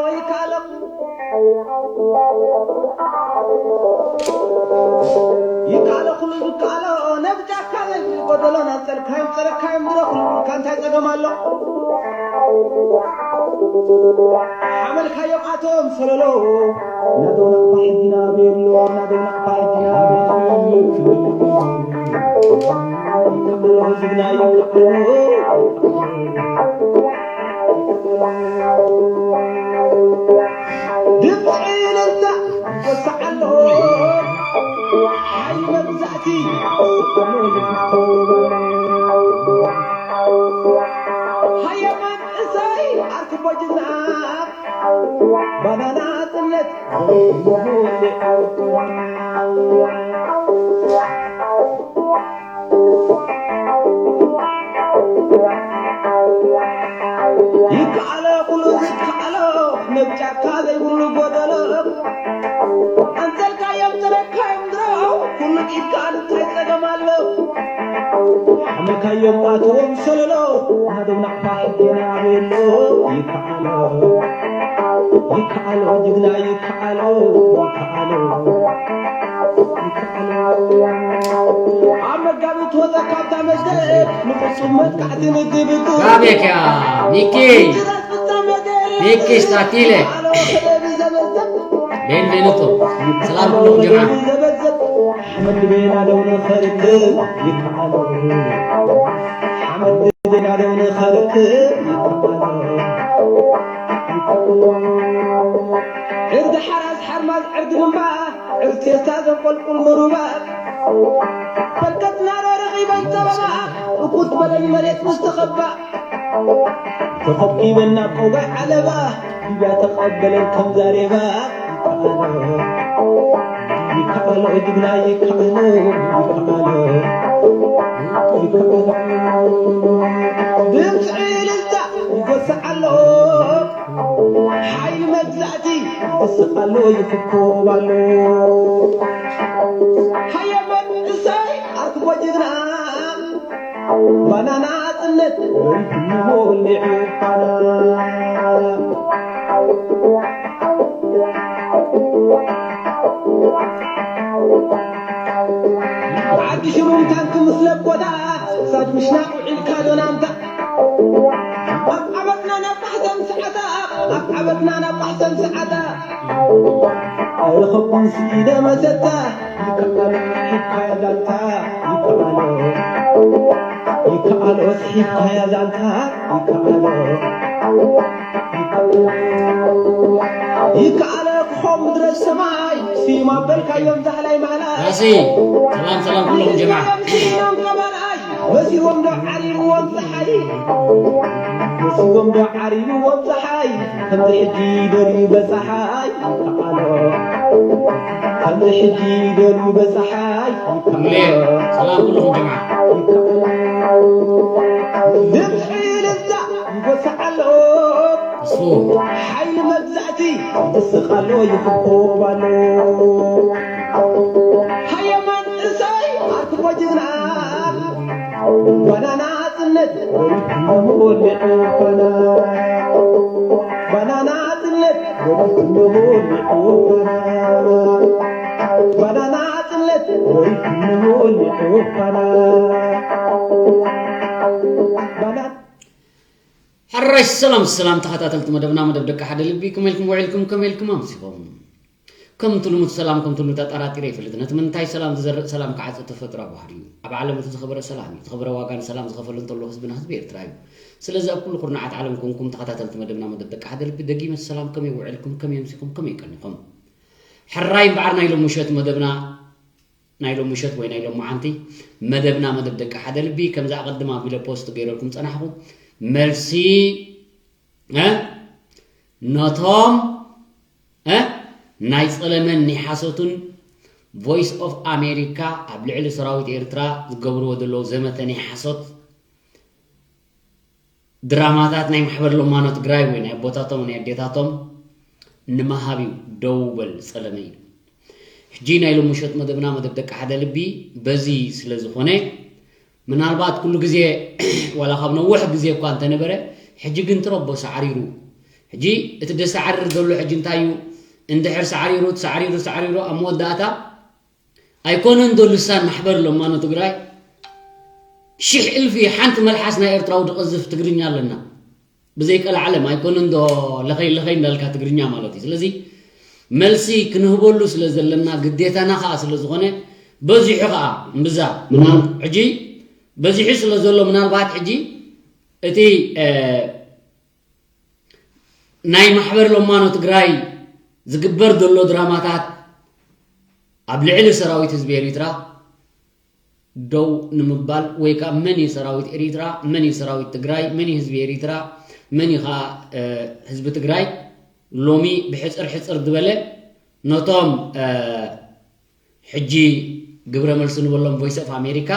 ይካሎ ኩሉ ዝካሎ፣ ይካሎ ኩሉ ዝካሎ፣ ነዚ ጫካ ናይ ጎደሎ ናብ ጸልካዮም ጸረካዮም ድረኹ፣ እንታይ ጸገም ኣሎ? ሓመልካዮም ኣቶም ሰለሎ፣ ናደው ናቕፋ ሕጂ ናብ የሎ፣ ናደው ናቕፋ ሕጂ ናብ የሎ። ዝግናዩ ድምፂ እልልታ ይወስዕ ኣሎ። ሓይሊ መግዛእቲ ይወስዕ ኣሎ። ሃየ መንእሰይ ኣርክቦ ጅግና ባናና ጽነት ይከኣሎ ኩሉ ዝከኣሎ፣ ነብ ጫካ ዘይብሉ ጎደሎ። ኣንጸልካዮም፣ ጸረካዮም ድሮ፣ ኩሉ ኢድካ እንታይ ጸገም ኣሎ? ሓመልካዮም ኣቶም ሰለሎ፣ ናደው ናቕፋ ሕጌና ቤሎ። ይከኣሎ፣ ይከኣሎ፣ ጅግና ይከኣሎ፣ ይከኣሎ፣ ይከኣሎ። ኣብ መጋቢት ወጸካ እታ መዝገብ፣ ንፍጹም መጥቃዕቲ ንድብድብ። ጋቤክ ያ ሚኪ። ጅራት ፍጻሜ ገይሩ። ሚኪ ስታቲለ። ይከኣሎ፣ ከደቢ ዘበዘብ። ቤንቬኑቶ። ሰላም ኩሉ ጀማዓ። ዘበዘብ። ሓመድ ቤና ደው ንኸርክብ ይከኣሎ። ሓመድ ቤና ደው ንኸርክብ ይከኣሎ። ዕርዲ ሓራስ ሓርማዝ ዕርዲ ግንባ፣ ዕርዲ ቴስታ ዘንቆልቁል ምሩባ። በርከትና ዶ ረኺበን ጸበባ፣ እኩት በለኝ መሬት ምስ ተኸባ። ተኸቢበን ናብ ቀውጋይ ዓለባ፣ ሊብያ ተቐበለን ከም ዛሬባ። ይከኣሎ፣ ይከኣሎ፣ ጅግና ይከኣሎ፣ ይከኣሎ፣ ይከኣሎ። ድምፂ እልልታ ይጎስዕ ኣሎ፣ ሓይሊ መግዛእቲ ይስቕ ኣሎ፣ ይፍኮብ ኣሎ። ሃየ መንእሰይ ኣርክቦ ጅግና፣ ባናና ጽነት ወሊዑ ፋና። ዓዲ ሽሩም ታንክ ምስ ለቦታ፣ ሳጅ ምሽናቕ ውዒልካ ዶ ናምታ? ኣብ ዓበትና ናብ ማሕሰን ሰዓታ፣ ኣብ ዓበትና ናብ ማሕሰን ሰዓታ። ኣይረኸብኩን ስኢደ መሰታ፣ ይከኣሎ፣ ሒብካያ ዛንታ፣ ይከኣሎ፣ ይከኣሎ፣ ስሒብካያ ዛንታ፣ ይከኣሎ፣ ይከኣሎ፣ ይከኣሎ፣ ክኾም ድረስ ሰማይ፣ ስዩም ኣበልካዮም ዛህላይ ማህላይ። ራሲ፣ ሰላም፣ ሰላም ኩሎም ጀማዓ። ስዩም ቀባላይ፣ መሲዎም ዶ ዓሪብዎም ፀሓይ? መሲዎም ዶ ዓሪብዎም ፀሓይ? ከምዚ ሕጂ ደልዩ በፀሓይ ይከኣሎ። ከምዚ ሕጂ ደልዩ በፀሓይ ይከኣሎ። ሙሌ፣ ሰላም ኩልኹም ጀማዓ። ይከኣሎ። ድምፂ እልልታ ይጎስዕ ኣሎ። እሱ። ሓይሊ መግዛእቲ ይስቕ ኣሎ፣ ይኽኮብ ኣሎ። ሃየ መንእሰይ ኣርክቦ ጅግና፣ ባናና ጽነት ወሊዕዎ ፋና። ባናና ጽነት ወሊዕዎ ፋና። ባናና ጽነት ወሊዕዎ ፋና። ባና- ሕራይ ሰላም ሰላም ተኸታተልቲ መደብና፣ መደብ ደቂ ሓደ ልቢ፣ ከመይ ኢልኩም ውዒልኩም? ከመይ ኢልኩም ኣምሲኹም? ከምቲ ልሙድ ሰላም ከምቲ ልሙድ ኣጠራጢረ ይፈልጥ። ነቲ ምንታይ ሰላም ዝዘርእ ሰላም ክዓጽድ ተፈጥሮኣዊ ባህሪ እዩ። ኣብ ዓለም እቲ ዝኸበረ ሰላም እዩ። ዝኸበረ ዋጋ ንሰላም ዝኸፈለ እንተሎ ህዝብና ህዝቢ ኤርትራ እዩ። ስለዚ ኣብ ኩሉ ኩርናዓት ዓለም ኮንኩም ተኸታተልቲ መደብና መደብ ደቂ ሓደ ልቢ ደጊመ ሰላም፣ ከመይ ውዒልኩም? ከመይ ኣምሲኹም? ከመይ ቀኒኹም? ሕራይ እምበኣር ናይ ሎሚ ምሸት መደብና ናይ ሎሚ ምሸት ወይ ናይ ሎሚ ዓንቲ መደብና መደብ ደቂ ሓደ ልቢ ከምዚ ኣቐድም ኣቢለ ፖስት ገይረልኩም ጸናሕኩ። መልሲ እ ነቶም እ ናይ ጸለመን ናይ ሓሶትን ቮይስ ኦፍ ኣሜሪካ ኣብ ልዕሊ ሰራዊት ኤርትራ ዝገብርዎ ዘለዉ ዘመተ ናይ ሓሶት ድራማታት ናይ ማሕበር ሎማኖ ትግራይ ወይ ናይ ኣቦታቶም ናይ ኣዴታቶም ንምሃብ እዩ። ደው በል ጸለመይ። ሕጂ ናይ ሎሚ ምሸት መደብና መደብ ደቂ ሓደ ልቢ በዚ ስለ ዝኾነ፣ ምናልባት ኩሉ ግዜ ዋላ ካብ ነዊሕ ግዜ እኳ እንተነበረ፣ ሕጂ ግን ትረቦ ሳዕሪሩ። ሕጂ እቲ ደሳዕርር ዘሎ ሕጂ እንታይ እዩ? እንድሕር ሳዕሪሩ፣ ሳዕሪሩ፣ ሳዕሪሩ ኣብ መወዳእታ ኣይኮነን ዶ ልሳን ማሕበር ለማኖ ትግራይ ሽሕ እልፊ ሓንቲ መልሓስ ናይ ኤርትራዊ ድቐዝፍ ትግርኛ ኣለና። ብዘይ ቀልዓለም ኣይኮነን ዶ ለኸይ ለኸይ እንዳልካ ትግርኛ ማለት እዩ። ስለዚ መልሲ ክንህበሉ ስለ ዘለና ግዴታና ኸኣ ስለ ዝኾነ በዚሑ ኸኣ እምብዛ ምናል-፣ ሕጂ በዚሑ ስለ ዘሎ ምናልባት ሕጂ እቲ፣ እ፣ ናይ ማሕበር ለማኖ ትግራይ ዝግበር ዘሎ ድራማታት ኣብ ልዕሊ ሰራዊት ህዝቢ ኤሪትራ ደው ንምባል ወይ ከዓ መን እዩ ሰራዊት ኤሪትራ፣ መን እዩ ሰራዊት ትግራይ፣ መን እዩ ህዝቢ ኤሪትራ፣ መን እዩ ከዓ፣ እ፣ ህዝቢ ትግራይ ሎሚ ብሕፅር ሕፅር ዝበለ ነቶም፣ እ፣ ሕጂ ግብረ መልሲ ንበሎም ቮይስ ኦፍ ኣሜሪካ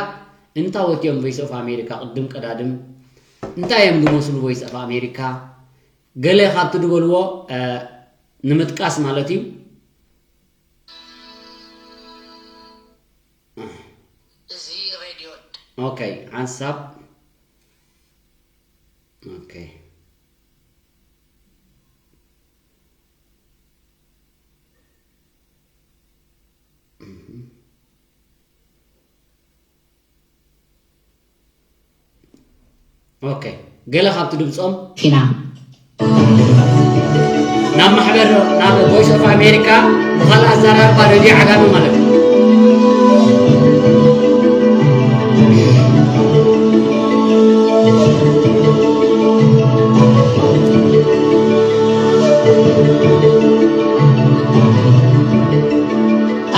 እንታወት እዮም? ቮይስ ኦፍ ኣሜሪካ ቅድም ቀዳድም እንታይ እዮም ዝመስሉ? ቮይስ ኦፍ ኣሜሪካ ገለ ካብቲ ዝበልዎ፣ እ፣ ንምጥቃስ ማለት እዩ። እዚ ሬድዮ ኦኬ፣ ሓንሳብ ኦኬ። ኦኬ፣ ገለ ካብቲ ድምፆም ኢና። ናብ ማሕበር፣ ናብ ቮይስ ኦፍ ኣሜሪካ ብኻልእ ኣዘራርባ ሬድዮ ዓጋመ ማለት እዩ።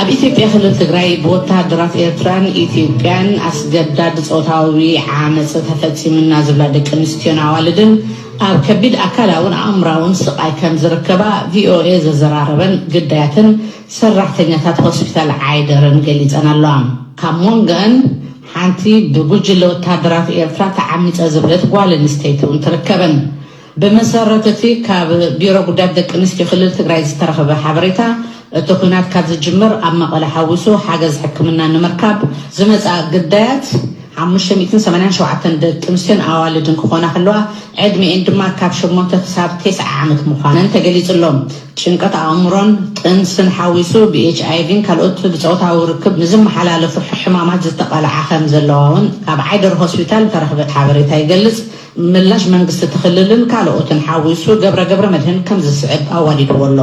ኣብ ኢትዮጵያ ክልል ትግራይ ብወተሃደራት ኤርትራን ኢትዮጵያን ኣስገዳድ ጾታዊ ዓመጽ ተፈጺሙና ዝብላ ደቂ ኣንስትዮን ኣዋልድን ኣብ ከቢድ ኣካላውን ኣእምራውን ስቓይ ከም ዝርከባ ቪኦኤ ዘዘራረበን ግዳያትን ሰራሕተኛታት ሆስፒታል ዓይደርን ገሊጸን ኣለዋ። ካብ መንጎአን ሓንቲ ብጉጅለ ወተሃደራት ኤርትራ ተዓሚጸ ዝብለት ጓል ኣንስተይቲ እውን ትርከበን። ብመሰረት እቲ ካብ ቢሮ ጉዳያት ደቂ ኣንስትዮ ክልል ትግራይ ዝተረኸበ ሓበሬታ፣ እቲ ኲናት ካብ ዝጅምር ኣብ መቐለ ሓዊሱ ሓገዝ ሕክምና ንምርካብ ዝመጻ ግዳያት ሓሙሽተ ሚእትን ሰማንያን ሸውዓተን ደቂ ኣንስትዮን ኣዋልድን ክኾና ከለዋ፣ ዕድሚኤን ድማ ካብ ሸሞንተ ክሳብ ተስዓ ዓመት ምዃነን ተገሊጹ ኣሎ። ጭንቀት ኣእምሮን ጥንስን ሓዊሱ ብ ኤች ኣይ ቪን ካልኦት ብጾታዊ ርክብ ንዝመሓላለፉ ሕማማት ዝተቓልዓ ከም ዘለዋ እውን ካብ ዓይደር ሆስፒታል ዝተረኽበ ሓበሬታ ይገልጽ። ምላሽ መንግስቲ እቲ ክልልን ካልኦትን ሓዊሱ ገብረ ገብረ መድህን ከም ዝስዕብ ኣዋዲድዎ ኣሎ።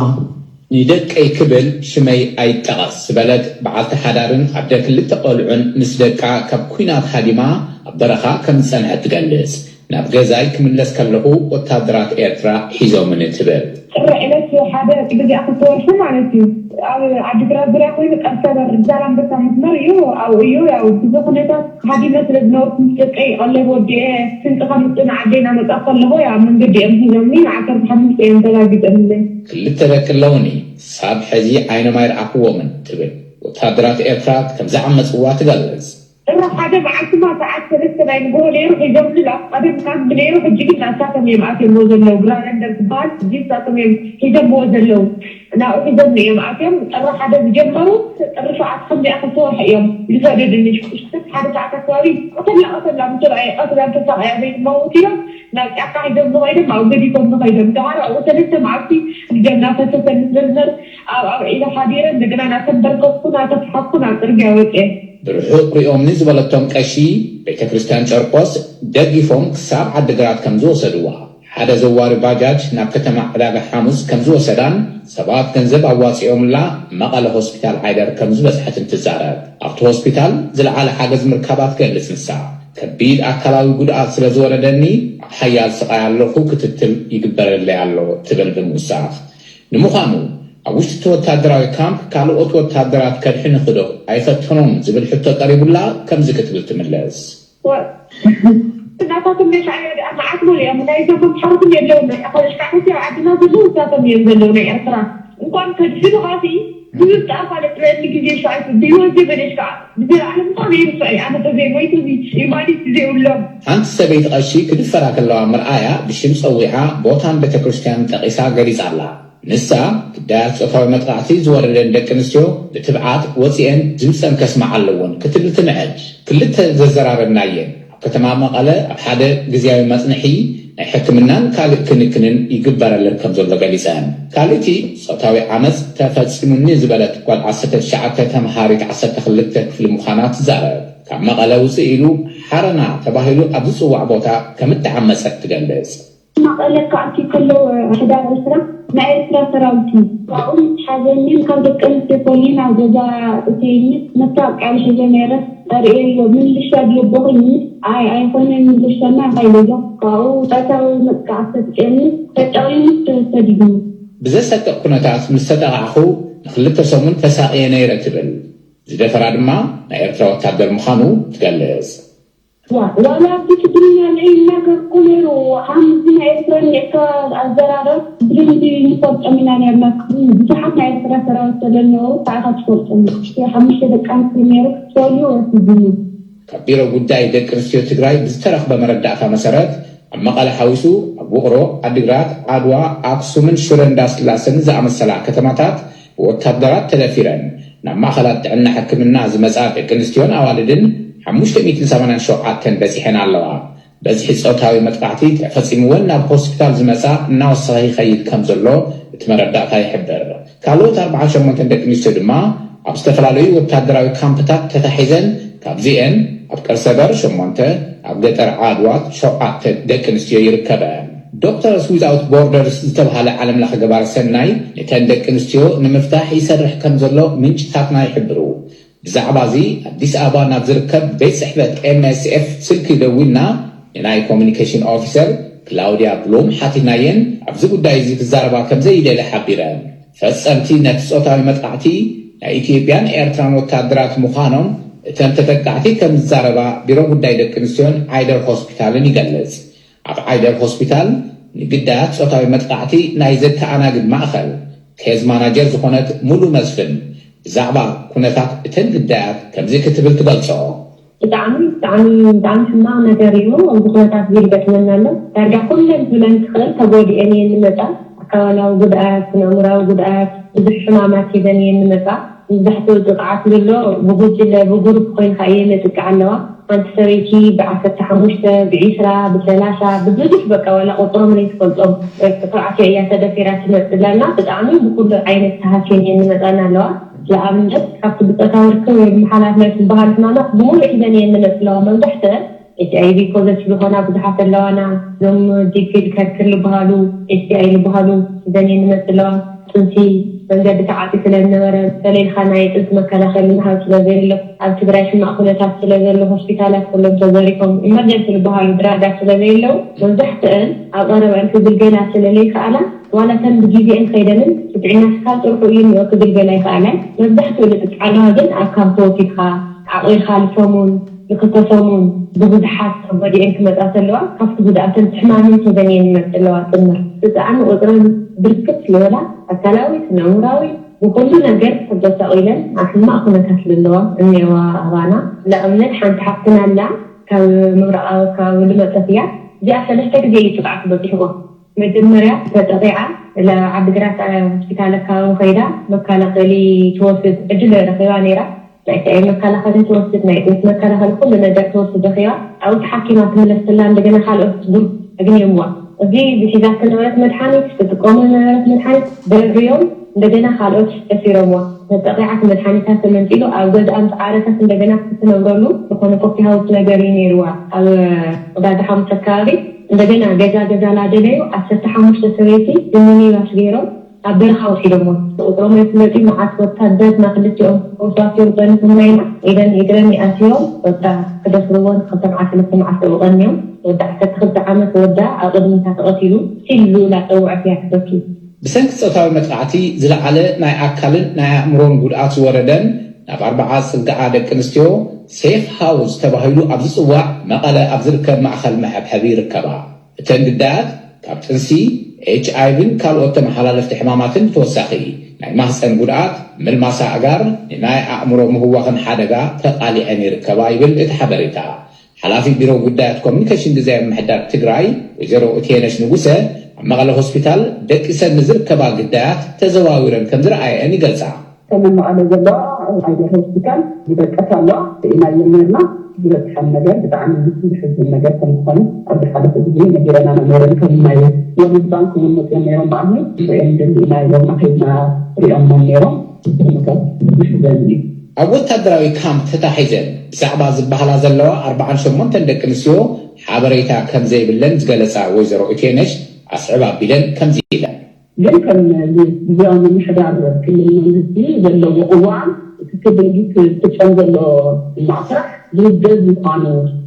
ንደቀይ ክብል ሽመይ ኣይጠቐስ ዝበለት በዓልቲ ሓዳርን ኣደ ክልተ ቆልዑን ምስ ደቃ ካብ ኲናት ሃዲማ ኣብ በረኻ ከም ዝጸንሐት ትገልጽ። ናብ ገዛይ ክምለስ ከለኹ ወታደራት ኤርትራ ሒዞምኒ ትብል። ጥሪ ዕለት ሓደ ግዜ ክልተ ወርሒ ማለት እዩ። ኣብ ዓዲግራት ዙርያ ኮይኑ ቀርሰበር ዛላምበሳ መስመር እዩ። ኣብኡ እዩ ያው ብዙ ኩነታት ሃዲመ ስለ ዝነበርኩ ምስ ደቀይ ቀለብ ወዲኤ ስንቂ ከምጽእ ንዓደይ እናመጻ ከለኹ ያው ኣብ መንገዲ እዮም ሒዞምኒ። ንዓሰርተ ሓሙሽተ እዮም ተጋጊጦምለይ። ክልተ ደቂ ኣለውኒ። ሳብ ሕዚ ዓይኖም ኣይረኣኽዎምን ትብል። ወታደራት ኤርትራ ከም ዝዓመጽዋ ትገልጽ። ጥሪ ሓደ መዓልቲ ድማ ሰዓት ሰለስተ ናይ ንግሆ ነይሩ ሒዞምኒ። ኣብ ቀደም ካምፕ ነይሩ፣ ሕጂ ግን ናሳቶም እዮም ኣትዮምዎ ዘለዉ። ግራውንደር ዝበሃል ሕጂ ንሳቶም እዮም ሒዞምዎ ዘለዉ። ናብኡ ሒዞምኒ እዮም ኣትዮም። ጥሪ ሓደ ዝጀመሩ ጥሪ ሸውዓተ ከምዚኣ ክልተ ወርሒ እዮም ዝሰደዱኒ። ሽዱሽተ ሓደ ሰዓት ኣከባቢ ቀተላ ቀተላ ምስ ረኣየ ቀትላ ተሳቐያ ዘይመውት እዮም ናብ ጫካ ሒዞምኒ ከይዶም ኣብኡ ገዲፎምኒ ከይዶም። ደሓር ኣብኡ ሰለስተ መዓልቲ ደም እናፈሰሰኒ ስለ ዝነበረ ኣብ ኣብ ዒላ ሓዲረ እንደገና እናተንበርከኩ እናተስሓኩ ናብ ጽርግያ ወፅየ። ብርሑቕ ሪኦምኒ ዝበለቶም ቀሺ ቤተ ክርስቲያን ጨርቆስ ደጊፎም ክሳብ ዓዲግራት ከም ዝወሰድዋ፣ ሓደ ዘዋሪ ባጃጅ ናብ ከተማ ዕዳጋ ሓሙስ ከም ዝወሰዳን ሰባት ገንዘብ ኣዋፂኦምላ መቐለ ሆስፒታል ዓይደር ከም ዝበፅሐትን ትዛረብ። ኣብቲ ሆስፒታል ዝለዓለ ሓገዝ ምርካባ ትገልጽ ንሳ። ከቢድ ኣካላዊ ጉድኣት ስለ ዝወረደኒ ኣብ ሓያል ስቓይ ኣለኹ፣ ክትትል ይግበረለይ ኣሎ ትብል ብምውሳኽ። ንምዃኑ ኣብ ውሽጢ እቲ ወታደራዊ ካምፕ ካልኦት ወታደራት ከድሕንኺ ዶ ኣይፈተኖም ዝብል ሕቶ ቀሪቡላ ከምዚ ክትብል ትምልስ። ወ-፣ ናታቶም ናይ ሻዕብያ ደኣ መዓት መሊኦም ናይ ኢትዮጵያ ሓውትን የለውን። ናይ ኣኻል ሻዕብያ ኣብ ዓድና ዘለዉ እሳቶም እዮም ዘለዉ ናይ ኤርትራ። እንኳን ከድሕኑኻ ሲ ክብል ደኣ ፋለጥ ለኒ ግዜ ሻዕብ ብህይወት ዘይበለሽ ከዓ ብዘለዓለም እንኳን ይርስዖ እዩ። ኣነ ተዘይሞይቱ እዚ ኢማኒት ዘይብሎም። ሓንቲ ሰበይቲ ቀሺ ክድፈራ ከለዋ ምርኣያ ብሽም ጸዊዓ ቦታን ቤተ ክርስቲያንን ጠቒሳ ገሊጻ ኣላ። ንሳ፣ ግዳያት ጾታዊ መጥቃዕቲ ዝወረደን ደቂ ኣንስትዮ ብትብዓት ወጺኤን ድምጸን ከስምዓ ኣለወን ክትብል ትምዕድ። ክልተ ዘዘራረብናየን ኣብ ከተማ መቐለ ኣብ ሓደ ግዝያዊ መጽንሒ ናይ ሕክምናን ካልእ ክንክንን ይግበረለን ከም ዘሎ ገሊጸን። ካልእቲ ጾታዊ ዓመጽ ተፈጺሙኒ ዝበለት ጓል ዓሰርተ ትሽዓተ ተምሃሪት ዓሰርተ ክልተ ክፍሊ ምዃና ትዛረብ። ካብ መቐለ ውጽእ ኢሉ ሓረና ተባሂሉ ኣብ ዝጽዋዕ ቦታ ከም እተዓመጸት ትገልጽ። መቐለ ክኣቱ ከሎ ሕዳር ዕስራ ናይ ኤርትራ ሰራዊት እዩ። ካብኡ ምስ ሓዘኒ ካብ ደቂ ኣንስትዮ ፈልዩ ናብ ገዛ እተይኒ መታወቂያ ዝሕዘ ነይረ። ኣርእየዮ ምልሻ ድዮ ቦኺ ምስ ኣይ ኣይኮነን ምልሻና እንታይ ኢለዮ ካብኡ ጾታዊ መጥቃዕቲ ፈጺሙኒ ተጠቒሙ ተሰዲዱኒ። ብዘሰቅቕ ኩነታት ምስ ተጠቓዕኹ ንክልተ ሰሙን ተሳቕየ ነይረ ትብል። ዝደፈራ ድማ ናይ ኤርትራ ወታደር ምዃኑ ትገልጽ። ዋ- ዋላ ኣብቲ ትግርኛ ናይ ይናገር እኮ ነይሩ። ሓምዚ ናይ ኤርትራ እንዲዕካ ኣዘራረብ ብደንቢ ንፈልጦም ኢና ነርና። ብዙሓት ናይ ኤርትራ ሰራዊት ስለለዉ ታዕካ ትፈልጦም። ሓሙሽተ ደቂ ኣንስትዮ ነይሩ ክፈልዩ ወሲድኒ። ካብ ቢሮ ጉዳይ ደቂ ኣንስትዮ ትግራይ ብዝተረኽበ መረዳእታ መሰረት ኣብ መቐለ ሓዊሱ ኣብ ውቕሮ፣ ዓዲግራት፣ ዓድዋ፣ ኣክሱምን ሽረ እንዳስላሰን ዝኣመሰላ ከተማታት ብወታደራት ተደፊረን ናብ ማእኸላት ጥዕና ሕክምና ዝመፃ ደቂ ኣንስትዮን ኣዋልድን ሓሙሽተ ሚእትን ሰማንያን ሸውዓተን በፂሐን ኣለዋ። በዝሒ ፆታዊ መጥቃዕቲ ተፈፂምወን ናብ ሆስፒታል ዝመፃ እናወሰኸ ይኸይድ ከም ዘሎ እቲ መረዳእታ ይሕብር። ካልኦት ኣርብዓን ሸሞንተን ደቂ ኣንስትዮ ድማ ኣብ ዝተፈላለዩ ወታደራዊ ካምፕታት ተታሒዘን ካብዚኤን ኣብ ቀርሰበር ሸሞንተ፣ ኣብ ገጠር ዓድዋ ሸውዓተ ደቂ ኣንስትዮ ይርከበን። ዶክተርስ ዊዛውት ቦርደርስ ዝተብሃለ ዓለም ለኸ ገባር ሰናይ ነተን ደቂ ኣንስትዮ ንምፍታሕ ይሰርሕ ከም ዘሎ ምንጭታትና ይሕብሩ። ብዛዕባ እዚ ኣዲስ ኣበባ ናብ ዝርከብ ቤት ጽሕፈት ኤምኤስኤፍ ስልኪ ደዊልና ንናይ ኮሚኒኬሽን ኦፊሰር ክላውዲያ ብሉም ሓቲናየን ኣብዚ ጉዳይ እዚ ክዛረባ ከም ዘይደለ ሓቢረን። ፈጸምቲ ነቲ ጾታዊ መጥቃዕቲ ናይ ኢትዮጵያን ኤርትራን ወታደራት ምዃኖም እተን ተጠቃዕቲ ከም ዝዛረባ ቢሮ ጉዳይ ደቂ ኣንስትዮን ዓይደር ሆስፒታልን ይገልጽ። ኣብ ዓይደር ሆስፒታል ንግዳያት ጾታዊ መጥቃዕቲ ናይ ዘተኣናግድ ማእኸል ኬዝ ማናጀር ዝኾነት ሙሉ መስፍን ብዛዕባ ኩነታት እተን ግዳያት ከምዚ ክትብል ትገልጾ። ብጣዕሚ ብጣዕሚ ብጣዕሚ ሕማቕ ነገር እዩ። ኣብዚ ኩነታት እዚ ይገጥመና ኣሎ። ዳርጋ ኩለን ክብለን ትኽእል ተጎዲኤን እየን ዝመፃ። ኣካላዊ ጉድኣት፣ ስነ ኣእምራዊ ጉድኣት፣ ብዙሕ ሕማማት ሒዘን እየን ዝመፃ። መብዛሕትኡ ጥቕዓት ዝሎ ብጉጅለ ብጉሩፕ ኮይንካ እየን የጥቅዓ ኣለዋ። ሓንቲ ሰበይቲ ብዓሰርተ ሓሙሽተ ብዒስራ ብሰላሳ ብብዙሕ በቃ ዋላ ቁፅሮም ዘይትፈልጦም ተባዕትዮ እያ ተደፊራ ትመፅእ ዘላ። ብጣዕሚ ብኩሉ ዓይነት ተሃስየን እየን ዝመፃና ኣለዋ። ንኣብነት ካብቲ ብፆታዊ ርክብ ወይ ብመሓላፍ ናይ ዝበሃሉ ሕማማት ብሙሉእ ሒዘን እየን ዝመፅእ ኣለዋ። መብዛሕትአን ኤች ኣይ ቪ ፖዘቲቭ ዝኾና ብዙሓት ኣለዋና። እዞም ዲግል ከርክር ዝበሃሉ ኤስ ቲ ኣይ ዝበሃሉ ሒዘን እየን ዝመፅእ ኣለዋ። ጥንሲ መንገዲ ተዓፂ ስለ ዝነበረ ተለይልካ ናይ ጥንሲ መከላኸሊ ምሃብ ስለ ዘየሎ ኣብ ትግራይ ሕማቕ ኩነታት ስለ ዘሎ ሆስፒታላት ኩሎም ተዘሪፎም ኢመርጀንሲ ዝበሃሉ ድራጋት ስለ ዘየለው መብዛሕትአን ኣብ ቀረበአን ክግልገላ ስለ ዘይከኣላ ዋላ ተን ብግዜአን ከይደንን ስጥዕና ትካል ጥርሑ እዩ እኒኦ ክግልገላ ይከኣላን። መብዛሕትኡ ልጥጥዓለዋ ግን ኣብ ካምፕ ወሲድካ ዓቂርካ ልሰሙን ንክልተ ሰሙን ብብዙሓት ተጎዲኤን ክመፃ ተለዋ ካብቲ ጉድኣተን ትሕማምን ተዘንየን ይመፅእ ኣለዋ ጥምር ብጣዕሚ ቁፅረን ብርክት ዝበላ ኣካላዊ ስነምራዊ ብኩሉ ነገር ተጎሳቂለን ኣብ ሕማቅ ኩነታት ዘለዋ እኒዋ ኣባና ንኣብነት ሓንቲ ሓፍትና ኣላ ካብ ምብራቃዊ ከባቢ ልመፀት እያ እዚኣ ሰለስተ ግዜ እዩ ጥቃዕ ትበፂሕዋ መጀመርያ ተጠቂዓ ዓዲግራት ሆስፒታል ኣካባቢ ከይዳ መከላኸሊ ትወስድ ዕድል ረኪባ ነይራ ናይ ሻይ መከላኸሊ ትወስድ ናይ ጥንሲ መከላኸሊ ኩሉ ነገር ትወስድ ረኪባ ኣብኡ ተሓኪማ ትምለስ ተላ እንደገና ካልኦት ግሩፕ ኣግንዮምዋ እዚ ብሒዛቶ ነበረት መድሓኒት ትጥቀሞ ነበረት መድሓኒት ደርብዮም እንደገና ካልኦት ደፊሮምዋ ተጠቂዓት መድሓኒታት ተመንጢሉ ኣብ ገዝኣ ምስ ዓረፈት እንደገና ክትነብረሉ ዝኾነ ኮፊ ሃውስ ነገር እዩ ነይርዋ ኣብ ቅዳደ ሓሙስ ኣከባቢ እንደገና ገዛ ገዛ ላደለዩ ዓሰርተ ሓሙሽተ ሰበይቲ ብሚኒባስ ገይሮም ኣብ በረኻ ወሲዶሞ ቁፅሮም ኣይፍለጥ መዓት ወታደር ና ክልቲኦም ወስዋሲኦም ፀኒሖምና ኢና ኢደን እግረን ይኣስዮም ወዳ ክደፍርዎን ክልተ መዓት ክልተ መዓት ጠውቀኒዮም ወዳ ዓሰርተ ክልተ ዓመት ወዳ ኣብ ቅድሚታ ተቐቲሉ ሲል ዝብላ ፀውዐት እያ ትፈቱ ብሰንኪ ፆታዊ መጥቃዕቲ ዝለዓለ ናይ ኣካልን ናይ ኣእምሮን ጉድኣት ዝወረደን ናብ ኣርብዓ ፅግዓ ደቂ ኣንስትዮ ሴፍ ሃውስ ተባሂሉ ኣብ ዝፅዋዕ መቐለ ኣብ ዝርከብ ማእኸል መሐብሐቢ ይርከባ። እተን ግዳያት ካብ ጥንሲ፣ ኤች ኣይ ቪን ካልኦት ተመሓላለፍቲ ሕማማትን ብተወሳኺ ናይ ማህፀን ጉድኣት፣ ምልማስ ኣእጋር፣ ንናይ ኣእምሮ ምህዋኽን ሓደጋ ተቓሊዐን ይርከባ ይብል እቲ ሓበሬታ። ሓላፊ ቢሮ ጉዳያት ኮሚኒኬሽን ግዝያዊ ምምሕዳር ትግራይ ወይዘሮ እቴነሽ ንጉሰ ኣብ መቐለ ሆስፒታል ደቂሰን ንዝርከባ ግዳያት ተዘዋዊረን ከም ዝረኣየን ይገልጻ። ከም ኣብ መቐለ ዘለዋ ኣይደር ሆስፒታል ዝደቀሳ ኣለዋ። ርኢናየን ነርና። ዝበፅሐን ነገር ብጣዕሚ ዝሕዝን ነገር ከም ዝኾነ ኣብዚ ሓለፈ ግዜ ነጊረናና ነይረን። ከም ናይ ወርልድ ባንክ እውን መፅኦም ነይሮም ብኣምኒ ርኦም ደሊእና ኢሎምና ከይድና ሪኦሞም ነይሮም። ዝሕዘን እዩ። ኣብ ወታደራዊ ካምፕ ተታሒዘን ብዛዕባ ዝበሃላ ዘለዋ ኣርባዓን ሸሞንተን ደቂ ኣንስትዮ ሓበሬታ ከም ዘይብለን ዝገለጻ ወይዘሮ ኢቴነሽ ኣስዕብ ኣቢለን ከምዚ ኢለን። ግን ከም ግዜያዊ ምምሕዳር ክልል መንግስቲ ዘለዎ ቅዋም እቲ ድርጊት ዝፍጸም ዘሎ ማእሰር ዝውገዝ ምዃኑ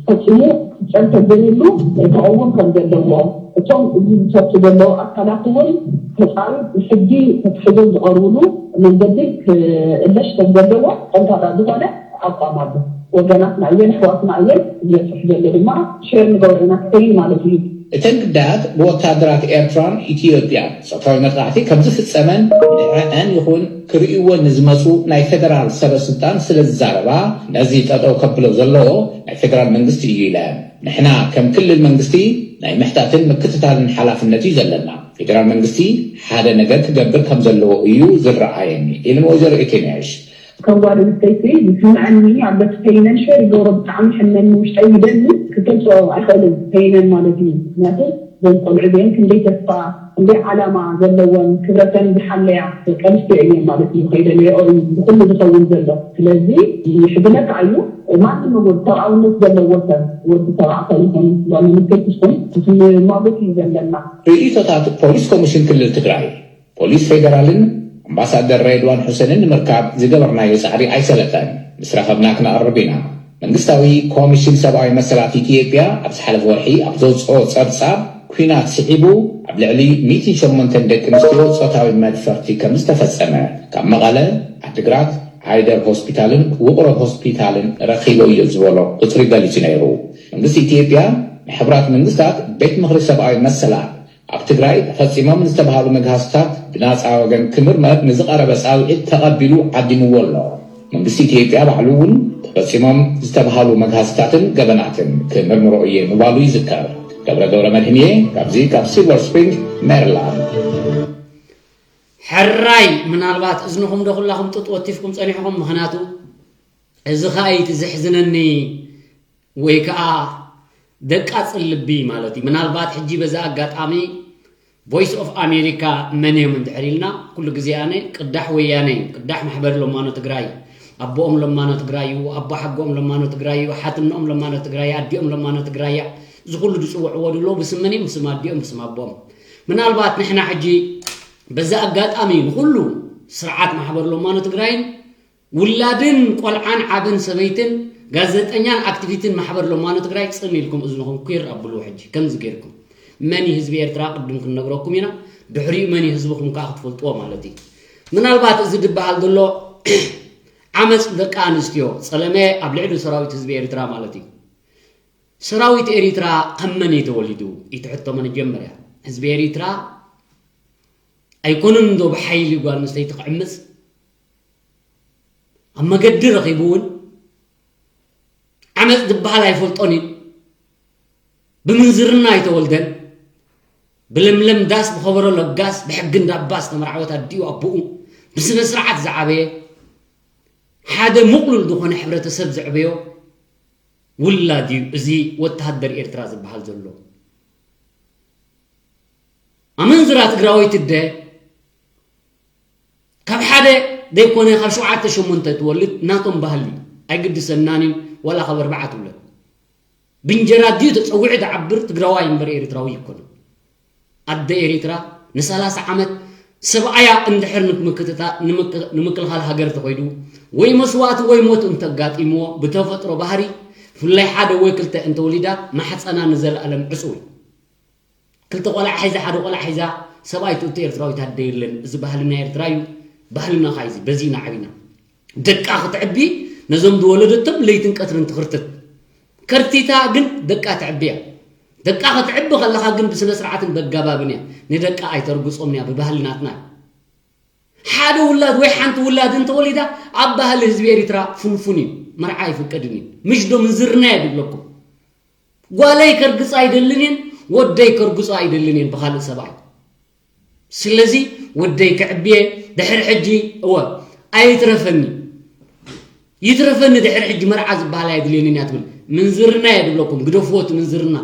ፈጺሙ ክፍጸም ተዘይብሉ ክኸውን ከም ዘለዎ እቶም እዚ ዝሰርሑ ዘለዉ ኣካላት እውን ተጻሪ ብሕጊ ተትሕዞም ዝቐርብሉ መንገዲ ክእለሽ ከም ዘለዎ ጠንካራ ዝኾነ ኣቋም ኣሎ። ወገናትና እየን ኣሕዋትና እየን ዝበፅሕ ዘሎ ድማ ሼር ንገብሮ ኢና ክኸውን ማለት እዩ። እተን ግዳያት ብወታደራት ኤርትራን ኢትዮጵያን ጾታዊ መጥቃዕቲ ከም ዝፍጸመን ንዕዐን ይኹን ክርእይወን ንዝመጹ ናይ ፌደራል ሰበ ስልጣን ስለ ዝዛረባ ነዚ ጠጠው ከብሎ ዘለዎ ናይ ፌደራል መንግስቲ እዩ ኢለን። ንሕና ከም ክልል መንግስቲ ናይ ምሕታትን ምክትታልን ሓላፍነት እዩ ዘለና። ፌደራል መንግስቲ ሓደ ነገር ክገብር ከም ዘለዎ እዩ ዝረኣየኒ ኢለን ወይዘሮ ኢቴንያሽ። ከም ጓል ኣንስተይቲ ዝስምዐኒ ኣሎ። እቲ ፔይነን ሸር ይገብሮ ብጣዕሚ ሕመኒ ውሽጠይ ይደኒ ክገልፆ ኣይኽእልን ፔይነን ማለት እዩ። ምክንያቱ እዞም ቆልዑ እዚኦም ክንደይ ተስፋ ክንደይ ዓላማ ዘለወን ክብረተን ዝሓለያ ደቂ ኣንስትዮ እየን ማለት እዩ። ከይደለየኦ እዩ ብኩሉ ዝኸውን ዘሎ። ስለዚ ይሕዝነካ እዩ። ማንም እውን ሰብኣውነት ዘለዎ ሰብ ወዲ ተባዕታይ ይኹን ጓል ኣንስተይቲ ትኹን እቲ ማጎት እዩ ዘለና። ርእይቶታት ፖሊስ ኮሚሽን ክልል ትግራይ፣ ፖሊስ ፌደራልን ኣምባሳደር ሬድዋን ሑሰንን ንምርካብ ዝገበርናዮ ጻዕሪ ኣይሰለጠን። ምስ ረኸብና ክነቕርብ ኢና። መንግስታዊ ኮሚሽን ሰብኣዊ መሰላት ኢትዮጵያ ኣብ ዝሓለፈ ወርሒ ኣብ ዘውፅኦ ጸብጻብ፣ ኲናት ስዒቡ ኣብ ልዕሊ ሚእትን ሸሞንተን ደቂ ኣንስትዮ ጾታዊ መድፈርቲ ከም ዝተፈጸመ ካብ መቐለ፣ ዓድግራት፣ ዓይደር ሆስፒታልን ውቕሮ ሆስፒታልን ረኺበዮ ዝበሎ ቁጽሪ ገሊጹ ነይሩ። መንግስቲ ኢትዮጵያ ንሕቡራት መንግስታት ቤት ምኽሪ ሰብኣዊ መሰላት ኣብ ትግራይ ተፈጺሞም ዝተባሃሉ መግሃስታት ብናጻ ወገን ክምርመር ንዝቐረበ ጻውዒት ተቐቢሉ ዓዲምዎ ኣሎ። መንግስቲ ኢትዮጵያ ባዕሉ እውን ተፈጺሞም ዝተባሃሉ መግሃስታትን ገበናትን ክምርምሮ እየ ምባሉ ይዝከር። ገብረ ገብረ መድህን እየ፣ ካብዚ ካብ ሲልቨር ስፕሪንግ ሜሪላንድ። ሕራይ ምናልባት እዝንኹም ዶ ኩላኹም ጡጥ ወቲፍኩም ጸኒሕኹም? ምኽንያቱ እዚ ኸኣ እዩ እቲ ዘሕዝነኒ ወይ ከኣ ደቃጽል ልቢ ማለት እዩ። ምናልባት ሕጂ በዚ ኣጋጣሚ ቮይስ ኦፍ ኣሜሪካ መን እዮም እንድሕር ኢልና፣ ኩሉ ግዜ ኣነ ቅዳሕ ወያነ እዩ፣ ቅዳሕ ማሕበር ለማኖ ትግራይ፣ ኣቦኦም ለማኖ ትግራይ እዩ፣ ኣቦ ሓጎኦም ለማኖ ትግራይ እዩ፣ ሓትነኦም ለማኖ ትግራይ እያ፣ ኣዲኦም ለማኖ ትግራይ እያ። እዚ ኩሉ ዝጽውዕዎ ድሎ ብስም መን እዮም? ብስም ኣዲኦም፣ ብስም ኣቦኦም። ምናልባት ንሕና ሕጂ በዚ ኣጋጣሚ ንኹሉ ስርዓት ማሕበር ለማኖ ትግራይን ውላድን ቆልዓን ዓብን ሰበይትን ጋዜጠኛን ኣክቲቪስትን ማሕበር ለማኖ ትግራይ ጽም ኢልኩም እዝንኹም ኲር ኣብልዎ። ሕጂ ከምዚ ጌርኩም መን እዩ ህዝቢ ኤርትራ ቅድም ክንነግረኩም ኢና፣ ድሕሪኡ መን እዩ ህዝብኹም ከኣ ክትፈልጥዎ ማለት እዩ። ምናልባት እዚ ዝበሃል ዘሎ ዓመፅ ደቂ ኣንስትዮ ጸለመ ኣብ ልዕሊ ሰራዊት ህዝቢ ኤርትራ ማለት እዩ። ሰራዊት ኤሪትራ ካብ መን እዩ ተወሊዱ? ኢቲ ሕቶ መጀመርያ ህዝቢ ኤሪትራ ኣይኮነን ዶ ብሓይሊ ጓል ኣንስተይቲ ክዕምፅ? ኣብ መገዲ ረኺቡ እውን ዓመፅ ዝበሃል ኣይፈልጦን እዩ። ብምንዝርና ኣይተወልደን። ብለምለም ዳስ ብኸበሮ ለጋስ ብሕጊ እንዳባ ዝተመርዓወት ኣዲኡ ኣቦኡ ብስነ ስርዓት ዝዓበየ ሓደ ምቕሉል ዝኾነ ሕብረተሰብ ዘዕበዮ ውላድ እዩ እዚ ወተሃደር ኤርትራ ዝበሃል ዘሎ። ኣመንዝራ ትግራወይቲ እደ ካብ ሓደ ዘይኮነ ካብ ሸውዓተ ሸሞንተ ትወልድ ናቶም ባህሊ ኣይግድሰናን እዩ። ዋላ ካብ ኣርባዓ ትውለድ ብእንጀራ ድዩ ተፀዊዑ ዝዓብር ትግራዋይ እምበር ኤርትራዊ ይኮነ። ኣደ ኤሪትራ ንሰላሳ ዓመት ሰብኣያ እንድሕር ንምክልኻል ሃገር ተኾይዱ ወይ መስዋእቲ ወይ ሞት እንተጋጢምዎ ብተፈጥሮ ባህሪ ፍላይ ሓደ ወይ ክልተ እንተወሊዳ ማሕፀና ንዘለኣለም ዕፅው እዩ። ክልተ ቆልዓ ሒዛ ሓደ ቆልዓ ሒዛ ሰብኣይ ትእቱ ኤርትራዊት ኣደ የለን። እዚ ባህልና ኤርትራ እዩ። ባህልና ኸዓ እዚ በዚ ኢና ዓቢና። ደቃ ክትዕቢ ነዞም ዝወለደቶም ለይትን ቀትርን ትኽርትት ከርቲታ ግን ደቃ ተዕብያ። ደቃ ክትዕቢ ከለኻ ግን ብስነ ስርዓትን በጋባብን እያ ንደቃ ኣይተርግጾምን እያ ብባህሊ ናትና። ሓደ ውላድ ወይ ሓንቲ ውላድ እንተወሊዳ ኣብ ባህሊ ህዝቢ ኤሪትራ ፍንፉን እዩ። መርዓ ኣይፍቀድን እዩ። ምሽ ዶ ምንዝርና እየ ዝብለኩም። ጓለይ ከርግጻ ኣይደልን እየን፣ ወደይ ከርግጾ ኣይደልን እየን ብኻልእ ሰብኣይ። ስለዚ ወደይ ክዕብየ ድሕሪ ሕጂ እወ ኣይትረፈኒ ይትረፈኒ ድሕሪ ሕጂ መርዓ ዝበሃል ኣየድልየንን እያ ትብል። ምንዝርና እየ ድብለኩም፣ ግደፍዎ እቲ ምንዝርና።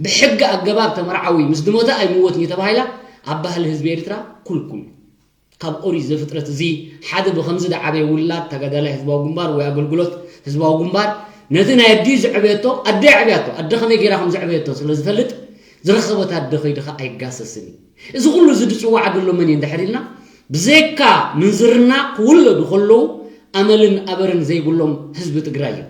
ብሕጊ ኣገባብ ተመርዓዊ፣ ምስ ድሞተ ኣይምወትን እዩ ተባሂላ ኣብ ባህሊ ህዝቢ ኤርትራ ኩልኩል እዩ። ካብ ኦሪት ዘፍጥረት እዚ ሓደ ብኸምዚ ዝዓበየ ውላድ ተጋዳላይ ህዝባዊ ግንባር ወይ ኣገልግሎት ህዝባዊ ግንባር ነቲ ናይ ኣዲኡ ዘዕበየቶ ኣደ የዕብያቶ። ኣደ ከመይ ገይራ ከም ዘዕበየቶ ስለ ዝፈልጥ ዝረኸቦት ኣደ ከይዱ ኸዓ ኣይጋሰስን እዩ። እዚ ኩሉ እዚ ዝጽዋዕ ዘሎ መን እዩ እንድሕር ኢልና ብዘይካ ምንዝርና ክውለዱ ከለዉ ኣመልን ኣበርን ዘይብሎም ህዝቢ ትግራይ እዮም።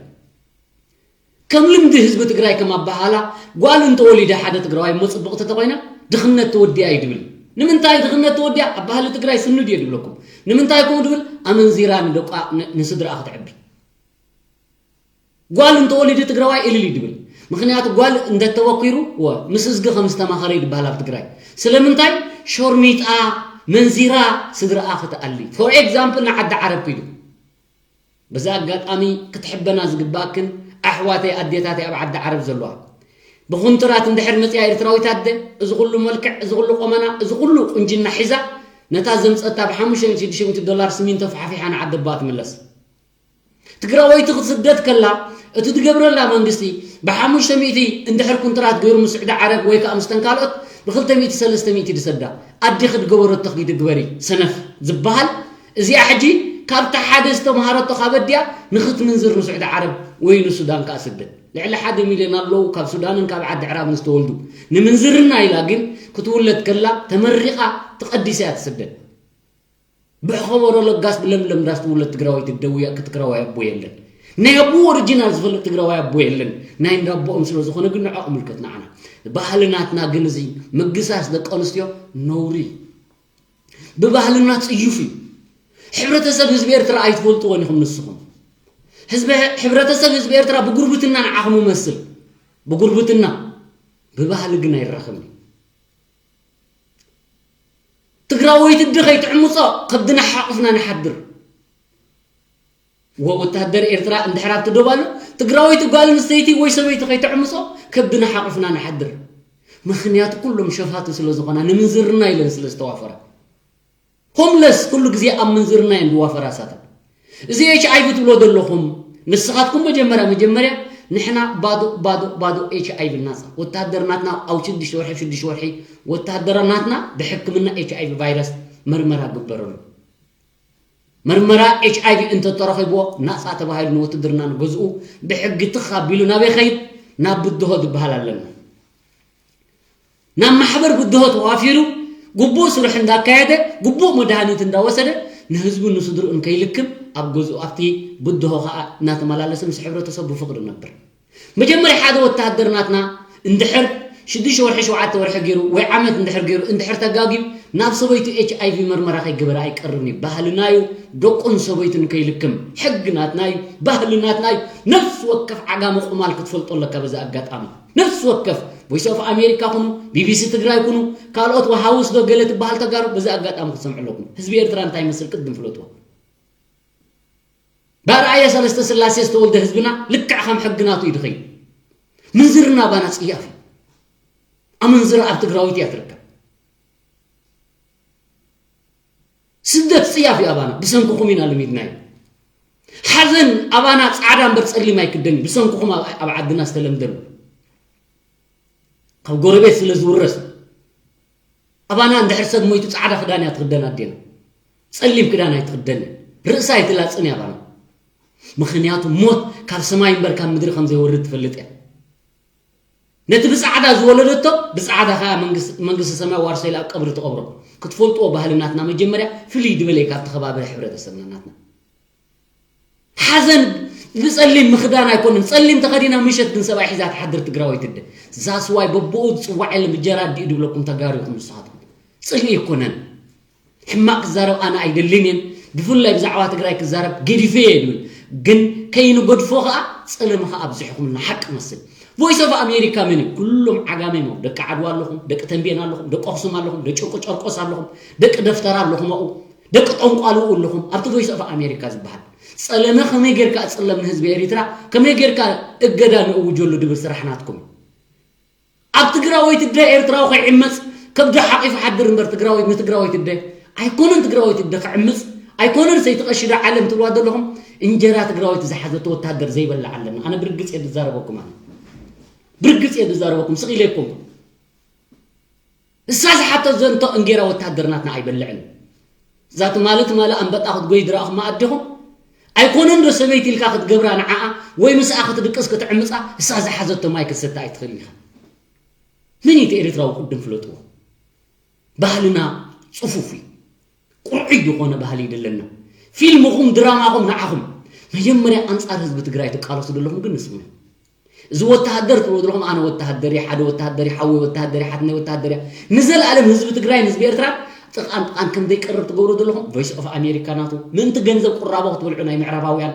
ከም ልምዲ ህዝቢ ትግራይ ከም ኣባሃላ ጓል እንተወሊደ ሓደ ትግራዋይ እሞ ፅብቕቲ ተኮይና ድኽነት ተወዲኣ እዩ ድብል። ንምንታይ ድኽነት ተወዲኣ ኣብ ባህሊ ትግራይ ስኑድ እየ ድብለኩም። ንምንታይ ከምኡ ድብል ኣመንዚራ ንደቋ ንስድራኣ ክትዕቢ ጓል እንተወሊደ ትግራዋይ እልል እዩ ድብል። ምክንያቱ ጓል እንደተወኪሩ ወ ምስ እዝጊ ከም ዝተማኸረ እዩ ድበሃል ኣብ ትግራይ። ስለምንታይ ሾርሚጣ መንዚራ ስድራኣ ክትኣሊ for example ንዓዲ ዓረብ ክይዱ በዚ ኣጋጣሚ ክትሕበና ዝግባእክን ኣሕዋተይ ኣዴታተይ ኣብ ዓዲ ዓረብ ዘለዋ ብኩንትራት እንድሕር መፅያ ኤርትራዊት ኣደ እዚ ኩሉ መልክዕ እዚ ኩሉ ቆመና እዚ ኩሉ ቁንጅና ሒዛ ነታ ዘምፀታ ብ500 ዶላር ስሚንቶ ፋሕፊሓ ንዓዲ ኣቦኣ ትምለስ። ትግራወይቲ ክትስደድ ከላ እቲ ትገብረላ መንግስቲ ብ500 እንድሕር ኩንትራት ገይሩ ምስ ስዑዲ ዓረብ ወይ ከዓ ምስተን ካልኦት ብ200 300 ድሰዳ ኣዴኺ ድገበረቶ ኪዲ ግበሪ ሰነፍ ዝበሃል እዚኣ ሕጂ ካብታ ሓደ ዝተምሃረቶ ካብ ኣዲኣ ንክትምንዝር ንስዑዲ ዓረብ ወይ ንሱዳን ከዓ ስደድ ልዕሊ ሓደ ሚልዮን ኣለዉ ካብ ሱዳንን ካብ ዓዲ ዕራብን ዝተወልዱ ንምንዝርና ኢላ ግን ክትውለድ ከላ ተመሪቓ ትቐዲስ እያ ትስደድ ብሕኸበሮ ለጋስ ብለምለም ዳስ ትውለድ ትግራወይቲ ደውያ ክትግራዋይ ኣቦ የለን ናይ ኣቦ ኦሪጂናል ዝፈልጥ ትግራዋይ ኣቦ የለን ናይ እንዳቦኦም ስለ ዝኾነ ግን ንዕኦም ምልከት ንዓና ባህሊ ናትና ግን እዚ ምግሳስ ደቂ ኣንስትዮ ነውሪ ብባህልና ፅዩፍ እዩ ሕብረተሰብ ህዝቢ ኤርትራ ኣይትፈልጥዎን ኢኹም ንስኹም ህዝቢ ሕብረተሰብ ህዝቢ ኤርትራ ብጉርብትና ንዓኹም መስል ብጉርብትና ብባህሊ ግን ኣይራኸብን ትግራወይቲ ዲ ከይትዕምፆ ከብድና ሓቑፍና ንሓድር ወወታደር ኤርትራ እንድሕር ኣብቲ ዶብ ኣሎ ትግራወይቲ ጓል ኣንስተይቲ ወይ ሰበይቲ ከይትዕምፆ ከብድና ሓቑፍና ንሓድር ምኽንያቱ ኩሎም ሸፋቱ ስለ ዝኾና ንምንዝርና ኢለን ስለ ዝተዋፈራ ሆምለስ ኩሉ ግዜ ኣብ ምንዝርና እየን ዝዋፈራ ሳተን እዚ ኤች ኣይቪ ትብሎ ዘለኹም ንስኻትኩም መጀመርያ መጀመርያ ንሕና ባዶ ባዶ ባዶ ኤች ኣይቪ ናፃ ወታደር ናትና ኣብ ሽዱሽተ ወርሒ ሽዱሽተ ወርሒ ወታደራ ናትና ብሕክምና ኤች ኣይቪ ቫይረስ መርመራ ግበረሉ መርመራ ኤች ኣይቪ እንተተረኺብዎ ናፃ ተባሂሉ ንውትድርና ንገዝኡ ብሕጊ ትኽ ኣቢሉ ናበይ ኸይድ ናብ ብድሆ ዝበሃል ኣለና ናብ ማሕበር ብድሆ ተዋፊሩ ግቡእ ስርሑ እንዳካየደ ግቡእ መድሃኒት እንዳወሰደ ንህዝቡ ንስድርኡን ከይልክም ኣብ ገዝኡ ኣብቲ ብድሆ ከዓ እናተመላለሰ ምስ ሕብረተሰቡ ብፍቕሪ ነብር መጀመርያ ሓደ ወታሃደር ናትና እንድሕር ሽዱሽተ ወርሒ ሸውዓተ ወርሒ ገይሩ ወይ ዓመት እንድሕር ገይሩ እንድሕር ተጋግዩ ናብ ሰበይቱ ኤች ኣይቪ መርመራ ከይገበረ ኣይቀርብን እዩ ባህልና እዩ ደቁን ሰበይቱን ከይልክም ሕጊ ናትና እዩ ባህሊ ናትና እዩ ነፍሲ ወከፍ ዓጋመ ቁማል ክትፈልጦ ኣለካ በዚ ኣጋጣሚ ነፍሲ ወከፍ ቮይስ ኦፍ ኣሜሪካ ኩኑ ቢቢሲ ትግራይ ኩኑ ካልኦት ወሃውስ ዶ ገለ ትበሃል ተጋሩ በዚ ኣጋጣሚ ክትሰምዑ ኣለኩም ህዝቢ ኤርትራ እንታይ ይመስል ቅድም ፍለጥዎ ብኣርኣያ ሰለስተ ስላሴ ዝተወልደ ህዝብና ልክዕ ከም ሕጊ ናቱ እዩ ድኸይድ ምንዝርና ኣባና ፅያፍ እዩ ኣመንዝራ ኣብ ትግራዊት እያ ትርከብ ስደት ፅያፍ እዩ ኣባና ብሰንክኹም ኢና ልሚድናዮ ሓዘን ኣባና ፃዕዳ እምበር ፀሊም ኣይክደን እዩ ብሰንክኹም ኣብ ዓድና ዝተለምደሉ ካብ ጎረቤት ስለ ዝውረስ ኣባና እንድሕር ሰብ ሞይቱ ፃዕዳ ክዳን እያ ትኽደን ኣዴና ፀሊም ክዳን ኣይትኽደን ርእሳ ኣይትላፅን እያ ኣባና ምኽንያቱ ሞት ካብ ሰማይ እምበር ካብ ምድሪ ከም ዘይወርድ ትፈልጥ እያ ነቲ ብፃዕዳ ዝወለደቶ ብፃዕዳ ከዓ መንግስቲ ሰማይ ዋርሶ ኢላ ኣብ ቀብሪ ትቐብሮ ክትፈልጥዎ ባህሊ ናትና መጀመርያ ፍልይ ዝበለ ካብቲ ከባቢ ሕብረተሰብና ናትና ሓዘን ብፀሊም ምኽዳን ኣይኮነን ፀሊም ተኸዲና ምሸት ግን ሰብኣይ ሒዛ ትሓድር ትግራወይቲ ደ ዛስዋይ በብኡ ዝፅዋዕ የለን ብጀራ ኣዲኡ ድብለኩም ተጋሩ ኢኹም ንስኻትኩም ፅልኢ ኣይኮነን ሕማቕ ክዛረብ ኣነ ኣይደልን እየን ብፍላይ ብዛዕባ ትግራይ ክዛረብ ገዲፈ እየ ድብል ግን ከይንገድፎ ከዓ ፀለመ ከዓ ኣብዚሕኹምልና ሓቂ መስል ቮይስ ኦፍ ኣሜሪካ መን እዩ ኩሎም ዓጋመ ሞ ደቂ ዓድዋ ኣለኹም ደቂ ተንቤን ኣለኹም ደቂ ኣክሱም ኣለኹም ደቂ ጨርቆስ ኣለኹም ደቂ ደፍተራ ኣለኹም ኣኡ ደቂ ጠንቋልኡ ኣለኹም ኣብቲ ቮይስ ኦፍ ኣሜሪካ ዝበሃል ጸለመ ከመይ ጌርካ እጽለም ንህዝቢ ኤሪትራ ከመይ ጌርካ እገዳ ንእውጀሉ ድብል ስራሕ ናትኩም ኣብ ትግራወይቲ ደ ኤርትራዊ ከይዕመጽ ከብዱ ሓቂፉ ሓድር እምበር ትግራወይት ንትግራወይት እደ ኣይኮነን። ትግራወይት እደ ክዕምፅ ኣይኮነን። ሰይቲ ቀሺ ዶ ዓለም ትብልዋ ዘለኹም እንጀራ ትግራወይት ዝሓዘቶ ወታደር ዘይበልዕ ኣለና። ኣነ ብርግፅ እየ ዝዛረበኩም፣ ኣነ ብርግፅ እየ ዝዛረበኩም፣ ስቕ ኢለ ኣይኮንኩን። እሳ ዝሓቶ ዘንቶ እንጌራ ወታደር ናትና ኣይበልዕን። እዛ ትማሊ ትማሊ ኣንበጣ ክትጎይ ዝረኣኹማ ኣዴኹም ኣይኮነን ዶ ሰበይቲ ኢልካ ክትገብራ ንዓኣ ወይ ምስኣ ክትድቅስ ክትዕምፃ? እሳ ዝሓዘቶ ማይ ክትሰቲ ኣይትኽእልን ኢኻ። ምን እዩ እቲ ኤርትራዊ ቅድም ፍለጥዎ። ባህልና ፅፉፍ እዩ። ቁርዑይ ዝኾነ ባህሊ ይደለና። ፊልምኹም ድራማኹም ንዓኹም። መጀመርያ ኣንፃር ህዝቢ ትግራይ ትቃለሱ ዘለኹም ግን ንስኹም እዮም። እዚ ወተሃደር ትብሎ ዘለኹም ኣነ ወተሃደር እየ፣ ሓደ ወተሃደር እየ፣ ሓወይ ወተሃደር እየ፣ ሓትነይ ወተሃደር እያ። ንዘለኣለም ህዝቢ ትግራይ ህዝቢ ኤርትራ ጥቓን ጥቓን ከም ዘይቀርብ ትገብሩ ዘለኹም ቮይስ ኦፍ ኣሜሪካ ናቱ ምእንቲ ገንዘብ ቁራቦ ክትበልዑ ናይ ምዕራባውያን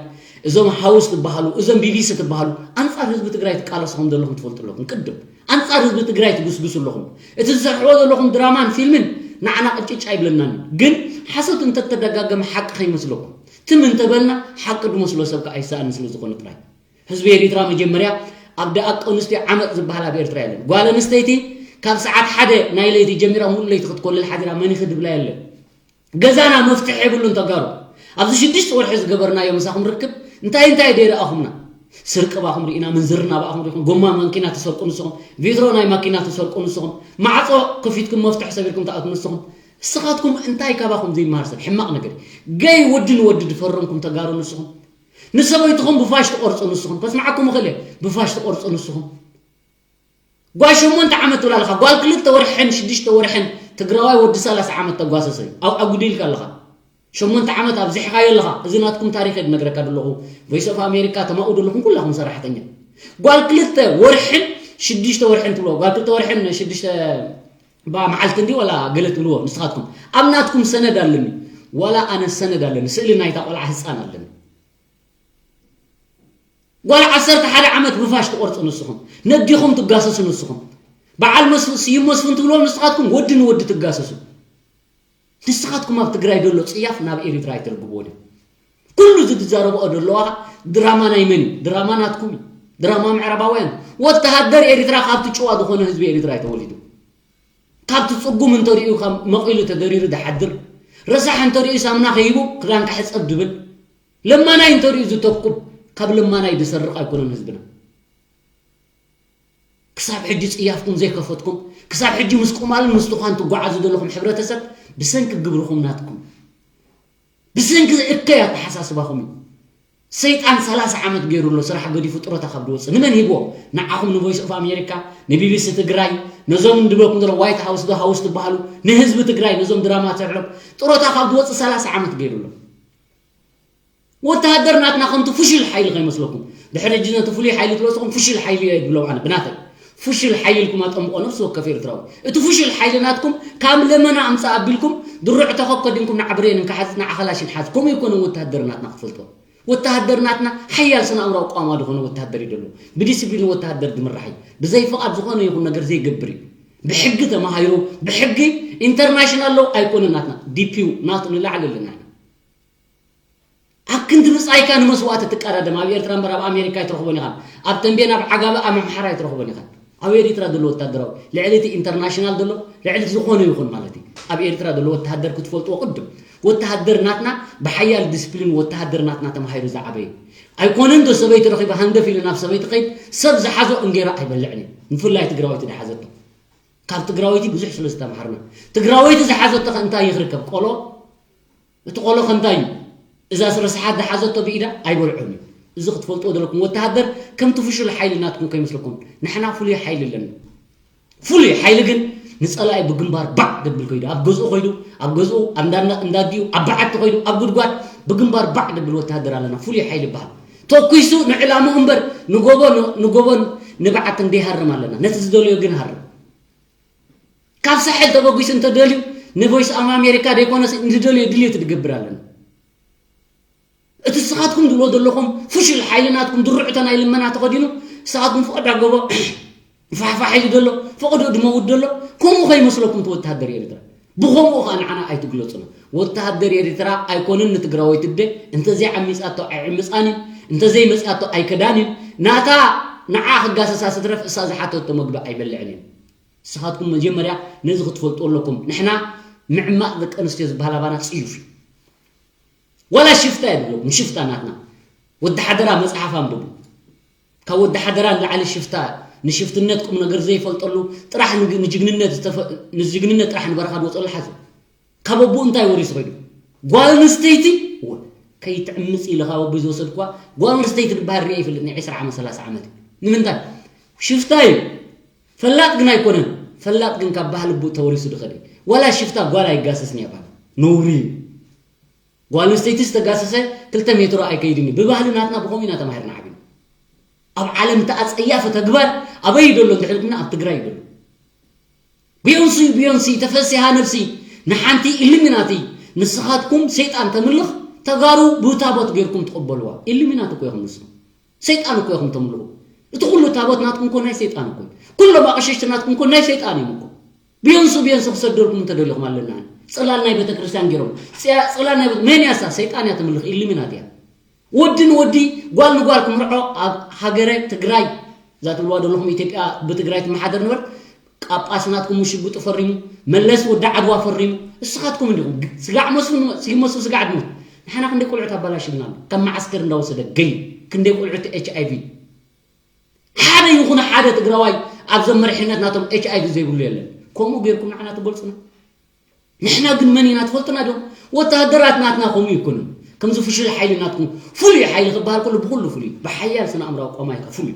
እዞም ሃውስ ትበሃሉ እዞም ቢቢሲ ትበሃሉ ኣንፃር ህዝቢ ትግራይ ትቃለሱ ከም ዘለኹም ትፈልጡ ኣለኹም። ቅድም ኣንፃር ህዝቢ ትግራይ ትጉስጉሱ ኣለኹም። እቲ ዝሰርሕዎ ዘለኹም ድራማን ፊልምን ንዓና ቅጭጭ ኣይብለናን እዩ። ግን ሓሶት እንተተደጋገመ ሓቂ ከይመስለኩም ትም እንተበልና ሓቂ ዝመስሎ ሰብ ከዓ ኣይሰኣን ስለ ዝኾነ ጥራይ። ህዝቢ ኤሪትራ መጀመርያ ኣብ ደቂ ኣንስትዮ ዓመፅ ዝበሃል ኣብ ኤርትራ የለን። ጓል ኣንስተይቲ ካብ ሰዓት ሓደ ናይ ለይቲ ጀሚራ ሙሉ ለይቲ ክትኮልል ሓዲራ መን ይኽድ ብላ የለን። ገዛና መፍትሒ የብሉን ተጋሩ። ኣብዚ ሽዱሽተ ወርሒ ዝገበርናዮ ምሳኹም ርክብ እንታይ እንታይ ደይረኣኹምና? ስርቂ ባኹም ርኢና፣ ምንዝርና ባኹም ርኢኹም፣ ጎማ ማኪና ትሰርቁ ንስኹም፣ ቪትሮ ናይ ማኪና ትሰርቁ ንስኹም፣ ማዕጾ ከፊትኩም መፍትሒ ሰቢርኩም ትኣትዉ ንስኹም። ንስኻትኩም እንታይ ካባኹም ዘይመሃር ሰብ ሕማቕ ነገር። ገይ ወዲ ንወዲ ዝፈረምኩም ተጋሩ ንስኹም። ንሰበይትኹም ብፋሽ ትቆርጹ ንስኹም። ከስምዓኩም እኽእል እየ። ብፋሽ ትቆርጹ ንስኹም። ጓል ሸሞንተ ዓመት ትብል ኣለኻ። ጓል ክልተ ወርሕን ሽዱሽተ ወርሕን ትግራዋይ ወዲ ሰላሳ ዓመት ተጓሰሰ እዩ። ኣብ ኣጉዲልካ ኣለኻ። ሸሞንተ ዓመት ኣብዚሕኻዮ ኣለኻ። እዚ ናትኩም ታሪኽ እየ ዝነግረካ ዘለኹ። ቮይስ ኦፍ ኣሜሪካ ተማኡ ዘለኹም ኩላኹም ሰራሕተኛ። ጓል ክልተ ወርሕን ሽዱሽተ ወርሕን ትብሎ። ጓል ክልተ ወርሕን ሽዱሽተ ባ መዓልቲ እንዲ ዋላ ገለ ትብልዎ ንስኻትኩም። ኣብ ናትኩም ሰነድ ኣለኒ። ዋላ ኣነ ሰነድ ኣለኒ። ስእሊ ናይታ ቆልዓ ህፃን ኣለኒ። ጓል ዓሰርተ ሓደ ዓመት ብፋሽ ትቆርፁ ንስኹም። ነዲኹም ትጋሰሱ ንስኹም። በዓል መስፍን፣ ስዩም መስፍን ትብልዎም ንስኻትኩም ወዲ ንወዲ ትጋሰሱ። ንስኻትኩም ኣብ ትግራይ ዘሎ ፅያፍ ናብ ኤሪትራ ኣይተርግብዎ ድዩ? ኩሉ እዚ ትዛረብኦ ዘለዋ ድራማ ናይ መን እዩ? ድራማ ናትኩም እዩ። ድራማ ምዕራባውያን። ወተሃደር ኤሪትራ ካብቲ ጭዋ ዝኾነ ህዝቢ ኤሪትራ እዩ ተወሊዱ። ካብቲ ፅጉም እንተሪኡ ካብ መቒሉ ተደሪሩ ዝሓድር፣ ረሳሕ እንተሪኡ ሳምና ከይቡ ክዳንካ ሕፀብ ድብል፣ ለማናይ እንተሪኡ ዝተኩብ፣ ካብ ለማናይ ዝሰርቕ ኣይኮነን ህዝብና። ክሳብ ሕጂ ፅያፍኩም ዘይከፈትኩም፣ ክሳብ ሕጂ ምስ ቁማልን ምስ ትዃን ትጓዓዙ ዘለኹም ሕብረተሰብ ብሰንኪ ግብርኹም ናትኩም፣ ብሰንኪ እከይ ኣተሓሳስባኹም እዩ። ሰይጣን ሰላሳ ዓመት ገይሩ ኣሎ ስራሕ ገዲፉ ጥሮታ ካብ ዝወፅእ ንመን ሂብዎ? ንዓኹም ንቮይስ ኦፍ ኣሜሪካ፣ ንቢቢሲ ትግራይ፣ ነዞም እንድበልኩም ዘሎ ዋይት ሃውስ ዶ ሃውስ ትበሃሉ ንህዝቢ ትግራይ ነዞም ድራማ ትስርሕሎም ጥሮታ ካብ ዝወፅእ ሰላሳ ዓመት ገይሩ ኣሎ። ወተሃደር ናትና ከምቲ ፍሹል ሓይሊ ከይመስለኩም። ድሕሪ ሕጂ ነቲ ፍሉይ ሓይሊ ትበፅኹም ፍሹል ሓይሊ እየ ዝብሎም ኣነ ብናተይ ፍሹል ሓይሊ ኢልኩም ኣጠምቆ ነፍሲ ወከፍ ኤርትራዊ። እቲ ፍሹል ሓይሊ ናትኩም ካብ ለመና ኣምፃእ ኣቢልኩም ድሩዕ ተኸከዲንኩም ንዓ ብሬንን ክሓዝ ንዓ ኸላሽን ሓዝ። ከምኡ ይኮነ ወተሃደር ናትና ክትፈልጦ። ወተሃደር ናትና ሓያል ስነ ኣእምራዊ ቋማ ዝኾነ ወተሃደር እዩ ዘሎ። ብዲስፕሊን ወተሃደር ዝምራሕ እዩ። ብዘይ ፍቓድ ዝኾነ ይኹን ነገር ዘይገብር እዩ። ብሕጊ ተማሂሩ ብሕጊ ኢንተርናሽናል ሎ ኣይኮነን ናትና ዲፒዩ ናቱ ንላዕሊ ኣለና ኢና። ኣብ ክንዲ ብጻይካ ንመስዋእቲ ትቀዳደም ኣብ ኤርትራ እምበር ኣብ ኣሜሪካ ኣይትረኽቦን ኢኻ። ኣብ ተንቤን ኣብ ዓጋበ ኣብ ኣምሓራ ኣይትረኽቦን ኢኻ። ኣብ ኤሪትራ ዘሎ ወታደራዊ ልዕሊ እቲ ኢንተርናሽናል ዘሎ ልዕሊ እቲ ዝኾነ ይኹን ማለት እዩ። ኣብ ኤሪትራ ዘሎ ወተሃደር ክትፈልጥዎ ቅድም ወተሃደር ናትና ብሓያል ዲስፕሊን ወተሃደር ናትና ተማሂሩ ዝዓበየ ኣይኮነን ዶ ሰበይቲ ረኺቡ ሃንደፍ ኢሉ ናብ ሰበይቲ ከይድ ሰብ ዝሓዞ እንጌራ ኣይበልዕን እዩ። ብፍላይ ትግራወይቲ ዝሓዘቶ ካብ ትግራወይቲ ብዙሕ ስለ ዝተምሃርና ትግራወይቲ ዝሓዘቶ ከ እንታይ ይኽርከብ ቆሎ እቲ ቆሎ ከምታይ እዩ እዛ ስረስሓት ዝሓዘቶ ብኢዳ ኣይበልዖን እዩ። እዚ ክትፈልጥዎ ዘለኩም ወተሃደር ከምቲ ፍሹል ሓይሊ ናትኩም ከይመስለኩም ንሕና ፍሉይ ሓይሊ ኣለና። ፍሉይ ሓይሊ ግን ንፀላኢ ብግንባር ባዕ ደብል ኮይዱ ኣብ ገዝኡ ኮይዱ ኣብ ገዝኡ ኣብ እንዳና- እንዳዲኡ ኣብ በዓቲ ኮይዱ ኣብ ጉድጓድ ብግንባር ባዕ ደብል ወተሃደር ኣለና። ፍሉይ ሓይሊ ይበሃል። ተኩሱ ንዕላምኡ እምበር ንጎቦ ን- ንጎቦን ንበዓትን ዘይሃርም ኣለና። ነቲ ዝደለዮ ግን ሃርም። ካብ ሳሕል ተበጊሱ እንተደልዩ ንቮይስ ኦፍ ኣሜሪካ ዘይኮነስ ንዝደልዮ ድልየቱ ዝገብር ኣለና። እቲ ንስኻትኩም ትብሎ ዘለኹም ፍሹል ሓይሊ ናትኩም ድርዕቶ ናይ ልመና ተኸዲኑ ንስኻትኩም ፈቐዶ ኣገቦ ፋሕፋሕ ኢሉ ዘሎ ፈቐዶ ድመውት ዘሎ ከምኡ ከይመስለኩም እቲ ወተሃደር ኤርትራ ብኸምኡ ኸዓ ንዓና ኣይትግለፁና። ወተሃደር ኤርትራ ኣይኮነን ንትግራወይቲ እደ እንተዘይዓሚፃቶ ኣይዕምፃን እዩ እንተዘይመፅያቶ ኣይከዳን እዩ ናታ ንዓ ክጋሰሳ ስትረፍ እሳ ዝሓተቶ መግቢ ኣይበልዕን እዩ። ንስኻትኩም መጀመርያ ነዚ ክትፈልጡ ኣለኩም። ንሕና ምዕማቕ ደቂ ኣንስትዮ ዝበሃል ኣባና ጽዩፍ እዩ። ዋላ ሽፍታ የብለኩም፣ ሽፍታ ናትና። ወዲ ሓደራ መጽሓፍ ኣንብቡ። ካብ ወዲ ሓደራ ንላዕሊ ሽፍታ፣ ንሽፍትነት ቁም ነገር ዘይፈልጠሉ ጥራሕ ንግ-፣ ንጅግንነት ዝተፈ-፣ ንጅግንነት ጥራሕ ንበረኻ ዝወፀሉ ሓዘ። ካብ ኣቦኡ እንታይ ወሪሱ ኸይዱ? ጓል ኣንስተይቲ ወ-፣ ከይትዕምፅ ኢለ ካብ ኣቦይ ዝወሰድኳ ጓል ኣንስተይቲ ዝበሃል ሪኣ ይፈልጥ ናይ ዕስራ ዓመት ሰላሳ ዓመት እዩ። ንምንታይ? ሽፍታ እዩ። ፈላጥ ግን ኣይኮነን። ፈላጥ ግን ካብ ባህሊ ኣቦኡ ተወሪሱ ዝኸደ እዩ። ዋላ ሽፍታ ጓል ኣይጋሰስን እያ ባል። ነውሪ እዩ። ጓል ኣንስተይቲ ዝተጋሰሰ ክልተ ሜትሮ ኣይከይድን እዩ። ብባህሊ ናትና ብኸምኡ ኢና ተማሂርና ዓቢና። ኣብ ዓለም እቲ ኣጸያፊ ተግባር ኣበይ ደሎ እንድሕር ኢልኩምና ኣብ ትግራይ ደሎ። ቢዮንሲ ቢዮንሲ ተፈሲሃ ነብሲ ንሓንቲ ኢሉሚናቲ ንስኻትኩም ሰይጣን ተምልኽ ተጋሩ ብታቦት ጌርኩም ትቕበልዋ። ኢሉሚናቲ እኮ ኢኹም ንስኹም። ሰይጣን እኮ ኢኹም ተምልኹ። እቲ ኩሉ ታቦት ናትኩም እኮ ናይ ሰይጣን እኮ እዩ። ኩሎም ኣቕሽሽቲ ናትኩም እኮ ናይ ሰይጣን እዮም እኮ። ቢዮንሱ ቢዮንሱ ክሰደልኩም እንተደሊኹም ኣለና። ጽላል ናይ ቤተክርስትያን ገይሮም። ጽያ-፣ ጽላል ናይ ቤተ-፣ መን እያ እሳ? ሰይጣን እያ ተምልኽ፣ ኢሉሚናቲ እያ። ወዲ ንወዲ፣ ጓል ንጓል ክምርዖ ኣብ ሃገረ ትግራይ፣ እዛ ትብልዋ ዘለኹም ኢትዮጵያ ብትግራይ ትመሓደር ንበር፣ ጳጳስ ናትኩም ሽጉጥ ፈሪሙ፣ መለስ ወዲ ዓድዋ ፈሪሙ፣ እስኻትኩም እንዲኹም። ስጋዕ መስሉ፣ ስግ-፣ መስሉ ስጋዕ ድሙ። ንሓና ክንደይ ቆልዑት ኣባላሽብና ኣሎ። ካብ መዓስከር እንዳወሰደ ገይ፣ ክንደይ ቆልዑት ኤች ኣይ ቪ። ሓደ ይኹን ሓደ ትግራዋይ ኣብ ዘመርሕነት ናቶም ኤች ኣይ ቪ ዘይብሉ የለን። ከምኡ ጌርኩም ንዓና ትገልጹና። ንሕና ግን መን ኢና ትፈልጡና ዶ? ወተሃደራት ናትና ከምኡ ይኮኑን። ከምዚ ፍሹል ሓይሊ ናትኩም ፍሉይ ሓይሊ ክበሃል ከሎ ብኹሉ ፍሉይ። ብሓያል ስነ ኣእምራዊ ቆማይ ከ ፍሉይ።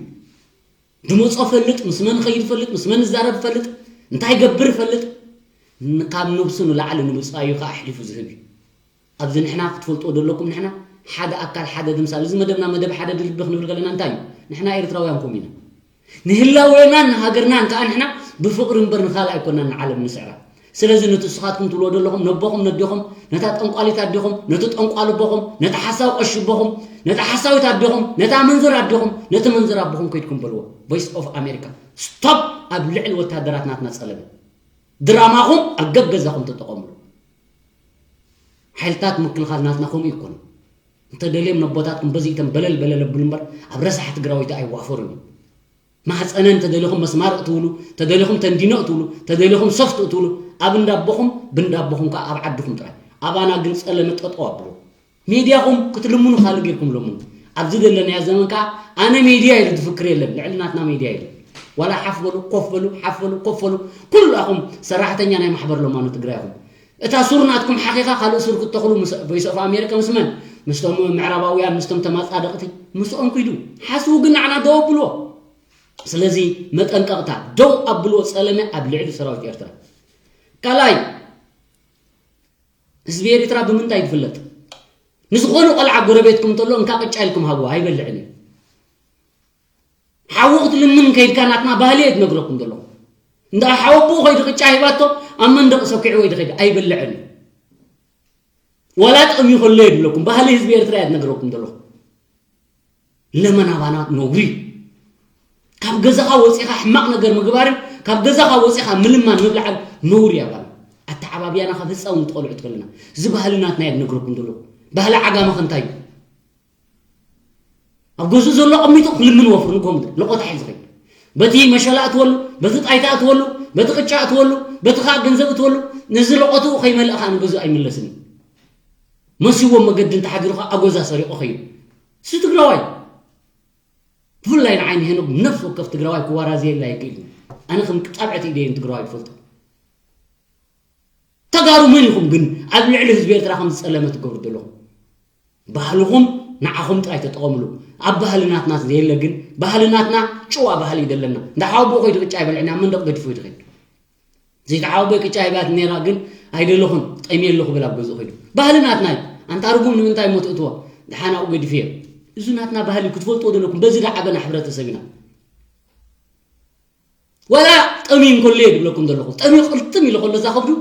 ድመጾ ፈልጥ፣ ምስ መን ኸይድ ፈልጥ፣ ምስ መን ዝዛረብ ፈልጥ፣ እንታይ ገብር ፈልጥ። ን-፣ ካብ ነብሱ ንላዕሊ ንብጻዩ ከኣ ኣሕሊፉ ዝህብ እዩ። ኣብዚ ንሕና ክትፈልጥዎ ዘለኩም ንሕና ሓደ ኣካል ሓደ ድምሳል። እዚ መደብና መደብ ሓደ ድልቢ ክንብል ከለና እንታይ እዩ? ንሕና ኤርትራውያን ከምኡ ኢና። ንህላዌናን ንሃገርናን ከኣ ንሕና ብፍቕሪ እምበር ንኻልእ ኣይኮናን ንዓለም ንስዕራ። ስለዚ ነቲ ንስኻትኩም ትብልዎ ዘለኹም ነቦኹም ነዴኹም፣ ነታ ጠንቋሊት ኣዴኹም፣ ነቲ ጠንቋሊ ኣቦኹም፣ ነታ ሓሳዊ ቀሺ ኣቦኹም፣ ነታ ሓሳዊት ኣዴኹም፣ ነታ ኣመንዝር ኣዴኹም፣ ነቲ መንዝር ኣቦኹም ከይድኩም በልዎ። ቮይስ ኦፍ ኣሜሪካ፣ ስቶፕ! ኣብ ልዕሊ ወታደራት ናትና ጸለመ። ድራማኹም ኣብ ገገዛኹም ተጠቐምሉ። ሓይልታት ምክልኻል ናትና ከምኡ ይኮኑ። እንተደልዮም ነቦታትኩም በዚእቶም በለል በለል ኣብሉ እምበር ኣብ ረሳሕ ትግራወይቲ ኣይዋፈሩን እዮም። ማህፀነ እንተደሊኹም መስማር እትብሉ፣ ተደሊኹም ተንዲኖ እትብሉ፣ ተደሊኹም ሶፍት እትብሉ፣ ኣብ እንዳቦኹም ብንዳቦኹም ከዓ ኣብ ዓድኹም ጥራይ። ኣባና ግን ጸለመ ጠጠው ኣብሉ። ሚድያኹም ክትልምኑ ካልእ ጌርኩም ለምኑ። ኣብዚ ዘለናዮ ዘመን ከዓ ኣነ ሚድያ ኢሉ ዝፍክር የለን፣ ልዕሊ ናትና ሚድያ የለን። ዋላ ሓፍ በሉ፣ ኮፍ በሉ፣ ሓፍ በሉ፣ ኮፍ በሉ። ኩላኹም ሰራሕተኛ ናይ ማሕበር ለማኖ ትግራይ ኢኹም። እታ ሱር ናትኩም ሓኺኻ ካልእ ሱር ክትተኽሉ ምስ ቮይስ ኦፍ ኣሜሪካ ምስ መን? ምስቶም ምዕራባውያን፣ ምስቶም ተማጻደቕቲ፣ ምስኦም ኪዱ። ሓስቡ ግን ንዓና ደው ኣብልዎ። ስለዚ መጠንቀቕታ፣ ደው ኣብልዎ ጸለመ ኣብ ልዕሊ ሰራዊት ኤርትራ። ካልኣይ፣ ህዝቢ ኤርትራ ብምንታይ ትፍለጥ? ንዝኾነ ቆልዓ ጎረቤትኩም እንተሎ እንካ ቅጫ ኢልኩም ሃብዎ፣ ኣይበልዕን እዩ። ሓዉ ክትልምን ከይድካ ናትና ባህሊ እየ ትነግረኩም ዘለኹ። እንዳ ሓወቦኡ ከይዱ ቅጫ ሂባቶ ኣብ መንደቕ ሰኪዑ ወይ ድኸይድ ኣይበልዕን እዩ። ዋላ ጠምዩ ከሎ እየ ዝብለኩም፣ ባህሊ ህዝቢ ኤርትራ እየ ትነግረኩም ዘለኹ። ለመና ባና ነውሪ። ካብ ገዛኻ ወፂኻ ሕማቕ ነገር ምግባርን ካብ ገዛኻ ወፂኻ ምልማን ምብላዕን ነውሪ እያ ባና። ኣተዓባብያና ካብ ህፃውንቲ ቆልዑት ከለና። እዚ ባህሊ ናትና እየ ዝነግረኩም ዘለኹ። ባህሊ ዓጋመ ከ እንታይ እዩ? ኣብ ገዝኡ ዘሎ ኣቐሚጡ ክልምን ወፍሪ ንጎምቲ ለቆታ ሒዙ ኸይዱ። በቲ መሸላ እትወሉ፣ በቲ ጣይታ እትወሉ፣ በቲ ቅጫ እትወሉ፣ በቲ ኻእ ገንዘብ እትወሉ፣ ነዚ ለቆትኡ ከይመልእ ኻእ ንገዝኡ ኣይምለስን እዩ። መሲዎ መገዲ እንተሓዲሩ ኻእ ኣጎዛ ሰሪቑ ኸይዱ። እዚ ትግራዋይ። ብፍላይ ንዓይ ንሄኖክ ነፍሲ ወከፍ ትግራዋይ ክዋራዘየላ የክእል እዩ። ኣነ ከም ጣብዐት ኢደየን ትግራዋይ ትፈልጦ። ተጋሩ መን ኢኹም ግን ኣብ ልዕሊ ህዝቢ ኤርትራ ከም ዝጸለመ ትገብሩ ዘለኹም? ባህልኹም ንዓኹም ጥራይ ተጠቐምሉ። ኣብ ባህሊ ናትና ዘየለ ግን፣ ባህሊ ናትና ጭዋ ባህሊ እዩ ዘለና። እንዳ ሓወቦ ከይዱ ቅጫ ይበልዕና፣ ኣብ መንደቕ ገዲፉ ይድኸድ። ዘይተሓወቦ ቅጫ ይባት ነራ ግን ኣይደለኹን፣ ጠምየ ኣለኹ ብል ኣብ ገዝኡ ከይዱ። ባህሊ ናትና እዩ። ኣንታ ርጉም ንምንታይ እሞ ትእትዎ? ደሓን ኣብኡ ገዲፉ እየ። እዚ ናትና ባህሊ ክትፈልጥዎ ዘለኩም፣ በዚ ደዓበና ሕብረተሰብ ኢና። ዋላ ጠምዩ እንከሎ እየ ዝብለኩም ዘለኹ። ጠምዩ ቅልጥም ኢሉ ከሎ እዛ ከብዱ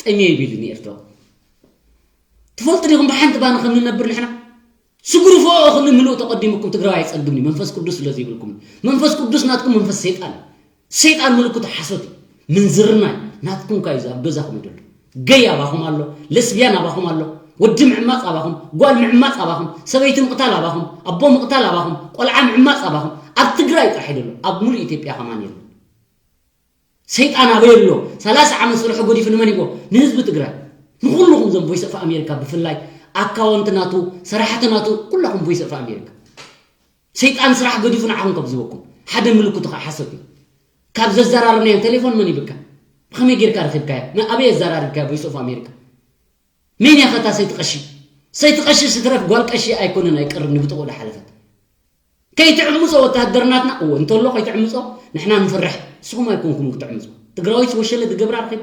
ጠምየ ይብል ንኤርትራዊ። ትፈልጡ ዲኹም ብሓንቲ ባኒ ከም ንነብር ንሕና? ስጉርፎ እኽሊ ምሉእ ተቐዲሙኩም ትግራዋይ ኣይጸግብን እዩ። መንፈስ ቅዱስ ስለ ዘይብልኩም። መንፈስ ቅዱስ ናትኩም መንፈስ ሰይጣን እዩ። ሰይጣን ምልክቱ ሓሶት እዩ። ምንዝርና እዩ። ናትኩም ካዩ ኣብ ገዛኹም እዩ ዘሎ። ገይ ኣባኹም ኣሎ፣ ለስቢያን ኣባኹም ኣሎ፣ ወዲ ምዕማጽ ኣባኹም፣ ጓል ምዕማጽ ኣባኹም፣ ሰበይቲ ምቕታል ኣባኹም፣ ኣቦ ምቕታል ኣባኹም፣ ቆልዓ ምዕማጽ ኣባኹም። ኣብ ትግራይ ጥራሕ እዩ ዘሎ። ኣብ ሙሉእ ኢትዮጵያ ከማን የለን። ሰይጣን ኣበይ ኣሎ? ሰላሳ ዓመት ስርሑ ገዲፉ ንመን ይቦ? ንህዝቢ ትግራይ። ንኹልኹም ዞም ቮይስ ኦፍ ኣሜሪካ ብፍላይ ኣካውንት ናቱ፣ ሰራሕቲ ናቱ፣ ኩላኹም ቮይስ ኦፍ ኣሜሪካ። ሰይጣን ስራሕ ገዲፉ ንዓኹም ካብ ዝበኩም ሓደ ምልክቱ ከዓ ሓሰት እዩ። ካብ ዘዘራረብናዮም ቴሌፎን መን ይብካ? ብኸመይ ጌርካ ረኺብካያ? ኣበይ ኣዘራሪብካያ ቮይስ ኦፍ ኣሜሪካ? መን ያኸታ ሰይቲ ቀሺ? ሰይቲ ቀሺ ስትረፍ ጓል ቀሺ ኣይኮነን ኣይቀርብ ንብጥቑ ዳሓለፈት። ከይትዕምጾ ወተሃደር ናትና እዎ እንተሎ ከይትዕምጾ ንሕና ንፍርሕ። ንስኹም ኣይኮንኩም ክትዕምጹ። ትግራዊት ወሸለ ዝገብራ ረኺብ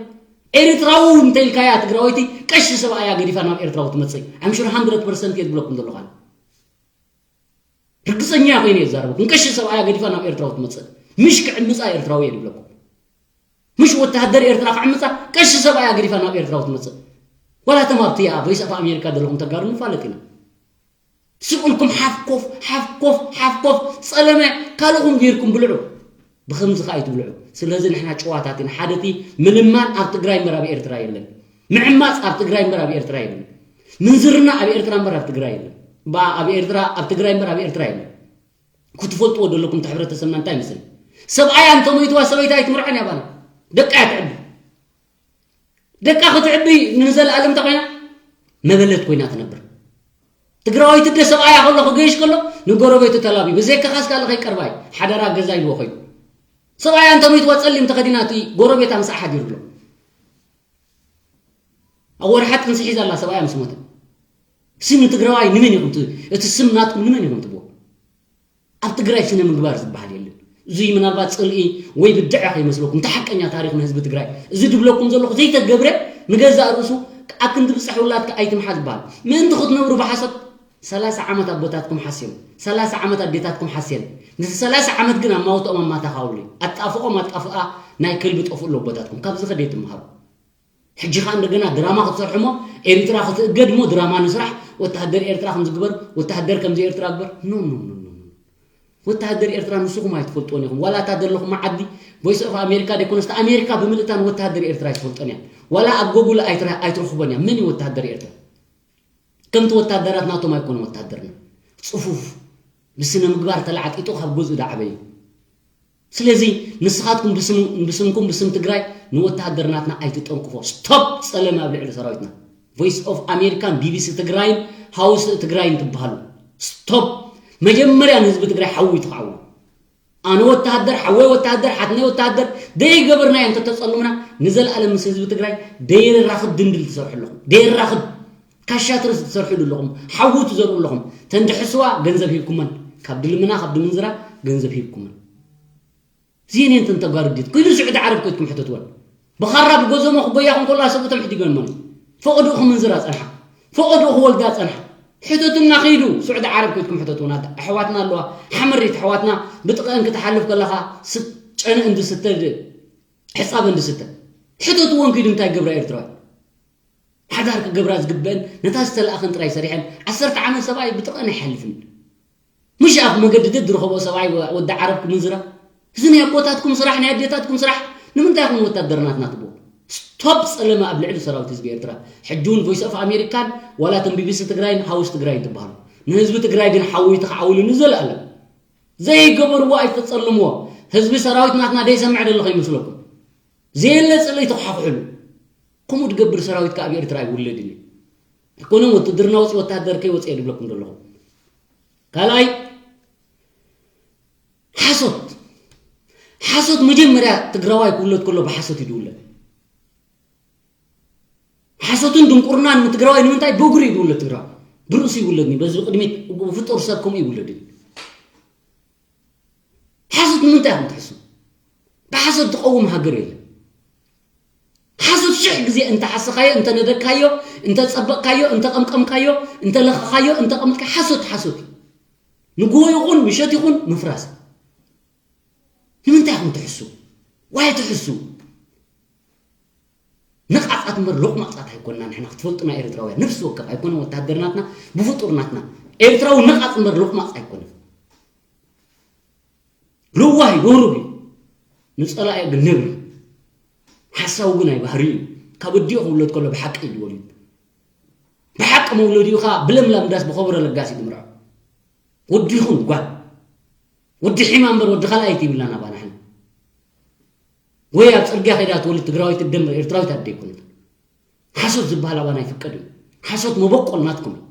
ኤርትራዊ እንተኢልካያ ትግራወይቲ ቀሺ ሰብኣያ ገዲፋ ናብ ኤርትራዊ ትመጽእ። I'm sure hundred percent እየ ዝብለኩም ዘለኹ ኣነ። ርግጸኛ ኮይነ እየ ዝዛረበኩም። ቀሺ ሰብኣያ ገዲፋ ናብ ኤርትራዊ ትመጽእ። ምሽ ክዕምጻ ኤርትራዊ እየ ዝብለኩም። ምሽ ወተሃደር ኤርትራ ክዕምጻ ቀሺ ሰብኣያ ገዲፋ ናብ ኤርትራዊ ትመጽእ። ዋላ እቶም ኣብቲ ኣብ ቮይስ ኦፍ ኣሜሪካ ዘለኹም ተጋሩ ንፋለጥ ኢና። ስቕ ኢልኩም ሓፍኮፍ ሓፍኮፍ ሓፍኮፍ ጸለመ ካልእኹም ገይርኩም ብልዑ። ብኸምዚ ከኣ ኣይትብልዑ። ስለዚ ንሕና ጭዋታት ኢና። ሓደቲ ምልማን ኣብ ትግራይ እምበር ኣብ ኤርትራ የለን። ምዕማጽ ኣብ ትግራይ እምበር ኣብ ኤርትራ የለን። ምንዝርና ኣብ ኤርትራ እምበር ኣብ ትግራይ የለን። ባ ኣብ ኤርትራ ኣብ ትግራይ እምበር ኣብ ኤርትራ የለን። ክትፈልጥዎ ዘለኩም እቲ ሕብረተሰብና እንታይ ይመስል። ሰብኣያ እንተሞይትዋ ሰበይታ ኣይትምርዖን እያ ባና። ደቃ እያ ትዕቢ። ደቃ ክትዕቢ ንዘለኣለም እንታይ ኮይና መበለት ኮይና ትነብር። ትግራዋይቲ ደ ሰብኣያ ከሎ ክገይሽ ከሎ ንጎረቤቱ ተላቢ ብዘይካ ካስ ካልእ ከይቀርባይ ሓደራ ገዛ ኢልዎ ኮይኑ ሰብኣያ እንተሞይትዋ ጸሊም ተኸዲና እቲ ጎረቤታ ምስኣ ሓዲሩ ኣሎ። ኣብ ወርሓ ጥንሲ ሒዛ ኣላ ሰብኣያ ምስ ሞተ። ስም ንትግራዋይ ንመን ኢኹም ት- እቲ ስም ናትኩም ንመን ኢኹም ትብዎ? ኣብ ትግራይ ስነ ምግባር ዝበሃል የለን። እዙይ ምናልባት ፅልኢ ወይ ብድዐ ከይመስለኩም፣ እቲ ሓቀኛ ታሪኽ ንህዝቢ ትግራይ። እዚ ድብለኩም ዘለኹ ዘይተገብረ ንገዛእ ርእሱ ኣብ ክንዲ ብፅሕ ውላድካ ኣይትምሓ ዝበሃል። ምእንቲ ክትነብሩ ብሓሶት ሰላሳ ዓመት ኣቦታትኩም ሓስዮም፣ ሰላሳ ዓመት ኣዴታትኩም ሓስየን። ነቲ ሰላሳ ዓመት ግን ኣማውትኦም ኣማታኻውሉ፣ ኣጣፍኦም ኣጣፍኣ ናይ ከልቢ ጠፍኡ ኣሎ ኣቦታትኩም። ካብዚ ከደይ ትምሃሩ። ሕጂ ኸዓ እንደገና ድራማ ክትሰርሑ እሞ ኤሪትራ ክትእገድ እሞ ድራማ ንስራሕ፣ ወተሃደር ኤርትራ ከምዚ ግበር፣ ወተሃደር ከምዚ ኤርትራ ግበር። ኖ፣ ኖ፣ ኖ፣ ኖ፣ ኖ። ወተሃደር ኤርትራ ንስኹም ኣይትፈልጥዎን ኢኹም። ዋላ እታ ዘለኹም ዓዲ ቮይስ ኦፍ ኣሜሪካ ደይኮነስ፣ ኣሜሪካ ብምልእታ ንወተሃደር ኤርትራ ኣይትፈልጦን እያ። ዋላ ኣብ ጎጉል ኣይትረ-፣ ኣይትረኽቦን እያ። መን እዩ ወተሃደር ኤርትራ? ከምቲ ወታደራት ናቶም ኣይኮነ ወታደርና። ጽፉፍ፣ ብስነ ምግባር ተላዕጢጡ ካብ ገዝኡ ዝዓበዩ። ስለዚ ንስኻትኩም ብስም-፣ ብስምኩም ብስም ትግራይ ንወታደር ናትና ኣይትጠንቅፎ። ስቶፕ ጸለመ ኣብ ልዕሊ ሰራዊትና። ቮይስ ኦፍ ኣሜሪካን ቢቢሲ ትግራይን ሃውስ ትግራይን ትበሃሉ። ስቶፕ። መጀመርያ ንህዝቢ ትግራይ ሓዊ ትኽዓዉ። ኣነ ወተሃደር፣ ሓወይ ወተሃደር፣ ሓትነይ ወተሃደር ደይገበርናዮ እንተተጸልሙና ንዘለኣለም ምስ ህዝቢ ትግራይ ደይራኽብ ድንድል ትሰርሑ ኣለኹም። ደይራኽብ ካሻ ትርስ ትሰርሕሉ ኣለኹም። ሓዊ ትዘርኡ ኣለኹም። ተንድሕስዋ ገንዘብ ሂብኩመን። ካብ ድልምና ካብ ድምንዝራ ገንዘብ ሂብኩመን። ዜኔን ተንተጓርዲት ኩሉ ስዑዲ ዓረብ ኮይትኩም ሕተትወን። ብኻራ ብጎዞሞ ክጎያ ክንኮላ ሰብኡቶም ሕዲገን መኑ። ፈቐድኡ ክምንዝራ ጸንሓ። ፈቐድኡ ክወልዳ ጸንሓ። ሕተቱና ኸይዱ ስዑዲ ዓረብ ኮይትኩም ሕተትወን። ኣደ-፣ ኣሕዋትና ኣለዋ። ሓመሪት ኣሕዋትና ብጥቐአን ክትሓልፍ ከለኻ ስ-፣ ጨነ እንድስተ ድ-፣ ሕጻብ እንድስተ። ሕተትወን ኪዱ እንታይ ገብራ ኤርትራውያን። ሓዳር ክገብራ ዝግበአን ነታ ዝተለኣኸን ጥራይ ሰሪሐን። ዓሰርተ ዓመት ሰብኣይ ብጥቐን ኣይሓልፍን። ምሽ ኣብ መገዲ ድርኸቦ ሰብኣይ ወ-፣ ወዲ ዓረብ ክምንዝራ። እዚ ናይ ኣቦታትኩም ስራሕ፣ ናይ ኣዴታትኩም ስራሕ። ንምንታይ ኢኹም ወታደር ናትና ትብሉ? ስቶፕ ጸለመ ኣብ ልዕሊ ሰራዊት ህዝቢ ኤርትራ። ሕጂ እውን ቮይስ ኦፍ ኣሜሪካን ዋላ እቶም ቢቢሲ ትግራይን ሃውስ ትግራይን ትበሃሉ። ንህዝቢ ትግራይ ግን ሓዊ ትኽዓውሉ ንዘለኣለም። ዘይገበርዎ ኣይተጸልምዎ። ህዝቢ ሰራዊት ናትና ደይሰምዕ ደሎ ከይመስለኩም። ዘየለ ጽልኢ ተኳሕኩሕሉ። ከምኡ ትገብር ሰራዊት ከኣ ኣብ ኤርትራ ኣይውለድን እዩ። ኣይኮነን ውትድርና ወፂ ወታደር ከይወፅአ ድብለኩም ዘለኹ። ካልኣይ፣ ሓሶት። ሓሶት መጀመርያ ትግራዋይ ክውለድ ከሎ ብሓሶት እዩ ድውለድ። ሓሶትን ድንቁርናን ንትግራዋይ ንምንታይ ብእግሩ እዩ ድውለድ? ትግራዋይ ብርእሱ ይውለድኒ። በዚ ብቅድሚት ብፍጡር ሰብ ከምኡ ይውለድኒ። ሓሶት ንምንታይ ኢኹም ትሕሱ? ብሓሶት ትቐውም ሃገር የለን። ሓሶት ሽሕ ግዜ እንተሓሰኻዮ፣ እንተነደካዮ፣ እንተጸበቕካዮ፣ እንተቐምቀምካዮ፣ እንተለኸኻዮ፣ እንተቐምጥካ፣ ሓሶት ሓሶት እዩ። ንግሆ ይኹን ምሸት ይኹን ምፍራስ። ንምንታይ ኢኹም ትሕሱ? ዋይ ትሕሱ? ነቓጻት እምበር ሎቕማጻት ኣይኮንና ንሕና። ክትፈልጡና ኤርትራውያን፣ ነፍሲ ወከፍ ኣይኮነን ወተሃደር ናትና፣ ብፍጡር ናትና። ኤርትራዊ ነቓጽ እምበር ሎቕማጽ ኣይኮነን። ለዋህ እዩ፣ ርሁሩህ እዩ። ንጸላኢ ግን ነብሪ። ሓሳዊ ግን ኣይባህሪ እዩ። ካብ ኣዲኡ ክውለድ ከሎ ብሓቂ እዩ ዝወልድ። ብሓቂ መውለዲኡ ኸኣ ብለምላም ዳስ ብኸበሮ ለጋሲ ትምርዖ። ወዲ ይኹን ጓል። ወዲ ሒማ እምበር ወዲ ካልኣይቲ ይብላና ባና ሕና። ወይ ኣብ ጽርግያ ከይዳ ትወልድ ትግራዊት ትደምር ኤርትራዊት ኣደ ኣይኮነት። ሓሶት ዝበሃል ኣባና ኣይፍቀድን። ሓሶት መበቆል ናትኩም እዩ።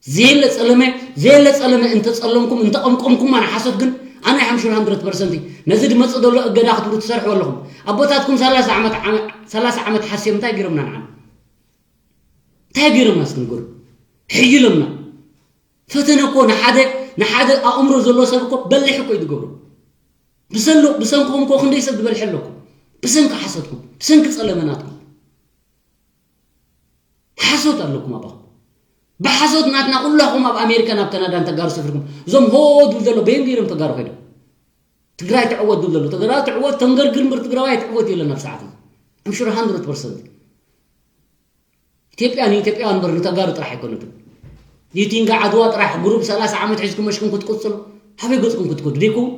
ዘየለ ጸለመ ዘየለ ጸለመ እንተጸለምኩም እንተቐምቆምኩማ ንሓሶት ግን ኣነ ሓምሽን ሃንድረት ፐርሰንት ነዚ ድመጽእ ዘሎ እገዳ ክትብሉ ትሰርሕዎ ኣለኹም። ኣቦታትኩም ሰላሳ ዓመት ዓመ- ሰላሳ ዓመት ሓስዮም እንታይ ገይሮምና ንዓና? እንታይ ገይሮምና እስኪ ንገሩ? ሕይሎምና። ፈተነ እኮ ንሓደ ንሓደ ኣእምሮ ዘሎ ሰብ እኮ በሊሕ እኮ እዩ ዝገብሮ። ብሰሉ ብሰንክኹም እኮ ክንደይ ሰብ ዝበልሐ ኣለኩም። ብሰንኪ ሓሶትኩም፣ ብሰንኪ ጸለመናትኩም። ሓሶት ኣለኩም ኣባኹም። ብሓሶት ናትና ኩላኹም ኣብ ኣሜሪካን ኣብ ካናዳን ተጋሩ ሰፊርኩም እዞም ሆ ዝብል ዘሎ በየን ገይሮም ተጋሩ ከይዶም ትግራይ ትዕወት ዝብል ዘሎ ተጋሩ ትዕወት ተንገርግር እምበር ትግራዋይ ትዕወት የለን ኣብ ሰዓት እዚ። I'm sure hundred percent። ኢትዮጵያ ንኢትዮጵያ እምበር ንተጋሩ ጥራሕ ኣይኮነትን። ዩቲንጋ ዓድዋ ጥራሕ ግሩብ ሰላሳ ዓመት ሒዝኩም መሽኩም ክትቅፅሉ ኣበይ ገፅኩም ክትከዱ ደይኮውን?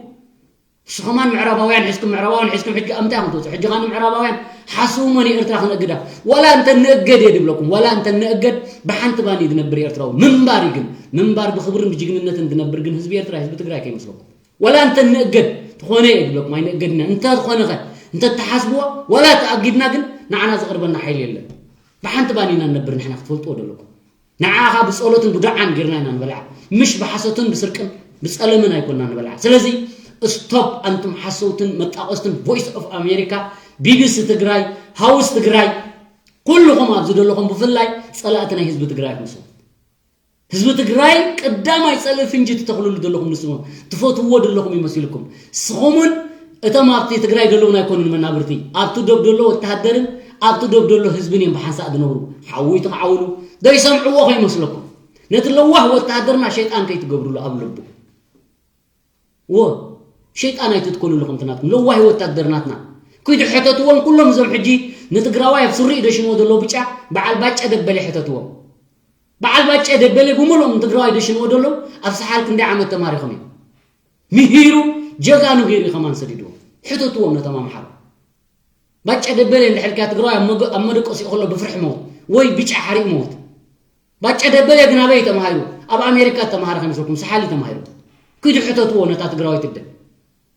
ንስኹማን ምዕራባውያን ሒዝኩም ምዕራባውያን ሒዝኩም ሕጂ ኣምታይ ኢኹም ትወፁ? ሕጂ ኻኒ ምዕራባውያን ሓስቡ እሞ ንኤርትራ ክነእግዳ ዋላ እንተ ንእገድ እየ ድብለኩም ዋላ እንተ ንእገድ ብሓንቲ ባኒ ዝነብር ኤርትራዊ ምንባር እዩ። ግን ምንባር ብኽብርን ብጅግንነትን ዝነብር ግን ህዝቢ ኤርትራ ህዝቢ ትግራይ ከይመስለኩም። ዋላ እንተ ንእገድ ተኾነ እየ ድብለኩም ኣይንእገድና እንተ ዝኾነ ኸ እንተ ተሓስብዎ ዋላ ተኣጊድና ግን ንዓና ዝቕርበና ሓይሊ የለን። ብሓንቲ ባኒና ንነብር ንሕና ክትፈልጥዎ ደለኩም። ንዓኻ ብጸሎትን ብዱዓን ጌርና ኢና ንበልዓ። ምሽ ብሓሶትን ብስርቅን ብጸለምን ኣይኮንና ንበልዓ። ስለዚ ስቶፕ ኣንቱም ሓሰውትን መጣቆስትን ቮይስ ኦፍ ኣሜሪካ፣ ቢቢሲ ትግራይ፣ ሃውስ ትግራይ፣ ኩልኹም ኣብዚ ዘለኹም ብፍላይ ጸላእቲ ናይ ህዝቢ ትግራይ ትመስሉ። ህዝቢ ትግራይ ቀዳማይ ጸልኢ ፍንጂ ትተኽልሉ ዘለኹም ንስኹም ትፈትውዎ ዘለኹም ይመስልኩም። ንስኹምን እቶም ኣብቲ ትግራይ ዘለውን ኣይኮኑን መናብርቲ። ኣብቲ ዶብ ዘሎ ወተሃደርን ኣብቲ ዶብ ዘሎ ህዝብን እዮም ብሓንሳእ ዝነብሩ። ሓዊ ትኽዓውሉ ዶ ይሰምዕዎ ከይመስለኩም። ነቲ ለዋህ ወተሃደርና ሸይጣን ከይትገብሩሉ ኣብ ልቡ። ወ ሸይጣን ኣይትትኮኑሉ ከምቲ ናትኩም ለዋህ ወታደር ናትና። ኩይዱ ሕተትዎም ኩሎም እዞም ሕጂ ንትግራዋይ ኣብ ሱሪ ኢዶ ሽንዎ ዘለዉ ብጫ በዓል ባጨ ደበለ ሕተትዎም። በዓል ባጨ ደበለ ብምሉኦም ትግራዋይ ኢዶ ሽንዎ ዘለዉ ኣብ ሰሓል ክንደይ ዓመት ተማሪኾም እዮም። ምሂሩ ጀጋኑ ገይሩ እዩ ከማን ሰዲድዎም። ሕተትዎም ነቶም ኣምሓሩ። ባጨ ደበለ እንድሕር ከኣ ትግራዋይ ኣብ መገ- ኣብ መደቀሲኡ ከሎ ብፍርሒ መውት ወይ ብጫ ሓሪኡ መውት። ባጨ ደበለ ግን ኣበይ ተማሂሩ? ኣብ ኣሜሪካ ተማሃረ ከይመስለኩም ሰሓሊ ተማሂሩ። ኪዱ ሕተትዎ ነታ ትግራወይቲ ኣደ።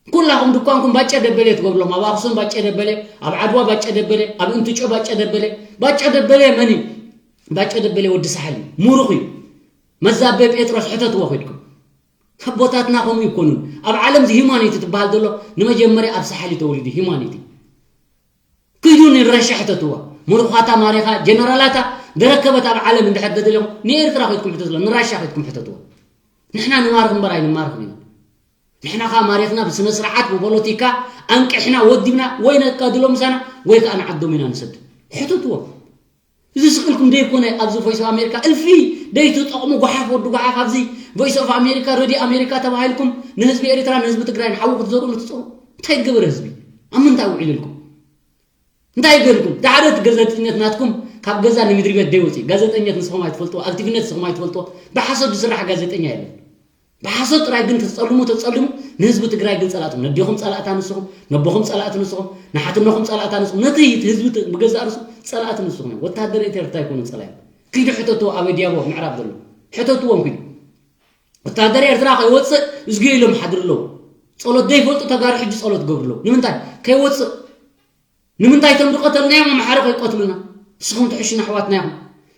ኩላኹም ድኳንኩም ባጨ ደበለ ትገብርሎም ኣብ ኣኽሱም ባጨ ደበለ ኣብ ዓድዋ ባጨ ደበለ ኣብ እንትጮ ባጨ ደበለ ባጨ ደበለ መን እዩ? ባጨ ደበለ ወዲ ሳሕል እዩ። ሙሩኽ እዩ። መዛበ ጴጥሮስ ሕተትዎ ኺድኩም። ኣቦታትና ከምኡ ይኮኑን። ኣብ ዓለም እዚ ሂማኒቲ ትበሃል ዘሎ ንመጀመርያ ኣብ ሳሕል እዩ ተወሊዱ ሂማኒቲ። ክይዱ ንራሻ ሕተትዋ። ሙሩኻታ ማሪኻ ጀነራላታ ደረከበት ኣብ ዓለም እንድሕር ደደልዮም ንኤርትራ ኺድኩም ሕተትዋ ንራሻ ኺድኩም ሕተትዋ። ንሕና ንማርኽ እምበር ኣይንማርኽን ኢና። ንሕና ኸኣ ማሪኽና ብስነ ስርዓት ብፖለቲካ ኣንቂሕና ወዲብና ወይ ነቃድሎ ምሳና ወይ ከኣ ንዓዶም ኢና ንሰድ። ሕተትዎም። እዚ ስቅልኩም ደይኮነ ኣብዚ ቮይስ ኦፍ ኣሜሪካ እልፊ ደይትጠቕሙ ጓሓፍ ወዲ ጓሓፍ ኣብዚ ቮይስ ኦፍ ኣሜሪካ ረድዮ ኣሜሪካ ተባሂልኩም ንህዝቢ ኤርትራ ንህዝቢ ትግራይ ንሓዊ ክትዘርኡሉ ትፅሩ እንታይ ገበረ ህዝቢ ኣብ ምንታይ ውዒልልኩም እንታይ ገርኩም ዳዕረት ገዘትነት ናትኩም ካብ ገዛ ንምድሪ ቤት ደይወፂ ጋዜጠኛት ንስኹም ኣይትፈልጥዎ ኣክቲቪነት ንስኹም ኣይትፈልጥዎ ብሓሰብ ዝስራሕ ጋዜጠኛ የለን ብሓሶት ጥራይ ግን ክትጸልሙ ተጸልሙ ንህዝቢ ትግራይ ግን ጸላእትኩም ነዴኹም ጸላእታ ንስኹም ነቦኹም ጸላእቲ ንስኹም ንሓትነኹም ጸላእታ ንስኹም ነቲ ህዝቢ ብገዛእ ርእሱ ጸላእቲ ንስኹም እዮም ወታደር ኤርትራ ኣይኮኑን ጸላኢ ኪዱ ሕተትዎ ኣበይ ድያቦ ምዕራብ ዘሎ ሕተትዎም ኪዱ ወታደር ኤርትራ ከይወፅእ እዝጊ ኢሎም ሓድሩ ኣለዉ ጸሎት ዘይፈልጡ ተጋሩ ሕጂ ጸሎት ገብሩ ኣለዉ ንምንታይ ከይወፅእ ንምንታይ እቶም ዝቐተልናዮም ኣምሓሩ ከይቀትሉና ንስኹም ትሕሹና ኣሕዋትና ኢኹም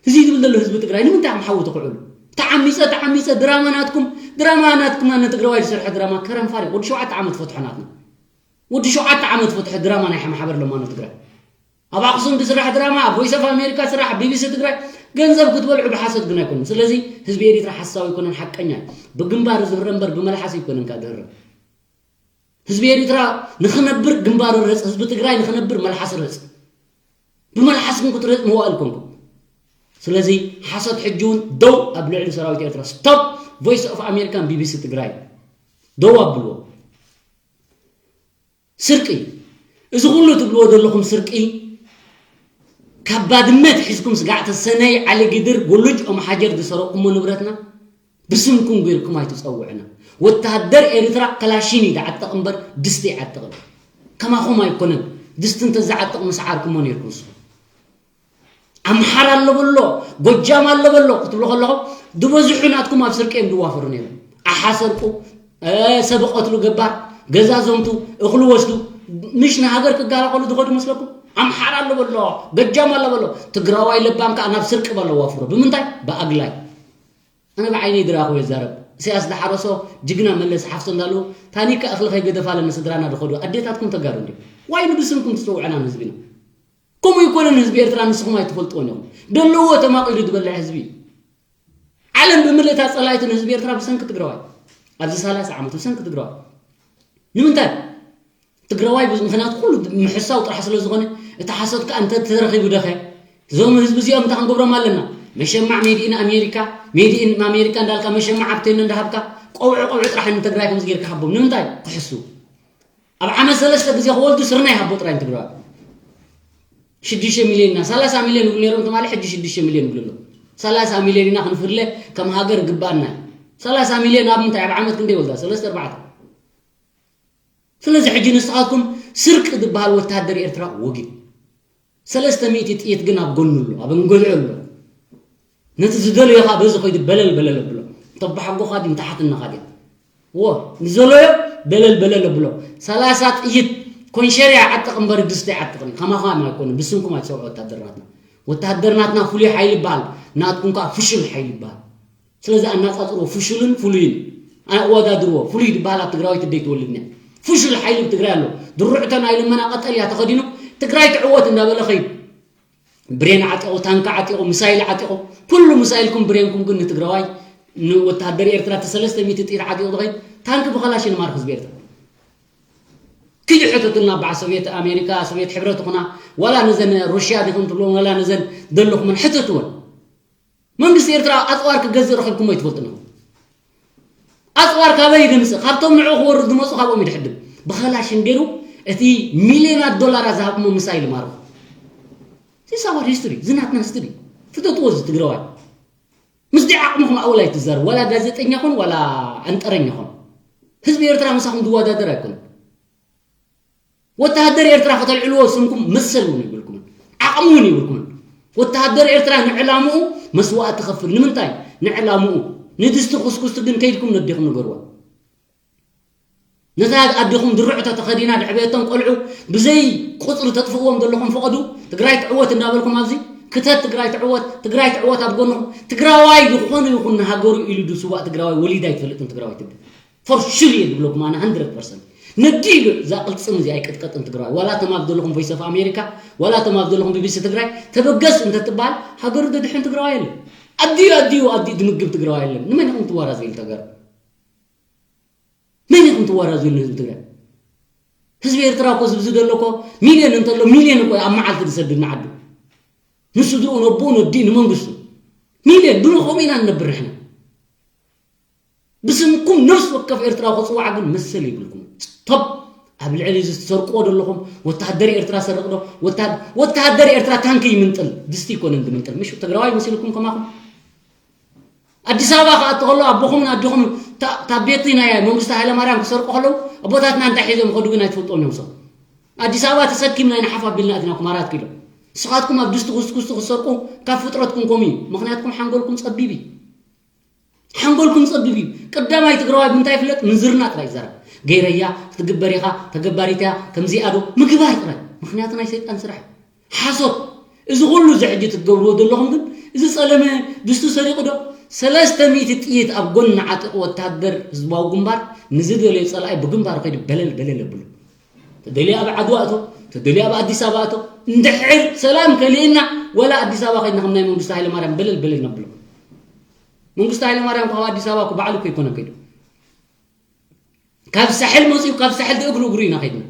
እዚ ዝብል ዘሎ ህዝቢ ትግራይ ንምንታይ ኣምሓዊ ትኽዕሉ ተዓሚፀ ተዓሚፀ ድራማ ናትኩም ድራማ ናትኩም ኣነ ትግራዋይ ዝሰርሐ ድራማ ከረንፋሪ ወዲ ሸውዓተ ዓመት ፈትሖ ናትና ወዲ ሸውዓተ ዓመት ፈትሖ ድራማ ናይ ማሕበር ለማኖ ትግራይ ኣብ ኣክሱም ዝስራሕ ድራማ ኣብ ቮይስ ኦፍ ኣሜሪካ ስራሕ ቢቢሲ ትግራይ ገንዘብ ክትበልዑ ብሓሰት ግን ኣይኮኑን ስለዚ ህዝቢ ኤሪትራ ሓሳዊ ኣይኮነን ሓቀኛ እዩ ብግንባር ዝህረ እምበር ብመልሓስ ኣይኮነን ካድህረ ህዝቢ ኤሪትራ ንኽነብር ግንባሩ ረጽ ህዝቢ ትግራይ ንኽነብር መልሓስ ረጽ ብመልሓስኩም ክትረጽ መዋእል ኮንኩም ስለዚ ሓሶት ሕጂ እውን ደው ኣብ ልዕሊ ሰራዊት ኤርትራ stop voice of America ቢቢሲ ትግራይ ደው ኣብልዎ ስርቂ እዚ ኩሉ ትብልዎ ዘለኹም ስርቂ ካብ ባድመ ትሒዝኩም ስጋዕ ተሰነይ ዓሊ ግድር ጉሉጅ ኦም ሓጀር ዝሰረቁሞ ንብረትና ብስምኩም ገይርኩም ኣይትፀውዕና። ወተሃደር ኤርትራ ከላሺን እዩ ዝዓጥቕ እምበር ድስቲ ኣይዓጥቕን። ከማኹም ኣይኮነን። ድስቲ እንተዝዓጥቕ ምስዓርኩሞ ነይርኩም ንስኹም። ኣምሓራ ኣሎ በሎ፣ ጎጃም ኣሎ በሎ ክትብሉ ከለኹም ዝበዝሑ ናትኩም ኣብ ስርቂ እዮም ዝዋፈሩ ነይሮም። ኣሓ ሰርቁ፣ ሰብ ይቐትሉ ገባር፣ ገዛ ዘምቱ፣ እኽሊ ወስዱ፣ ምሽ ንሃገር ክጋላኸሉ ዝኸዱ መስለኩም? ኣምሓራ ኣሎ በሎ፣ ገጃም ኣሎ በሎ፣ ትግራዋይ ለባም ከዓ ናብ ስርቂ በሎ ዋፍሮ። ብምንታይ? ብኣግላይ። ኣነ ብዓይነይ ዝረኣኹ ይዛረብ። ኢሳያስ ዝሓረሶ ጅግና መለስ ሓፍሶ እንዳሉ ታኒካ እኽሊ ከይገደፋለ ንስድራና ዝኸዱ ኣዴታትኩም ተጋሩ እንዲ ዋይ ንብስምኩም ትፅውዕና ንህዝቢና። ከምኡ ይኮነን ህዝቢ ኤርትራ ንስኹም ኣይትፈልጥዎን ኢኹም። ደለዎ ተማቒሉ ዝበልዕ ህዝቢ እዩ። ዓለም ብምልእታ ጸላኢትን ህዝቢ ኤርትራ ብሰንኪ ትግራዋይ ኣብዚ ሰላሳ ዓመት ብሰንኪ ትግራዋይ ንምንታይ? ትግራዋይ ምክንያቱ ኩሉ ምሕሳው ጥራሕ ስለ ዝኾነ እቲ ሓሶት ከዓ እንተ ተረኺቡ ደኸ እዞም ህዝቢ እዚኦም እንታይ ክንገብሮም ኣለና? መሸማዕ ሜድኢን ኣሜሪካ ሜድኢን ኣሜሪካ እንዳልካ መሸማዕ ኣብቴን እንዳሃብካ ቆውዒ ቆውዒ ጥራሕ ንትግራይ ከምዚ ጌርካ ሃቦም ንምንታይ ክሕሱ? ኣብ ዓመት ሰለስተ ግዜ ክወልዱ ስርናይ ሃቦ ጥራይ ንትግራዋይ ሽዱሽተ ሚልዮን ኢና ሰላሳ ሚልዮን ይብሉ ነይሮም ትማሊ ሕጂ ሽዱሽተ ሚልዮን ይብሉ ኣለዉ። ሰላሳ ሚልዮን ኢና ክንፍለ ከም ሃገር ግባና እዩ። ሰላሳ ሚልዮን ኣብ ምንታይ ኣብ ዓመት ክንደይ ይወልዳ ሰለስተ ኣርባዕተ ስለዚ ሕጂ ንስኻትኩም ስርቂ ዝበሃል ወታደር ኤርትራ ወጊድ ሰለስተ ሚእቲ ጥይት ግን ኣብ ጎኑ ኣሎ ኣብ እንጎልዑ ኣሎ ነቲ ዝደለዮ ኻ በዚ ኮይዱ በለል በለል ኣብሎ እንተባሓጎኻ ድዩ እንተሓትነኻ ድዩ ዎ ንዘለዮ በለል በለል ኣብሎ ሰላሳ ጥይት ኮንሸርያ ዓጥቕ እምበር ድስቲ ዓጥቕን ከማኻ ኣይኮነ ብስምኩም ኣይትሰብዑ ወታደር ናትና ወታደር ናትና ፍሉይ ሓይሊ ይበሃል ናትኩም ከዓ ፍሹል ሓይሊ ይበሃል ስለዚ ኣናፃፅርዎ ፍሹልን ፍሉይን ኣወዳድርዎ ፍሉይ ዝበሃል ኣብ ትግራዊት ደይ ትወልድኒ ፍሹል ሓይሊ ኣብ ትግራይ ኣሎ ድርዕቶ ናይ ልመና ቀጠልያ ተኸዲኑ ትግራይ ትዕወት እንዳበለ ኸይዱ ብሬን ዓጢቑ ታንኪ ዓጢቑ ምሳይል ዓጢቑ ኩሉ ምሳይልኩም ብሬንኩም ግን ንትግራዋይ ንወተሃደር ኤርትራ እቲ ሰለስተ ሚእቲ ጥይት ዓጢቑ ዝኸይድ ታንኪ ብኸላሽ ንማርክ ህዝቢ ኤርትራ ኪዱ ሕተቱልና በዓ ሶቪየት ኣሜሪካ ሶቪየት ሕብረት ይኹና ዋላ ነዘን ሩሽያ ዲኹም ትብሎም ዋላ ነዘን ዘለኹመን ሕተትወን መንግስቲ ኤርትራ ኣፅዋር ክገዝእ ረኺብኩም ኣይትፈልጡን ኢኹም ኣፅዋር ካበይ ድምፂ ካብቶም ንዑ ክወርድ ዝመፁ ካብኦም ይድሕድም ብኸላሽን ገይሩ እቲ ሚልዮናት ዶላራት ዝሃብሞ ምሳይ ልማርኹ ሲሳዋር ሂስትሪ ዝናትና ሂስትሪ ፍተጥዎ እዚ ትግራዋይ ምስዚ ዓቕምኹም ኣወል ኣይትዛረብ ዋላ ጋዜጠኛ ኹን ዋላ ኣንጠረኛ ኹን ህዝቢ ኤርትራ ምሳኹም ዝወዳደር ኣይኮነን ወተሃደር ኤርትራ ከተልዕልዎ ስምኩም መሰል እውን ይብልኩምን ዓቕሚ እውን ይብልኩምን ወተሃደር ኤርትራ ንዕላምኡ መስዋእቲ ከፍል ንምንታይ ንዕላምኡ ንድስቲ ኩስኩስቲ ግን ከይድኩም ነዲኹም ንገርዋ ነታ ኣዲኹም ድርዕቶ ተኸዲና ድዕበየቶም ቆልዑ ብዘይ ቁፅሪ ተጥፍእዎም ዘለኹም ፈቐዱ ትግራይ ትዕወት እንዳበልኩም ኣብዚ ክተት ትግራይ ትዕወት ትግራይ ትዕወት ኣብ ጎንኹም ትግራዋይ ዝኾነ ይኹን ንሃገሩ ኢሉ ድስዋእ ትግራዋይ ወሊድ ኣይትፈልጥን ትግራዋይ ትብል for sure እየ ዝብለኩም ኣነ hundred percent ነዲ ኢሉ እዛ ቅልፅም እዚኣ ኣይቅጥቀጥን ትግራዋይ ዋላ ተማብ ዘለኹም voice of America ዋላ ተማብ ዘለኹም ቢቢሲ ትግራይ ተበገስ እንተትበሃል ሃገሩ ደድሕን ትግራዋይ የለን ኣዲዩ ኣዲዩ ኣዲኡ ድምግብ ትግራዋይ የለን ንመን ኢኹም ትዋራዘይሉ ተገር መን ኢኹም ትዋራዘይሉ ንህዝቢ ትግራይ ህዝቢ ኤርትራ እኮ ዝብዚ ዘሎ እኮ ሚልዮን እንተሎ ሚልዮን እኮ ኣብ መዓልቲ ዝሰድድ ንዓዱ ንስድርኡ ነቦኡ ነዲኡ ንመንግስቱ ሚልዮን ብንኸምኡ ኢና ንነብር ንሕና ብስምኩም ነፍሲ ወከፍ ኤርትራዊ ክፅዋዕ ግን መሰል የብልኩም ስቶፕ ኣብ ልዕሊ እዚ ትሰርቅዎ ዘለኹም ወተሃደር ኤርትራ ሰርቕ ዶ ወተሃደር ኤርትራ ታንኪ ይምንጥል ድስቲ ይኮነን ዝምንጥል ምሽ ትግራዋይ መሲልኩም ከማኹም ኣዲስ ኣበባ ክኣቱ ከሎ ኣቦኹምን ኣዲኹም ታቤቲ ናይ መንግስቲ ሃይለማርያም ክሰርቁ ከለዉ ኣቦታትና እንታይ ሒዞም ከዱ ግን ኣይትፈልጦም እዮም ሰብ ኣዲስ ኣበባ ተሰኪምና ኢና ሓፍ ኣቢልና ኣቲና ኩማራት ኪሎ ንስኻትኩም ኣብ ድስቲ ኩስኩስቲ ክትሰርቁ ካብ ፍጥረትኩም ከምኡ እዩ ምኽንያትኩም ሓንጎልኩም ጸቢብ እዩ ሓንጎልኩም ጸቢብ እዩ ቀዳማይ ትግራዋይ ብምንታይ ይፍለጥ ምንዝርና ጥራይ ይዛረብ ገይረያ ክትግበር ኢኻ ተገባሪት እያ ከምዚኣ ዶ ምግባር ጥራይ ምኽንያቱ ናይ ሰይጣን ስራሕ ሓሶት እዚ ኩሉ እዚ ሕጂ ትገብርዎ ዘለኹም ግን እዚ ጸለመ ድስቱ ሰሪቑ ዶ ሰለስተ ሚእቲ ጥይት ኣብ ጎኒ ዓጢቑ ወታደር ህዝባዊ ግንባር ንዝደለዮ ጸላኢ ብግንባሩ ከይዱ በለል በለል ኣብሉ ተደልዩ ኣብ ዓድዋ እቶ ተደልዩ ኣብ ኣዲስ ኣበባ እቶ እንድሕር ሰላም ከሊእና ወላ ኣዲስ ኣበባ ከይድና ከም ናይ መንግስቲ ሃይለማርያም በለል በለል ነብሎ መንግስቲ ሃይለማርያም ካብ ኣዲስ ኣበባ እኮ ባዕሉ እኮ ይኮነ ከይዱ ካብ ሳሕል መፂኡ ካብ ሳሕል እግሩ እግሩ ኢና ከይድና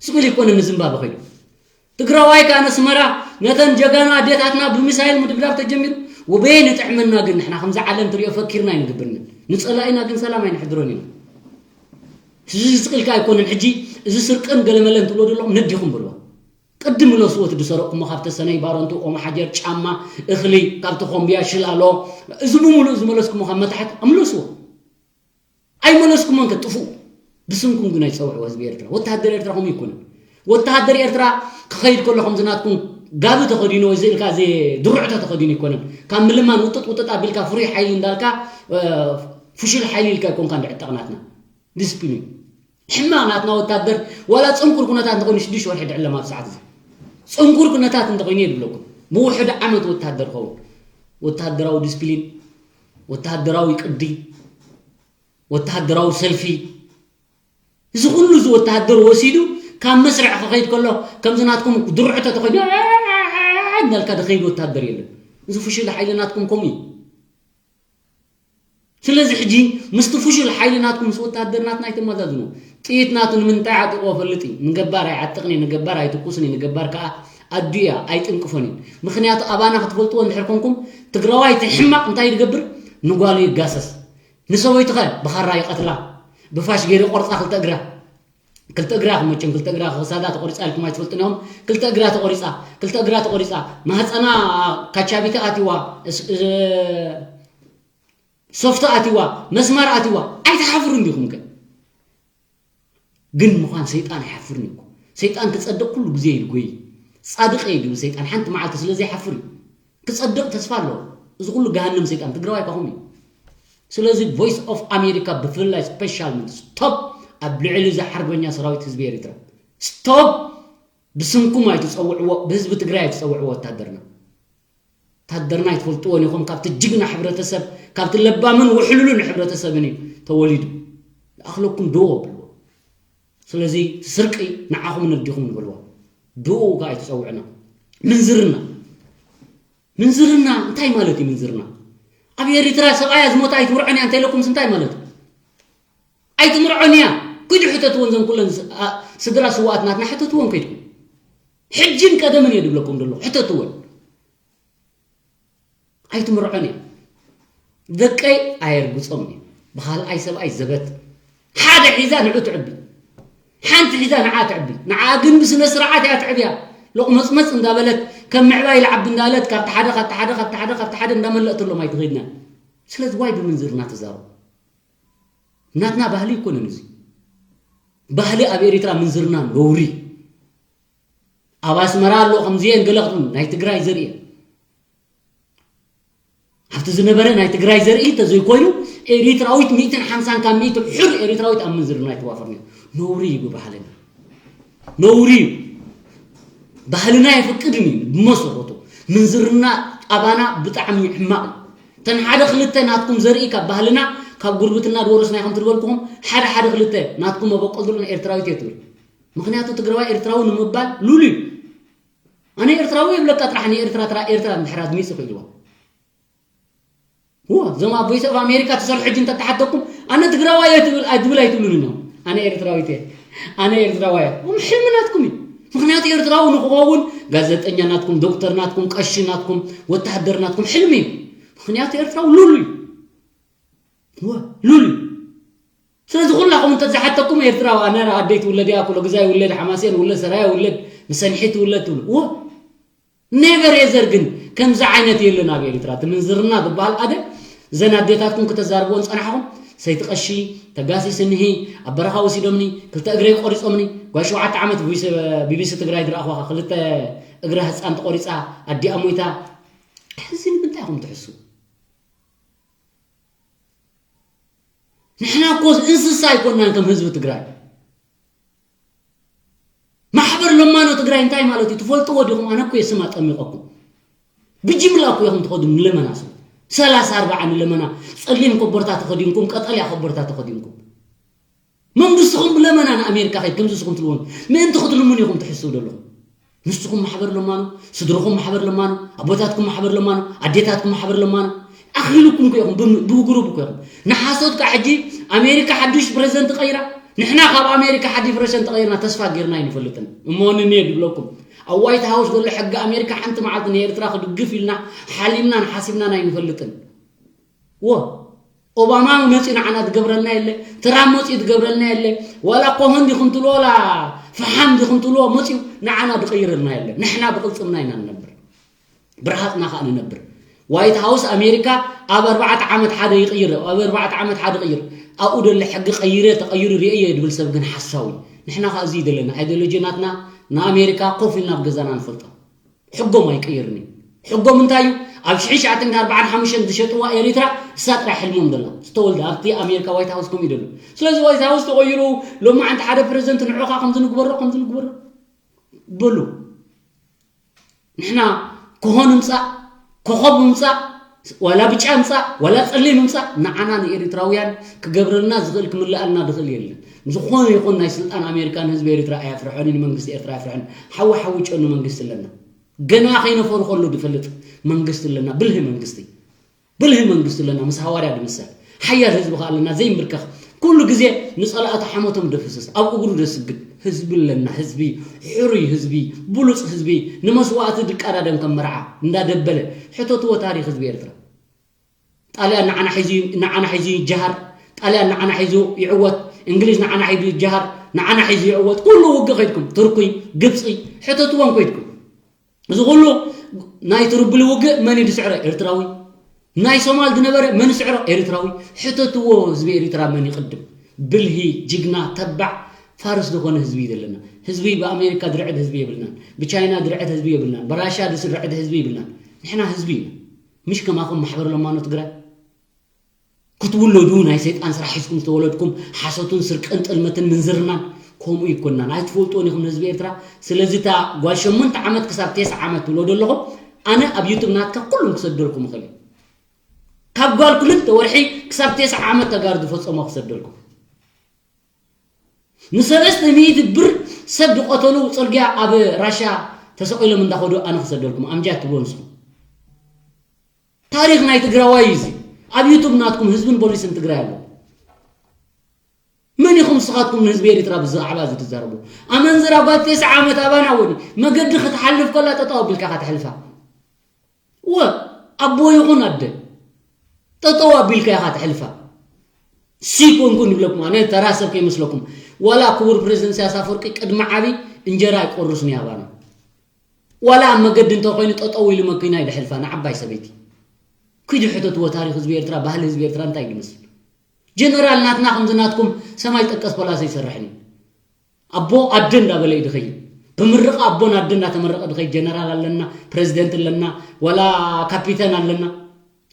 ስቕ ኢሉ ይኮነ ንዝምባበ ከይዱ ትግራዋይ ከዓ ነስመራ ነተን ጀጋኑ ኣዴታትና ብሚሳይል ምድብዳብ ተጀሚሩ ወበየ ንጥዕመና ግን ንሕና ከምዚ ዓለም ትሪኦ ፈኪርና ኣይንግብርን ንፀላኢና ግን ሰላም ኣይንሕድሮን ኢና እዚ ዝስቅልካ ኣይኮነን ሕጂ እዚ ስርቅን ገለመለን ትብሎ ዘለኹም ነዲኹም በልዋ ቅድም ምለስዎ እቲ ዝሰረቅኩሞ ካብ ተሰነይ ባረንቱ ኦም ሓጀር ጫማ እኽሊ ካብ ተኾምብያ ሽላሎ እዚ ብምሉእ ዝመለስኩሞ ካብ መታሕት ኣምለስዎ ኣይመለስኩሞን ከጥፍኡ ብስምኩም ግን ኣይፀውዕዎ ህዝቢ ኤርትራ ወተሃደር ኤርትራ ከምኡ ይኮነን ወተሃደር ኤርትራ ክኸይድ ከሎ ከምዚ ናትኩም ጋቢ ተኸዲኑ ወይ ዝእልካ ድርዕቶ ተኸዲኑ ይኮነን ካብ ምልማን ውጥጥ ውጥጥ ኣቢልካ ፍሩይ ሓይሊ እንዳልካ ፍሹል ሓይሊ ኢልካ ይኮንካ እንድዕጠቕ ናትና ዲስፕሊን ሕማቕ ናትና ወታደር ዋላ ጽንኩር ኩነታት እንተኾይኑ ሽዱሽተ ወርሒ ድዕለም ኣብ ሰዓት እዚ ጽንኩር ኩነታት እንተኾይኑ የድብለኩም ብውሕድ ዓመት ወታደር ኸውን ወታደራዊ ዲስፕሊን ወታደራዊ ቅዲ ወታደራዊ ሰልፊ እዚ ኩሉ እዚ ወታደር ወሲዱ ካብ መስርዕ ክኸይድ ከሎ ከምዚ ናትኩም ድርዑ ተተኾይኑ እናልካ ዝኸይድ ወታደር የለን እዚ ፍሹል ሓይሊ ናትኩም ከምኡ እዩ ስለዚ ሕጂ ምስቲ ፍሹል ሓይሊ ናትኩም ምስ ወታደር ናትና ኣይተመዛዝኑ ጥይት ናቱ ንምንታይ ዓጢቕዎ ፈልጥ እዩ ንገባር ኣይዓጥቕን እዩ ንገባር ኣይትኩስን እዩ ንገባር ከዓ ኣዱ እያ ኣይጥንቅፎን እዩ ምክንያቱ ኣባና ክትፈልጥዎ እንድሕር ኮንኩም ትግራዋይ እቲ ሕማቕ እንታይ ይገብር ንጓሉ ይጋሰስ ንሰበይቱ ኸ ብኻራ ይቐትላ ብፋሽ ገይሩ ቆርፃ ክልተ እግራ ክልተ እግራ ክመቸም ክልተ እግራ ክሳዳ ተቆሪፃ ኢልኩም ኣይትፈልጥን እዮም ክልተ እግራ ተቆሪፃ ክልተ እግራ ተቆሪፃ ማህፀና ካቻቢቲ ኣትዋ ሶፍቲ ኣትዋ መስማር ኣትዋ ኣይትሓፍሩ እንዲኹም ከ ግን ምዃን ሰይጣን ኣይሓፍርን እዩ ሰይጣን ክፀድቕ ኩሉ ግዜ ይልጎይ ፃድቕ እየ ድብል ሰይጣን ሓንቲ መዓልቲ ስለ ዘይሓፍር እዩ ክፀድቕ ተስፋ ኣለዎ እዚ ኩሉ ገሃንም ሰይጣን ትግራዋይ ካኹም እዩ ስለዚ voice of America ብፍላይ special stop ኣብ ልዕሊ እዚ ሓርበኛ ሰራዊት ህዝቢ ኤርትራ stop ብስምኩም ኣይትፀውዕዎ ብህዝቢ ትግራይ ኣይትፀውዕዎ ወታደርና ወታደርና ኣይትፈልጥዎን ኢኹም ካብቲ ጅግና ሕብረተሰብ ካብቲ ለባምን ውሕሉሉን ሕብረተሰብን እዩ ተወሊዱ ኣኽለኩም ዶ ብልዎ ስለዚ ስርቂ ንዓኹም ነዲኹም ንበልዎ ብኡ ከዓ ኣይትፀውዕና ምንዝርና ምንዝርና እንታይ ማለት እዩ ምንዝርና ኣብ ኤርትራ ሰብኣያ ዝሞት ኣይትምርዖን እያ እንተኢለኩምስ እንታይ ማለት እዩ ኣይትምርዖን እያ ክዱ ሕተትዎን ዘን ኩለን ስድራ ስዋኣት ናትና ሕተትዎን ከይድኩም ሕጅን ቀደምን እየ ድብለኩም ዘሎ ሕተትወን ኣይትምርዖን እያ ደቀይ ኣየርግፆም እየ ብካልኣይ ሰብኣይ ዘበት ሓደ ሒዛ ንዑ ትዕቢ ሓንቲ ሒዛ ንዓ ትዕቢ ንዓ ግን ብስነ ስርዓት እያ ትዕብያ ሎቕመፅመፅ እንዳበለት ከም ምዕባይ ልዓቢ እንዳበለት ካብቲ ሓደ ካብቲ ሓደ ካብቲ ሓደ ካብቲ ሓደ እንዳመለእትሎም ኣይትኸይድና ስለዚ ዋይ ብምንዝርና ትዛረቡ ናትና ባህሊ ይኮነን እዚ ባህሊ ኣብ ኤሪትራ ምንዝርና ነውሪ ኣብ ኣስመራ ኣሎ ከምዚአን ገለ ክትም ናይ ትግራይ ዘርኢ ኣብቲ ዝነበረ ናይ ትግራይ ዘርኢ እንተዘይኮይኑ ኤሪትራዊት ሚእትን ሓምሳን ካብ ሚእቲ ሕር ኤሪትራዊት ኣብ ምንዝርና ይተዋፈር ነውሪ እዩ ብባህልና ነውሪ እዩ ባህልና የፍቅድን እዩ ብመሰረቱ ምንዝርና ኣባና ብጣዕሚ ሕማቕ እዩ ተን ሓደ ክልተ ናትኩም ዘርኢ ካብ ባህልና ካብ ጉርብትና ዝወረስናይ ከም ትድበልኩኹም ሓደ ሓደ ክልተ ናትኩም መበቆል ዘሎ ኤርትራዊት እየ ትብል ምክንያቱ ትግራዋይ ኤርትራዊ ንምባል ሉል እዩ ኣነ ኤርትራዊ የብለካ ጥራሕ ንኤርትራ ትራ ኤርትራ እንድሕር ኣድሚፁ ክኢልዋ እዋ እዞም ኣብ voice of America ትሰርሑ ሕጂ እንተተሓተኩም ኣነ ትግራዋይ እየ ትብል ኣይትብል ኣይትብሉን እዮም ኣነ ኤርትራዊት እየ ኣነ ኤርትራዋይ እየ እም ሕልሚ ናትኩም እዩ ምክንያቱ ኤርትራዊ ንክኸውን ጋዜጠኛ ናትኩም ዶክተር ናትኩም ቀሺ ናትኩም ወታደር ናትኩም ሕልሚ እዩ ምክንያቱ ኤርትራዊ ሉሉ እዩ እዋ ሉሉ እዩ ስለዚ ኩላኹም እንተዝሓተኩም ኤርትራዊ ኣነ ኣደይ ትውለድ እያ ኩሎ ግዛ ይውለድ ሓማሴን ውለድ ሰራያ ውለድ ምሰንሒ ትውለድ ትብሉ እዎ ኔቨር ኤዘር ግን ከምዚ ዓይነት የለን ኣብ ኤርትራ እቲ ምንዝርና ዝበሃል ኣደ ዘን ኣዴታትኩም ክተዛርብዎ ዝፀናሕኹም ሰይቲ ቀሺ ተጋሲስኒ ኣብ በረኻ ወሲዶምኒ ክልተ እግረይ ቆሪፆምኒ ጓል ሸውዓተ ዓመት ቢቢሲ ትግራይ ዝረኣኹኻ ክልተ እግራ ህፃን ተቆሪፃ ኣዲኣ ሞይታ ሕዚ ንምንታይ ኢኹም ትሕሱ ንሕና እኮ እንስሳ ኣይኮናን ከም ህዝቢ ትግራይ ማሕበር ለማኖ ትግራይ እንታይ ማለት እዩ ትፈልጥዎ ዲኹም ኣነ እኮ የስም ኣጠሚቐኩም ብጅምላ እኮ ኢኹም ትኸዱ ንለመና ሰብ ሰላሳ ኣርባዓ ንለመና ፀሊም ኮቦርታ ተኸዲንኩም ቀጠልያ ኮቦርታ ተኸዲንኩም መንግስትኹም ብለመና ንኣሜሪካ ከይድ ከምዚ ስኹም ትልዎም ምእንቲ ክትልምኑ ኢኹም ትሕስቡ ዘለኹም ንስኹም ማሕበር ለማኑ ስድርኹም ማሕበር ለማኑ ኣቦታትኩም ማሕበር ለማኑ ኣዴታትኩም ማሕበር ለማኑ ኣኺሉኩም እኮ ኢኹም ብግሩብ እኮ ኢኹም ንሓሶት ከዓ ሕጂ ኣሜሪካ ሓዱሽ ፕሬዚደንት ቀይራ ንሕና ካብ ኣሜሪካ ሓዲ ፕሬዚደንት ቀይርና ተስፋ ጌርና ኣይንፈልጥን እሞ ንንየ ድብለኩም ኣብ ዋይት ሃውስ ዘሎ ሕጊ ኣሜሪካ ሓንቲ መዓልቲ ንኤርትራ ክድግፍ ኢልና ሓሊምናን ሓሲብናን ኣይንፈልጥን ዎ ኦባማ መፂኡ ንዓና ዝገብረልና የለ ትራምፕ መፂኡ ዝገብረልና የለ ዋላ ኮሆን ዲኹም ትብሎ ዋላ ፈሓም ዲኹም ትብሎ መፂኡ ንዓና ዝቕይረልና የለ ንሕና ብቕልፅምና ኢና ንነብር ብርሃፅና ከዓ ንነብር ዋይት ሃውስ ኣሜሪካ ኣብ ኣርባዕተ ዓመት ሓደ ይቕይር ኣብ ኣርባዕተ ዓመት ሓደ ይቕይር ኣብኡ ደለ ሕጊ ቀይረ ተቐይሩ ርእየ ድብል ሰብ ግን ሓሳዊ ንሕና ከዓ እዚ ዘለና ኣይዲዮሎጂ ናትና ንኣሜሪካ ኮፍ ኢልና ኣብ ገዛና ንፈልጦ ሕጎም ኣይቅይርን እዩ ሕጎም እንታይ እዩ ኣብ ሽሕን ትሽዓተ ሚእትን ኣርባዓን ሓሙሽተን ዝሸጥዋ ኤሪትራ እሳ ጥራሕ ሕልሞም ደላ ዝተወልደ ኣብቲ ኣሜሪካ ዋይት ሃውስ ከምኡ ይደሉ። ስለዚ ዋይት ሃውስ ተቆይሩ ሎማዓንቲ ሓደ ፕረዚደንት ንዑኻ ከምዚ ንግበሮ ከምዚ ንግበሮ በሉ። ንሕና ኮሆ ንምጻእ፣ ኮኸብ ምምጻእ፣ ዋላ ብጫ ምጻእ ዋላ ጸሊም ምጻእ ንዓና ንኤሪትራውያን ክገብረልና ዝኽእል ክምልኣልና ዝኽእል የለን። ዝኾነ ይኹን ናይ ስልጣን ኣሜሪካ ንህዝቢ ኤሪትራ ኣየፍርሖን እዩ፣ ንመንግስቲ ኤርትራ ኣየፍርሖን። ሓዊ ሓዊ ጨኑ መንግስቲ ኣለና። ገና ከይነፈሩ ከሎ ዝፈልጥ መንግስቲ ኣለና፣ ብልሂ መንግስቲ። ብልሂ መንግስቲ ኣለና፣ ምስ ሃዋርያ ዝምሰል ሓያል ህዝቢ ከኣ ኣለና፣ ዘይምብርከኽ ኩሉ ግዜ ንጸላእቱ ሓሞቶም ደፍስስ ኣብ እግሩ ደስግድ ህዝቢ ኣለና። ህዝቢ፣ ሕሩይ ህዝቢ፣ ብሉጽ ህዝቢ፣ ንመስዋእቲ ድቃዳደም ከም መርዓ እንዳደበለ። ሕተትዎ ታሪኽ ህዝቢ ኤርትራ። ጣልያን ንዓና ሒዙ ንዓና ሒዙ ይጀሃር። ጣልያን ንዓና ሒዙ ይዕወት። እንግሊዝ ንዓና ሒዙ ይጀሃር። ንዓና ሒዙ ይዕወት። ኩሉ ውግእ ከይድኩም፣ ቱርኩይ፣ ግብጺ፣ ሕተትዎም ከይድኩም። እዚ ኩሉ ናይ ትርብሊ ውግእ መን እዩ ዝስዕሮ? ኤርትራዊ። ናይ ሶማል ዝነበረ መን ይስዕሮ? ኤርትራዊ። ሕተትዎ ህዝቢ ኤሪትራ መን ይቕድም? ብልሂ፣ ጅግና፣ ተባዕ፣ ፋርስ ዝኾነ ህዝቢ እዩ ዘለና። ህዝቢ ብኣሜሪካ ዝርዕድ ህዝቢ የብልናን፣ ብቻይና ዝርዕድ ህዝቢ የብልናን፣ ብራሻ ዝርዕድ ህዝቢ የብልናን። ንሕና ህዝቢ ኢና። ምሽ ከማኹም ማሕበር ለማኖ ትግራይ ክትውለዱ ናይ ሰይጣን ስራሕ ሒዝኩም ዝተወለድኩም ሓሶትን ስርቅን ጥልመትን ምንዝርናን ከምኡ ይኮንናን ኣይትፈልጥዎን ኢኹም ንህዝቢ ኤርትራ። ስለዚ እታ ጓል ሸሞንተ ዓመት ክሳብ ቴስዓ ዓመት ትብሎ ዘለኹም ኣነ ኣብ ዩቱብ ናትካ ኩሉም ክሰደልኩም እኽእል እየ። ካብ ጓል ክልተ ወርሒ ክሳብ ቴስዓ ዓመት ተጋሩ ዝፈጸሞ ክሰደልኩም። ንሰለስተ ሚእቲ ብር ሰብ ዝቐተሉ ጽርግያ ኣብ ራሻ ተሰቒሎም እንዳኸዱ ኣነ ክሰደልኩም ኣምጃ ትብሎ ንስኹም። ታሪኽ ናይ ትግራዋይ እዩ እዚ። ኣብ ዩቱብ ናትኩም ህዝብን ፖሊስን ትግራይ ኣሎ። መን ኢኹም ንስኻትኩም ንህዝቢ ኤሪትራ ብዛዕባ እዚ ትዛረቡ? ኣመንዝራ ጓል ተስዓ ዓመት ኣባና ወዲ መገዲ ክትሓልፍ ከላ ጠጠው ኣቢልካ ኢኻ ትሕልፋ። ወ ኣቦ ይኹን ኣደ ጠጠው ኣቢልካ ኢኻ ትሕልፋ። ሲ ኮንኩን ይብለኩም ኣነ ተራ ሰብ ከይመስለኩም። ዋላ ክቡር ፕሬዝደንት ኢሳያስ ኣፈወርቂ ቅድሚ ዓቢ እንጀራ ኣይቆርስን እዩ ኣባና። ዋላ ኣብ መገዲ እንተኮይኑ ጠጠው ኢሉ መኪና እዩ ዝሕልፋ ንዓባይ ሰበይቲ። ኪዱ ሕተትዎ ታሪኽ ህዝቢ ኤርትራ ባህሊ ህዝቢ ኤርትራ እንታይ እዩ ዝመስል? ጀነራል ናትና ከምዚ ናትኩም ሰማይ ጠቀስ ፖላስ ኣይሰርሕን እዩ። ኣቦ ኣደ እንዳበለ እዩ ዝኸይድ። ብምርቓ ኣቦን ኣደ እንዳተመረቐ ዝኸይድ ጀነራል ኣለና፣ ፕረዚደንት ኣለና፣ ዋላ ካፒተን ኣለና፣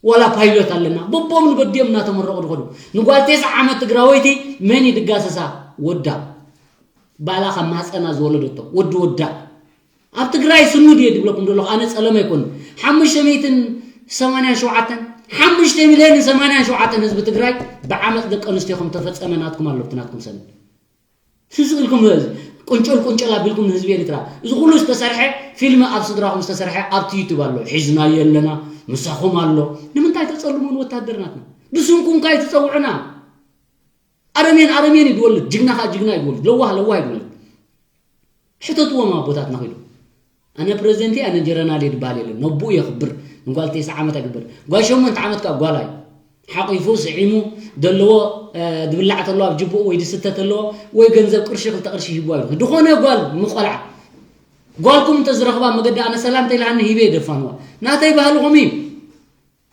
ዋላ ፓይሎት ኣለና። በቦም ንበዲኦም እናተመረቑ ዝኸዱ። ንጓል ተስዓ ዓመት ትግራወይቲ መን እዩ ድጋሰሳ? ወዳ። ባላ ካብ ማህፀና ዝወለደቶ ወዲ ወዳ። ኣብ ትግራይ ስኑ ድየ ዝብለኩም ዘለኹ ኣነ ጸለመ ኣይኮን። ሓሙሽተ ሚእትን ሰማንያን ሸውዓተን ሓሙሽተ ሚልዮንን ሰማንያን ሸውዓተን ህዝቢ ትግራይ ብዓመፅ ደቂ ኣንስትዮ ከም ተፈጸመ ናትኩም ኣሎ ኣብቲ ናትኩም ሰነድ። ስስቕ ኢልኩም ቁንጭል ቁንጭል ኣቢልኩም ንህዝቢ ኤርትራ። እዚ ኩሉ ዝተሰርሐ ፊልም ኣብ ስድራኹም ዝተሰርሐ ኣብቲ ዩቱብ ኣሎ። ሒዝናዮ ኣለና ምሳኹም ኣሎ። ንምንታይ ተጸልሙን ወታደር ናትና? ብስምኩም ከ ኣይትጸውዑና። ኣረሜን ኣረሜን እዩ ዝወልድ፣ ጅግና ከኣ ጅግና እዩ ዝወልድ፣ ለዋህ ለዋህ እዩ ዝወልድ። ሕተትዎም ኣቦታትና ኺዱ። ኣነ ፕረዚደንት እየ፣ ኣነ ጀረናል እየ ዝበሃል የለን። ነቦኡ የኽብር። ንጓል ተስዓ ዓመት ኣይግበር። ጓል ሸሞንተ ዓመት ከኣ ጓል እዩ። ሓቂፉ ስዒሙ ዘለዎ እ፣ ዝብላዕ ተሎ ኣብ ጅብኡ ወይ ዝስተ ተሎ ወይ ገንዘብ ቅርሺ ክልተ ቅርሺ ሂብዋ እዩ። ዝኾነ ጓል ምቆልዓ ጓልኩም እንተዝረኽባ መገዲ ኣነ ሰላምታ ኢላኒ ሂበ የደፋንዋ። ናተይ ባህልኹም እዩ።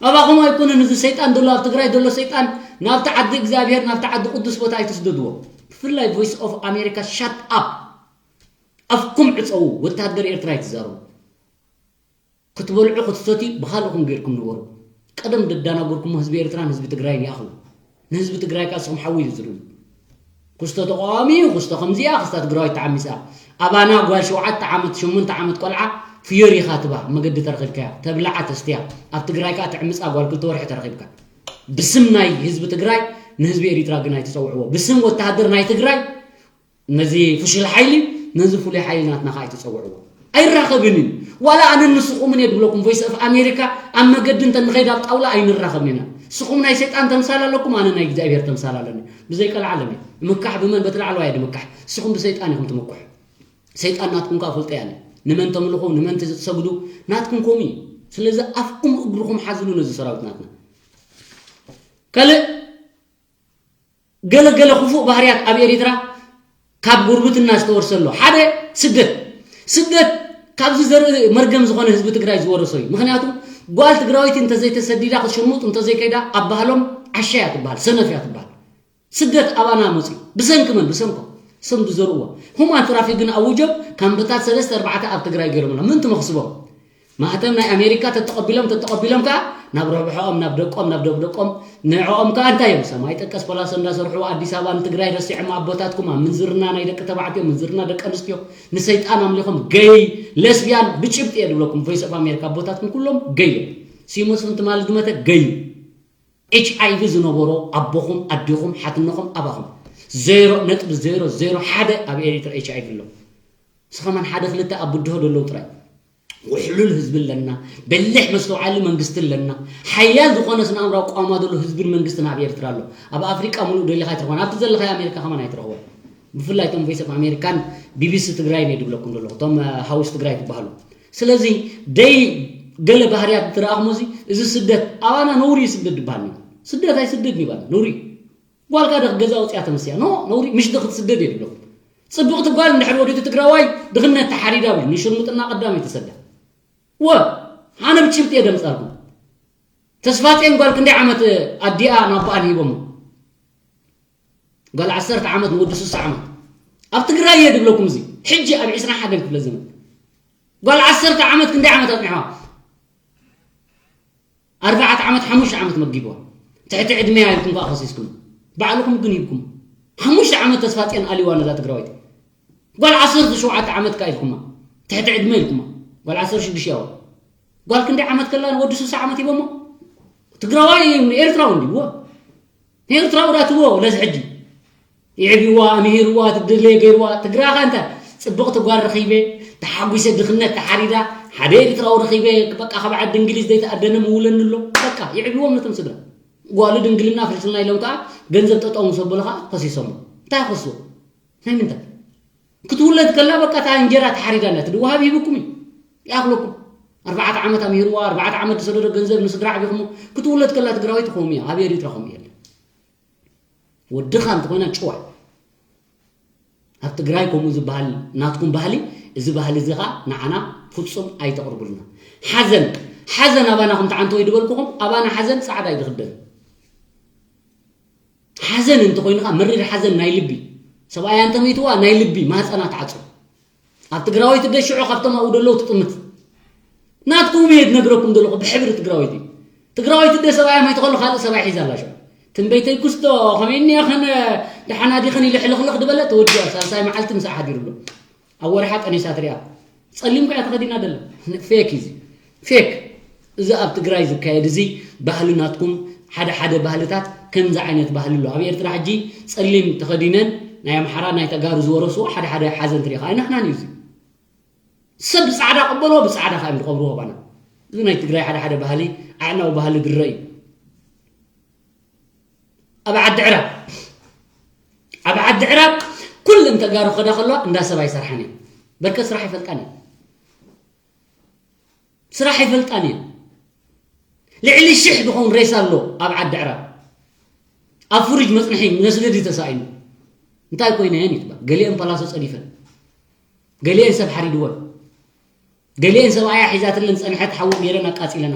ኣባኹም ኣይኮነን እዚ ሰይጣን ዘሎ ኣብ ትግራይ ዘሎ ሰይጣን ናብቲ ዓዲ እግዚኣብሔር ናብቲ ዓዲ ቅዱስ ቦታ ኣይትስደድዎ። ብፍላይ ቮይስ ኦፍ ኣሜሪካ ሻት ኣፕ። ኣፍኩም ዕፀዉ። ወታደር ኤርትራ ኣይትዛረቡ። ክትበልዑ ክትሰትዩ ብኻልእኹም ጌርኩም ንበሩ። ቀደም ደዳናገርኩሞ ህዝቢ ኤርትራን ህዝቢ ትግራይን ይኣኽሉ። ንህዝቢ ትግራይ ከኣ ንስኹም ሓዊ እዩ ዝርኡ። ክስቶ ተቃዋሚ እዩ፣ ክስቶ ከምዚኣ፣ ክስታ ትግራዋይ ተዓሚፃ። ኣባና ጓል ሸውዓተ ዓመት ሸሞንተ ዓመት ቆልዓ ፍዮሪኻ ትባ መገዲ ተረኺብካያ ተብላዓ ተስትያ ኣብ ትግራይ ከኣ ትዕምፃ ጓል ክልተ ወርሒ ተረኺብካ። ብስም ናይ ህዝቢ ትግራይ ንህዝቢ ኤሪትራ ግን ኣይትፀውዕዎ። ብስም ወታሃደር ናይ ትግራይ ነዚ ፍሹል ሓይሊ ነዚ ፍሉይ ሓይሊ ናትና ከዓ ኣይትፀውዕዎ። ኣይራኸብን እዩ። ዋላ ኣነን ንስኹምን እየ ድብለኩም ቮይስ ኦፍ ኣሜሪካ ኣብ መገዲ እንተ ንኸይድ ኣብ ጣውላ ኣይንራኸብን ኢና። ንስኹም ናይ ሰይጣን ተምሳል ኣለኩም ኣነ ናይ እግዚኣብሔር ተምሳል ኣለኒ። ብዘይቀልዓለም እዩ ምካሕ ብመን በቲ ላዕለዋይ እየ ድምካሕ። ንስኹም ብሰይጣን ኢኹም ትምክሑ። ሰይጣን ናትኩም ከዓ ፈልጦ ያለ ንመን ተምልኹ ንመን ትሰግዱ ናትኩም ከምኡ እዩ። ስለዚ ኣፍኩም እግርኹም ሓዝሉ ነዚ ሰራዊት ናትና። ካልእ ገለ ገለ ክፉእ ባህርያት ኣብ ኤሪትራ ካብ ጉርብትና ዝተወርሰ ኣሎ ሓደ ስደት ስደት ካብዚ ዘርኢ መርገም ዝኾነ ህዝቢ ትግራይ ዝወረሶ እዩ። ምክንያቱ ጓል ትግራወይቲ እንተዘይተሰዲዳ ክሽርሙጥ እንተዘይከይዳ ኣብ ባህሎም ዓሻ እያ ትበሃል ሰነፍ እያ ትበሃል። ስደት ኣባና መፅኡ ብሰንኪ መን ብሰንኮ ስም ዝዘርእዎ ሁማን ትራፊክ ግን ኣውጆም ካምፕታት ሰለስተ ኣርባዕተ ኣብ ትግራይ ገይሮምና ምንቲ መክስቦም ማህተም ናይ ኣሜሪካ ተተቐቢሎም ተተቐቢሎም ከዓ ናብ ረብሖኦም ናብ ደቆም ናብ ደብደቆም ንዕኦም ከዓ እንታይ እዮም ሰማይ ጠቀስ ፖላሶ እንዳሰርሑ ኣዲስ ኣበባ ንትግራይ ረሲዖም ኣቦታትኩም ኣብ ምንዝርና ናይ ደቂ ተባዕትዮ ምንዝርና ደቂ ኣንስትዮ ንሰይጣን ኣምሊኾም ገይ ለስቢያን ብጭብጢ እየ ድብለኩም voice of america ኣቦታትኩም ኩሎም ገይ እዮም ሲሞስን ትማል ዝመተ ገይ ኤች ኣይቪ ዝነበሮ ኣቦኹም ኣዴኹም ሓትነኹም ኣባኹም ዜሮ ነጥቢ ዜሮ ዜሮ ሓደ ኣብ ኤሪትራ ኤች ኣይቪ ኣሎ ንስኸማን ሓደ ክልተ ኣብ ብድሆ ደለዉ ጥራይ ውሕሉል ህዝቢ ኣለና በሊሕ መስተውዓሊ መንግስቲ ኣለና ሓያል ዝኾነ ስነ ኣእምራዊ ቋማ ዘሎ ህዝብን መንግስትን ኣብ ኤርትራ ኣሎ ኣብ ኣፍሪቃ ሙሉእ ደሊኻ ኣይትረኽቦን ኣብቲ ዘለኻዮ ኣሜሪካ ከማን ኣይትረኽቦን ብፍላይ እቶም voice of american ቢቢሲ ትግራይ ነ ድብለኩም ዘለኹ እቶም ሃውስ ትግራይ ትበሃሉ ስለዚ ደይ ገለ ባህርያት ትረኣኽሞ እዚ እዚ ስደት ኣባና ነውሪ እዩ ስደት ዝበሃል ስደት ኣይስደድ ይባል ነውሪ ጓልካ ደ ገዛ ወፅያ ተመስያ ኖ ነውሪ ምሽ ደ ክትስደድ እየ ድብለኩም ፅብቕቲ ጓል እንድሕር ወዲቱ ትግራዋይ ድኽነት ተሓሪዳ ብል ንሽርሙጥና ቀዳም ይተሰዳ ወ ኣነ ብችብጥ እየ ደምፃልኩም ተስፋፅዮን ጓል ክንደይ ዓመት ኣዲኣ ናባኣን ሂቦሞ ጓል ዓሰርተ ዓመት ንወዲ ሱሳ ዓመት ኣብ ትግራይ እየ ድብለኩም እዚ ሕጂ ኣብ ዕስራ ሓደን ክፍለ ዘመን ጓል ዓሰርተ ዓመት ክንደይ ዓመት ኣፅኒሕዋ ኣርባዕተ ዓመት ሓሙሽተ ዓመት መጊብዋ ትሕቲ ዕድመያ ኢልኩም ከዓ ከሲስኩም ባዕልኹም ግን ሂብኩም ሓሙሽተ ዓመት ተስፋፅዮን ኣሊዋ ነዛ ትግራዊት ጓል ዓሰርተ ሸውዓተ ዓመት ከዓ ኢልኩማ ትሕቲ ዕድመ ኢልኩማ ጓል ዓሰርተ ሽዱሽተ ያዋ ጓል ክንደይ ዓመት ከላ ንወዲ ሱሳ ዓመት ሂቦሞ ትግራዋይ ኤርትራዊ እንዲዎ ንኤርትራዊ ዳትዎ ለዚ ሕጂ የዕብይዋ ኣምሂርዋ ትድለየ ገይርዋ ትግራኻ እንተ ፅብቕቲ ጓል ረኺበ ተሓጒሰ ድኽነት ተሓሪዳ ሓደ ኤርትራዊ ረኺበ በቃ ካብ ዓዲ እንግሊዝ ዘይተኣደነ ምውለኒ ኣሎ በቃ የዕብይዎም ነቶም ስድራ ጓሉ ድንግልና ፍልስልና ኢሎም ከዓ ገንዘብ ጠጠው ምስ ኣበሉ ከዓ ከሲሶሞ እንታይ ከስዎ ናይ ምንታይ ክትውለድ ከላ በቃ እታ እንጀራ ተሓሪዳ እንዳ ትድወሃብ ሂብኩም እዩ ይኣኽለኩም ኣርባዕተ ዓመት ኣምሂርዋ ኣርባዕተ ዓመት ዝሰደዶ ገንዘብ ንስድራ ዓቢኹሞ ክትውለድ ከላ ትግራወይቲ ከምኡ እያ ኣብ ኤሪትራ ከምኡ የለን ወድኻ እንተኾይና ጭዋ ኣብ ትግራይ ከምኡ ዝበሃል ናትኩም ባህሊ እዚ ባህሊ እዚ ኸዓ ንዓና ፍጹም ኣይተቕርቡልና ሓዘን ሓዘን ኣባና ከም ተዓንተወይ ድበልኩኹም ኣባና ሓዘን ፃዕዳ እዩ ዝኽደን ሓዘን እንተኾይኑ ኸዓ መሪር ሓዘን ናይ ልቢ ሰብኣያ እንተመይትዋ ናይ ልቢ ማህፀና ትዓፁ ኣብ ትግራወይቲ ደ ሽዑ ካብቶም ኣብኡ ደለዉ ትጥምት ናትኩም እየ ዝነግረኩም ዘለኹ ብሕብሪ ትግራወይቲ ትግራወይቲ ደ ሰብኣያ መይትኸሉ ካልእ ሰብኣይ ሒዛ ኣላ ሽዑ ትንበይተይ ክስቶ ከመይ እኒኣ ኸነ ደሓና ዲኽን ኢሉ ሕልኽልኽ ዝበለ ተወዲኣ ሳልሳይ መዓልቲ ምሳእ ሓዲሩ ኣሎ ኣብ ወርሓ ጠኒሳ ትሪኣ ጸሊም ከያ ተኸዲና ደላ ፌክ እዚ ፌክ እዚ ኣብ ትግራይ ዝካየድ እዚ ባህሊ ናትኩም ሓደ ሓደ ባህልታት ከምዚ ዓይነት ባህሊ ኣሎ ኣብ ኤርትራ ሕጂ ጸሊም ተኸዲነን ናይ ኣምሓራ ናይ ተጋሩ ዝወረስዎ ሓደ ሓደ ሓዘን ትሪኻ ኣይናሕናን እዩ እዚ ሰብ ብጻዕዳ ቀበልዎ ብጻዕዳ ከዓ እዮም ዝቐብርዎ ባና እዚ ናይ ትግራይ ሓደ ሓደ ባህሊ ኣዕናዊ ባህሊ ድረ እዩ ኣብ ዓዲ ዕራብ ኣብ ዓዲ ዕራብ ኩለን ተጋሩ ከዳ ከለዋ እንዳ ሰብ ኣይሰርሓን እየን በርከ ስራሕ ይፈልጣን እየን ስራሕ ይፈልጣን እየን ልዕሊ ሽሕ ዝኸውን ሬሳ ኣሎ ኣብ ዓዲ ዕራብ ኣብ ፍሪጅ መፅንሒ መስገዲ ተሳኢኑ እንታይ ኮይነን ይትባል ገሊአን ፓላሶ ፀዲፈን ገሊአን ሰብ ሓሪድወን ገሊአን ሰብኣያ ሒዛትለን ዝፀንሐት ሓዊ ገይረን ኣቃፂለና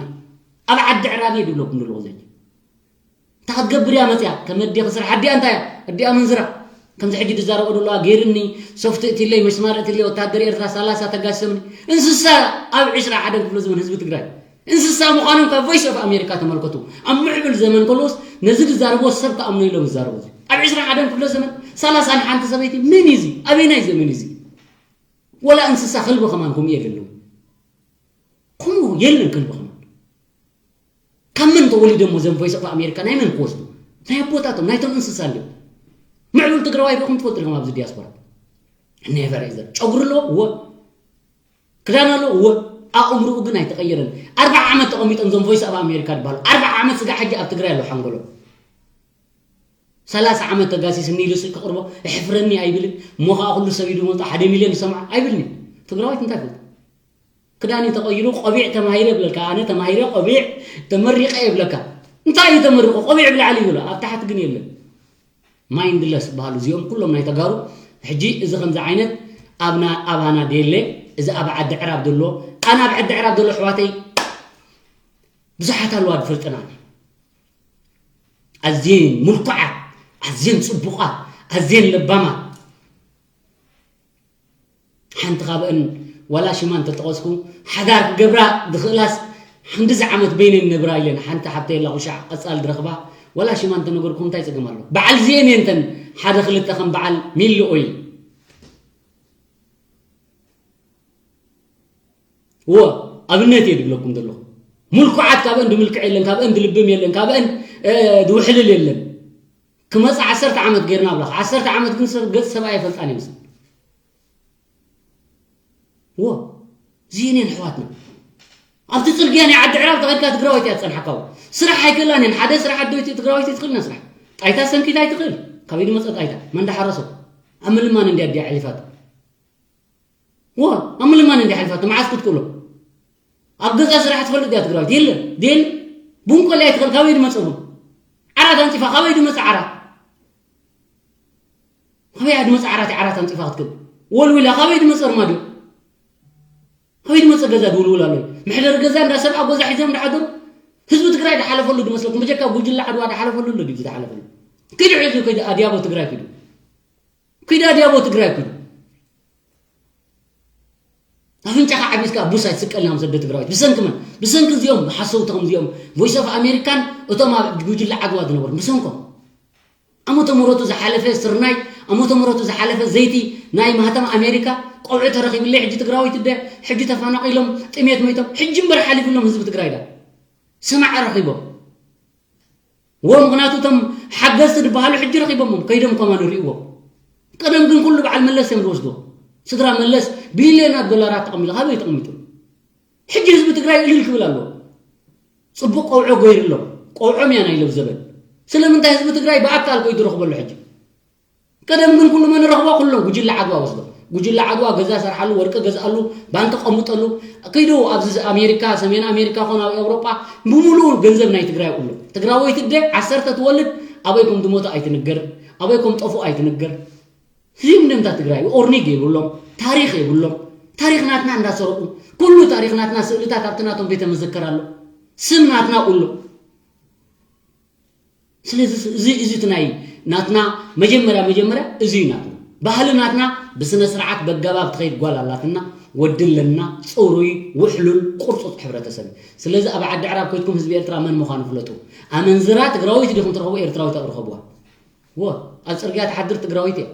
ኣብ ዓዲ ዕራብ እየ ድብለኩም ዘለኹ ዘጂ እንታይ ክትገብር እያ መፅያ ከም ኣዴ ክስራሕ ኣዲኣ እንታይ እያ ኣዲኣ መንዝራ ከምዚ ሕጂ ዝዛረቦ ዘለዋ ገይርኒ ሶፍት እትለይ መስማር እትለይ ወታደር ኤርትራ ሰላሳ ተጋሲሶምኒ እንስሳ ኣብ ዕስራ ሓደን ክፍለ ዘመን ህዝቢ ትግራይ እንስሳ ምዃኖም ካብ voice of america ተመልከቱ ኣብ ምዕብል ዘመን ከለዎስ ነዚ ዝዛረብዎ ሰብ ክኣምኖ ኢሎም ዝዛረቡ ኣብ ዕስራ ሓደን ክፍለ ዘመን ሰላሳ ንሓንቲ ሰበይቲ ምን እዩ ኣበይናይ ዘመን እዩ ወላ እንስሳ ከልቢ ከማን ከምኡ የለለዉ ከምኡ የለን ከልቢ ከማን ካብ መን ተወሊዶሞ ዘም voice of america ናይ መን ክወስዱ ናይ ኣቦታቶም ናይቶም እንስሳ እንዲዮም ምዕሉል ትግራዋይ ርኢኹም ትፈልጡ ዲኹም ኣብዚ ዲያስፖራ never ever ጨጉሪ ኣለዎ እወ ክዳን ኣለዎ እወ ኣእምርኡ ግን ኣይተቐየረን ኣርባዓ ዓመት ተቐሚጦም ዞም voice of america ዝበሃሉ ኣርባዓ ዓመት ስጋ ሕጂ ኣብ ትግራይ ኣለዉ ሓንጎሎም ሰላሳ ዓመት ተጋሲስኒ ኢሉ ስልኪ ቅርቦ እሕፍረኒ ኣይብልን እሞ ከዓ ኩሉ ሰብ ኢሉ መጡ ሓደ ሚልዮን ዝሰምዖ ኣይብልን እዩ ትግራዋይት እንታይ ፈልጡ ክዳን እዩ ተቐይሩ ቆቢዕ ተማሂረ ይብለካ ኣነ ተማሂረ ቆቢዕ ተመሪቐ ይብለካ እንታይ እዩ ተመሪቑ ቆቢዕ ብላዕሊ ይብሎ ኣብ ታሕቲ ግን የለን mindless ዝበሃሉ እዚኦም ኩሎም ናይ ተጋሩ ሕጂ እዚ ከምዚ ዓይነት ኣብና ኣባና ደየለ እዚ ኣብ ዓዲ ዕራብ ዘሎ ኣነ ኣብ ዓዲ ዕራብ ዘሎ ኣሕዋተይ ብዙሓት ኣለዋ ዝፈልጠና ኣዝየን ምልኩዓት ኣዝየን ፅቡቓት ኣዝየን ለባማት ሓንቲ ካብአን ዋላ ሽማ እንተጠቐስኩ፣ ሓዳር ክገብራ ዝኽእላስ ክንድዚ ዓመት በይነን ነብራ ኢለን፣ ሓንቲ ሓብተይ ኣላ ኩሻዕ ቀጻል ዝረኽባ፣ ዋላ ሽማ እንተነገርኩም እንታይ ጸገም ኣሎ? በዓል ዚኤን እየን እተን ሓደ ክልተ ከም በዓል ሚሊ ኦይል። እወ፣ ኣብነት እየ ዝብለኩም ዘለኹ። ምልኩዓት ካብአን ድምልክዕ የለን፣ ካብአን ድልብም የለን፣ ካብአን፣ እ፣ ድውሕልል የለን። ክመጽእ ዓሰርተ ዓመት ገይርና ብላኽ። ዓሰርተ ዓመት ግን ሰብ፣ ገጽ ሰብኣይ ኣይፈልጣን እየ ምስል። እወ፣ እዚአን እየን ኣሕዋትና። ኣብቲ ጽርግያ ናይ ዓዲ ዕራብ ተኸድካ ትግራወይቲ እያ ትጸንሓካ። ስራሕ ኣይክእላን እየን። ሓደ ስራሕ ኣደይቲ ትግራወይቲ ትኽእል ኢና ስራሕ። ጣይታ ሰንኪታ ኣይትኽእል። ካበይ ድመጸ ጣይታ? መን ዳሓረሶ? ኣብ ምልማን እንድያ ኣዲኣ ኣሕሊፋቶ። እወ፣ ኣብ ምልማን እንድያ ኣሕሊፋቶ። መዓስ ክትክእሎ? ኣብ ገዛ ስራሕ ትፈልጥ እያ ትግራወይቲ። የለን፣ የለን። ቡን ቆልያ ኣይትኽእል። ካበይ ድመጸ ቡን? ዓራት ኣንጺፋ ካበይ ድመጸ ዓራት? ካበይ ድመጸ ዓራት? ዓራት ኣንጺፋ ክትክእል? ወልዊላ ካበይ ድመጸ ኣርማድዮ? ካበይ ድመጸ ገዛ ድውልውል ኣሎ? መሕደሪ ገዛ እንዳ ሰብኣ ገዛ ሒዞም እንዳሓደሩ ህዝቢ ትግራይ ድሓለፈሉ ድመስለኩም? በጀካ ጉጅለ ዓድዋ ድሓለፈሉ ኣሎ ድዩ ዝሓለፈሉ? ኪዱ ሕዚ ኪዱ ኣድያቦ ትግራይ ኪዱ። ኪዱ ኣድያቦ ትግራይ ኪዱ። ኣፍንጫኻ ዓቢስካ ቡስ ኣይትስቀልና ምስ ኣደ ትግራዊት። ብሰንኪ መን? ብሰንኪ እዚኦም ሓሰውቲ ከም እዚኦም ቮይስ ኦፍ ኣሜሪካን እቶም ኣብ ጉጅለ ዓድዋ ዝነበሩ ብሰንኮም። ዓመተ ምሕረቱ ዝሓለፈ ስርናይ፣ ዓመተ ምሕረቱ ዝሓለፈ ዘይቲ ናይ ማህተም ኣሜሪካ ቆብዒ ተረኺብለይ ሕጂ ትግራዊት እደ ሕጂ ተፈናቒሎም ጥሜት መይቶም ሕጂ እምበር ሓሊፉሎም ህዝቢ ትግራይ ዳ ሰማዕ ረኺቦም። እዎ፣ ምኽንያቱ እቶም ሓገዝቲ ዝበሃሉ ሕጂ ረኺቦሞም፣ ከይዶም ከማን ይርእይዎም። ቀደም ግን ኩሉ በዓል መለስ እዮም ዝወስድዎ። ስድራ መለስ ቢልዮናት ዶላራት ተቐሚጡ፣ ካበይ ተቐሚጡ? ሕጂ ህዝቢ ትግራይ እልል ክብል ኣለዎ። ጽቡቕ ቀውዖ ገይሩሎም፣ ቀውዖም እያ ናይ ሎብ ዘበን። ስለምንታይ ህዝቢ ትግራይ ብኣካል ከይዱ ረኽቦ ኣሎ ሕጂ? ቀደም ግን ኩሉ መን ረኽቦ? ኩሎም ጉጅለ ዓድዋ ወስዶ። ጉጅለ ዓድዋ ገዛ ሰርሓሉ፣ ወርቂ ገዝኣሉ፣ ባንክ ቀምጠሉ። ከይዱ ኣብዚ ኣሜሪካ፣ ሰሜን ኣሜሪካ ኾነ ኣብ ኤውሮጳ ብምሉኡ ገንዘብ ናይ ትግራይ ኣሎ። ትግራወይቲ እደ ዓሰርተ ትወልድ ኣበይ ከም ዝሞቱ ኣይትንገር፣ ኣበይ ከም ጠፉ ኣይትንገር። እዚኦም ደምታ ትግራይ ኦርኒግ የብሎም፣ ታሪኽ የብሎም። ታሪኽ ናትና እንዳሰረቁ፣ ኩሉ ታሪኽ ናትና ስእልታት ኣብቲ ናቶም ቤተ መዘክር ኣሎ። ስም ናትና ኣሎ። ስለዚ እዚ፣ እዚ እቲ ናይ ናትና መጀመርያ፣ መጀመርያ እዚ እዩ ናትና። ባህሊ ናትና ብስነ ስርዓት በገባብ ትኸይድ ጓል ኣላትና፣ ወዲ ኣለና፣ ጽሩይ፣ ውሕሉል፣ ቁርጹጽ ሕብረተሰብ። ስለዚ ኣብ ዓዲ ዕራብ ከይድኩም ህዝቢ ኤርትራ መን ምዃኑ ፍለጡ። ኣመንዝራ ትግራዊት ዲኹም ትረኽቡ፣ ኤርትራዊት ኣብኡ ርኸብዋ። እዎ፣ ኣብ ጽርግያ ትሓድር ትግራዊት እያ።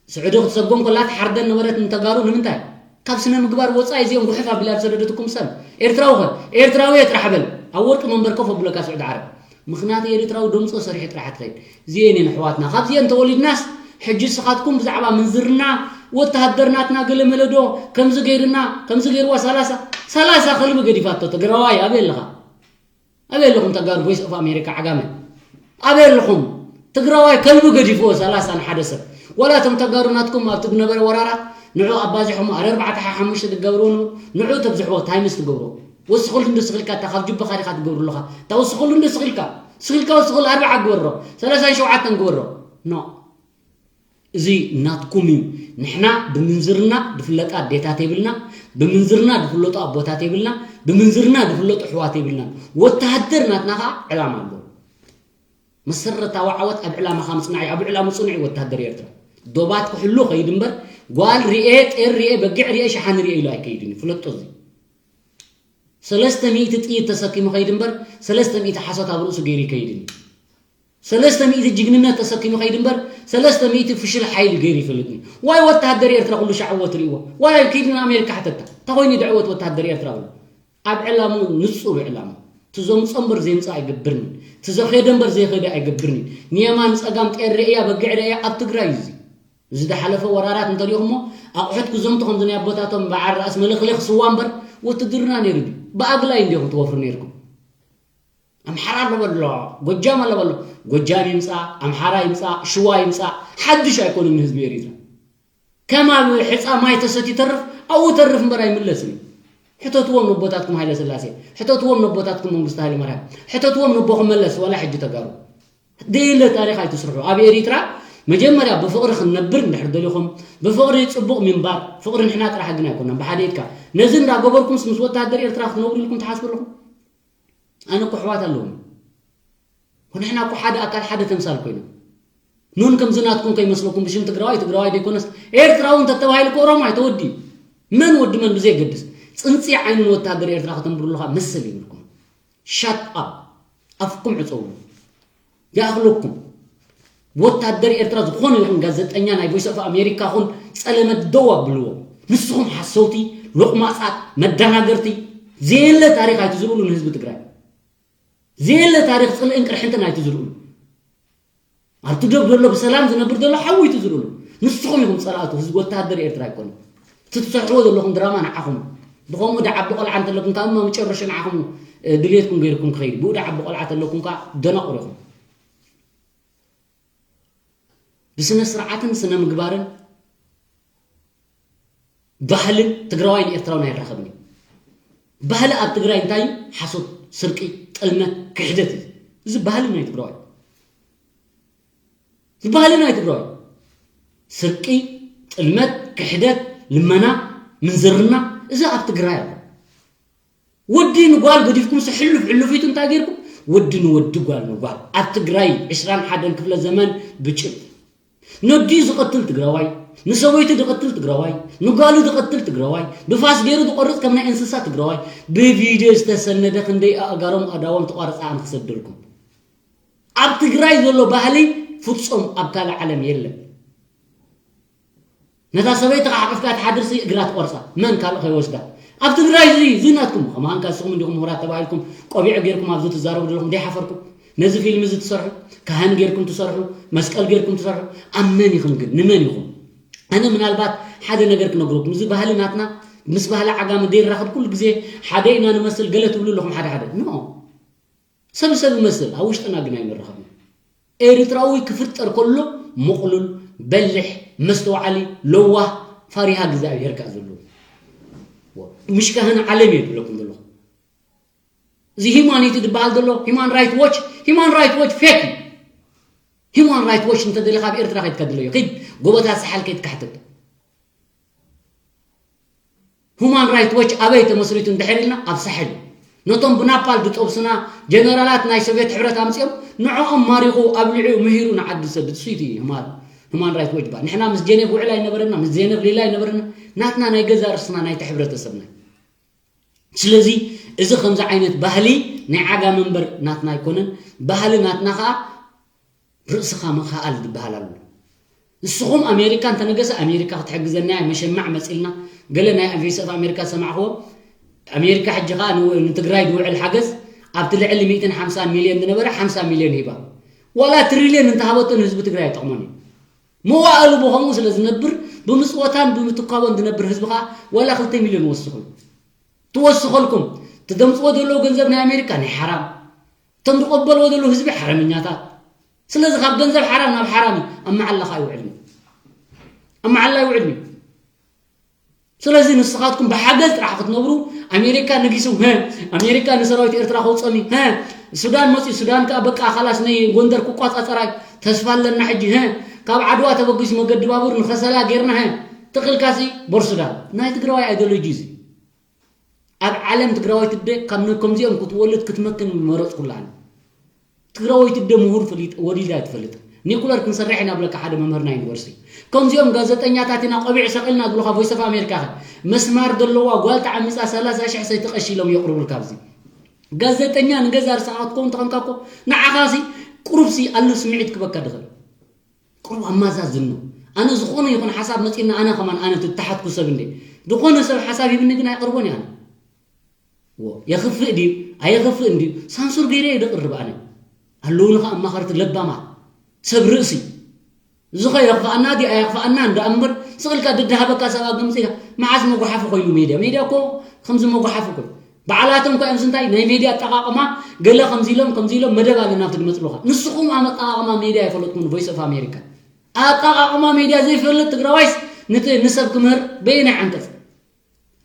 ስዑዲ ክትሰጎም ከላ ትሓርደን ነበረት ንተጋሩ ንምንታይ? ካብ ስነ ምግባር ወጻኢ እዚኦም ጉሕፍ ኣቢላ ዝሰደደትኩም ሰብ። ኤርትራዊ ኸ? ኤርትራዊ እየ ጥራሕ በል። ኣብ ወርቂ መንበር ኮፍ ኣብለካ ስዑዲ ዓረብ። ምኽንያቱ ኤርትራዊ ደምጾ ሰሪሑ ጥራሕ ትኸይድ። እዚኤን እየን ኣሕዋትና። ካብዚኤን ተወሊድናስ ሕጂ ንስኻትኩም ብዛዕባ ምንዝርና ወተሃደር ናትና ገለ መለዶ ከምዚ ገይርና፣ ከምዚ ገይርዋ ሰላሳ፣ ሰላሳ ከልቢ ገዲፋቶ ትግራዋይ ኣበይ ኣለኻ? ኣበይ ኣለኹም ተጋሩ ቮይስ ኦፍ ኣሜሪካ ዓጋመ? ኣበይ ኣለኹም? ትግራዋይ ከልቢ ገዲፍዎ ሰላሳ ንሓደ ሰብ። ዋላ እቶም ተጋሩ ናትኩም ኣብቲ ዝነበረ ወራራት ንዑ ኣባዚሖም ኣረ ኣርባዕተ ሓ ሓሙሽተ ትገብርዎ ኑ፣ ንዑ ተብዝሕዎ ታይምስ ትገብርዎ። ወስኽሉ እንዶ ስኽልካ እታ ካብ ጅብኻ ዲኻ ትገብሩ ኣለኻ? እታ ወስኽሉ እንዶ ስኽልካ፣ ስኽልካ ወስኽሉ ኣርባዓ ግበሮ፣ ሰላሳን ሸውዓተን ግበሮ። ኖ። እዚ ናትኩም እዩ። ንሕና ብምንዝርና ዝፍለጣ ኣዴታት የብልና፣ ብምንዝርና ዝፍለጡ ኣቦታት የብልና፣ ብምንዝርና ዝፍለጡ ኣሕዋት የብልናን። ወተሃደር ናትና ኸዓ ዕላማ ኣለዎ። መሰረታዊ ዓወት ኣብ ዕላማኻ ምጽናዕ እዩ። ኣብ ዕላሙ ጽኑዕ እዩ ወተሃደር ኤርትራ። ዶባት ክሕሉ ኸይድ እምበር፣ ጓል ርኤ፣ ጤል ርኤ፣ በጊዕ ርኤ፣ ሸሓኒ ርኤ ኢሉ ኣይከይድን እዩ። ፍለጦ እዚ። ሰለስተ ሚእቲ ጥይት ተሰኪሙ ኸይድ እምበር፣ ሰለስተ ሚእቲ ሓሶት ኣብ ርእሱ ገይሩ ይከይድን እዩ። ሰለስተ ሚእቲ ጅግንነት ተሰኪሙ ኸይድ እምበር፣ ሰለስተ ሚእቲ ፍሽል ሓይሊ ገይሩ ይፈልጥን እዩ። ዋይ ወተሃደር ኤርትራ ኩሉ ሻዕ እዎ ትርእይዎ። ዋይ ኪድ ንኣሜሪካ ሕተታ። እንታይ ኮይኑ ድዕወት ወተሃደር ኤርትራ ብሎ? ኣብ ዕላሙ ንጹር ዕላማ። ትዘምጾ እምበር ዘይምጻእ ኣይገብርኒ። ትዘኸደ እምበር ዘይኸደ ኣይገብርኒ። ንየማን ጸጋም ጤል ርእያ በጊዕ ርእያ ኣብ ትግራይ እዩ እዚ። እዚ ዝሓለፈ ወራራት እንተሪእኹሞ ኣቑሑት ክዘምቱ ከምዚ ናይ ኣቦታቶም በዓል ራእሲ መለኽለኽ ስዋ እምበር ውትድርና ነይሩ ድዩ? ብኣግላይ እንዲኹም ትወፍሩ ነይርኩም። ኣምሓራ ኣሎ በሎ፣ ጎጃም ኣሎ በሎ። ጎጃም ይምጻእ፣ ኣምሓራ ይምጻእ፣ ሽዋ ይምጻእ፣ ሓድሽ ኣይኮነን ንህዝቢ ኤሪትራ። ከም ኣብ ሕጻ ማይ ተሰትዩ ይተርፍ፣ ኣብኡ ተርፍ እምበር ኣይምለስን እዩ። ሕተትዎም ነቦታትኩም ሃይለ ስላሴ፣ ሕተትዎም ነቦታትኩም መንግስቲ ሃይለ ማርያም፣ ሕተትዎም ነቦኹም መለስ፣ ዋላ ሕጂ ተጋሩ። ደየለ ታሪኽ ኣይትስርሑ። ኣብ ኤሪትራ መጀመርያ ብፍቕሪ ክንነብር እንድሕር ደሊኹም፣ ብፍቕሪ ጽቡቕ ምንባር፣ ፍቕሪ ንሕና ጥራሕ ግን ኣይኮነን፣ ብሓደ ኢድካ። ነዚ እንዳገበርኩምስ ምስ ወተሃደር ኤርትራ ክትነብሩ ኢልኩም ትሓስቡ ኣለኹም? ኣነ እኮ ኣሕዋት ኣለዉኒ። ንሕና እኮ ሓደ ኣካል ሓደ ተምሳል ኮይና። ኑን ከምዚ ናትኩም ከይመስለኩም ብሽም ትግራዋይ፣ ትግራዋይ ደይኮነስ ኤርትራዊ እንተተባሂሉ እኮ ኦሮማይ ተወዲኡ። መን ወዲ መን ብዘየገድስ፣ ጽንጺ ዓይኒ ንወታደር ኤርትራ ከተንብርሉ ከኣ መሰል የብልኩም። ሻት ኣፕ፣ ኣፍኩም ዕጸውሉ። ይኣኽለኩም። ወታደር ኤርትራ ዝኾነ ይኹን ጋዜጠኛ ናይ ቮይስ ኦፍ ኣሜሪካ ኹን ጸለመት ደው ኣብልዎ። ንስኹም ሓሰውቲ፣ ሎቕማጻት፣ መደናገርቲ፣ ዘየለ ታሪኽ ኣይትዝርኡሉ ንህዝቢ ትግራይ። ዘየለ ታሪኽ ጽልእን ቅርሕንትን ኣይትዝርኡሉ። ኣብቲ ደብ ዘሎ ብሰላም ዝነብር ዘሎ ሓዊ ኣይትዝርኡሉ። ንስኹም ኢኹም ጸላእቱ ህዝቢ፣ ወታደር ኤርትራ ኣይኮነን። እቲ ትሰርሕዎ ዘለኹም ድራማ ንዓኹም። ብኸምኡ ዳ ዓቢ ቆልዓ እንተለኩም ካብ እማ መጨረሻ ንዓኹም፣ እ፣ ድልየትኩም ገይርኩም ክኸይድ። ብኡ ዳ ዓቢ ቆልዓ ተለኩም ከኣ ደናቑር ኢኹም። ብስነ ስርዓትን ስነ ምግባርን ባህልን ትግራዋይን ኤርትራውን ኣይራኸብን እዩ። ባህሊ ኣብ ትግራይ እንታይ እዩ? ሓሶት፣ ስርቂ፣ ጥልመት፣ ክሕደት እዩ። እዚ ባህሊ ናይ ትግራዋይ። እዚ ባህሊ ናይ ትግራዋይ። ስርቂ፣ ጥልመት፣ ክሕደት፣ ልመና፣ ምንዝርና፣ እዚ ኣብ ትግራይ ኣሎ። ወዲ ንጓል ገዲፍኩም ሲ ሕሉፍ ሕሉፊቱ እንታይ ገይርኩም? ወዲ ንወዲ ጓል ንጓል። ኣብ ትግራይ ዕስራን ሓደን ክፍለ ዘመን ብጭብ። ነዲኡ ዝቐትል ትግራዋይ፣ ንሰበይቱ ዝቐትል ትግራዋይ፣ ንጓሉ ዝቐትል ትግራዋይ፣ ብፋስ ገይሩ ዝቖርጽ ከም ናይ እንስሳ ትግራዋይ፣ ብቪድዮ ዝተሰነደ ክንደይ ኣእጋሮም ኣእዳዎም ተቋርጻ ኣነ ክሰደልኩም። ኣብ ትግራይ ዘሎ ባህሊ ፍጹም ኣብ ካልእ ዓለም የለን። ነታ ሰበይቲ ክሓቕፍካ ትሓድርሲ እግራ ትቆርጻ። መን ካልእ ከይወስዳ። ኣብ ትግራይ እዚ፣ እዚ ናትኩም። ከማን ካስኹም እንዲኹም ምሁራት ተባሂልኩም ቆቢዕ ገይርኩም ኣብዚ ትዛረቡ ዘለኹም ዘይሓፈርኩም። ነዚ ፊልም እዚ ትሰርሑ፣ ካህን ገይርኩም ትሰርሑ፣ መስቀል ገይርኩም ትሰርሑ። ኣብ መን ኢኹም ግን? ንመን ኢኹም? ኣነ ምናልባት ሓደ ነገር ክነግረኩም። እዚ ባህሊ ናትና ምስ ባህሊ ዓጋመ ዘይራኸብ ኩሉ ግዜ ሓደ ኢና ንመስል ገለ ትብሉ ኣለኹም ሓደ ሓደ። ኖ። ሰብ ሰብ ይመስል፣ ኣብ ውሽጥና ግን ኣይንራኸብን። ኤርትራዊ ክፍጠር ከሎ ምቕሉል፣ በሊሕ፣ መስተውዓሊ፣ ለዋህ፣ ፈሪሃ እግዚኣብሄር ከኣ ዘለዎ። ምሽ ካህን ዓለም እየ ዝብለኩም ዘለኹ። እዚ ሂማኒቲ ዝበሃል ዘሎ፣ ሂማን ራይት ዎች፣ ሂማን ራይት ዎች ፌክ እዩ። ሂማን ራይት ዎች እንተደሊኻ ኣብ ኤርትራ ከይድካ ድለዮ። ከይድ ጎቦታት ሰሓል ከይድካ ሕተት። ሁማን ራይት ዎች ኣበይ ተመስሪቱ እንድሕር ኢልና፣ ኣብ ሳሕል። ነቶም ብናፓል ዝጠብሱና ጀነራላት ናይ ሶቪየት ሕብረት ኣምጺኦም፣ ንዕኦም ማሪኹ፣ ኣብሊዑ፣ ምሂሩ ንዓዲ ዝሰድድ እሱ እዩ። ሁማን፣ ሁማን ራይት ዎች ይበሃል። ንሕና ምስ ጀኔቭ ውዕል ኣይነበረና፣ ምስ ጀኔቭ ሊላ ኣይነበረና። ናትና ናይ ገዛ ርስና ናይቲ ሕብረተሰብና። ስለዚ እዚ ከምዚ ዓይነት ባህሊ ናይ ዓጋመ እምበር ናትና ኣይኮነን። ባህሊ ናትና ኸኣ ርእስኻ ምኽኣል ዝበሃል ኣሎ። ንስኹም ኣሜሪካ እንተነገሰ ኣሜሪካ ክትሕግዘና እያ፣ መሸማዕ መጺልና። ገለ ናይ ቮይስ ኦፍ ኣሜሪካ ዝሰማዕኽዎ፣ ኣሜሪካ ሕጂ ኸኣ ን-፣ ንትግራይ ዝውዕል ሓገዝ ኣብቲ ልዕሊ ሚእትን ሓምሳን ሚልዮን ዝነበረ ሓምሳ ሚልዮን ሂባ። ዋላ ትሪልዮን እንተሃበቶ ንህዝቢ ትግራይ ኣይጠቕሞን እዩ። መዋእሉ ብኸምኡ ስለ ዝነብር፣ ብምጽወታን ብምትኳቦን ዝነብር ህዝቢ ኸኣ ዋላ ክልተ ሚልዮን ወስኹ። ትወስኸልኩም። እቲ ዘምጽዎ ዘለዉ ገንዘብ ናይ ኣሜሪካ ናይ ሓራም። እቶም ዝቐበልዎ ዘለዉ ህዝቢ ሓረመኛታት። ስለዚ ካብ ገንዘብ ሓራም ናብ ሓራም እዩ። ኣብ መዓላ ኸኣ ይውዕል እዩ። ኣብ መዓላ ይውዕል እዩ። ስለዚ ንስኻትኩም ብሓገዝ ጥራሕ ክትነብሩ፣ ኣሜሪካ ነጊሱ፣ ሀ፣ ኣሜሪካ ንሰራዊት ኤርትራ ከውጾም እዩ፣ ሀ፣ ሱዳን መጽዩ፣ ሱዳን ከኣ በቃ ኻላስ ናይ ጎንደር ክቋጻጸራ እዩ፣ ተስፋ ኣለና ሕጂ፣ ሀ፣ ካብ ዓድዋ ተበጊሱ መገዲ ባቡር ንኸሰላ ጌርና፣ ሀ፣ ትኽልካሲ ቦር ሱዳን። ናይ ትግራዋይ ኣይዲዮሎጂ እዚ። ኣብ ዓለም ትግራወይቲ ኣደ ካብ ነ-፣ ከምዚኦም ክትወልድ ክትመክን መረጽኩላ ኣነ። ትግራወይቲ ኣደ ምሁር ፍሊጥ ወሊዳ ኣይትፈልጥ። ኒኩለር ክንሰርሕ ኢና ብለካ ሓደ መምህር ናይ ዩኒቨርሲቲ። ከምዚኦም ጋዜጠኛታት ኢና ቆቢዕ ሰቒልና ዝብሉኻ ቮይስ ኦፍ ኣሜሪካ ኸ መስማር ዘለዋ ጓል ተዓሚጻ ሰላሳ ሽሕ ሰይቲ ቀሺ ኢሎም የቕርቡልካ ኣብዚ። ጋዜጠኛ ንገዛ ርሳኻ ክትከውን ተኾንካ እኮ ንዓኻሲ ቁሩብሲ ኣሎ ስምዒት ክበካ ድኽእል። ቁሩብ ኣማዛዝኖ። ኣነ ዝኾነ ይኹን ሓሳብ መጺና ኣነ ከማን ኣነ ትተሓትኩ ሰብ እንደ ዝኾነ ሰብ ሓሳብ ሂብኒ ግን ኣይቕርቦን እየ ኣነ። ዎ፣ የኽፍእ ድዩ ኣየኽፍእን ድዩ ሳንሱር ገይረ እየ ደቕርብ ኣነ። ኣለውኒ ኸዓ ኣማኸርቲ ለባማት ሰብ ርእሲ። እዚ ኸ የኽፍኣና ድዩ ኣየኽፍኣና እንዳ እምበር ስቕ ኢልካ ደድሃበካ ሰብ ኣብ ድምፂ ኢኻ። መዓስ መጓሓፊ ኮይኑ ሜድያ? ሜድያ እኮ ከምዚ መጓሓፊ እኮ እዩ። በዓላቶም እኮ እዮም ስንታይ ናይ ሜድያ ኣጠቓቕማ ገለ ከምዚ ኢሎም ከምዚ ኢሎም መደብ ኣለና ኣብቲ ድመፅሉኻ። ንስኹም ኣብ ኣጠቓቕማ ሜድያ ኣይፈለጥኩምን ቮይስ ኦፍ ኣሜሪካ። ኣጠቓቕማ ሜድያ ዘይፈልጥ ትግራዋይስ ንቲ ንሰብ ክምህር በየናይ ዓንቀፅ?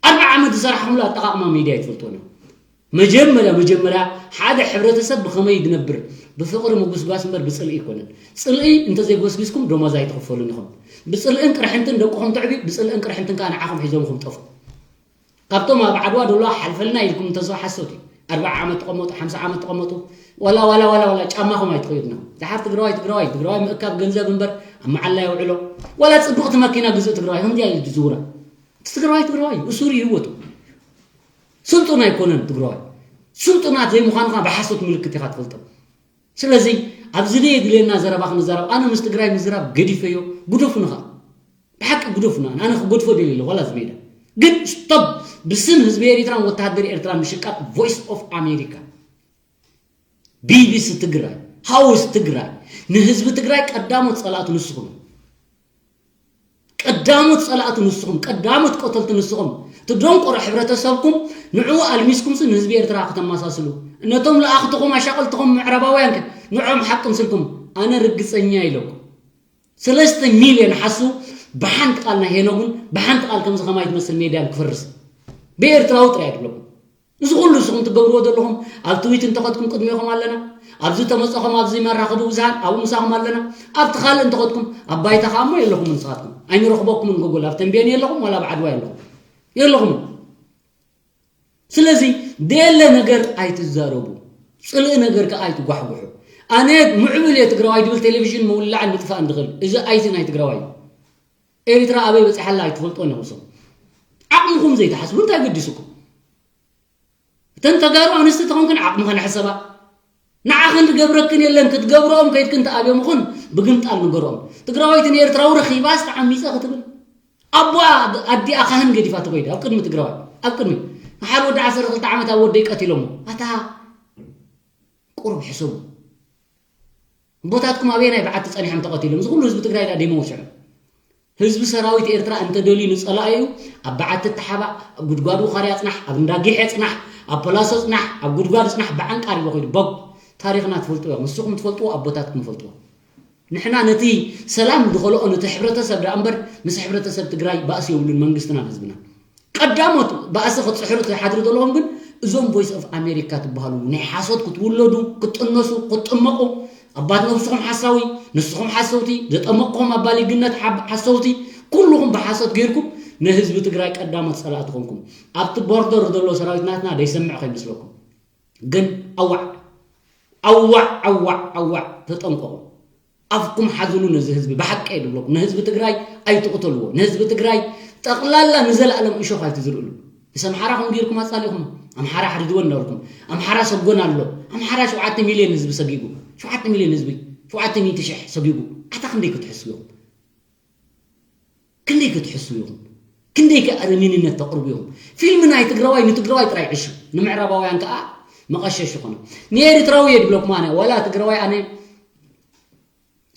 ኣርብዓ ዓመት ዝሰራሕኹምሉ ኣጠቓቕማ ሜድያ ኣይትፈልጥዎን ኢኹም። መጀመርያ መጀመርያ ሓደ ሕብረተሰብ ብኸመይ ዝነብር ብፍቕሪ ምጉስጓስ እምበር ብፅልኢ ኣይኮነን። ፅልኢ እንተዘይጎስጊስኩም ደሞዝ ኣይትኽፈሉን ኢኹም። ብፅልእን ቅርሕንትን ደቅኹም ተዕብዩ ብፅልእን ቅርሕንትን ከዓ ንዓኹም ሒዞምኹም ጠፍኡ። ካብቶም ኣብ ዓድዋ ዘለዋ ሓልፈልና ኢልኩም እንተዝዋ ሓሶት እዩ። ኣርብዓ ዓመት ተቐመጡ፣ ሓምሳ ዓመት ተቐመጡ፣ ዋላ ዋላ ዋላ ዋላ ጫማኹም ኣይትኸይዱና። ድሓር ትግራዋይ ትግራዋይ ትግራዋይ ምእካብ ገንዘብ እምበር ኣብ መዓላ የውዕሎ። ዋላ ፅብቕቲ መኪና ግዝእ ትግራዋይ ከምዚኣ እዩ ዝዝውራ። ትግራዋይ ትግራዋይ እዩ፣ እሱር እዩ ህይወቱ። ስልጡን ኣይኮነን ትግራዋይ። ስልጡናት ዘይምዃንካ ብሓሶት ምልክት ኢኻ ትፈልጦም። ስለዚ ኣብዚ ዘየድልየና ዘረባ ክንዛረብ፣ ኣነ ምስ ትግራይ ምዝራብ ገዲፈዮ። ግደፉኒ ኸዓ፣ ብሓቂ ግደፉና። ኣነ ክገድፎ ደልየ ኣለኹ ዋላ እዚ ሜዳ። ግን ስቶፕ። ብስም ህዝቢ ኤሪትራን ወተሃደር ኤርትራ ምሽቃጥ። ቮይስ ኦፍ ኣሜሪካ፣ ቢቢሲ ትግራይ፣ ሃውስ ትግራይ፣ ንህዝቢ ትግራይ ቀዳሞት ጸላእቱ ንስኹም። ቀዳሞት ጸላእቱ ንስኹም፣ ቀዳሞት ቀተልቲ ንስኹም። እቲ ደንቆሮ ሕብረተሰብኩም ንዕኡ ኣልሚስኩምሲ ንህዝቢ ኤርትራ ከተመሳስሉ፣ ነቶም ለኣኽትኹም ኣሻቐልትኹም ምዕራባውያን ከ ንዕኦም ሓቅምስልኩም? ኣነ ርግጸኛ ኢለኩም። ሰለስተ ሚልዮን ሓሱ ብሓንቲ ቃል ናይ ሄኖግን ብሓንቲ ቃል ከምዚ ከማይ ትመስል ሜድያን ክፈርስ ብኤርትራዊ ጥራይ ድብለኩም። እዚ ኩሉ ንስኹም ትገብርዎ ዘለኹም ኣብ ትዊት እንተኸድኩም ቅድሜኹም ኣለና፣ ኣብዚ ተመፀኹም ኣብዚ መራኸቢ ብዙሃን ኣብኡ ምሳኹም ኣለና፣ ኣብቲ ካልእ እንተኸድኩም ኣብ ባይታ ከዓ እሞ የለኹም ንስኻትኩም። ኣይንረኽበኩምን ጎጎል ኣብ ተንቤን የለኹም ዋላ ኣብ ዓድዋ የለኹም። የለኹም። ስለዚ ደየለ ነገር ኣይትዛረቡ፣ ፅልኢ ነገር ከዓ ኣይትጓሕጉሑ። ኣነ ምዕብል እየ ትግራዋይ ድብል ቴሌቪዥን ምውላዕን ምጥፋእን ድኽእል እዚ ኣይቲ ናይ ትግራዋይ እዩ። ኤሪትራ ኣበይ በፂሓላ ኣይትፈልጦን ኢኹም። ዓቕምኹም ዘይትሓስቡ እንታይ ገዲሱኩም? እተን ተጋሩ ኣንስቲ ተኾንክን ዓቕምኸን ሕሰባ። ንዓኽን ዝገብረክን የለን። ክትገብርኦም ከይድክን ተኣብዮም ኹን ብግምጣል ንገርኦም። ትግራወይቲ ንኤርትራዊ ረኺባስ ተዓሚፀ ክትብል ኣቦኣ ኣዲኣ ካህን ገዲፋ ትኸይድ ኣብ ቅድሚ ትግራዋይ ኣብ ቅድሚ ንሓደ ወዲ ዓሰርተ ክልተ ዓመት ኣብ ወደይ ቀቲሎሞ ኣታ ቁሩብ ሕሰቡ። ኣቦታትኩም ኣበየናይ በዓቲ ጸኒሖም ተቐቲሎም? እዚ ኩሉ ህዝቢ ትግራይ ደኣ ደይመውስዖ። ህዝቢ ሰራዊት ኤርትራ እንተደልዩ ንጸላኢኡ ኣብ በዓቲ ተሓባእ፣ ኣብ ጉድጓድ ውኻርያ ጽናሕ፣ ኣብ እንዳጊሐ ጽናሕ፣ ኣብ ፖላሶ ጽናሕ፣ ኣብ ጉድጓድ ጽናሕ ብዓንቃር ይቦ ከይዱ ቦግ። ታሪኽና ትፈልጥዎ ኢኹም። ንስኹም ትፈልጥዎ ኣቦታትኩም ይፈልጥዎ። ንሕና ነቲ ሰላም ዝኸልኦ ነቲ ሕብረተሰብ ደኣ እምበር ምስ ሕብረተሰብ ትግራይ ባእሲ የብሉን መንግስትና ህዝብና። ቀዳሞት ባእሲ ክትፅሕሩ ትሓድሩ ዘለኹም ግን እዞም ቮይስ ኦፍ ኣሜሪካ ትበሃሉ ናይ ሓሶት ክትውለዱ ክትጥነሱ ክትጥመቑ ኣባት ነብስኹም ሓሳዊ ንስኹም ሓሰውቲ ዘጠመቕኹም ኣባሊግነት ሓብ- ሓሰውቲ ኩልኹም ብሓሶት ገይርኩም ንህዝቢ ትግራይ ቀዳሞት ፀላእቲ ኮንኩም ኣብቲ ቦርደር ዘሎ ሰራዊት ናትና ደይሰምዕ ከይመስለኩም ግን ኣዋዕ ኣዋዕ ኣዋዕ ኣዋዕ ተጠንቀቑ ኣፍኩም ሓዝኑ ነዚ ህዝቢ ብሓቂ እየ ድብለኩም ንህዝቢ ትግራይ ኣይትቕተልዎ ንህዝቢ ትግራይ ጠቕላላ ንዘለኣለም እሾኽ ኣይትዝርእሉ ምስ ኣምሓራ ከም ገይርኩም ኣፃሊኹም ኣምሓራ ኣሕድድዎ እንዳበልኩም ኣምሓራ ሰጎን ኣሎ ኣምሓራ ሸውዓተ ሚልዮን ህዝቢ ሰጊጉ ሸውዓተ ሚልዮን ህዝቢ ሸውዓተ ሚእቲ ሽሕ ሰጊጉ ኣታ ክንደይ ክትሕስቡ ኢኹም ክንደይ ክትሕስቡ ኢኹም ክንደይ ከ ኣረሚንነት ተቕርቡ ኢኹም ፊልም ናይ ትግራዋይ ንትግራዋይ ጥራይ ዕሹ ንምዕራባውያን ከኣ መቐሸሽ ይኾነ ንኤርትራዊ እየ ድብለኩም ኣነ ዋላ ትግራዋይ ኣነ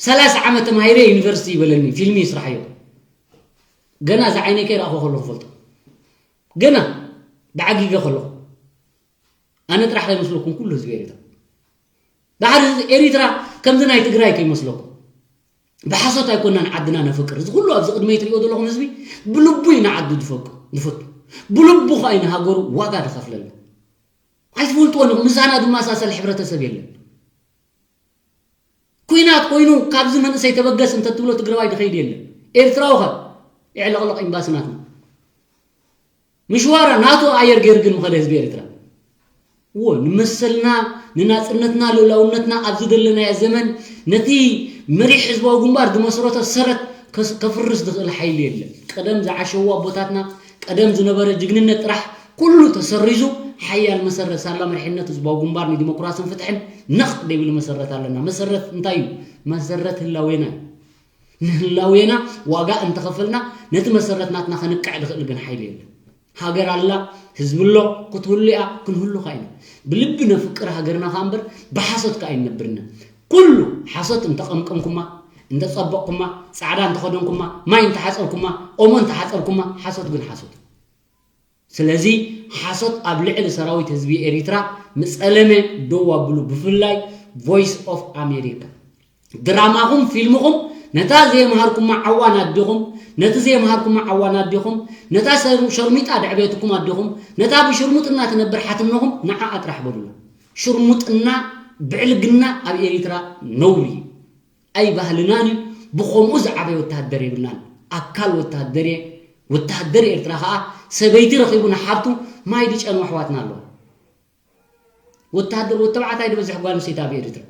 ሰላሳ ዓመት ተማሂረ ዩኒቨርሲቲ ይበለኒ ፊልሚ ይስራሓዮ ገና እዚ ዓይነይ ከይረኣኹ ከለኹ ፈልጦ ገና ዳዓጊገ ከለኹ ኣነ ጥራሕ ከይመስለኩም ኩሉ ህዝቢ ኤሪትራ ዳሕር ህዝቢ ኤሪትራ ከምዚ ናይ ትግራይ ከይመስለኩም ብሓሶት ኣይኮናን ዓድና ነፍቅር እዚ ኩሉ ኣብዚ ቅድመይ ትሪኦ ዘለኹም ህዝቢ ብልቡ እዩ ንዓዱ ዝፈቱ ብልቡ ከዓ እዩ ንሃገሩ ዋጋ ዝኸፍለሉ ኣይትፈልጥዎን ኢኹም ምሳና ዝመሳሰል ሕብረተሰብ የለን ኩናት ኮይኑ ካብዚ መንእሰይ ተበገስ እንተትብሎ ትግራዋይ ዝኸይድ የለን ኤርትራዊ ኸ የዕለቕለቕ ኤምባሲ ናትና ምሽዋራ ናቱ ኣየር ገይሩ ግን ምኸደ ህዝቢ ኤርትራ እዎ ንመሰልና ንናፅነትና ልእላውነትና ኣብዚ ዘለናዮ ዘመን ነቲ መሪሕ ህዝባዊ ግንባር ዝመስረቶ ሰረት ከፍርስ ዝኽእል ሓይሊ የለን ቀደም ዝዓሸዉ ኣቦታትና ቀደም ዝነበረ ጅግንነት ጥራሕ ኩሉ ተሰሪዙ ሓያል መሰረት ሳላ መሪሕነት ህዝባዊ ግንባር ንዲሞክራስን ፍትሕን ነቕ ደይብል መሰረት ኣለና መሰረት እንታይ እዩ መሰረት ህላዌና እዩ ንህላዌና ዋጋ እንተኸፈልና ነቲ መሰረት ናትና ከንቅዕ ዝኽእል ግን ሓይሊ የለን ሃገር ኣላ ህዝቢ ኣሎ ክትህሉ እያ ክንህሉ ካ ኢና ብልቢ ነፍቅር ሃገርና ካ እምበር ብሓሶት ካ ኣይንነብርና ኩሉ ሓሶት እንተቐምቀምኩማ እንተፀበቕኩማ ፃዕዳ እንተኸደንኩማ ማይ እንተሓፀብኩማ ኦሞ እንተሓፀብኩማ ሓሶት ግን ሓሶት ስለዚ ሓሶት ኣብ ልዕሊ ሰራዊት ህዝቢ ኤሪትራ ምፀለመ ደው ኣብሉ ብፍላይ voice of America ድራማኹም ፊልምኹም ነታ ዘየምሃርኩማ ዓዋን ኣዴኹም ነቲ ዘየምሃርኩማ ዓዋን ኣዴኹም ነታ ሸርሚጣ ደዕቤትኩም ኣዴኹም ነታ ብሽርሙጥና ትነብር ሓትነኹም ንዓኣ ጥራሕ በሉላ ሽርሙጥና ብዕልግና ኣብ ኤሪትራ ነውሪ እዩ ኣይባህልናን እዩ ብኸምኡ ዝዓበየ ወተሃደር የብልናን ኣካል ወተሃደር እየ ወተሃደር ኤርትራ ከዓ ሰበይቲ ረኺቡ ንሓብቱ ማይ ድጨኑ ኣሕዋትና ኣለዋ ወተሃደር ወተባዕታይ ድበዝሕ ጓል ኣንስተይቲ ኣብ ኤሪትራ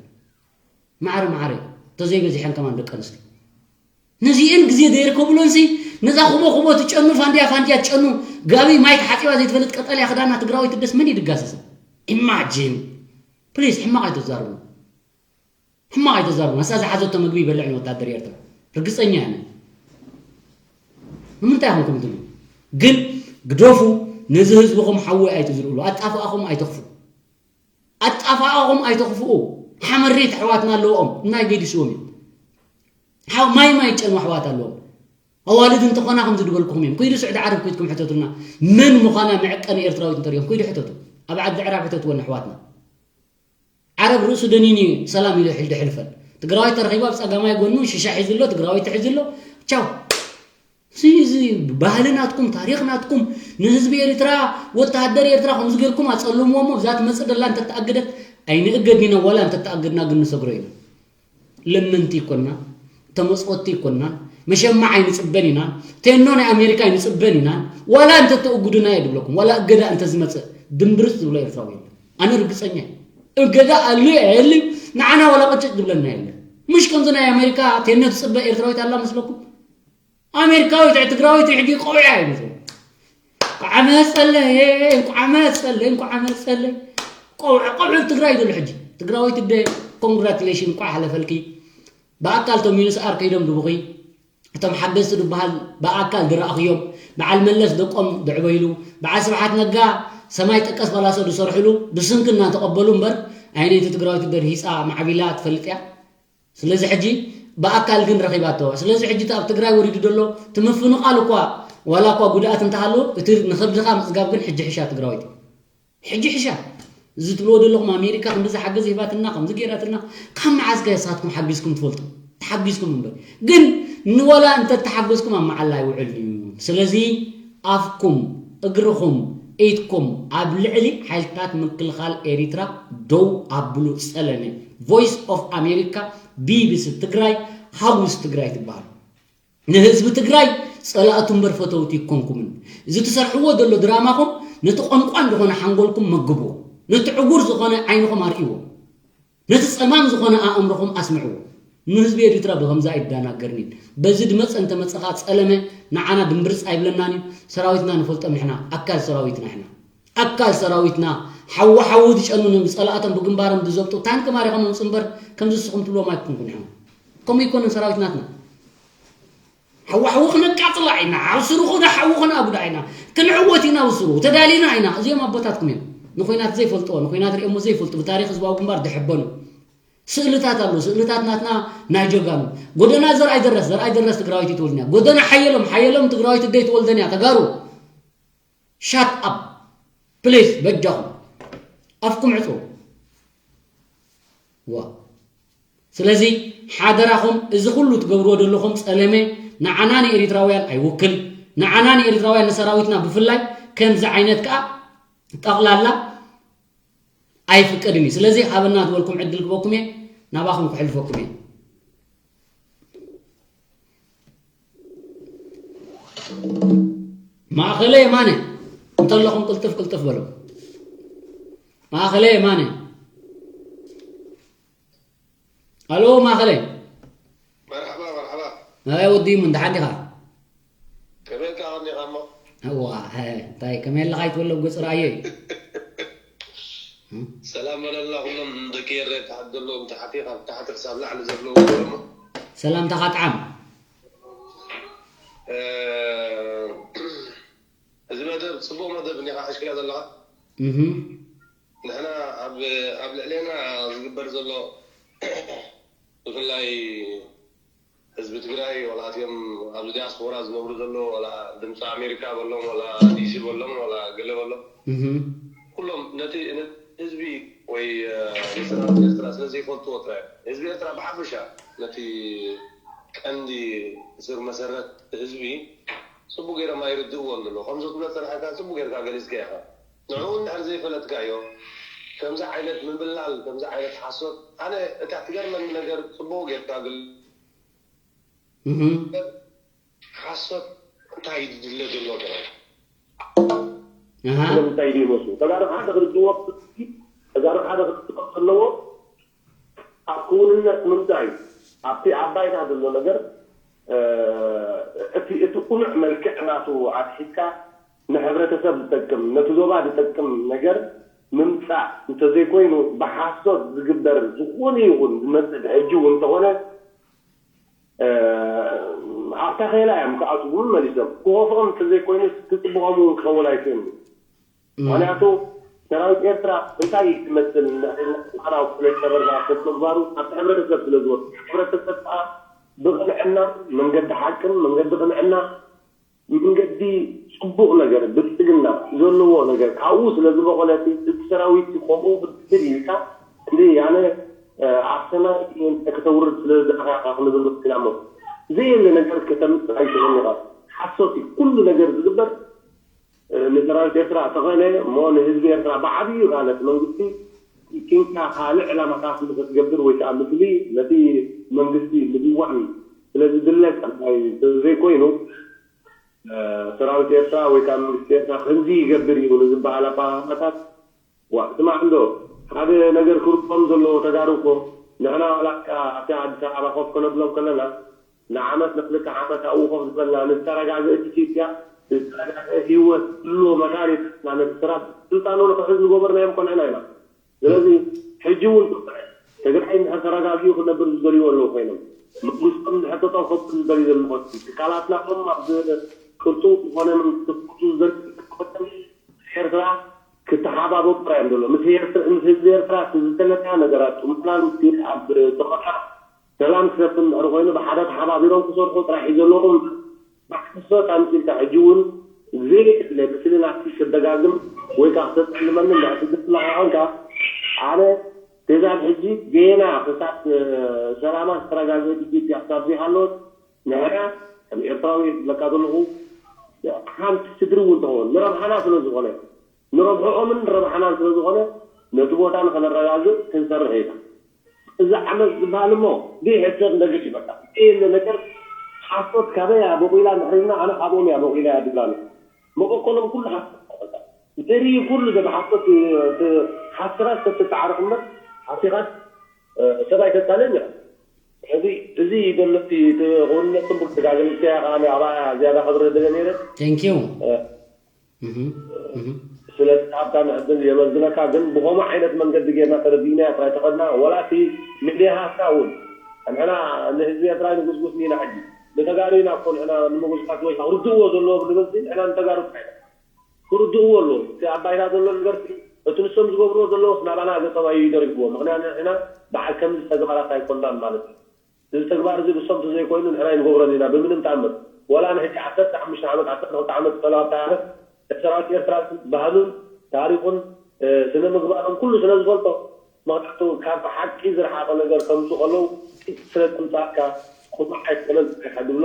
ማዕረ ማዕረ ተዘይበዚሐን ከማን ደቂ ኣንስትዮ ነዚኤን ግዜ ዘይርከብሎንሲ፣ ነዛ ኩቦ ኩቦ ትጨኑ፣ ፋንድያ ፋንድያ ትጨኑ፣ ጋቢ ማይ ተሓጺባ ዘይትፈልጥ ቀጠልያ ክዳና ትግራወይቲ ደስ መን እዩ ድጋሰሰ? ኢማጂን። ፕሊዝ፣ ሕማቕ ኣይተዛርቡ። ሕማቕ ኣይተዛርቡ። ንሳ ዝሓዘቶ ምግቢ ይበልዕ ንወታደር ኤርትራ። ርግጸኛ እየ ኣነ። ንምንታይ ኢኹም ከምኡ ትብሉ? ግን ግደፉ፣ ነዚ ህዝብኹም ሓዊ ኣይትዝርኡሉ። ኣጣፍኣኹም ኣይተኽፉ። ኣጣፍኣኹም ኣይተኽፍኡ። ሓመሬት ኣሕዋትና ኣለዎም። ናይ ገዲስዎም እዮም። ሓው-፣ ማይ ማይ ጨኑ ኣሕዋት ኣለዎም። ኣዋልድ እንተኾና ከምዚ ዝበልኩኹም እዮም። ከይዱ ስዑዲ ዓረብ ከይድኩም ሕተቱልና። መን ምዃና መዕቀኒ ኤርትራዊት እንተሪኦም ከይዱ ሕተቱ። ኣብ ዓዲ ዕራብ ሕተትወን ኣሕዋትና። ዓረብ ርእሱ ደኒኑ እዩ ሰላም ኢሉ ሕል ድሕልፈን። ትግራዋይ ተረኺቡ ኣብ ጸጋማይ ጎኑ ሽሻ ሒዙ ኣሎ፣ ትግራዋይ ተሒዙ ኣሎ። ቻው። እዚ፣ እዚ ባህሊ ናትኩም፣ ታሪኽ ናትኩም፣ ንህዝቢ ኤርትራ፣ ወተሃደር ኤርትራ ከምዚ ጌርኩም ኣጸልምዎ እሞ፣ እዛ ትመጽእ ደላ እንተተኣገደት ኣይንእገድን ኢና፣ ዋላ እንተተኣገድና ግን ንሰግሮ ኢና። ለመንቲ ይኮና፣ ተመጽወቲ ይኮና፣ መሸማዕ ኣይንጽበን ኢና፣ ቴኖ ናይ ኣሜሪካ ኣይንጽበን ኢና፣ ዋላ እንተተእጉዱና እየ ድብለኩም፣ ዋላ እገዳ እንተዝመጽእ ድምብርጽ ዝብሎ ኤርትራዊ የለን። ኣነ ርግጸኛ እየ። እገዳ ኣሉ የለ፣ ንዓና ዋላ ቅጭጭ ዝብለና የለን። ምሽ ከምዚ ናይ ኣሜሪካ ቴኖ ትጽበ ኤርትራዊት ኣላ መስለኩም? ኣሜሪካዊት ትግራዊት ሕጂ ቆቢዓ እዩ መስለኩም። እንኳዕ መጸለይ፣ እንኳዕ መጸለይ፣ እንኳዕ መጸለይ። ቆብዐ፣ ቆብዐ ትግራይ ዘሎ ሕጂ። ትግራወይቲ ደ፣ ኮንግራቹሌሽን፣ እንኳዕ ሓለፈልኪ። ብኣካል ቶም ዩንስ ኣር ከይዶም ድቡኺ። እቶም ሓገዝቲ ዝበሃል ብኣካል ድረኣኽዮም። በዓል መለስ ደቆም ድዕበይሉ። በዓል ስብሓት ነጋ ሰማይ ጠቀስ ባላሶ ድሰርሕሉ፣ ብስንኪ እናተቐበሉ እምበር፣ ኣይነይቲ ትግራወይቲ ደ ርሂፃ ማዕቢላ ትፈልጥ እያ። ስለዚ ሕጂ ብኣካል ግን ረኺባቶ። ስለዚ ሕጂ እቲ ኣብ ትግራይ ወሪዱ ዘሎ እቲ ምፍንቓል እኳ ዋላ እኳ ጉድኣት እንተሃለዎ፣ እቲ ንኸብድኻ ምጽጋብ ግን ሕጂ ሕሻ ትግራወይቲ። ሕጂ ሕሻ። እዚ ትብልዎ ዘለኹም ኣሜሪካ ከምዚ ዝሓገዝ ሂባትና፣ ከምዚ ገይራትና፣ ካብ መዓዝ ከ ንስኻትኩም ሓጊዝኩም ትፈልጡ? ተሓጊዝኩም እምበር። ግን ንዋላ እንተተሓገዝኩም ኣብ መዓላ ኣይውዕልን እዩ። ስለዚ ኣፍኩም፣ እግርኹም፣ ኢድኩም ኣብ ልዕሊ ሓይልታት ምክልኻል ኤሪትራ ደው ኣብሉ። ጸለመ። ቮይስ ኦፍ ኣሜሪካ፣ ቢቢሲ ትግራይ፣ ሃውስ ትግራይ ትበሃል። ንህዝቢ ትግራይ ጸላእቱ እምበር ፈተውቲ ይኮንኩምን። እዚ ትሰርሕዎ ዘሎ ድራማኹም ነቲ ቆንቋን ዝኾነ ሓንጎልኩም መግብዎ። ነቲ ዕጉር ዝኾነ ዓይንኹም ኣርእይዎ። ነቲ ጸማም ዝኾነ ኣእምሮኹም ኣስምዕዎ። ንህዝቢ ኤሪትራ ብኸምዚ ኣይደናገርኒን። በዚ ድመጸ እንተመጸኻ ጸለመ ንዓና ድምብርጽ ኣይብለናን እዩ። ሰራዊትና ንፈልጦም ንሕና፣ ኣካል ሰራዊትና ንሕና። ኣካል ሰራዊትና ሓዊ ሓዊ ዝጨኑ ንጸላእቶም ብግንባሮም ዝዘብጡ ታንክ ማሪኾም ኣምጽኡ እምበር ከምዚ ንስኹም ትብልዎም ኣይኮንኩን ኢኹም። ከምኡ ኣይኮነን ሰራዊት ናትና። ሓዊ ሓዊ ክነቃጽላ ኢና፣ ኣብ ስሩ ኾነ ሓዊ ክነኣጉዳ ኢና። ክንዕወት ኢና ኣብ ስሩ፣ ተዳሊና ኢና። እዚኦም ኣቦታትኩም እዮም። ንኹናት ዘይፈልጥዎ፣ ንኹናት ሪኦሞ ዘይፈልጡ፣ ብታሪኽ ህዝባዊ ግንባር ድሕበኑ። ስእልታት ኣሎ፣ ስእልታት ናትና ናይ ጀጋኑ። ጎደና ዘርኣይ ደረስ፣ ዘርኣይ ደረስ ትግራዊት ኣይትወልድን እያ። ጎደና ሓየሎም፣ ሓየሎም ትግራዊት ደይ ትወልደን እያ። ተጋሩ፣ ሻት ኣፕ ፕሊዝ፣ በጃኹም ኣፍኩም ዕጹ። ዋ። ስለዚ ሓደራኹም፣ እዚ ኩሉ ትገብርዎ ዘለኹም ጸለመ ንዓና ንኤሪትራውያን ኣይውክል። ንዓና ንኤሪትራውያን፣ ንሰራዊትና ብፍላይ ከምዚ ዓይነት ከኣ ጠቕላላ ኣይፍቀድን እዩ። ስለዚ ሃበና ዝበልኩም ዕድል ክበኩም እየ፣ ናባኹም ክሕልፈኩም እየ። ማእኸለ የማነ እንተለኹም ቅልጥፍ ቅልጥፍ በሉ። ማእኸለ የማነ። ኣሎ ማእኸለ። መርሓባ፣ መርሓባ። ኣይ ወዲ ምን ደሓን ዲኻ? ከመይ ኢልካ ቀኒኻ እሞ? እዋ፣ ሀ፣ እንታይ ከመይ ኣለኻ ይትበሎ ገጽ ረኣዮ እዩ። ሰላም በለልና ኩሎም ደቂ ኤረ ታሕቲ ዘለዎም፣ ታሕቲ፣ ካብ ታሕቲ ክሳብ ላዕሊ ዘለዉ እሞ። ሰላምታኻ ጥዓም። እ፣ እዚ መደብ ጽቡቕ መደብ እኒኻ ሒዝካዮ ዘለኻ። እህ። ንሕና ኣብ፣ ኣብ ልዕሌና ዝግበር ዘሎ፣ ብፍላይ ህዝቢ ትግራይ፣ ዋላ እቲኦም ኣብዚ ዲያስፖራ ዝነብሩ ዘለዉ፣ ዋላ ድምፂ ኣሜሪካ በሎም፣ ዋላ ዲሲ በሎም፣ ዋላ ገለ በሎም፣ እህ። ኩሎም ነቲ፣ ነቲ ህዝቢ ወይ፣ እ፣ ንሰራዊት ኤርትራ ስለ ዘይፈልጥዎ ጥራይ፣ ህዝቢ ኤርትራ ብሓፈሻ ነቲ ቀንዲ ስር መሰረት ህዝቢ ጽቡቅ ገይሮም ኣይርድእዎን ዘለዉ። ከምዚ ክትብሎ ዝጸናሕካ ጽቡቅ ጌርካ ገሊጽካ ኢኻ። ንዕኡ እንድሕር ዘይፈለጥካዮ፣ ከምዚ ዓይነት ምብላል፣ ከምዚ ዓይነት ሓሶት፣ ኣነ እታ ትገርመኒ ነገር ጽቡቅ ጌርካ ገል-፣ እህ። ሓሶት እንታይ እዩ ዝድለ ዘሎ ጥራይ? ኣሃ። ስለምንታይ ድዩ ይመስሉ? ተጋሩ ሓደ ክርድእዎ፣ ተጋሩ ሓደ ክርድእዎ ዘለዎ፣ ኣብ ክውንነት ምንታይ፣ ኣብቲ ኣብ ባይታ ዘሎ ነገር እቲ እቲ ቁኑዕ መልክዕ ናቱ ኣትሒዝካ ንሕብረተሰብ ዝጠቅም፣ ነቲ ዞባ ዝጠቅም ነገር ምምፃእ እንተዘይኮይኑ፣ ብሓሶት ዝግበር ዝኾነ ይኹን ዝመፅእ ብሕጂ እውን እንተኾነ ኣብታ ኸይላ እዮም ክኣትዉ እውን መሊሶም። ክኸፍኦም እንተዘይኮይኑ ክፅብቖም እውን ክኸውን ኣይክእልን። ምኽንያቱ ሰራዊት ኤርትራ እንታይ እዩ ዝመስል ንሕና ክፍለጥ ነበርና ሰብ ምግባሩ ኣብቲ ሕብረተሰብ ስለ ዝወስድ፣ ሕብረተሰብ ከዓ ብቕንዕና መንገዲ ሓቅን መንገዲ ቅንዕና መንገዲ ፅቡቕ ነገር ብልፅግና ዘለዎ ነገር ካብኡ ስለ ዝበቆለ እቲ ሰራዊት ከምኡ ክትብል ኢልካ እንዲ ኣነ ኣብ ሰማይ ከተውርድ ስለ ዝደለኻ ክንብል ንኽእል ኢና እሞ ዘየለ ነገር ከተምፅእ ኣይትኽእልን ኢኻ። ሓሶት እዩ ኩሉ ነገር ዝግበር። ንሰራዊት ኤርትራ ተቐነ እሞ ንህዝቢ ኤርትራ ብዓብዩ ማለት መንግስቲ ኪንካ ካልእ ዕላማታት ንክትገብር ወይ ከዓ ምስሊ ነቲ መንግስቲ ምድዋን ስለ ዝድለ ጥራይ ዘይኮይኑ ሰራዊት ኤርትራ ወይ ከዓ መንግስቲ ኤርትራ ከምዚ ይገብር እዩ ንዝበሃል ኣባሃህላታት ዋ ስማዕ እንዶ ሓደ ነገር ክርድኦም ዘለዎ ተጋሩ እኮ ንሕና ዋላ ኣብቲ ኣዲስ ኣበባ ኮፍ ከነብሎም ከለና ንዓመት ንክልተ ዓመት ኣብኡ ኮፍ ዝበልና ንዝተረጋገእት ኢትዮጵያ ዝተረጋገአ ህይወት ህልዎ መካን ኢና ነቲ ስራሕ ስልጣኑ ንክሕዝ ዝገበርናዮም ቆልዕና ኢና። ስለዚ ሕጂ እውን ትግራይ እንድሕር ተረጋጊኡ ክነብር ዝደልይዎ ኣለዉ ኮይኖም መንግስቶም እንድሕር ጠጠው ከብሉ ዝደልዩ ዘለዉ ትካላትና ም ኣብ ቅርጡ ዝኾነ መንግስቲ ክፍቱ ዝደልዩ ኤርትራ ክተሓባበሩ ጥራይ እዮም ዘሎ ምስ ህዝቢ ኤርትራ ዝደለናዮ ነገራት ጥሙና ኣብ ጥቕና ሰላም ክሰፍን ድሕሪ ኮይኑ ብሓደ ተሓባቢሮም ክሰርሑ ጥራሕ እዩ ዘለዎም። ብሓሶት ኣምፂልካ ሕጂ እውን ዘየድለ ብስልናት ክደጋግም ወይ ከዓ ክተፀልመኒ እንድሕር ትድፍላ ከኾንካ ኣነ ክሳብ ሕጂ ጌና ክሳብ ሰላማ ዝተረጋገት ኢትዮጵያ ክሳብ ዘይሃለወት ንሕና ከም ኤርትራዊ ዝብለካ ዘለኹ ሓንቲ ስድሪ እውን ትኸውን ንረብሓና ስለ ዝኾነ ንረብሕኦምን ረብሓናን ስለ ዝኾነ ነቲ ቦታ ንኸነረጋግእ ክንሰርሕ ኢና። እዚ ዓመት ዝበሃል እሞ ዘይሕሰብ ነገር እዩ በቃ። የለ ነገር ሓሶት ካበይ እያ በቑላ እንድሕር ኢልና ኣነ ካብኦም እያ በቑላ እያ ዝብል ኣሎ። መበቆሎም ኩሉ ሓሶት እዩ በቃ። ዘርኢ ኩሉ ዘሎ ሓሶት እዩ። እቲ ሓስኻስ ተትተዓረቕ እምበር ሓሲኻስ ሰብ ኣይተጣልእን እያ። ስለዚ እዚ ዘሎ እቲ ክውንነት ጽቡቅ ተጋግም እያ ከኣ ኣብኣ ዝያዳ ክብሪ ደለ ነይረ። Thank you። እህ እህ ስለዚ ኣብታ ንዕድል የመስግነካ ግን ብኸምኡ ዓይነት መንገዲ ጌርና ተረዲእናያ ጥራይ ተኸድና ወላ እቲ ሚድያታትና እውን ንሕና ንህዝቢ ኤርትራ ንጉስጉስ ኢና ሕጂ ንተጋሩ ኢና እኮ ንሕና ንምጉስጋስ ወይ ከዓ ክርድእዎ ዘለዎም ንብል ንሕና ንተጋሩ ጥራይ ኢና ክርድእዎ ኣለዎም እቲ ኣብ ባይታ ዘሎ ነገር እቲ ንሶም ዝገብርዎ ዘለዎስ ናባና ገጾም ኣዩ ይደርግዎ ምኽንያቱ ንሕና በዓል ከምዚ ተግባራት ኣይኮናን ማለት እዩ እዚ ተግባር እዚ ብሶም ተዘይኮይኑ ንሕና ኣይንገብሮን ኢና ብምንም ተኣምር። ዋላ ንሕጂ ዓሰርተ ሓሙሽተ ዓመት ዓሰርተ ክልተ ዓመት ዝጸንሑ ኣባሓጎታት ሰራዊት ኤርትራ ባህሉን ታሪኹን ስነ ምግባሮም ኩሉ ስለ ዝፈልጦ ምኽንያቱ ካብ ሓቂ ዝረሓቐ ነገር ከምጽኡ ከለዉ ስለ ዘምጻእካ ኩማዕ ኣይኮነን ጥራሕ ድብሎ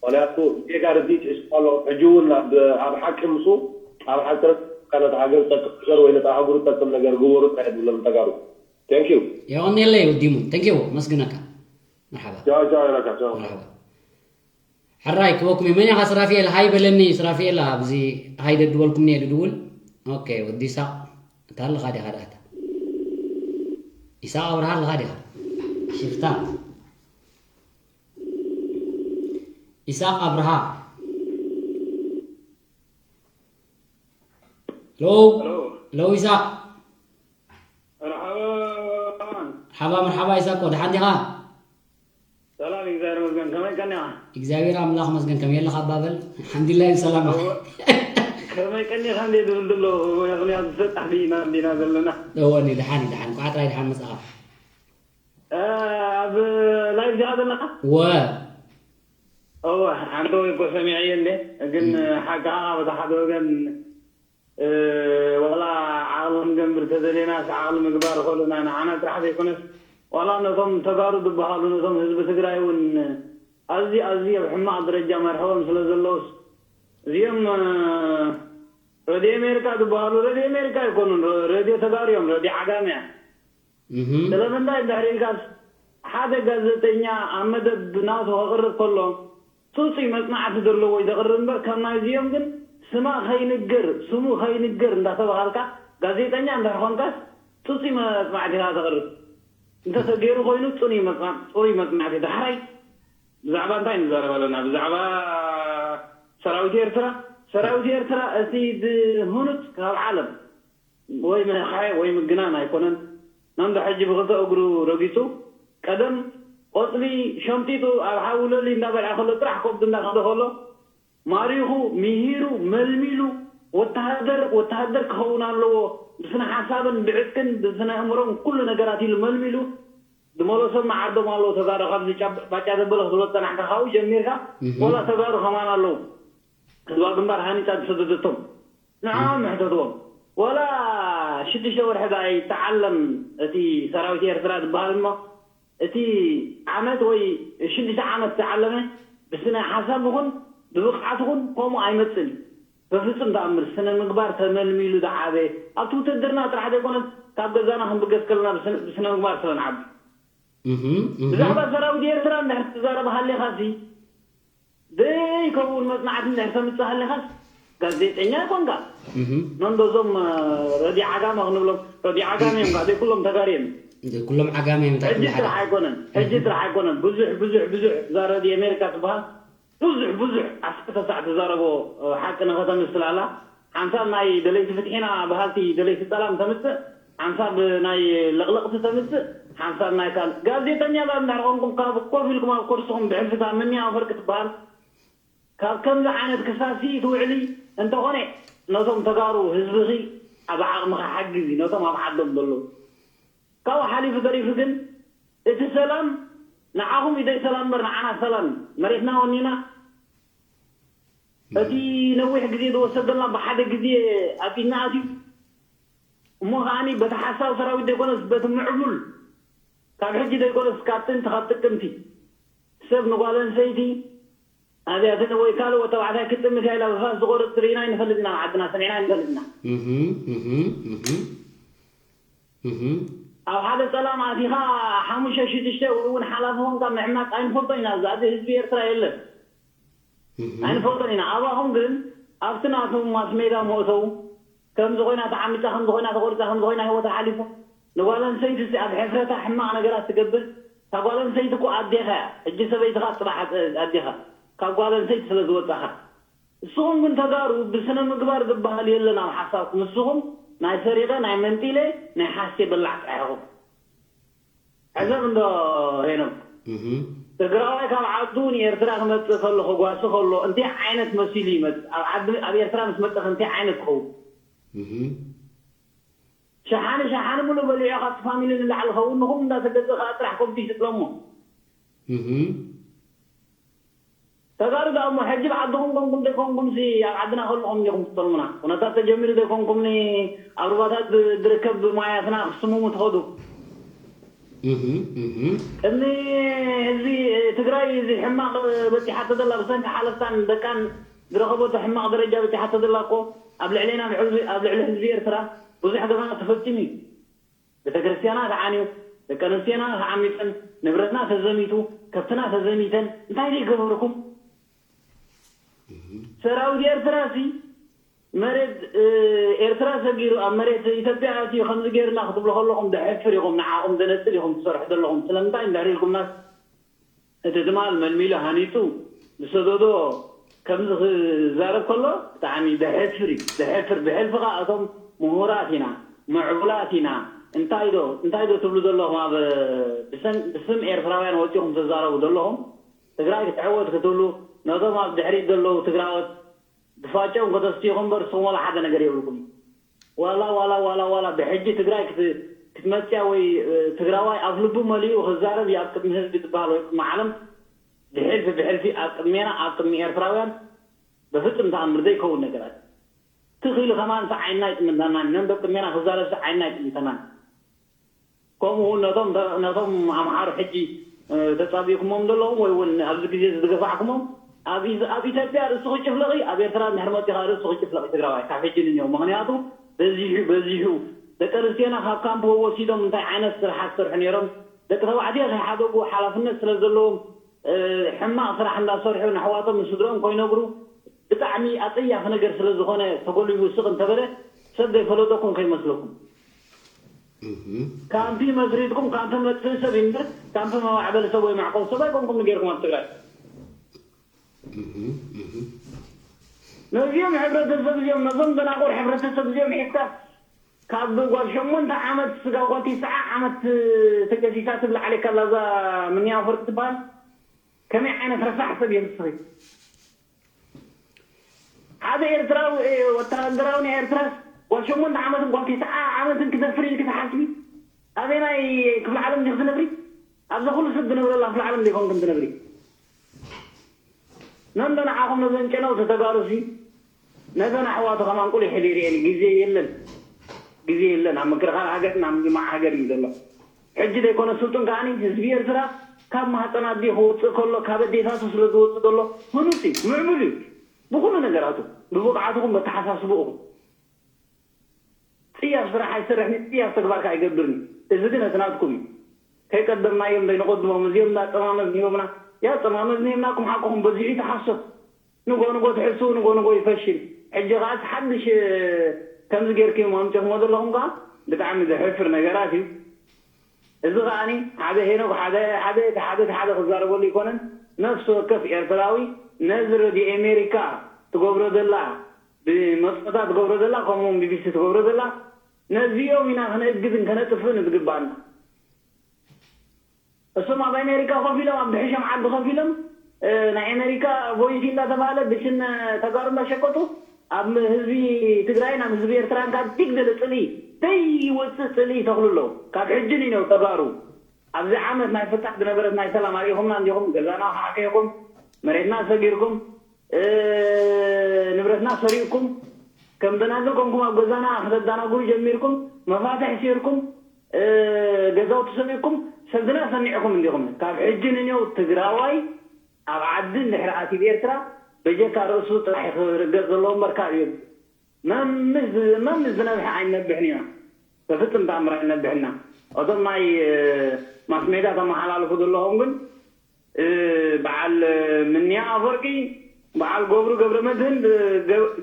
ምኽንያቱ ጌጋ ርዲኢት ሒዝካ ኣሎ ሕጂ እውን ኣብ ሓቂ ምስኡ ኣብ ሓቂ ረኪብካ ነታ ሃገር ዝጠቅም ነገር ወይ ነታ ኣህጉር ዝጠቅም ነገር ግበሩ ጥራሕ ድብሎም ንተጋሩ። Thank you. የቐንየለይ ወዲ ሙን thank you መስግነካ። መርሓባ ቻው ቻው ይረካ ቻው። መርሓባ። ሕራይ ክበኩም እየ መን ኢኻ ስራፊኤል ሃይ በለኒ ስራፊኤል ኣብዚ ሃይ ደድበልኩም እየ ድድውል። ኦኬ ወዲ ኢሳቕ እታ ኣለኻ ዲኻ ደኣታ ኢሳቕ ኣብርሃ ኣለኻ ዲኻ ሽፍታ ኢሳቕ ኣብርሃ ሎ ሎ ኢሳቕ መርሓባ መርሓባ መርሓባ ኢሳቆ ደሓን ዲኻ? ሰላም እግዚኣብሔር ይመስገን ከመይ ቀኒኻ? እግዚኣብሔር ኣምላኽ መስገን ከመይ ኣለኻ ኣባበል ሓምድላይን ሰላም ከመይ ቀኒኻ እንዴ ዝብል ዘሎ ምክንያቱ ተጣፊእና እንዲና ዘለና እወኒ ደሓን እዩ ደሓን እንኳዕ ጥራይ ደሓን መጻኻ ኣብ ላይቭ ዲኻ ዘለኻ? እወ እወ ሓንቲ ወይ እኮ ሰሚዐየ እንዴ ግን ሓቅኻ በቲ ሓደ ወገን ዋላ ዓቕሊ ክንገብር ተደሌናስ ዓቕሊ ምግባር ከሎና ንዓና ጥራሕ ዘይኮነስ ዋላ ነቶም ተጋሩ ዝበሃሉ ነቶም ህዝቢ ትግራይ እውን ኣዝዩ ኣዝዩ ኣብ ሕማቕ ደረጃ መርሕዎም ስለ ዘለውስ እዚኦም ረድዮ ኣሜሪካ ዝበሃሉ ረድዮ ኣሜሪካ ኣይኮኑን ረድዮ ተጋሩ እዮም ረድዮ ዓጋመ እያ ስለምንታይ እንድሕር ኢልካስ ሓደ ጋዜጠኛ ኣብ መደብ ናቱ ከቕርብ ከሎ ፅፁይ መፅናዕቲ ዘለዎ እዩ ዘቕርብ እምበር ከም ናይዚኦም ግን ስማ ከይንገር ስሙ ከይንገር እንዳተባሃልካ ጋዜጠኛ እንድሕር ኾንካስ ፅፁይ መፅናዕቲ ኢኻ ተቕርብ እንተተገይሩ ኮይኑ ፅኑይ መፅናዕቲ ፅሩይ መፅናዕቲ ዳሕራይ ብዛዕባ እንታይ ንዛረብ ኣለና? ብዛዕባ ሰራዊት ኤርትራ? ሰራዊት ኤርትራ እቲ ዝህኑጽ ካብ ዓለም ወይ ምሕኻየ ወይ ምግናን ኣይኮነን። ነንዶ ሕጂ ብኽልተ እግሩ ረጊጹ፣ ቀደም ቆጽሊ ሸምጢጡ ኣብ ሓዊ ለሊ እንዳበልዐ ከሎ፣ ጥራሕ ከብዱ እንዳኸደ ከሎ፣ ማሪኹ፣ ምሂሩ፣ መልሚሉ፣ ወተሃደር፣ ወተሃደር ክኸውን ኣለዎ፣ ብስነ ሓሳብን ብዕጥቅን ብስነ ኣእምሮን ኩሉ ነገራት ኢሉ መልሚሉ፣ ዝመለሶም መዓዶም ኣለዉ። ተጋሩ ካብዚ ጫ-፣ ባጫ ደበለ ክትብሎ ዝጸናሕካ ካብኡ ጀሚርካ፣ እህ። ወላ ተጋሩ ከማን ኣለዉ። ህዝባዊ ግንባር ሃኒጻ ዝሰደደቶም። ንዕኦም እህ። ምሕተትዎም። ወላ ሽዱሽተ ወርሒ ደኣ ይተዓለም እቲ ሰራዊት ኤርትራ ዝበሃል እሞ፣ እቲ ዓመት ወይ ሽዱሽተ ዓመት ዝዓለመ ብስነ ሓሳብ ይኹን ብብቕዓት ይኹን ከምኡ ኣይመጽእን እዩ። በፍጹም ተኣምር ስነ ምግባር ተመልሚሉ ዝዓበ፣ ኣብቲ ውትድርና ጥራሕ ዘይኮነስ ካብ ገዛና ክንብገስ ከለና ብስነ፣ ብስነ ምግባር ስለ ንዓቢ። እህ፣ እህ። ብዛዕባ ሰራዊት ኤርትራ እንድሕር ትዛረብ ሃሊኻሲ፣ ደይ ከምኡውን መጽናዕቲ እንድሕር ተምጽእ ሃሊኻስ፣ ጋዜጠኛ ኣይኮንካ። እህ። ነንዶ እዞም፣ እ፣ ረዲ ዓጋመ ክንብሎም፣ ረዲ ዓጋመ እዮም፣ ደይ ኩሎም ተጋሩ እዮም። ደይ ኩሎም ዓጋመ እዮም፣ እንታይ ሕጂ ኩሉ ጥራሕ ሓደ። ኣይኮነን፣ ሕጂ እህ። ጥራሕ ኣይኮነን። ብዙሕ፣ ብዙሕ፣ ብዙሕ፣ እዛ ረዲ ኣሜሪካ ትበሃል፣ ብዙሕ፣ ብዙሕ፣ ዓሰርተ ሳዕ ትዛረቦ፣ እ፣ ሓቂ ንኸተምስል ኣላ። ሓንሳብ ናይ ደለይቲ ፍትሒና በሃልቲ ደለይቲ ሰላም ተምጽእ፣ ሓንሳብ ናይ ለቕለቕቲ ተምጽእ፣ ሓንሳብ ናይ ካልእ። ጋዜጠኛታት እንድሕር ኾንኩም፣ ካብ ኮፍ ኢልኩም ኣብ ኮርስኹም ብሕልፊ ካብ ምንያው ፈርቂ ትበሃል፣ ካብ ከምዚ ዓይነት ክሳሲ ትውዕሊ እንተኾነ፣ ነቶም ተጋሩ ህዝብኺ ኣብ ዓቕምኻ ሓግዚ፣ ነቶም ኣብ ዓዶም ዘለዉ። ካብኡ ሓሊፉ ተሪፉ ግን፣ እቲ ሰላም ንዓኹም እዩ ደይ ሰላም እምበር ንዓና ሰላም እዩ። መሬትና ወኒና፣ እቲ ነዊሕ ግዜ ዝወሰደልና ብሓደ ግዜ ኣብ ኢድና ኣትዩ። እሞ ከዓኒ በቲ ሓሳብ ሰራዊት ዘይኮነስ በቲ ምዕቡል፣ ካብ ሕጂ ዘይኮነስ ካብ ጥንቲ፣ ካብ ጥቅምቲ፣ ሰብ ንጓል ኣንስተይቲ ኣብያትን ወይ ካልእ ወዲ ተባዕታይ ክትጥምት እያ ኢላ ብፋስ ዝቖርጽ ርኢና ኣይንፈልጥ ኢና፣ ኣብ ዓድና ሰሚዕና ኣይንፈልጥ ኢና። እህ፣ እህ፣ እህ፣ እህ። ኣብ ሓደ ጸላም ኣቲኻ ሓሙሽተ ሽዱሽተ ወይ እውን ሓላፊ ኾንካ ምሕማቅ ኣይንፈልጦን ኢና። ኣብዚ ህዝቢ ኤርትራ የለን። እህ። ኣይንፈልጦን ኢና። ኣባኹም ግን ኣብቲ ናቶም ማስ ሜዳ መእተው፣ ከምዚ ኮይና ተዓሚጻ፣ ከምዚ ኮይና ተቆሪጻ፣ ከምዚ ኮይና ህይወታ ሓሊፉ፣ ንጓል ኣንስተይቲ እስቲ ኣብ ሕፍረታ ሕማቕ ነገራት ትገብር። እታ ጓል ኣንስተይቲ እኮ ኣዴኻ እያ። ሕጂ ሰበይትኻ ጽባሕ ኣዴኻ። ካብ ጓል ኣንስተይቲ ስለ ዝወጻኻ። ንስኹም ግን ተጋሩ ብስነ ምግባር ዝበሃል የለን ኣብ ሓሳብኩም። ንስኹም ናይ ሰሪቐ፣ ናይ መንጢለ፣ ናይ ሓስየ በላዕ ጥራሕ ኢኹም። ሕሰብ እንዶ ሄኖም። እህ። ትግራዋይ ካብ ዓዱ ንኤርትራ ክመጽእ ከሎ፣ ክጓሲ ከሎ፣ እንታይ ዓይነት መሲሉ ይመጽእ? ኣብ ዓዲ፣ ኣብ ኤርትራ ምስ መጸ ከ እንታይ ዓይነት ክኸውን? እህ። ሸሓኒ፣ ሸሓኒ ሙሉእ በሊዑ ካብቲ ፋሚሊ ንላዕሊ ኸውን፣ ንኹም እንዳተገዘእ ከዓ ጥራሕ ከብዱ ይስጥለሞ። እህ። ተጋሩ ደኣ እሞ ሕጂ ብዓድኹም ኮንኩም ዘይኮንኩምሲ ኣብ ዓድና ከለኹም እንዲኹም ትጠልሙና። ኩነታት ተጀሚሩ ዘይኮንኩምኒ ኣብ ሩባታት ዝ-፣ ዝርከብ ማያትና ክስምሙ ትኸዱ። እህ፣ እህ። ቅድሚ ህዝቢ ትግራይ እዚ ሕማቕ በፂሓቶ ዘላ ብሰንኪ ሓለፍታን ደቃን ዝረኸበቶ ሕማቕ ደረጃ በፂሓቶ ዘላ እኮ ኣብ ልዕሌና፣ ኣብ ልዕሊ፣ ኣብ ልዕሊ ህዝቢ ኤርትራ ብዙሕ ገበናት ተፈፂሙ እዩ። ቤተክርስትያና ተዓንዩ፣ ደቂ ኣንስትዮና ተዓሚፀን፣ ንብረትና ተዘሚቱ፣ ከብትና ተዘሚተን፣ እንታይ ዘይገበርኩም? ሰራዊት ኤርትራ ሲ መሬት፣ እ፣ ኤርትራ ሰጊሩ ኣብ መሬት ኢትዮጵያ ኣትዩ ከምዚ ገይርና ክትብሉ ከለኹም ደሕፍር ኢኹም፣ ንዓኹም ዘነጽል ኢኹም ትሰርሑ ዘለኹም። ስለምንታይ እንድሕር ኢልኩምናስ፣ እቲ ትማል መልሚሉ ሃኒጹ ዝሰደዶ ከምዚ ክዛረብ ከሎ ብጣዕሚ ደሕፍር እዩ። ደሕፍር፣ ብሕልፊ ኸኣ እቶም ምሁራት ኢና፣ ምዕቡላት ኢና፣ እንታይ ዶ፣ እንታይ ዶ ትብሉ ዘለኹም? ኣብ ብሰን-፣ ብስም ኤርትራውያን ወጺኹም ትዛረቡ ዘለኹም፣ ትግራይ ክትዕወት ክትብሉ፣ ነቶም ኣብ ድሕሪት ዘለዉ ትግራዎት ድፋጨም ከተስትይኹም እምበር ንስኹም ዋላ ሓደ ነገር የብልኩም። ዋላ፣ ዋላ፣ ዋላ፣ ዋላ ብሕጂ ትግራይ ክት-፣ ክትመጽያ ወይ፣ እ፣ ትግራዋይ ኣብ ልቡ መሊኡ ክዛረብ እዩ ኣብ ቅድሚ ህዝቢ ዝበሃል ወይ ቅድሚ ዓለም ብሕልፊ፣ ብሕልፊ ኣብ ቅድሜና፣ ኣብ ቅድሚ ኤርትራውያን በፍጹም ተኣምር ዘይከውን ነገራት። ትኽ ኢሉ ከማን ሰ ዓይንና ኣይጥምተናን፣ ነንዶ ቅድሜና ክዛረብ ሰ ዓይንና ኣይጥምተናን። ከምኡ እውን ነቶም ተ-፣ ነቶም ኣምሓሩ ሕጂ፣ እ፣ ተጻቢእኩሞም ዘለኹም ወይ እውን ኣብዚ ግዜ እዚ ዝገፋዕኩሞም፣ ኣብ ኢዝ-፣ ኣብ ኢትዮጵያ ርእሱ ክጭፍለቕ እዩ፣ ኣብ ኤርትራ እንድሕር መጺኻ ርእሱ ክጭፍለቕ እዩ ትግራዋይ፣ ካብ ሕጂ ንንየው። ምኽንያቱ በዚሑ፣ በዚሑ ደቂ ኣንስትዮና ካብ ካምፕ ወሲዶም እንታይ ዓይነት ስራሓት ዝሰርሑ ነይሮም፣ ደቂ ተባዕትዮ ከይሓደጉ ሓላፍነት ስለ ዘለዎም፣ እ፣ ሕማቕ ስራሕ እንዳሰርሑ ንኣሕዋቶም ንስድሮም ከይነግሩ ብጣዕሚ ኣጸያፊ ነገር ስለ ዝኾነ ተጎልቢቡ ስቕ እንተበለ ሰብ ዘይፈለጠኩም ከይመስለኩም። እህ። ካምፒ መስሪትኩም፣ ካምፒ መጥፍኢ ሰብ እዩ እምበር፣ ካምፒ መማዕበሊ ሰብ ወይ መዕቆቢ ሰብ ኣይኮንኩም ገይርኩም ኣብ ትግራይ። ነዚኦም ሕብረተሰብ እዚኦም ነዞም ደናቁር ሕብረተሰብ እዚኦም ሒዝካ ካብ ጓል ሸሞንተ ዓመት ስጋብ ጓል ትስዓ ዓመት ተገሲሳ ትብል ዓሌካ ኣላ እዛ ምንያ ኣፈወርቂ ትበሃል። ከመይ ዓይነት ረሳሕ ሰብ እየ ንስኺ? ሓደ ኤርትራዊ ወተሃደራዊ ናይ ኤርትራስ ጓል ሸሞንተ ዓመትን ጓል ትስዓ ዓመትን ክደፍር ኢልኪ ትሓስቢ? ኣበናይ ክፍለ ዓለም ዲኺ ትነብሪ? ኣብዛ ኩሉ ሰብ ዝነብረላ ክፍለ ዓለም ዶ ይኮንክን ትነብሪ? ነንዶ ንዓኹም ነዘን ጨነውቲ ተጋሩሲ ነዘን ኣሕዋቱ ከማን ቁሊሕ ኢሉ ይርእየን። ግዜ የለን፣ ግዜ የለን። ኣብ ምክርኻር ሃገር ናብ ምጅማዕ ሃገር እዩ ዘሎ። ሕጂ ዘይኮነ ስልጡን ከዓኒ ህዝቢ ኤርትራ ካብ ማህፀን ኣዴ ክወፅእ ከሎ ካብ ኣዴታቱ ስለ ዝወፅእ ዘሎ ህኑፅ እዩ፣ ምዕቡል እዩ ብኩሉ ነገራቱ፣ ብብቕዓትኹም በተሓሳስብኡኹም። ጽያፍ ስራሕ ኣይሰርሕን፣ ጽያፍ ተግባር ከኣ ኣይገብርን። እዚ ግን እቲ ናትኩም እዩ። ከይቀደምናዮም ዘይንቐድሞም፣ እዚኦም እንዳጠማመዝንዮምና፣ ያጠማመዝንዮምናኩም ሓቅኹም በዚሑ ይተሓሰብ። ንጎ ንጎ ትሕስው፣ ንጎ ንጎ ይፈሽል። ሕጂ ከኣ እቲ ሓድሽ ከምዚ ጌርክዮም ኣምጺኹሞ ዘለኹም ከኣ ብጣዕሚ ዘሕፍር ነገራት እዩ። እዚ ከኣኒ ሓደ ሄኖክ ሓደ ሓደ ሓደ ሓደ ክዛረበሉ ኣይኮነን። ነፍሲ ወከፍ ኤርትራዊ ነዚ ረድዮ ኤሜሪካ ትገብሮ ዘላ ብመጽቆታ ትገብሮ ዘላ ከምኡውን ቢቢሲ ትገብሮ ዘላ ነዚኦም ኢና ክነእግዝን ከነጥፍእን ዝግባኣና። እሶም ኣብ ኣሜሪካ ኮፍ ኢሎም ኣብ ብሕሾም ዓዲ ኮፍ ኢሎም ናይ ኣሜሪካ ቮይሲ እንዳተባሃለ ብሽም ተጋሩ እንዳሸቀጡ ኣብ ህዝቢ ትግራይን ኣብ ህዝቢ ኤርትራን ካብ ዲግ ዘለ ፅልኢ ዘይወፅእ ፅልኢ ይተኽሉ ኣለዉ። ካብ ሕጂ ንነው ተጋሩ ኣብዚ ዓመት ናይ ፍታሕ ዝነበረት ናይ ሰላም ኣርኢኹምና እንዲኹም ገዛና ካሕኪሕኩም መሬትና ሰጊርኩም ንብረትና ሰሪቕኩም ከም ደናግል ኮንኩም ኣብ ገዛና ክተዳናግሩ ጀሚርኩም መፋትሕ ሲርኩም ገዛውቲ ሰሪቕኩም ሰድና ሰኒዕኩም እንዲኹም። ካብ ሕጂ ንኔው ትግራዋይ ኣብ ዓዲ እንድሕር ኣትዩ ኤርትራ በጀካ ርእሱ ጥራሕ ክርገጽ ዘለዎ እምበር ካብ እዩ መምስ ዝነብሐ ኣይነብሕን ኢና። በፍጹም ተኣምር ኣይነብሕና። እቶም ናይ ማስ ሜዳ ተመሓላልፉ ዘለኹም ግን በዓል ምንያ ኣፈወርቂ በዓል ገብሩ ገብረ መድህን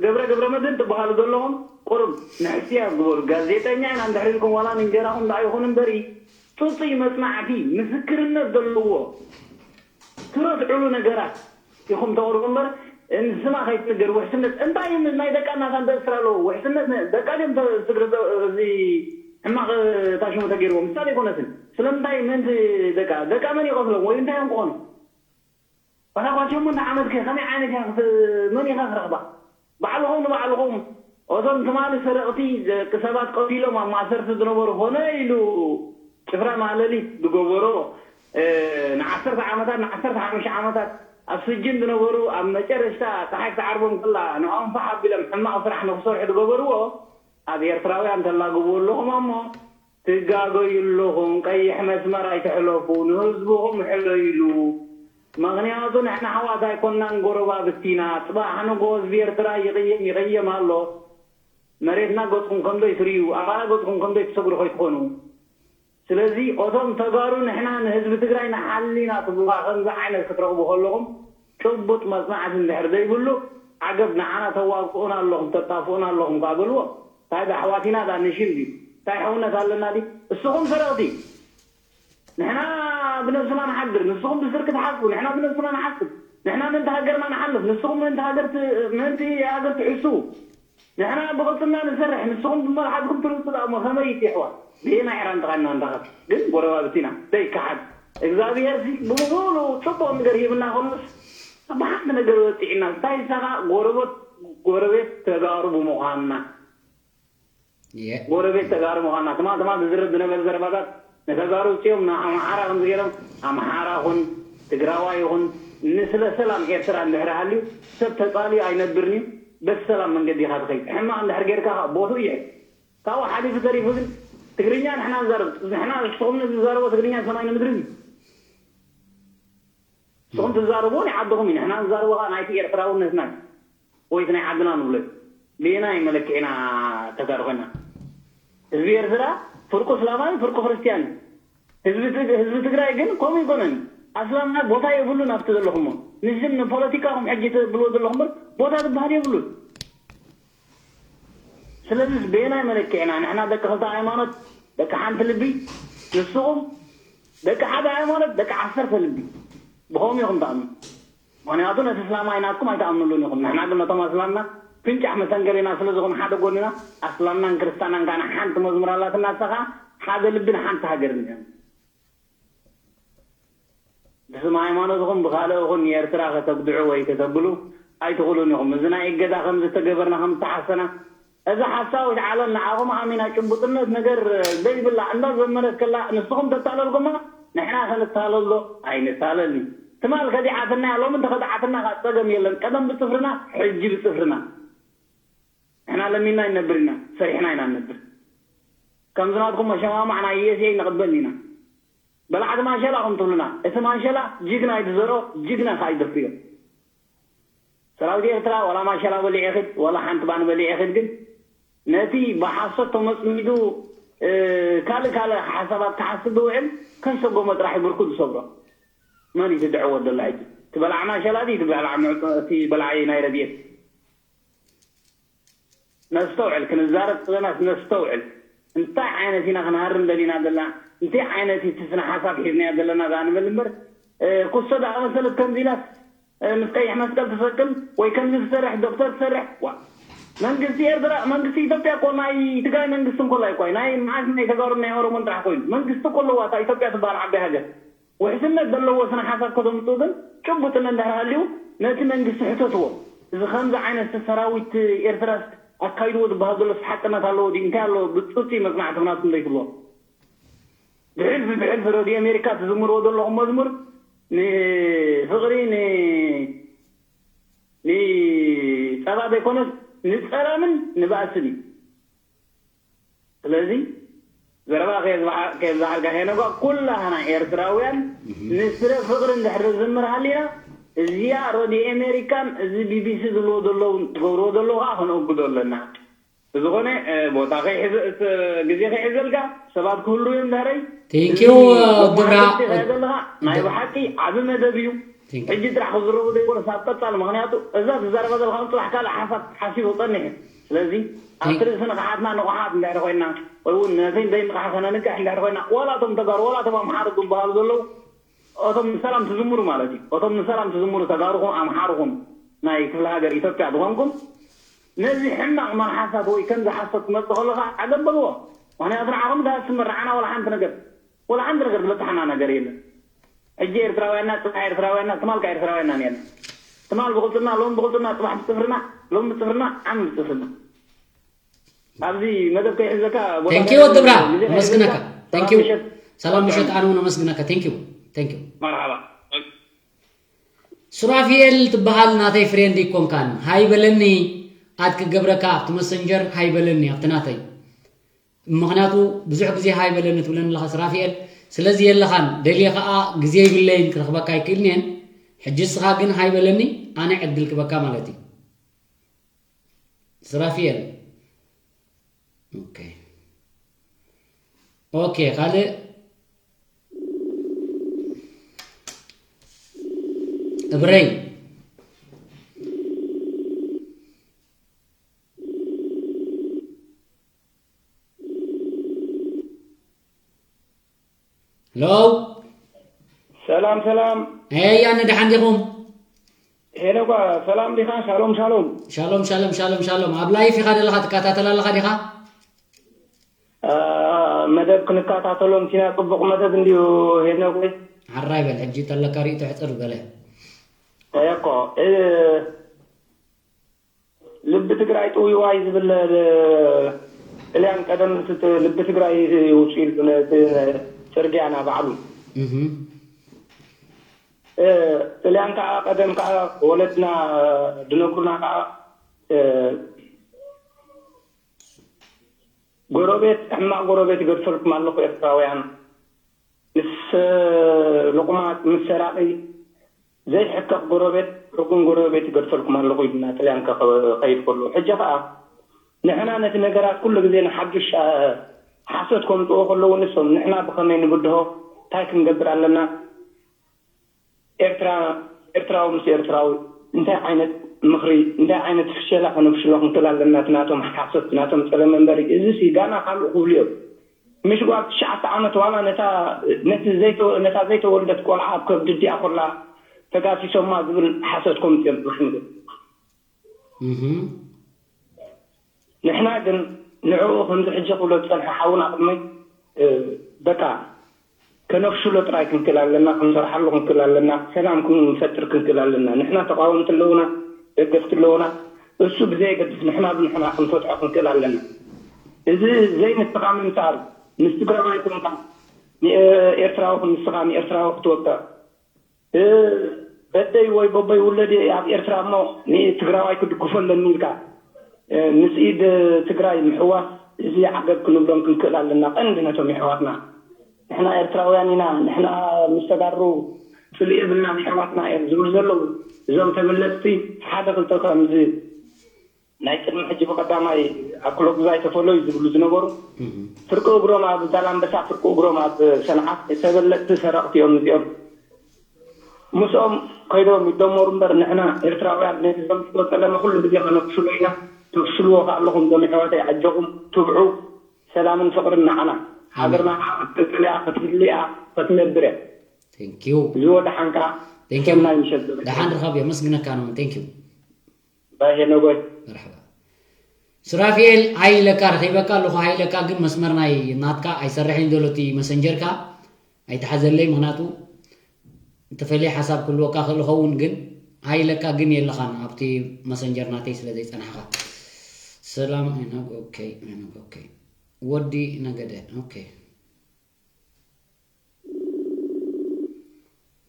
ገብረ ገብረ መድህን ትበሃሉ ዘለኹም ቁሩብ ንሕስያ ግበሩ። ጋዜጠኛ ኢና እንድሕር ኢልኩም ዋላ ንእንጀራኹም ደኣ ይኹን እምበሪ ጽጹይ መጽናዕቲ ምስክርነት ዘለዎ ትረትዕሉ ነገራት ኢኹም ተቕርቡ እምበር ንስማ ከይትንገር ውሕስነት እንታይ ናይ ደቃ እናታ እንተእስር ኣለዎ ውሕስነት ደቃ ድም ስግሪ እዚ ሕማቕ ታሽሙ ተገይርዎም ምሳሌ ኣይኮነትን። ስለምንታይ ምእንቲ ደቃ ደቃ መን ይቐትሎም ወይ እንታይ እዮም ክኾኑ? ዋላ ኳ ሸሞንተ ዓመት ከ ከመይ ዓይነት እያ ክት- መን ኢኻ ክረኽባ? ባዕልኹም ንባዕልኹም እቶም ትማሊ ሰረቕቲ ደቂ ሰባት ቀቲሎም ኣብ ማእሰርቲ ዝነበሩ ኮነ ኢሉ ጭፍራ ማለሊት ዝገበሮ ንዓሰርተ ዓመታት ንዓሰርተ ሓሙሽተ ዓመታት ኣብ ስጅን ዝነበሩ ኣብ መጨረሽታ ፀሓይ ክትዓርቦም ከላ ንዕኦም ፋሕ ኣቢሎም ሕማቕ ስራሕ ንክሰርሑ ዝገበርዎ ኣብ ኤርትራውያን ተላግብዎ ኣለኹም እሞ ትጋገዩ ኣለኹም። ቀይሕ መስመር ኣይትሕለፉ። ንህዝብኹም ሕለዩሉ። ምኽንያቱ ንሕና ኣሕዋት ኣይኮናን ጎረባብቲ ኢና። ጽባሕ ንግሆ ህዝቢ ኤርትራ ይቕየም ይቕየም ኣሎ። መሬትና ገጽኩም ከምዘይ ትርእዩ፣ ኣማራ ገጽኩም ከምዘይ ትሰግሩ ከይትኾኑ። ስለዚ እቶም ተጋሩ ንሕና ንህዝቢ ትግራይ ንሓሊ ኢና ትብሉኻ ከምዚ ዓይነት ክትረኽቡ ከለኹም ጭቡጥ መጽናዕቲ እንድሕር ዘይብሉ ዓገብ ንዓና ተዋግኡና ኣለኹም ተጣፍኡና ኣለኹም ከኣ በልዎ። እንታይ ዳ ኣሕዋት ኢና ዳ ንሽም ድዩ? እንታይ ሕውነት ኣለና ድዩ? እስኹም ሰረቕቲ። ንሕና ብነብስና ንሓድር፣ ንስኹም ብስርቂ ትሓስቡ፣ ንሕና ብነብስና ንሓስብ። ንሕና ምእንቲ ሃገርና ንሓልፍ፣ ንስኹም ምእንቲ ሃገር ት- ምእንቲ ሃገር ትሕስቡ። ንሕና ብቕልጽምና ንሰርሕ፣ ንስኹም ብመልሓስኩም ትርግጹ ደኣ እሞ ከመይ እቲ ኣሕዋት? ብየናይ ዕራን ጥቓ ኢና ንራኸብ? ግን ጎረባብቲ ኢና፣ ዘይከሓድ። እግዚኣብሄር ሲ ብምሉኡ ጽቡቕ ነገር ሂብና ከሎስ ብሓንቲ ነገር ወጺዕና። እንታይ ንሳኻ ጎረበት ጎረቤት ተጋሩ ብምዃንና። ጎረቤት ተጋሩ ምዃንና ትማል ትማል ዝዝረብ ዝነበረ ዘረባታት ንተጋሩ ውፅኦም ንኣምሓራ ከምዚ ገይሮም ኣምሓራ ኹን ትግራዋይ ይኹን ንስለ ሰላም ኤርትራ እንድሕር ሃልዩ ሰብ ተፃልዩ ኣይነብርን እዩ። በቲ ሰላም መንገዲ ኢኻ ትኸይድ። ሕማቕ እንድሕር ጌርካ ከዓ ቦትኡ ይሕል። ካብኡ ሓሊፉ ተሪፉ ግን ትግርኛ ንሕና ንዛረብ ንሕና ንስኹም ንዝዛረቦ ትግርኛ ሰማይ ንምድሪ እዩ። ንስኹም ትዛረብዎ ናይ ዓድኹም እዩ። ንሕና ንዛረቦ ከዓ ናይቲ ኤርትራውነትና እዩ። ወይ እቲ ናይ ዓድና ንብሎ እዩ። ብየናይ መለክዒና ተጋሩ ኮይና? ህዝቢ ኤርትራ ፍርቁ እስላማዊ ፍርቁ ክርስትያን እዩ። ህዝቢ ትግ- ህዝቢ ትግራይ ግን ከምኡ ይኮነን። ኣስላምና ቦታ የብሉን ኣብቲ ዘለኹሞ ንሽም ንፖለቲካኹም ሕጂ ትብልዎ ዘለኹም እምበር ቦታ ዝበሃል የብሉን። ስለዚ በየናይ መለክዕና ንሕና ደቂ ክልተ ሃይማኖት ደቂ ሓንቲ ልቢ ንስኹም ደቂ ሓደ ሃይማኖት ደቂ ዓሰርተ ልቢ ብኸምኡ ኢኹም ትኣምኑ። ምኽንያቱ ነቲ እስላማይ ናትኩም ኣይትኣምኑሉን ኢኹም። ንሕና ግን ነቶም ኣስላምና ፍንጫሕ መሰንገሊና ስለ ዝኾኑ ሓደ ጎንና ኣስላምናን ክርስታናን ከኣ ሓንቲ መዝሙር ኣላትና፣ ንሳ ከኣ ሓደ ልቢ ንሓንቲ ሃገር እያ። ብስም ሃይማኖትኹም ብኻልእ ኹን ንኤርትራ ከተጉድዑ ወይ ከተብሉ ኣይትኽእሉን ኢኹም። እዚ ናይ እገዳ ከም ዝተገበርና ከም ዝተሓሰና፣ እዛ ሓሳዊት ዓለም ንዓኹም ኣሚና ጭቡጥነት ነገር ዘይብላ እንዳዘመረት ከላ ንስኹም ተታለልኩማ፣ ንሕና ከንታለል ዶ? ኣይንታለልን። ትማል ከዲዓትና እያ፣ ሎሚ እንተኸድዓትና ከኣ ጸገም የለን። ቀደም ብጽፍርና፣ ሕጂ ብጽፍርና። ንሕና ለሚንና ኣይንነብር ኢና፣ ሰሪሕና ኢና ንነብር። ከምዚ ናትኩም መሸማማዕ ናይ ዩ ኤስ ኤ ኣይንቕበልን ኢና። በላዕቲ ማሸላ ኹም ትብሉና። እቲ ማሸላ ጅግና እዩ ዝዘርኦ፣ ጅግና ኸዓ ይደፍርዮ። ሰራዊት ኤርትራ ዋላ ማሸላ በሊዑ ይኺድ፣ ዋላ ሓንቲ ባኒ በሊዑ ይኺድ፣ ግን ነቲ ብሓሶት ተመጽሚዱ፣ እ፣ ካልእ ካልእ ሓሳባት ክሓስብ ዝውዕል ከይሰጎመ ጥራሕ እዩ ብርኩ ዝሰብሮ። መን እዩ ዝድዕዎ ዘሎ ሕጂ? እቲ በላዕ ማሸላ ድዩ? እቲ በላዕ ምዕጦ-፣ እቲ በላዕ ናይ ረድኤት? ነስተውዕል፣ ክንዛረብ ከለናስ ነስተውዕል። እንታይ ዓይነት ኢና ክንሃርም ደሊና ዘለና? እንታይ ዓይነት እዩ እቲ ስነ ሓሳብ ሒዝናዮ ዘለና ደኣ ንበል እምበር፣ እ፣ ኩሶ ደኣ መሰለት ከምዚ ኢላስ፣ እ፣ ምስ ቀይሕ መስቀል ትሰቅል ወይ ከምዚ ትሰርሕ፣ ዶክተር ትሰርሕ። ዋ፣ መንግስቲ ኤርትራ፣ መንግስቲ ኢትዮጵያ እኮ ናይ ትግራይ መንግስቲ እንኮላይ እኮ እዩ። ናይ መዓስ ናይ ተጋሩን ናይ ኦሮሞን ጥራሕ ኮይኑ። መንግስቲ እኮ ኣለዋ እታ ኢትዮጵያ ትበሃል ዓባይ ሃገር። ውሕስነት ዘለዎ ስነ ሓሳብ ከተምፅኡ ግን ጭቡጥነት እንድሕር ሃልዩ ነቲ መንግስቲ ሕተትዎ። እዚ ከምዚ ዓይነት ሰራዊት ኤርትራስ ኣካይድዎ ዝበሃል ዘሎስ ሓቅነት ኣለዎ ድዩ? እንታይ ኣለዎ? ብፅፁይ መፅናዕቲ ናትኩም ዘይትብልዎ። ብሕልፊ ብሕልፊ ረድዮ ኣሜሪካ ትዝምርዎ ዘለኹም መዝሙር ንፍቕሪ ን-፣ ንፀባ ዘይኮነስ ንፀላምን ንባእስን እዩ። ስለዚ ዘረባ ከየብዝሓልካ ሄኖጋ፣ ኩላህና ኤርትራውያን ንስለ ፍቕሪ እንድሕር ዝምር ሃሊና፣ እዚኣ ረድዮ ኣሜሪካን እዚ ቢ ቢ ሲ ዝብልዎ ዘለዉ ትገብርዎ ዘለዉ ከዓ ከነወግዶ ኣለና። ብዝኾነ፣ እ፣ ቦታ ከይሕዘ-፣ እ፣ ግዜ ከይሕዘልካ፣ ሰባት ክህሉ እዮም ድሕረይ። Thank you፣ እዚ ወዲ ወዲ ብራ-፣ ሓንቲ ሒዝካዮ ዘለኻ ናይ ብሓቂ ዓቢ መደብ እዩ። Thank you። ሕጂ ጥራሕ ክዝረቡ ዘይኮነስ ኣብ ቀጻሊ፣ ምኽንያቱ እዛ ትዛረባ ዘለኻ እውን ጽባሕ ካልእ ሓሳብ ሓሲቡ ክጸንሕ እዩ። ስለዚ ኣብቲ Thank ርእሲ ንቕሓትና ንቑሓት እንድሕር ኮይንና፣ ወይ እውን ነቲ ዘይንቕሓት ከነንቅሕ እንድሕር ኮይንና፣ ዋላ እቶም ተጋሩ፣ ዋላ እቶም ኣምሓሩ ዝበሃሉ ዘለዉ፣ እቶም ንሰላም ትዝምሩ ማለት እዩ። እቶም ንሰላም ትዝምሩ ተጋሩኹም፣ ኣምሓሩኹም፣ ናይ ክፍለ ሃገር ኢትዮጵያ ዝኾንኩም፣ ነዚ ሕማቕ መልሓሳት ወይ ከምዚ ሓሶት ክመጽእ ከሎ ኸዓ ዓገብ በልዎ። ምኽንያቱ ንዓኹም ዳስ ትምርዓና ወላ ሓንቲ ነገር፣ ወላ ሓንቲ ነገር ዝበጽሓና ነገር የለን። ሕጂ ኤርትራውያንና፣ ጽባሕ ኤርትራውያንና፣ ትማል ከኣ ኤርትራውያንና ነርና። ትማል ብቕልጽምና፣ ሎሚ ብቕልጽምና፣ ጽባሕ ብጽፍርና፣ ሎሚ ብጽፍርና፣ ዓሚ ብጽፍርና። ኣብዚ መደብ ከይሕዘካ ቦታ Thank you፣ ወዲ ብራ። ግዜ ኣመስግነካ። ከይሕዘካ፣ Thank you። ሰላም ምሸት። ሰላም ምሸት፣ ኣነ እውን ኣመስግነካ። Thank you። Thank you። መርሓባ። ሱራፊኤል ትበሃል ናተይ ፍሬንድ ይኮንካን። ሃይ በለኒ፣ ኣድ ክገብረካ ኣብቲ መሰንጀር ሃይ በለኒ ኣብቲ ናተይ። ምኽንያቱ ብዙሕ ግዜ ሃይ በለኒ ትብለኒ ኣለኻ ሱራፊኤል። ስለዚ የለኻን፣ ደልየ ኸኣ ግዜ ይብለይን ክረኽበካ ኣይክእልን እየን። ሕጂ እስኻ ግን ሃይ በለኒ፣ ኣነ ዕድል ክበካ ማለት እዩ። ሱራፊኤል። ኦኬ። ኦኬ፣ ካልእ እብረይ። ሄሎ። ሰላም፣ ሰላም። ሄይ፣ ኣነ ደሓን ዲኹም? ሄሎ፣ ጓ-፣ ሰላም ዲኻ? ሻሎም፣ ሻሎም። ሻሎም፣ ሻሎም፣ ሻሎም፣ ሻሎም። ኣብ ላይፍ ኢኻ ዘለኻ፣ ትከታተል ኣለኻ ዲኻ? አ፣ መደብ ክንከታተሎ ምሲና፣ ጽቡቕ መደብ እንድዩ ሄኖክ ወይ? ሓራይ በል፣ ሕጂ ተለካ ርእይቶ ሕጽር በለ። እኮ፣ እ፣ ልቢ ትግራይ ጥውይዋይ ዝብል፣ እ፣ ጥልያን ቀደም እቲ ልቢ ትግራይ ውፅኡ ኢሉ ነቲ ጽርግያና ባዕሉ። እህ። እ፣ ጥልያን ከዓ ቀደም ከዓ ወለድና ድነግሩና ከዓ፣ እ፣ ጎረቤት፣ ሕማቕ ጎረቤት ይገድፈልኩም ኣለኹ ኤርትራውያን። ምስ፣ እ፣ ልቑማት፣ ምስ ሰራቒ ዘይሕከኽ ጎረቤት፣ ርጉም ጎረቤት ይገድፈልኩም ኣለኹ ኢሉና ጥልያን ከ-፣ ከይድ ከሎ። ሕጂ ኸዓ ንሕና ነቲ ነገራት ኩሉ ግዜ ንሓድሽ፣ እ፣ ሓሶት ከምጽኦ ከለዉ ንሶም ንሕና ብኸመይ ንብድሆ? እንታይ ክንገብር ኣለና? ኤርትራ፣ ኤርትራዊ ምስ ኤርትራዊ እንታይ ዓይነት ምኽሪ፣ እንታይ ዓይነት ፍሸላ ከነፍሽሎ ክንክእል ኣለና? እቲ ናቶም ሓሶት፣ ናቶም ጸለመ እምበሪ፣ እዚሲ ጋና ካልእ ክብሉ እዮም። ምሽ ጓል ትሽዓተ ዓመት ዋላ ነታ፣ ነቲ ዘይተ-፣ ነታ ዘይተወልደት ቆልዓ ኣብ ከብዲ ኣዲኣ ኮላ ተጋሲሶማ ዝብል ሓሶት ከምፅኦም ንሕና ግን ንዕኡ ከምዚ ሕጂ ክብሎ ዝፀንሐ ሓውና ቅድመይ በቃ ከነፍሽሎ ጥራይ ክንክእል ኣለና፣ ክንሰርሓሉ ክንክእል ኣለና፣ ሰላም ክንፈጥር ክንክእል ኣለና። ንሕና ተቃወምቲ ኣለውና፣ ደገፍቲ ኣለውና፣ እሱ ብዘየገድስ ንሕና ብንሕና ክንፈትሖ ክንክእል ኣለና። እዚ ዘይንስኻ ምምሳል ምስ ትግራዋይ ኮንካ ንኤርትራዊ ክንስኻ ንኤርትራዊ ክትወቅዕ በደይ ወይ በቦይ ውለድ ኣብ ኤርትራ እሞ ንትግራዋይ ክድግፎ ኣለኒ ኢልካ ምስ ኢድ ትግራይ ምሕዋስ እዚ ዓገብ ክንብሎም ክንክእል ኣለና። ቀንዲ ነቶም የሕዋትና ንሕና ኤርትራውያን ኢና፣ ንሕና ምስ ተጋሩ ፍልይ የብልናን የሕዋትና እዮም ዝብሉ ዘለዉ እዞም ተበለፅቲ ሓደ ክልተ ከምዚ ናይ ቅድሚ ሕጂ ብቐዳማይ ኣብ ክሎጉዛይ ተፈለዩ ዝብሉ ዝነበሩ ፍርቂ እግሮም ኣብ ዛላምበሳ ፍርቂ እግሮም ኣብ ሰንዓፍ ተበለፅቲ ሰረቕቲ እዮም እዚኦም። ምስኦም ከይዶም ይደመሩ እምበር ንሕና ኤርትራውያን ነቲ ዘምፅኦ ፀለመ ኩሉ ግዜ ከነፍሽሎ ኢና። ተፍሽልዎ ከኣለኹም ዞም ኣሕዋተይ ኣጆኹም ትብዑ ሰላምን ፍቕርን ንዓና ሃገርና ከዓ ክትቅፅል እያ ክትህሉ እያ ክትነብር እያ። Thank you እዚ ወደሓንካ Thank you ሰናይ ምሸት ደሓን ርኻብ የመስግነካ ነው Thank you ባይ ሄኖጎይ መርሐባ ሱራፊኤል ሃይለካ ረኺበካ ኣለኹ ሃይለካ ግን መስመር ናይ ናትካ ኣይሰርሕን ዘሎ እቲ መሰንጀርካ ኣይተሓዘለይ ምክንያቱ እንተፈለየ ሓሳብ ክህልወካ ክእል ኸውን ግን ሃይለካ ግን የለኻን ኣብቲ መሰንጀር ናተይ ስለ ዘይፀናሕኻ ሰላም ኦኬ ኦኬ ወዲ ነገደ ኦኬ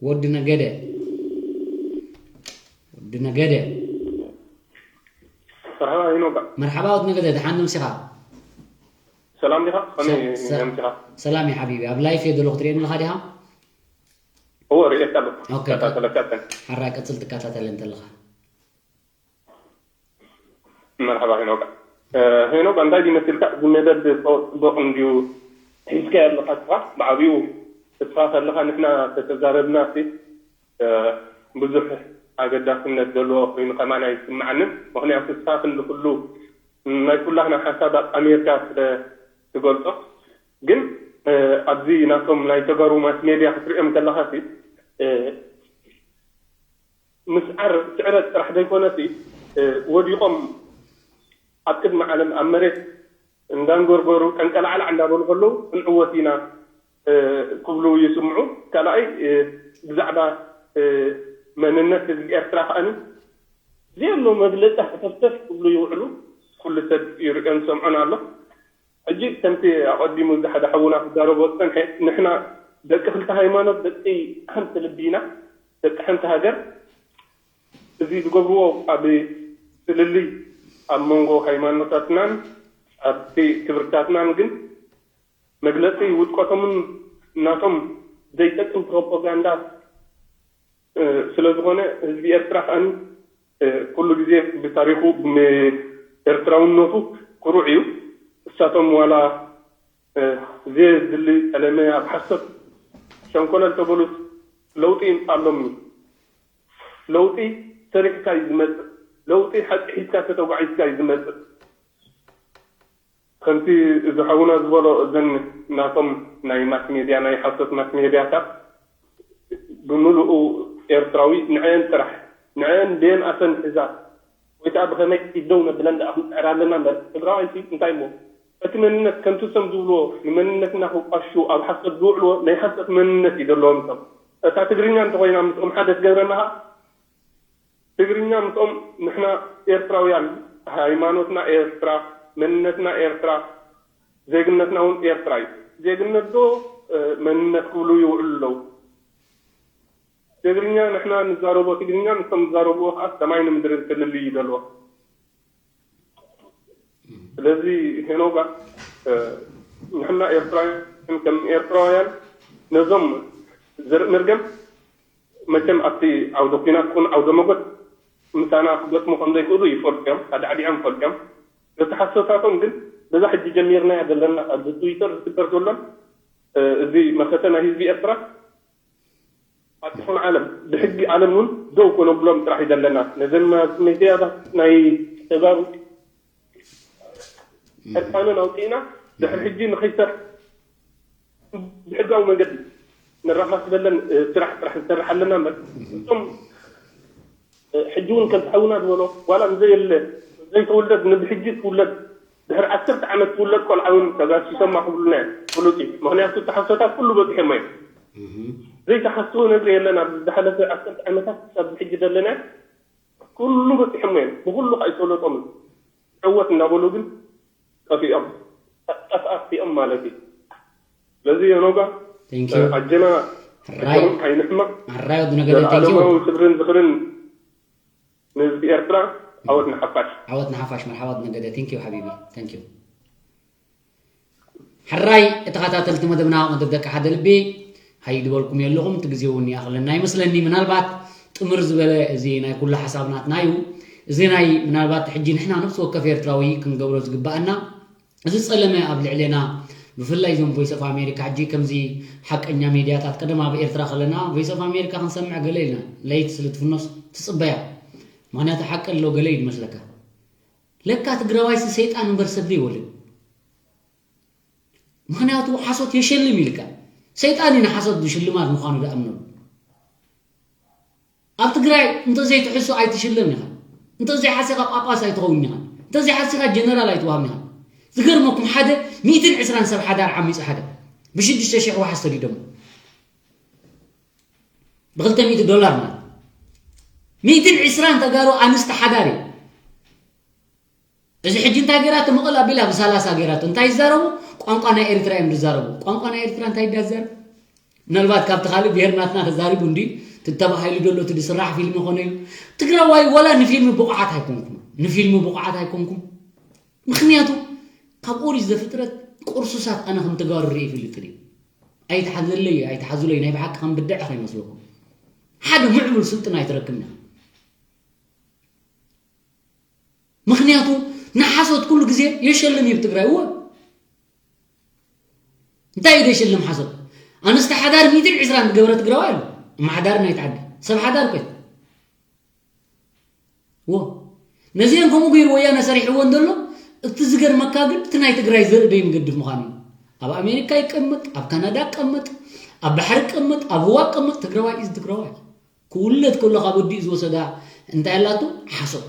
ወዲ ነገደ ወዲ ነገደ መርሓባ ይኖባ መርሓባ ወዲ ነገደ ደሓን ምሲኻ ሰላም ዲኻ ከመይ ምሲኻ ሰላም ዩ ሓቢቢ ኣብ ላይፍ እየ ዘለኹ ትርእየኒ ኣለኻ ዲኻ እወ ርእየካ ኣለኹ ተከታተለካ ሓራ ቀጽል ትከታተለ እንተለኻ መርሓባ ሄኖካ ሄኖካ እንታይ ድዩ መሲልካ እዚ መደብ ጽቡቕ እንድዩ ሒዝካዮ ኣለኻ እስኻ ብዓብኡ እስኻ ከለኻ ንሕና ተተዛረብና ሲ ብዙሕ ኣገዳስነት ዘለዎ ኮይኑ ከማን ኣይስምዓንን ምኽንያቱ እስኻ ክንዲ ኩሉ ናይ ኩላህና ሓሳብ ኣጣሚርካ ስለ ትገልጾ ግን ኣብዚ ናቶም ናይ ተጋሩ ማስ ሜድያ ክትሪኦም ከለኻ ሲ ምስዓር ስዕረት ጥራሕ ዘይኮነሲ ወዲቖም ኣብ ቅድሚ ዓለም ኣብ መሬት እንዳንጎርጎሩ ጠንቀላዕላዕ እንዳበሉ ከለዉ ክንዕወት ኢና ክብሉ ይስምዑ። ካልኣይ ብዛዕባ መንነት ህዝቢ ኤርትራ ከኣኒ ዘየሎ መግለፂ ሃተፍተፍ ክብሉ ይውዕሉ። ኩሉ ሰብ ይርእዮን ዝሰምዖን ኣሎ። ሕጂ ከምቲ ኣቐዲሙ እዚ ሓደ ሓውና ክዛረቦ ዝጸንሐ ንሕና ደቂ ክልተ ሃይማኖት ደቂ ሓንቲ ልቢ ኢና ደቂ ሓንቲ ሃገር እዚ ዝገብርዎ ኣብ ፍልልይ ኣብ መንጎ ሃይማኖታትናን ኣብቲ ክብርታትናን ግን መግለጺ ውድቀቶምን ናቶም ዘይጠቅም ፕሮፓጋንዳ ስለ ዝኾነ ህዝቢ ኤርትራ ከኣ ኩሉ ግዜ ብታሪኹ ብኤርትራውነቱ ኩሩዕ እዩ። እሳቶም ዋላ ዘየድሊ ጠለመ ኣብ ሓሶት ሸንኮለል ተበሉስ ለውጢ ይምጻኣሎም እዩ። ለውጢ ሰሪሕካ እዩ ዝመጽእ። ለውጢ ሓቂ ሒዝካ ተተጓዒዝካ እዩ ዝመጽእ። ከምቲ እዚ ሓውና ዝበሎ እዘን ናቶም ናይ ማስ ሜድያ ናይ ሓሶት ማስ ሜድያታት ብምሉኡ ኤርትራዊ ንዐየን ጥራሕ ንዐየን ብየንኣሰን ሒዛ ወይ ከዓ ብኸመይ ኢድ ደው ነብለን ደኣ ክንፅዕር ኣለና እምበር ትግራዋይ ሲ እንታይ እሞ እቲ መንነት ከምቲ እሶም ዝብልዎ ንመንነትና ክቋሽሹ ኣብ ሓሶት ዝውዕልዎ ናይ ሓሶት መንነት እዩ ዘለዎም እሶም እታ ትግርኛ እንተኮይና ምስኦም ሓደ ትገብረና ከዓ ትግርኛ ምስኦም ንሕና ኤርትራውያን ሃይማኖትና ኤርትራ መንነትና ኤርትራ ዜግነትና እውን ኤርትራ እዩ ዜግነት ዶ መንነት ክብሉ ይውዕሉ ኣለዉ ትግርኛ ንሕና ንዛረቦ ትግርኛ ንሶም ዝዛረብዎ ከዓ ሰማይ ንምድሪ ክልል እዩ ዘለዎ ስለዚ ሄኖጋ ንሕና ኤርትራውያን ከም ኤርትራውያን ነዞም ዘርኢ መርገም መቸም ኣብቲ ዓውደ ኲናት ኩን ዓውደ መጎት ምሳና ክገጥሙ ከም ዘይክእሉ ይፈልጡ እዮም ኣዳዕዲዖም ይፈልጡ እዮም በቲ ሓሶታቶም ግን በዛ ሕጂ ጀሚርናያ ዘለና ኣብዚ ትዊተር ዝግበር ዘሎን እዚ መኸተ ናይ ህዝቢ ኤርትራ ኣብ ትሕቲ ዓለም ብሕጊ ዓለም እውን ደው ከነብሎም ጥራሕ እዩ ዘለና ነዘን ሚድያታት ናይ ተጋሩ ዕርቃነን ኣውፂእና ድሕሪ ሕጂ ንኸይሰርሕ ብሕጋዊ መንገዲ ነራኻስበለን ስራሕ ጥራሕ ንሰርሕ ኣለና እምበር እቶም ሕጂ እውን ከምቲ ሓውና ዝበሎ ዋላ ንዘየለ ዘይተወልደት ንብሕጂ ትውለድ ድሕሪ ዓሰርተ ዓመት ትውለድ ቆልዓ እውን ተጋሲሶማ ክብሉና እዮም ብሉፅ እዩ። ምክንያቱ እቲ ሓሶታት ኩሉ በፂሖማ እዮም። ዘይተሓስቦ ነገር የለን። ኣብ ዝሓለፈ ዓሰርተ ዓመታት ክሳብ ብሕጂ ዘለና ኩሉ በፂሖማ እዮም። ብኩሉ ከዓ ይሰለጦምን ዕወት እንዳበሉ ግን ጠፊኦም ጠፍኣፍቲኦም ማለት እዩ። ስለዚ የኖጋ Thank you። ኣጀና ሕራይ ኣይንሕመቕ። ሕራይ ወዲ ነገደ thank you። ዘለዓለማዊ ክብርን ዝኽርን ንህዝቢ ኤርትራ። ዓወት ንሓፋሽ። ዓወት ንሓፋሽ። መርሓባ ወዲ ነገደ thank you ሓቢቢ thank you። ሕራይ ተኸታተልቲ መደብና መደብ ደቂ ሓደ ልቢ ሃይ ድበልኩም የለኹም እቲ ግዜ እውን ይኣኽለና ይመስለኒ። ምናልባት ጥምር ዝበለ እዚ ናይ ኩሉ ሓሳብ ናትና እዩ። እዚ ናይ ምናልባት ሕጂ ንሕና ነፍሲ ወከፍ ኤርትራዊ ክንገብሮ ዝግባኣና እዚ ጸለመ ኣብ ልዕሌና ብፍላይ እዞም voice of America ሕጂ ከምዚ ሓቀኛ ሜድያታት ቀደም ኣብ ኤርትራ ከለና voice of America ክንሰምዕ ገለ ኢልና ለይቲ ስለ ትፍኖስ ትጽበያ። ምክንያቱ ሓቂ ኣሎ ገለ እዩ ዝመስለካ። ለካ ትግራዋይሲ ሰይጣን እምበር ሰብ ዘይወልድ። ምክንያቱ ሓሶት የሸልም ኢልካ ሰይጣን እዩ ንሓሶት ሽልማት ምዃኑ ዝኣምነሉ። ኣብ ትግራይ እንተዘይትሕሱ ኣይትሽለም ኢኻ። እንተዘይሓሲኻ ጳጳስ ኣይትኸውን ኢኻ። እንተዘይሓሲኻ ጀነራል ኣይትወሃብን ኢኻ። ዝገርመኩም ሓደ ሚእትን ዕስራን ሰብ ሓዳር ዓሚፁ ሓደ ብሽዱሽተ ሽሕ ዋሓስ ሰዲዶሞ ብክልተ ሚእቲ ዶላር ማለት ሚእትን ዕስራን ተጋሩ ኣንስቲ ሓዳር እዩ። እዚ ሕጂ እንታይ ገይራቶ መቐል ኣቢላ ብሳላሳ ገይራቶ እንታይ ይዛረቡ ቋንቋ ናይ ኤርትራ እዮም ዝዛረቡ ቋንቋ ናይ ኤርትራ እንታይ ይዳ ዝዛረብ ምናልባት ካብቲ ካልእ ብሄር ናትና ተዛሪቡ እንዲ ትተባሂሉ ዘሎ እቲ ዝስራሕ ፊልም ኾነ ኢሉ ትግራዋይ ወላ ንፊልም ብቑዓት ኣይኮንኩም ንፊልም ብቑዓት ኣይኮንኩም ምኽንያቱ ካብ ኦሪት ዘፍጥረት ቁርሱሳት ኣነ ከም ተጋሩ ርኢ ይፈልጥን እዩ ኣይትሓዘለይ ኣይትሓዙለይ ናይ ብሓቂ ከም ብድዐ ከይመስለኩም ሓደ ምዕቡል ስልጥና ኣይትረክብና ምኽንያቱ ንሓሶት ኩሉ ግዜ የሸልም እዩ ትግራይ እወ እንታይ እዩ ዘሸልም ሓሶት ኣንስቲ ሓዳር ሚእትን ዕስራን ዝገበረ ትግራዋይ ኣሎ እማሓዳር ናይ ተዓዲ ሰብ ሓዳር ኮይ ዎ ነዚአን ከምኡ ገይሩ ወያነ ሰሪሕዎ እንደሎ እቲ ዝገርመካ ግን እቲ ናይ ትግራይ ዘርኢ ደይምገድፍ ምዃኑ እዩ ኣብ ኣሜሪካ ይቀመጥ ኣብ ካናዳ ይቀመጥ ኣብ ባሕሪ ይቀመጥ ኣብ ህዋ ይቀመጥ ትግራዋይ ኢዝ ትግራዋይ ክውለድ ከሎ ካብ ወዲኡ ዝወሰዳ እንታይ ኣላቶ ሓሶት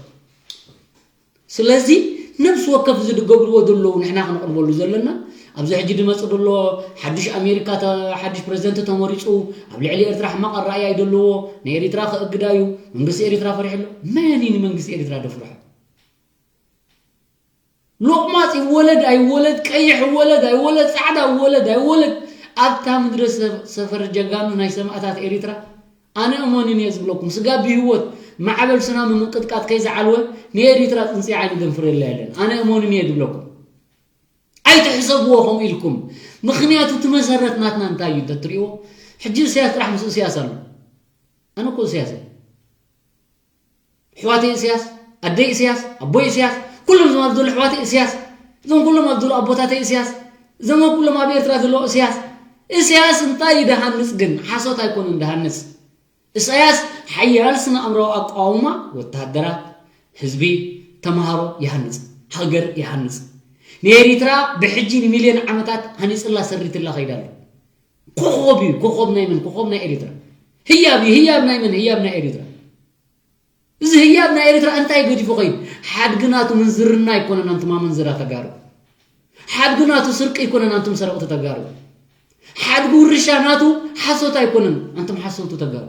ስለዚ ነብሲ ወከፍ እዚ ዝገብርዎ ዘለዉ ንሕና ክንቕርበሉ ዘለና ኣብዚ ሕጂ ድመፅ ደሎ ሓዱሽ ኣሜሪካ ሓዱሽ ፕረዚደንት ተመሪፁ ኣብ ልዕሊ ኤርትራ ሕማቕ ኣረኣያ እዩ ዘለዎ ንኤሪትራ ክእግዳ እዩ መንግስቲ ኤሪትራ ፈሪሑ ኣሎ መን እዩ ንመንግስቲ ኤሪትራ ደፍርሖ ሎቕማፅ ይወለድ ኣይወለድ ቀይሕ ይወለድ ኣይወለድ ፃዕዳ ይወለድ ኣይወለድ ኣብታ ምድረ ሰፈር ጀጋኑ ናይ ሰማእታት ኤሪትራ ኣነ እመኑኒ እየ ዝብለኩም ስጋ ብህይወት ማዕበል ሱናሚ ምንቅጥቃጥ ከይዝዓልወ ንኤሪትራ ፅንፅያ ኣይንገንፍረላ የለን ኣነ እመኑኒ እየ ዝብለኩም ኣይትሕሰብዎ ከምኡ ኢልኩም ምኽንያቱ እቲ መሰረት ናትና እንታይ እዩ እንተትሪእዎ ሕጂ እስያስ ጥራሕ ምስ እስያስ ኣሎ ኣነ እኮ እስያስ እየ ኣሕዋተይ እስያስ ኣደይ እስያስ ኣቦይ እስያስ ኩሎም እዞም ኣብ ዘሎ ኣሕዋተይ እስያስ እዞም ኩሎም ኣብ ዘሎ ኣቦታተይ እስያስ እዞም ኩሎም ኣብ ኤርትራ ዘለዎ እስያስ እስያስ እንታይ እዩ ድሃንፅ ግን ሓሶት ኣይኮነን ድሃንፅ እስያስ ሓያል ስነ ኣእምራዊ ኣቃውማ ወታደራት ህዝቢ ተምሃሮ ይሃንፅ ሃገር ይሃንፅ ንኤሪትራ ብሕጂ ንሚልዮን ዓመታት ሃኒፅላ ሰሪትላ ከይዳ ኣሎ ኮኾብ እዩ ኮኾብ ናይ መን ኮኾብ ናይ ኤሪትራ ህያብ እዩ ህያብ ናይ መን ህያብ ናይ ኤሪትራ እዚ ህያብ ናይ ኤርትራ እንታይ ገዲፉ ኸይድ ሓድጊ ናቱ ምንዝርና ኣይኮነን ኣንቱም ኣመንዝራ ተጋሩ ሓድጊ ናቱ ስርቂ ኣይኮነን ኣንቱም ሰረቕቲ ተጋሩ ሓድጊ ውርሻ ናቱ ሓሶት ኣይኮነን ኣንቱም ሓሰውቲ ተጋሩ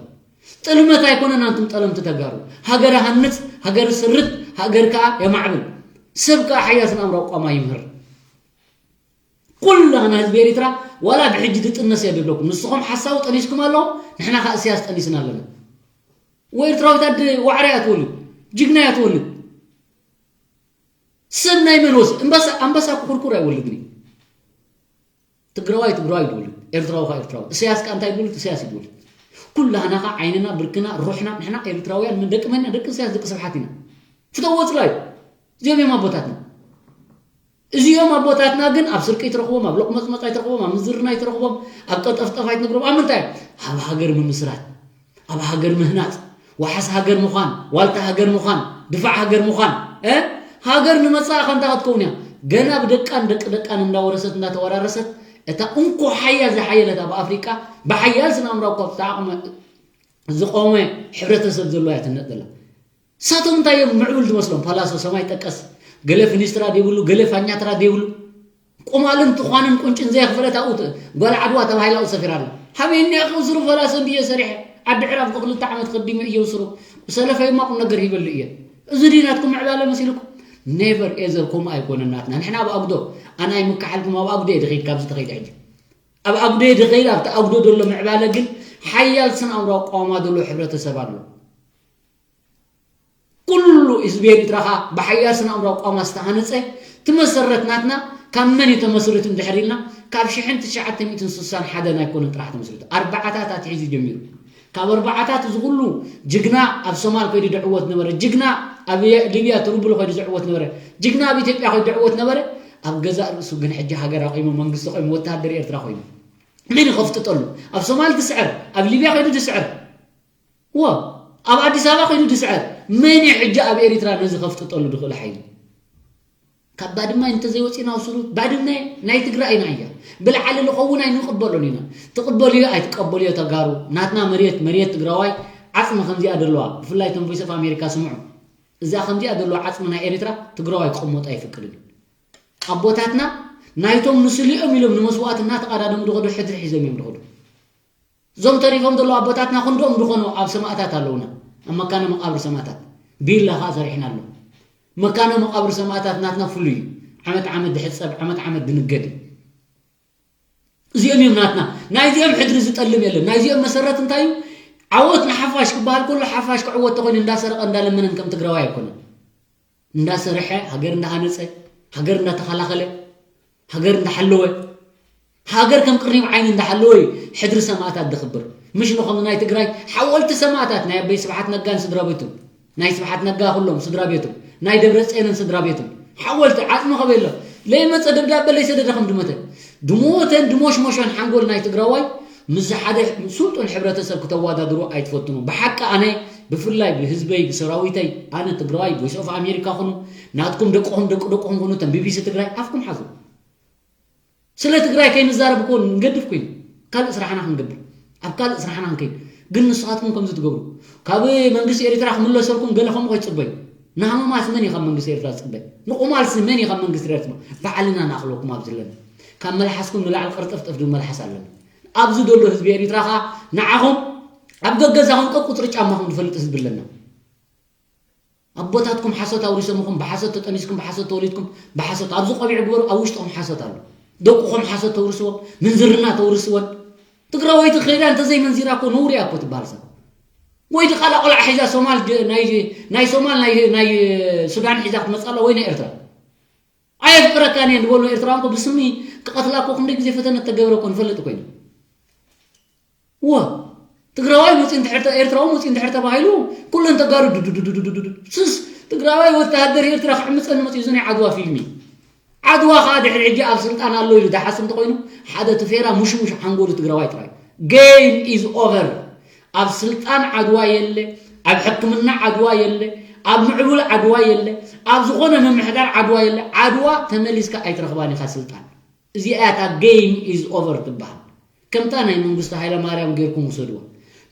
ጥልመት ኣይኮነን ኣንቱም ጠለምቲ ተጋሩ ሃገር ሃንጽ ሃገር ስርት ሃገር ከኣ የማዕብል ሰብ ከኣ ሓያስን ኣምራው ቋማ ይምህር ኩላና ህዝቢ ኤርትራ ዋላ ብሕጂ ትጥነስ እየ ድብለኩም ንስኹም ሓሳዊ ጠኒስኩም ኣለኹም ንሕና ከኣ እስያስ ጠኒስና ኣለና ወኤርትራዊት ኣደ ዋዕረ እያ ትወልድ፣ ጅግና እያ ትወልድ። ሰብ ናይ መን ወስ እምበሳ ኣንበሳ ኩርኩር ኣይወልድን እዩ። ትግራዋይ ትግራዋይ ይወልድ፣ ኤርትራዊ ኸዓ ኤርትራዊ። እሰያስ ከኣ እንታይ ይወልድ? እሰያስ ይወልድ። ኩላህና ኸዓ ዓይንና ብርክና ሩሕና ንሕና ኤርትራውያን ምን ደቂ መን ኢና? ደቂ እሰያስ ደቂ ስብሓት ኢና። ፍተዎ ጽላዩ። እዚኦም እዮም ኣቦታትና። እዚኦም ኣቦታትና ግን ኣብ ስርቂ ኣይትረኽቦም፣ ኣብ ሎቕመጽመጽ ኣይትረኽቦም፣ ኣብ ምዝርና ኣይትረኽቦም፣ ኣብ ቀጠፍጠፍ ኣይትነግሮም። ኣብ ምንታይ? ኣብ ሃገር ምምስራት፣ ኣብ ሃገር ምህናጽ፣ ዋሓስ ሃገር ምዃን፣ ዋልታ ሃገር ምዃን፣ ድፋዕ ሃገር ምዃን። እ ሃገር ንመጻኢ ከ እንታይ ክትከውን እያ? ገና ብደቃን ደቂ ደቃን እንዳወረሰት እንዳተወራረሰት እታ እንኮ ሓያል ዝሓየለት ኣብ ኣፍሪቃ ብሓያል ስነ ኣእምሮ እኳ ዝተዓቕመ ዝቆመ ሕብረተሰብ ዘለዎ እያ ትነጥ ዘላ። ንሳቶም እንታይ እዮም ምዕቡል ዝመስሎም? ፓላሶ ሰማይ ጠቀስ፣ ገለ ፍኒስትራ ዘይብሉ፣ ገለ ፋኛትራ ዘይብሉ፣ ቆማልን ትዃንን ቁንጭን ዘየኽፈለት ኣብኡ ት-፣ ጓል ዓድዋ ተባሂላ ኣብኡ ሰፊራ ኣላ። ሃበየኒ ኣኺ ስሩ ፈላሶ እንድየ ሰሪሐ፣ ዓዲ ዕራብ ክልተ ዓመት ከዲመ እየ ስሩ፣ ሰለፈይማ ቁም ነገር ሂበሉ እየ። እዚ ድዩ ናትኩም ምዕባለ መሲልኩም? ኔቨር ኤዘር ከምኡ ኣይኮነን ናትና። ንሕና ኣብ ኣጉዶ፣ ኣነ ኣይምካሓልኩም፣ ኣብ ኣጉዶ እየ ድኸይድ፣ ካብዚ ተኸይደ ሕጂ። ኣብ ኣጉዶ እየ ድኸይድ፣ ኣብቲ ኣጉዶ ዘሎ ምዕባለ ግን ሓያል ስነ ኣእምሮ ኣቋውማ ዘሎ ሕብረተሰብ ኣሎ። ኩሉ ህዝቢ ኤርትራ ኸኣ ብሓያል ስነ ኣእምሮ ኣቋውማ ዝተሃነጸ እቲ መሰረት ናትና ካብ መን እዩ ተመስሪቱ እንድሕር ኢልና፣ ካብ ሽሕን ትሽዓተ ሚእትን ስሳን ሓደን ኣይኮነን ጥራሕ ተመስሪቱ። ኣርባዓታት ኣትሒዙ ጀሚሩ። ካብ ኣርባዓታት እዚ ኩሉ ጅግና ኣብ ሶማል ከይዱ ዝዕወት ነበረ፣ ጅግና ኣብ ሊብያ ትርቡል ከይዱ ዝዕወት ነበረ፣ ጅግና ኣብ ኢትዮጵያ ከይዱ ዝዕወት ነበረ። ኣብ ገዛእ ርእሱ ግን ሕጂ ሃገር ኣቑሙ፣ መንግስቲ ኣቑሙ፣ ወተሃደር ኤርትራ ኮይኑ። መን እዩ ከፍጥጠሉ? ኣብ ሶማል ዝስዕር፣ ኣብ ሊብያ ከይዱ ዝስዕር፣ ወ-፣ ኣብ ኣዲስ ኣበባ ከይዱ ዝስዕር፣ መን እዩ ሕጂ ኣብ ኤሪትራ ነዚ ከፍጥጠሉ ዝኽእል ሓይሊ? ካብ ባድመ እንተዘይወፂና ኣብ ስሩ፣ ባድመ ናይ ትግራይ ኢና እያ። ብልዓሊ ዝኸውን ኣይንቕበሎን ኢና። ትቕበልዮ ኣይትቀበልዮ ተጋሩ፣ ናትና መሬት፣ መሬት ትግራዋይ ዓፅሚ ከምዚኣ ዘለዋ፣ ብፍላይ እቶም ቮይስ ኦፍ ኣሜሪካ ስምዑ። እዛ ከምዚኣ ዘለዋ ዓፅሚ ናይ ኤሪትራ ትግራዋይ ክቕመጦ ኣይፍቅድን እዩ። ኣቦታትና ናይቶም ንስሊኦም ኢሎም ንመስዋእቲ እናተቐዳደሙ ዝኸዱ ሕድሪ ሒዞም እዮም ዝኸዱ። እዞም ተሪፎም ዘለዉ ኣቦታትና ክንድኦም ዝኾኑ ኣብ ሰማእታት ኣለዉና። ኣብ መካነ መቃብር ሰማእታት ቢላ ኸኣ ሰሪሕና ኣሎ። መካነ መቃብር ሰማእታት ናትና ፍሉይ እዩ። ዓመት ዓመት ዝሕጸብ፣ ዓመት ዓመት ዝንገድ እዩ። እዚኦም እዮም ናትና። ናይዚኦም ሕድሪ ዝጠልም የለን። ናይዚኦም መሰረት እንታይ እዩ? ዓወት ንሓፋሽ ክበሃል ከሎ ሓፋሽ ክዕወት ተኾይኑ እንዳሰረቐ እንዳለመነን ከም ትግራዋይ ኣይኮነን። እንዳሰርሐ፣ ሃገር እንዳሃነጸ፣ ሃገር እንዳተኸላኸለ፣ ሃገር እንዳሓለወ፣ ሃገር ከም ቅርኒብ ዓይኒ እንዳሓለወ እዩ ሕድሪ ሰማእታት ዝኽብር። ምሽ ንኸም ናይ ትግራይ ሓወልቲ ሰማእታት ናይ ኣበይ ስብሓት ነጋን ስድራ ቤቱን፣ ናይ ስብሓት ነጋ ኩሎም ስድራ ቤቱን፣ ናይ ደብረጽዮንን ስድራ ቤቱን ሓወልቲ ዓጽሚ ከበይ ኣሎ? ለይመጸ ደብዳበ ለይሰደደ ከም ድመተ ድሞተን ድሞሽሞሸን ሓንጎል ናይ ትግራዋይ ምስ ሓደ ስልጡን ሕብረተሰብ ክተወዳድሩ ኣይትፈትኑ። ብሓቂ ኣነ ብፍላይ ብህዝበይ ብሰራዊተይ ኣነ ትግራዋይ ቮይስ ኦፍ ኣሜሪካ ኩኑ ናትኩም ደቅኹም ደቂ ደቅኹም ኩኑ ተን ቢቢሲ ትግራይ ኣፍኩም ሓዙ። ስለ ትግራይ ከይንዛረብ እኮ ንገድፍ ኮይኑ ካልእ ስራሕና ክንገብር ኣብ ካልእ ስራሕና ክንከይድ ግን ንስኻትኩም ከምዚ ትገብሩ ካብ መንግስቲ ኤርትራ ክምለሰልኩም ገለ ከምኡ ከይትፅበዩ። ንሃመማስ መን እዩ ካብ መንግስቲ ኤርትራ ዝፅበ? ንቁማልሲ መን እዩ ካብ መንግስቲ ኤርትራ? ባዕልና ንኣኽለኩም ኣብዚ ኣለና። ካብ መልሓስኩም ንላዕሊ ቅርጥፍጥፍ ዝብል መልሓስ ኣለና። ኣብዚ ዘሎ ህዝቢ ኤርትራ ኸዓ ንዓኹም ኣብ ገገዛኹም ቀቁፅሪ ጫማኹም ዝፈልጥ ህዝቢ ኣለና። ኣቦታትኩም ሓሶት ኣውሪሶምኹም፣ ብሓሶት ተጠኒስኩም፣ ብሓሶት ተወሊድኩም፣ ብሓሶት ኣብዚ ቆቢዕ ግበሩ፣ ኣብ ውሽጥኹም ሓሶት ኣሎ። ደቁኹም ሓሶት ተውርስዎም፣ ምንዝርና ተውርስወን። ትግራወይቲ ከይዳ እንተዘይመንዚራ እኮ ነውሪ እያ እኮ ትበሃል ሰብ። ወይ ድቓላ ቆልዓ ሒዛ ሶማል ድ-፣ ናይ፣ ናይ ሶማል ናይ፣ ናይ ሱዳን ሒዛ ክትመፅእ ኣላ ወይ ናይ ኤርትራ። ኣየፍቅረካን እየ ዝበሉ ኤርትራውያን እኮ ብስሚ ክቐትላ እኮ ክንደይ ግዜ ፈተነ ተገብረ እኮ ንፈልጥ እኮ ኢና። እወ፣ ትግራዋይ መፂኡ እንድሕር ተ-፣ ኤርትራዊ መፂኡ እንድሕር ተባሂሉ ኩለን ተጋሩ ዱዱዱዱዱዱዱ። ስስ ትግራዋይ ወተሃደር ኤርትራ ክዕምፀኒ መፂኡ እዚ ናይ ዓድዋ ፊልም እዩ። ዓድዋ ከዓ ድሕሪ ሕጂ ኣብ ስልጣን ኣሎ ኢሉ ዝሓስብ እንተኮይኑ ሓደ ትፌራ ሙሽሙሽ ሓንጎሉ ትግራዋይ ጥራይ። Game is over። ኣብ ስልጣን ዓድዋ የለ፣ ኣብ ሕክምና ዓድዋ የለ፣ ኣብ ምዕቡል ዓድዋ የለ፣ ኣብ ዝኾነ ምምሕዳር ዓድዋ የለ። ዓድዋ ተመሊስካ ኣይትረኽባን ኢኻ ስልጣን። እዚኣ እታ game is over ትበሃል። ከምታ ናይ መንግስቱ ሃይለማርያም ጌርኩም ውሰድዋ።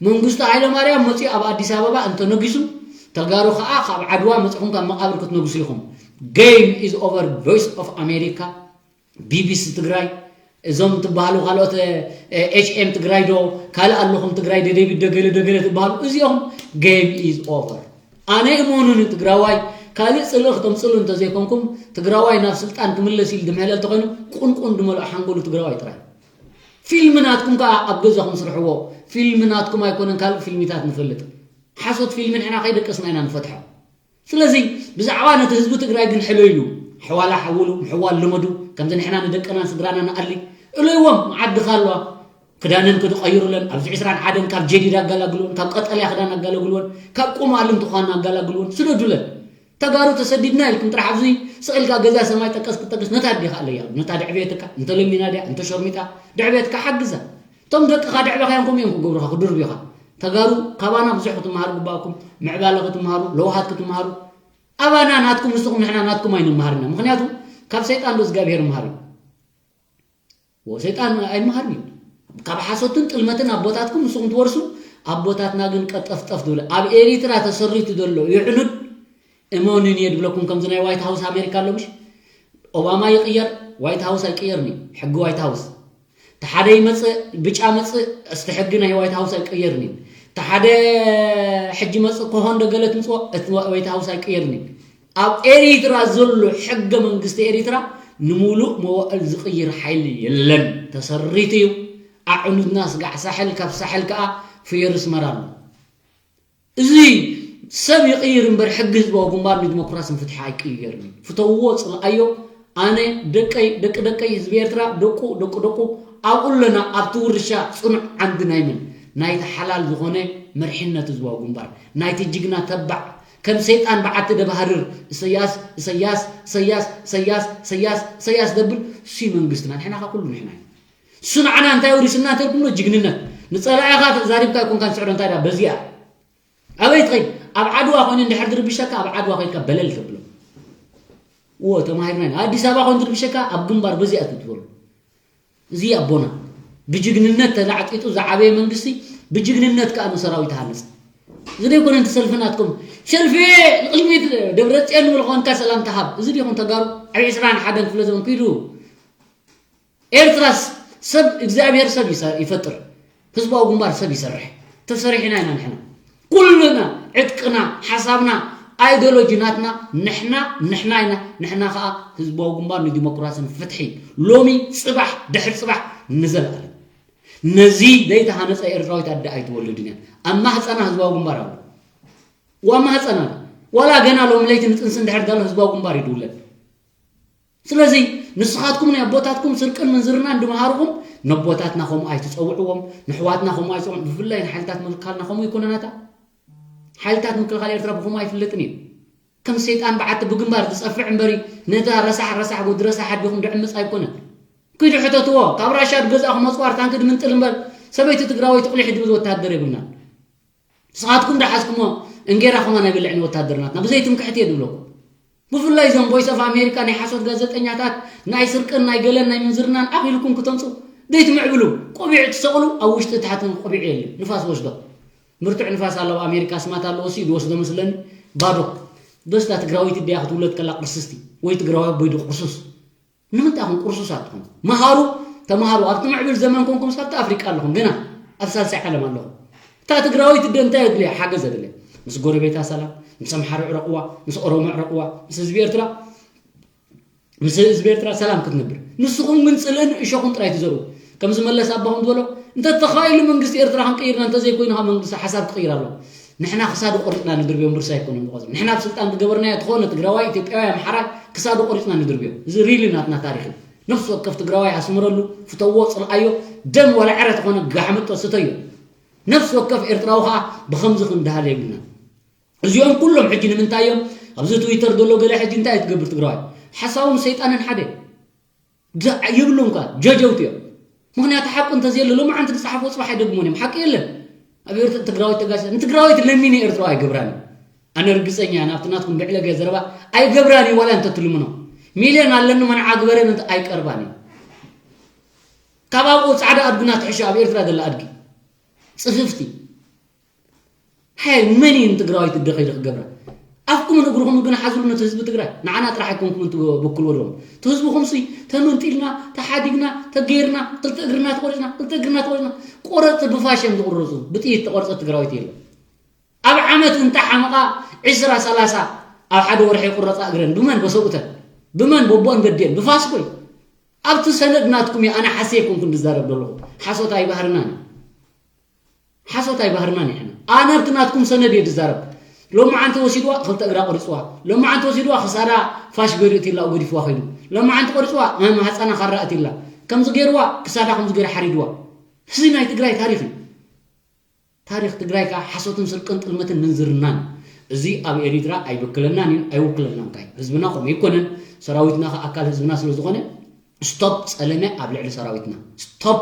መንግስቱ ሃይለማርያም መፂኡ ኣብ ኣዲስ ኣበባ እንተነጊሱ ተጋሩ ከዓ ካብ ዓድዋ መፂኹም ካብ መቃብር ክትነግሱ ኢኹም። Game is over። Voice of America፣ ቢቢሲ ትግራይ፣ እዞም ትበሃሉ ካልኦት ኤች ኤም ትግራይ ዶ ካልእ ኣለኹም ትግራይ ደደቢት ዶ ገለ ዶ ገለ ትበሃሉ እዚኦም game is over። ኣነ እመኑኒ ትግራዋይ ካልእ ፅልኢ ክተምፅሉ እንተዘይኮንኩም ትግራዋይ ናብ ስልጣን ክምለስ ኢሉ ድምሕለል ተኮይኑ ቁንቁን ድመልኦ ሓንጎሉ ትግራዋይ ጥራይ። ፊልሚ ናትኩም ከዓ ኣብ ገዛኹም ስርሕዎ። ፊልሚ ናትኩም ኣይኮነን ካልእ ፊልሚታት ንፈልጥ። ሓሶት ፊልሚ ንሕና ከይደቀስና ኢና ንፈትሖ። ስለዚ ብዛዕባ ነቲ ህዝቢ ትግራይ ግን ሕለይሉ። ሕዋላ ሓውሉ ምሕዋል ልመዱ። ከምዚ ንሕና ንደቅናን ስድራና ንኣሊ እለይዎም። መዓዲ ካሏ ክዳነን ክድቀይሩለን ኣብዚ ዕስራን ሓደን ካብ ጀዲድ ኣጋላግልዎን ካብ ቀጠልያ ክዳን ኣጋላግልዎን ካብ ቁማልን ትኳን ኣጋላግልዎን ስደዱለን። ተጋሩ ተሰዲድና ኢልኩም ጥራሕ ኣብዚ ስቕ ኢልካ ገዛ ሰማይ ጠቀስ ክጠቅስ ነታ ኣዴኻ ኣለያ ነታ ድዕቤትካ እንተ ለሚና ድያ እንተ ሸርሚጣ ድዕቤትካ ሓግዛ። እቶም ደቅኻ ድዕበኻዮም ከምኡ እዮም ክገብሩኻ ክድርብዩኻ። ተጋሩ ካባና ብዙሕ ክትመሃሩ ግባእኩም። ምዕባለ ክትመሃሩ፣ ለውሃት ክትመሃሩ። ኣባና ናትኩም ንስኹም ንሕና ናትኩም ኣይንመሃር ኢና። ምኽንያቱ ካብ ሰይጣን ዶ እግዚኣብሄር መሃር እዩ። ሰይጣን ኣይመሃርን እዩ። ካብ ሓሶትን ጥልመትን ኣቦታትኩም ንስኹም ትወርሱ፣ ኣቦታትና ግን ቀጠፍጠፍ ትብል። ኣብ ኤሪትራ ተሰሪቱ ዘሎ ይዕኑድ እመኑን እየ ድብለኩም። ከምዚ ናይ ዋይት ሃውስ ኣሜሪካ ኣሎ ምሽ፣ ኦባማ ይቕየር፣ ዋይት ሃውስ ኣይቅየርን እዩ። ሕጊ ዋይት ሃውስ ተሓደ ይመፅእ፣ ብጫ መፅእ፣ እስቲ ሕጊ ናይ ዋይት ሃውስ ኣይቅየርን እዩ። ተሓደ ሕጂ መፅእ ኮሆ እንደ ገለ ትምፅዎ፣ እቲ ዋይት ሃውስ ኣይቅየርን እዩ። ኣብ ኤሪትራ ዘሎ ሕገ መንግስቲ ኤሪትራ ንሙሉእ መዋእል ዝቕይር ሓይሊ የለን። ተሰሪቱ እዩ። ኣዕኑድና ስጋዕ ሳሕል፣ ካብ ሳሕል ከዓ ፍየር ኣስመራ ኣሎ። እዚ ሰብ ይቕይር እምበር ሕጊ ህዝባዊ ግንባር ንዲሞክራስን ፍትሒ ኣይቅየርን እዩ። ፍተውዎ፣ ጽልኣዮ። ኣነ፣ ደቀይ፣ ደቂ ደቀይ፣ ህዝቢ ኤርትራ፣ ደቁ፣ ደቁ፣ ደቁ፣ ኣብኡ ኣለና። ኣብቲ ውርሻ ጽኑዕ ዓንዲ ናይ መን? ናይቲ ሓላል ዝኾነ መርሒነት ህዝባዊ ግንባር፣ ናይቲ ጅግና ተባዕ፣ ከም ሰይጣን በዓቲ ደባህርር፣ እሰያስ፣ እሰያስ፣ እሰያስ፣ እሰያስ፣ እሰያስ፣ እሰያስ ደብል፣ እሱይ መንግስትና። ንሕና ኸ ኩሉ ንሕና ኢና። እሱ ንዓና እንታይ ወሪስና እንተልኩምሎ፣ ጅግንነት። ንጸላኢኻ ተዛሪብካ ኣይኮንካን ትስዕሮ፣ እንታይ ደኣ በዚኣ። ኣበይ ትኸይድ? ኣብ ዓድዋ ኮይኑ እንድሕር ዝርብሸካ፣ ኣብ ዓድዋ ከይድካ በለል ተብሎ። እዎ፣ ተማሂርና ኢና። ኣዲስ ኣበባ ኮይኑ ዝርብሸካ፣ ኣብ ግንባር በዚኣ ትትበሉ። እዚ ኣቦና ብጅግንነት ተላዕጢጡ ዝዓበየ መንግስቲ፣ ብጅግንነት ከኣ ንሰራዊት ሃነጽ። እዚ ደይኮነ እቲ ሰልፊ ናትኩም? ሰልፊ ንቕድሚት፣ ደብረጽዮን ንብል ኮንካ ሰላምታ ሃብ። እዚ ዲኹም ተጋሩ? ኣብ ዕስራን ሓደን ክፍለ ዘመን ክይዱ። ኤርትራስ ሰብ፣ እግዚኣብሔር ሰብ ይሰ-፣ ይፈጥር። ህዝባዊ ግንባር ሰብ ይሰርሕ። ተሰሪሕና ኢና ንሕና። ኩልና፣ ዕጥቅና፣ ሓሳብና፣ ኣይዲዮሎጂ ናትና፣ ንሕና፣ ንሕና ኢና። ንሕና ኸኣ ህዝባዊ ግንባር ንዲሞክራስን ፍትሒ። ሎሚ፣ ጽባሕ፣ ድሕሪ ጽባሕ፣ ንዘለኣለም። ነዚ ዘይተሃነጸ ኤርትራዊት ኣደ ኣይትወልድን እያ። ኣብ ማህጸና ህዝባዊ ግንባር ኣሎ። ዋ ማህጸና ኣሎ። ዋላ ገና ሎሚ ለይቲ ንጥንሲ እንድሕር ዳሎ ህዝባዊ ግንባር እዩ ድውለድ። ስለዚ ንስኻትኩም ናይ ኣቦታትኩም ስርቅን ምንዝርናን ድመሃርኹም፣ ነቦታትና ከምኡ ኣይትጸውዕዎም፣ ንሕዋትና ከምኡ ኣይጸውዑ። ብፍላይ ንሓይልታት ምክልኻልና ከምኡ ይኮነናታ። ሓይልታት ምክልኻል ኤርትራ ብኸምኡ ኣይፍለጥን እዩ። ከም ሰይጣን በዓቲ ብግንባር ዝጸፍዕ እምበሪ፣ ነታ ረሳሕ ረሳሕ ወዲ ረሳሕ ኣዲኹም ድዕምጽ ኣይኮነን። ኪዱ ሕተትዎ፣ ካብ ራሻ ድገዛእኹም ኣጽዋር ታንኪ ድምንጥል እምበር፣ ሰበይቲ ትግራወይቲ ቁሊሕ ድብል ወታደር የብልናን። ንስኻትኩም ዶ ሓዝኩሞ እንጌራ ከማን ኣይበልዕን ወታደር ናትና፣ ብዘይ ትምክሕቲ እየ ድብለኩም። ብፍላይ እዞም ቮይስ ኦፍ ኣሜሪካ ናይ ሓሶት ጋዜጠኛታት፣ ናይ ስርቅን ናይ ገለን ናይ ምንዝርናን ኣኺልኩም ክተምፁ ዘይትምዕብሉ፣ ቆቢዕ ትሰቕሉ፣ ኣብ ውሽጢ ታሕትን ቆቢዕ የለን፣ ንፋስ ወስዶ። ምርቱዕ ንፋስ ኣሎ ኣብ ኣሜሪካ፣ ኣስማት ኣለዎ፣ እሱ እዩ ዝወስዶ መስለኒ። ባዶ። በስታ ትግራወይቲ ድያ ክትውለድ ከላ ቅርስስቲ፣ ወይ ትግራዊ ኣቦይ ዶ ቅርሱስ? ንምንታይ ኢኹም ቅርሱሳት ትኾኑ? መሃሩ፣ ተምሃሩ። ኣብቲ ምዕብል ዘመን ኮንኩም፣ ኣብቲ ኣፍሪቃ ኣለኹም፣ ግና ኣብ ሳልሳይ ዓለም ኣለኹም። እታ ትግራወይቲ ደ እንታይ የድልያ? ሓገዝ የድልያ። ምስ ጎረቤታ ሰላም፣ ምስ ኣምሓሩ ዕረቕዋ፣ ምስ ኦሮሞ ዕረቕዋ፣ ምስ ህዝቢ ኤርትራ፣ ምስ ህዝቢ ኤርትራ ሰላም ክትነብር። ንስኹም ግን ጽልእን እሾኹን ጥራይ ትዘርኡ። ከምዚ መለስ ኣባኹም ዝበሎ፣ እንተ ተኻኢሉ መንግስቲ ኤርትራ ክንቅይርና፣ እንተ ዘይኮይኑ ኸኣ መንግስቲ ሓሳብ ክቕይር ኣለዎ። ንሕና ክሳዱ ቆሪጽና ንድርብዮም፣ ዱርሳ ኣይኮነን ብቆጽሊ። ንሕና ኣብ ስልጣን ዝገበርናዮ፣ ዝኾነ ትግራዋይ፣ ኢትዮጵያዊ፣ ኣምሓራይ ክሳዱ ቆሪጽና ንድርብዮ። እዚ ሪሊ ናትና ታሪኽ እዩ። ነፍሲ ወከፍ ትግራዋይ ኣስምረሉ፣ ፍተዎ፣ ጽልኣዮ፣ ደም ዋላ ዕረ ተኾነ ጋሕምጦ ስተዮ። ነፍሲ ወከፍ ኤርትራዊ ኸኣ ብኸምዚ ክንድሃል የብልናን። እዚኦም ኩሎም ሕጂ ንምንታይ እዮም ኣብዚ ትዊተር ዘሎ ገለ ሕጂ እንታይ እዩ ትገብር ትግራዋይ? ሓሳቦም ሰይጣንን ሓደ። ድ-፣ የብሎም ከኣ፣ ጀጀውቲ እዮም። ምኽንያቱ ሓቁ እንተዘየለ ሎማዓንቲ ዝጸሓፍዎ ጽባሕ ኣይደግሞን እዮም። ሓቂ የለን። ኣብ ኤርትራ ትግራወይቲ ተጋጭ-፣ ንትግራወይቲ ለሚነ ኤርትራዊ ኣይገብራን እዩ። ኣነ ርግጸኛ እየ፣ ናብቲ ናትኩም ብዕለገ ዘረባ ኣይገብራን እዩ፣ ዋላ እንተትልምኖ። ሚልዮን ኣለኒ መንዓ ግበረን እንተ ኣይቀርባን እዩ። ካብ ኣብኡ ጻዕዳ ኣድግና ትሕሾ ኣብ ኤርትራ ዘላ ኣድጊ። ጽፍፍቲ። ሓይ መን እዩ ንትግራዋይቲ ደኸይዱ ክገብራ? ኣፍኩምን እግርኹም ግን ሓዝሉ ነቲ ህዝቢ ትግራይ። ንዓና ጥራሕ ኣይኮንኩምን ትበክልዎ ዶም። እቲ ህዝብኹም ሲ ተመንጢልና፣ ተሓዲግና፣ ተገይርና፣ ክልተ እግርና ተቆሪጽና፣ ክልተ እግርና ተቆሪጽና። ቆረጽቲ ብፋሽ እዮም ዝቑረጹ። ብጥይት ተቆርጸት ትግራዋይቲ የለን። ኣብ ዓመት እንተ ሓመቓ ዕስራ ሰላሳ ኣብ ሓደ ወርሒ ይቑረጻ እግረን። ብመን? በሰብኡተን። ብመን? በቦን በዴን። ብፋስ ኮይ። ኣብቲ ሰነድ ናትኩም እዩ። ኣነ ሓሲ ኣይኮንኩን ዝዛረብ ዘለኹ። ሓሶት ኣይባህርናን እዩ። ሓሶት ኣይባህርናን እዩ። ሕና ኣነ ኣብቲ ናትኩም ሰነድ እየ ዝዛረብ። ሎማዓንቲ ወሲድዋ፣ ክልተ እግራ ቆሪፅዋ። ሎማዓንቲ ወሲድዋ፣ ክሳዳ ፋሽ ገይሩ እትላ ገዲፍዋ ከይዱ። ሎማዓንቲ ቆሪፅዋ፣ ናይ ማህፀና ካራ እትላ። ከምዚ ገይርዋ፣ ክሳዳ ከምዚ ገይሩ ሓሪድዋ። እዚ ናይ ትግራይ ታሪክ እዩ። ታሪክ ትግራይ ከዓ ሓሶትን ስርቅን ጥልመትን ምንዝርናን። እዚ ኣብ ኤሪትራ ኣይብክለናን እዩ፣ ኣይውክለናን ከዓ እዩ። ህዝብና ከምኡ ኣይኮነን። ሰራዊትና ከዓ ኣካል ህዝብና ስለ ዝኾነ፣ ስቶፕ ጸለመ ኣብ ልዕሊ ሰራዊትና። ስቶፕ።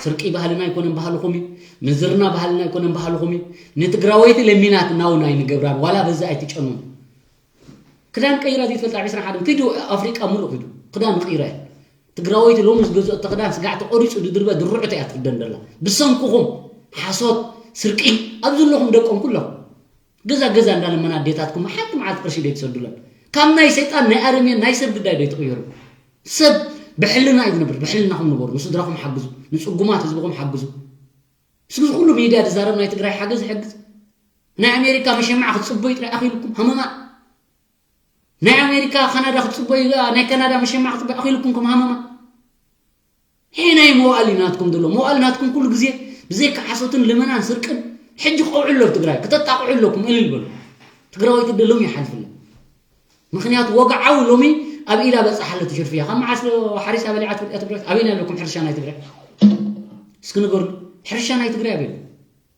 ስርቂ ባህልና ኣይኮነን ባህልኹም እዩ። ምንዝርና ባህልና ኣይኮነን ባህልኹም እዩ። ንትግራወይቲ ለሚናትና እውን ኣይንገብራን። ዋላ በዚ ኣይትጨኑን። ክዳን ቀይራ ዘይትፈልጥ ኣብ ዕስራን ሓደን ኪዱ ኣፍሪቃ ሙሉእ ኪዱ ክዳን ቀይራ እያ። ትግራወይቲ ሎሚ ዝገዝኦ ክዳን ስጋዕ ተቆሪፁ ድድርበ ድርዕቶ እያ ትክደን ደላ። ብሰንኩኹም ሓሶት፣ ስርቂ፣ ኣብ ዘለኹም ደቆም ኩሎም ገዛ ገዛ እንዳለመና ኣዴታትኩም ሓንቲ መዓልቲ ቅርሺ ደይትሰዱለን። ካብ ናይ ሰይጣን ናይ ኣረሜን ናይ ሰብ ግዳይ ደይትቕየሩ። ሰብ ብሕልና እዩ ዝነብር። ብሕልናኹም ንበሩ። ንስድራኹም ሓግዙ፣ ንፅጉማት ህዝብኹም ሓግዙ። እስኪ ኩሉ ሚድያ ዝዛረብ ናይ ትግራይ ሓገዝ ይሕግዝ። ናይ ኣሜሪካ መሸማዕ ክትፅበዩ ጥራይ ኣኺልኩም ሃመማ። ናይ ኣሜሪካ ካናዳ ክትፅበዩ፣ ናይ ካናዳ መሸማዕ ክትፅበዩ ኣኺልኩም ከም ሃመማ። ይሄ ናይ መዋእል እዩ ናትኩም ዘሎ። መዋእል ናትኩም ኩሉ ግዜ ብዘይካ ሓሶትን ልመናን ስርቅን። ሕጂ ክቀውዑ ኣሎ ኣብ ትግራይ። ክተጣቅዑ ኣለኩም። እልል በሉ። ትግራወይቲ ደሎም ይሓልፍለ። ምክንያቱ ወግዓዊ ሎሚ ኣብ ኢዳ በፃሕ ኣሎ ትሽርፍያ። ካብ መዓስ ሓሪሳ በሊዓ ትብል እያ ትግራይ? ኣበይና ኣለኩም ሕርሻ ናይ ትግራይ? እስኪ ንገሩ። ሕርሻ ናይ ትግራይ ኣበይ?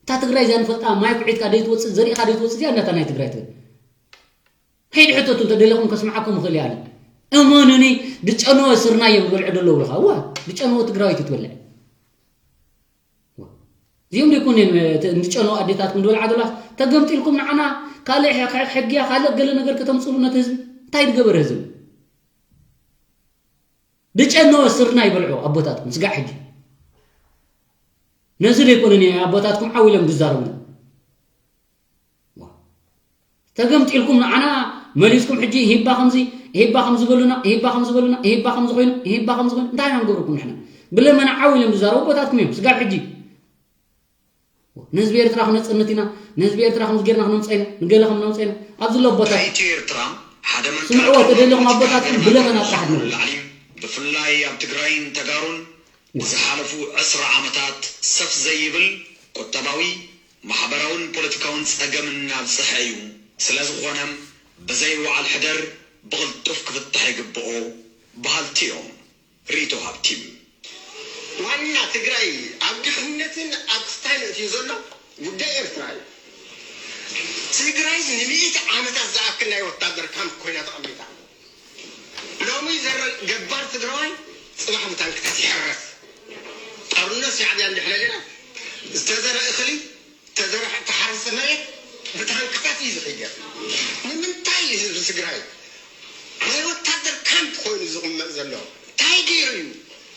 እታ ትግራይ እዚኣ ንፈልጣ፣ ማይ ኩዒትካ ደይትወፅእ፣ ዘሪእካ ደይትወፅእ እዚኣ እንዳታ ናይ ትግራይ ትብል። ከይድ ሕተቱ እንተደለኹም ከስምዓኩም ይኽእል እየ ኣነ። እመኑኒ፣ ድጨነወ ስርናይ እዮም ዝበልዑ ደለዉ ብለኻ። እዋ፣ ድጨነወ ትግራወይቲ ትበልዕ። እዚኦም ደይኮኑ እዮም፣ እ፣ ት-፣ ንጨነወ ኣዴታትኩም ዝበልዓ ዘለዋ። ተገምጢልኩም ንዓና ካልእ ሕ-፣ ሕ-፣ ሕጊያ ካልእ ገለ ነገር ከተምፅሉ ነቲ ህዝቢ። እንታይ ድገበረ ህዝቢ? ድጨነወ ስርናይ ይበልዑ ኣቦታትኩም፣ ስጋዕ ሕጂ። ነዚ ደይኮነ ኣቦታትኩም ዓው ኢሎም ዝዛረቡ። ዋ። ተገምጢልኩም ንዓና መሊስኩም ሕጂ ሂባ ከምዚ፣ ሂባ ከምዚ በሉና፣ ሂባ ከምዚ በሉና፣ ሂባ ከምዚ ኮይኑ፣ ሂባ ከምዚ ኮይኑ፣ እንታይ ኢና ንገብረኩም ንሕና? ብለመና ዓው ኢሎም ዝዛረቡ ኣቦታትኩም እዮም፣ ስጋብ ሕጂ። ንህዝቢ ኤርትራ ክነጽንት ኢና፣ ንህዝቢ ኤርትራ ከምዚ ጌርና ክነምጽኦ ኢና፣ ንገለ ከም ነምጽኦ ኢና። ኣብዚ ኣሎ ኣቦታት ናይቲ ኤርትራ ሓደ መንቀሊ ስምዕዎ፣ ተደለኹም ኣቦታትኩም ሃገርና ብለመና ካብ ጥራሕ ዝኾኑ ንብሉ። ላዕሊ፣ ብፍላይ ኣብ ትግራይን ተጋሩን ዝሓለፉ ዕስራ ዓመታት ሰፍ ዘይብል ቁጠባዊ፣ ማሕበራውን ፖለቲካውን ጸገም እናብጽሐ እዩ። ስለ ዝኾነ፣ ብዘይ ወዓል ሕደር ብቕልጡፍ ክፍታሕ ይግብኦ በሃልቲ እዮም። ሪቶ ሃብቲ። ዋና ትግራይ ኣብ ድኽነትን ኣብ ክስታይን እትዩ ዘሎ ጉዳይ ኤርትራ እዩ። ትግራይ ንሚእቲ ዓመታት ዝኣክል ናይ ወታደር ካምፕ ኮይና ተቐሚጣ። ሎሚ ዘረ-፣ ገባር ትግራዋይ ጽባሕ ብታንክታት ይሕረስ። ጦርነት ሻዕብያ እንድሕለልና ዝተዘረ እኽሊ፣ ተዘረ-፣ ተሓረሰ መሬት ብታንክታት እዩ ዝቕየር። ንምንታይ እዩ ህዝቢ ትግራይ ናይ ወታደር ካምፕ ኮይኑ ዝቕመጥ ዘሎ? እንታይ ገይሩ እዩ?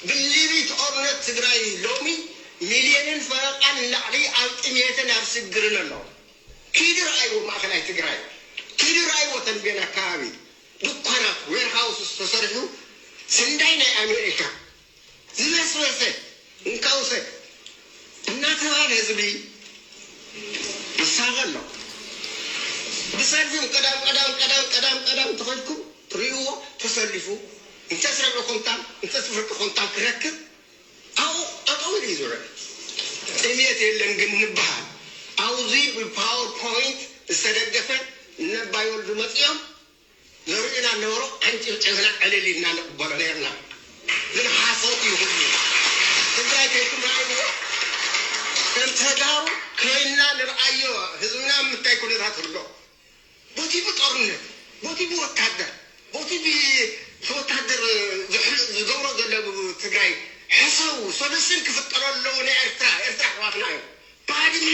ብልቢ ጦርነት ትግራይ ሎሚ ሚልዮንን ፈረቓን ንላዕሊ ኣብ ጥሜትን ኣብ ስግርን ኣሎ። ኪዱ ረኣይዎ ማእኸላይ ትግራይ፣ ኪዱ ረኣይዎ ተንቤን ኣካባቢ ድኳናት፣ ዌርሃውስ ተሰሪሑ ስንዳይ ናይ ኣሜሪካ ዝበስበሰ እንካ ውሰድ እናተባህለ ህዝቢ ይሳቐ ኣሎ። ብሰልፊ ቀዳም ቀዳም ቀዳም ቀዳም ቀዳም ተኸድኩም ትርእይዎ ተሰሊፉ፣ እንተ ርብዒ ኩንታል እንተ ፍርቂ ኩንታል ክረክብ ኣብኡ ጠጠው ኢሉ እዩ ዝውዕል። ጥሜት የለን ግን ንበሃል። ኣብዚ ብፓወርፖይንት ዝተደገፈ ነባይ ወልዱ መፂኦም ዘርእዩና ነበሩ፣ ኣንጭብጭብና ዕልል ኢልና ንቕበሎ ነርና። ግን ሓሶት እዩ ኩሉ። ትግራይ ከይትምራይ ከም ተጋሩ ኮይንና ንርኣዮ፣ ህዝብና ምንታይ ኩነታት ኣሎ። ቦቲ ብጦርነት፣ ቦቲ ብወታደር፣ ቦቲ ብ-፣ ብወታደር ዝሕል-፣ ዝገብሮ ዘሎ ትግራይ ሕሰቡ። ሶሉሽን ክፍጠሮ ኣለዎ ንኤርትራ፣ ኤርትራ ኣሕዋትና እዮም። ባድመ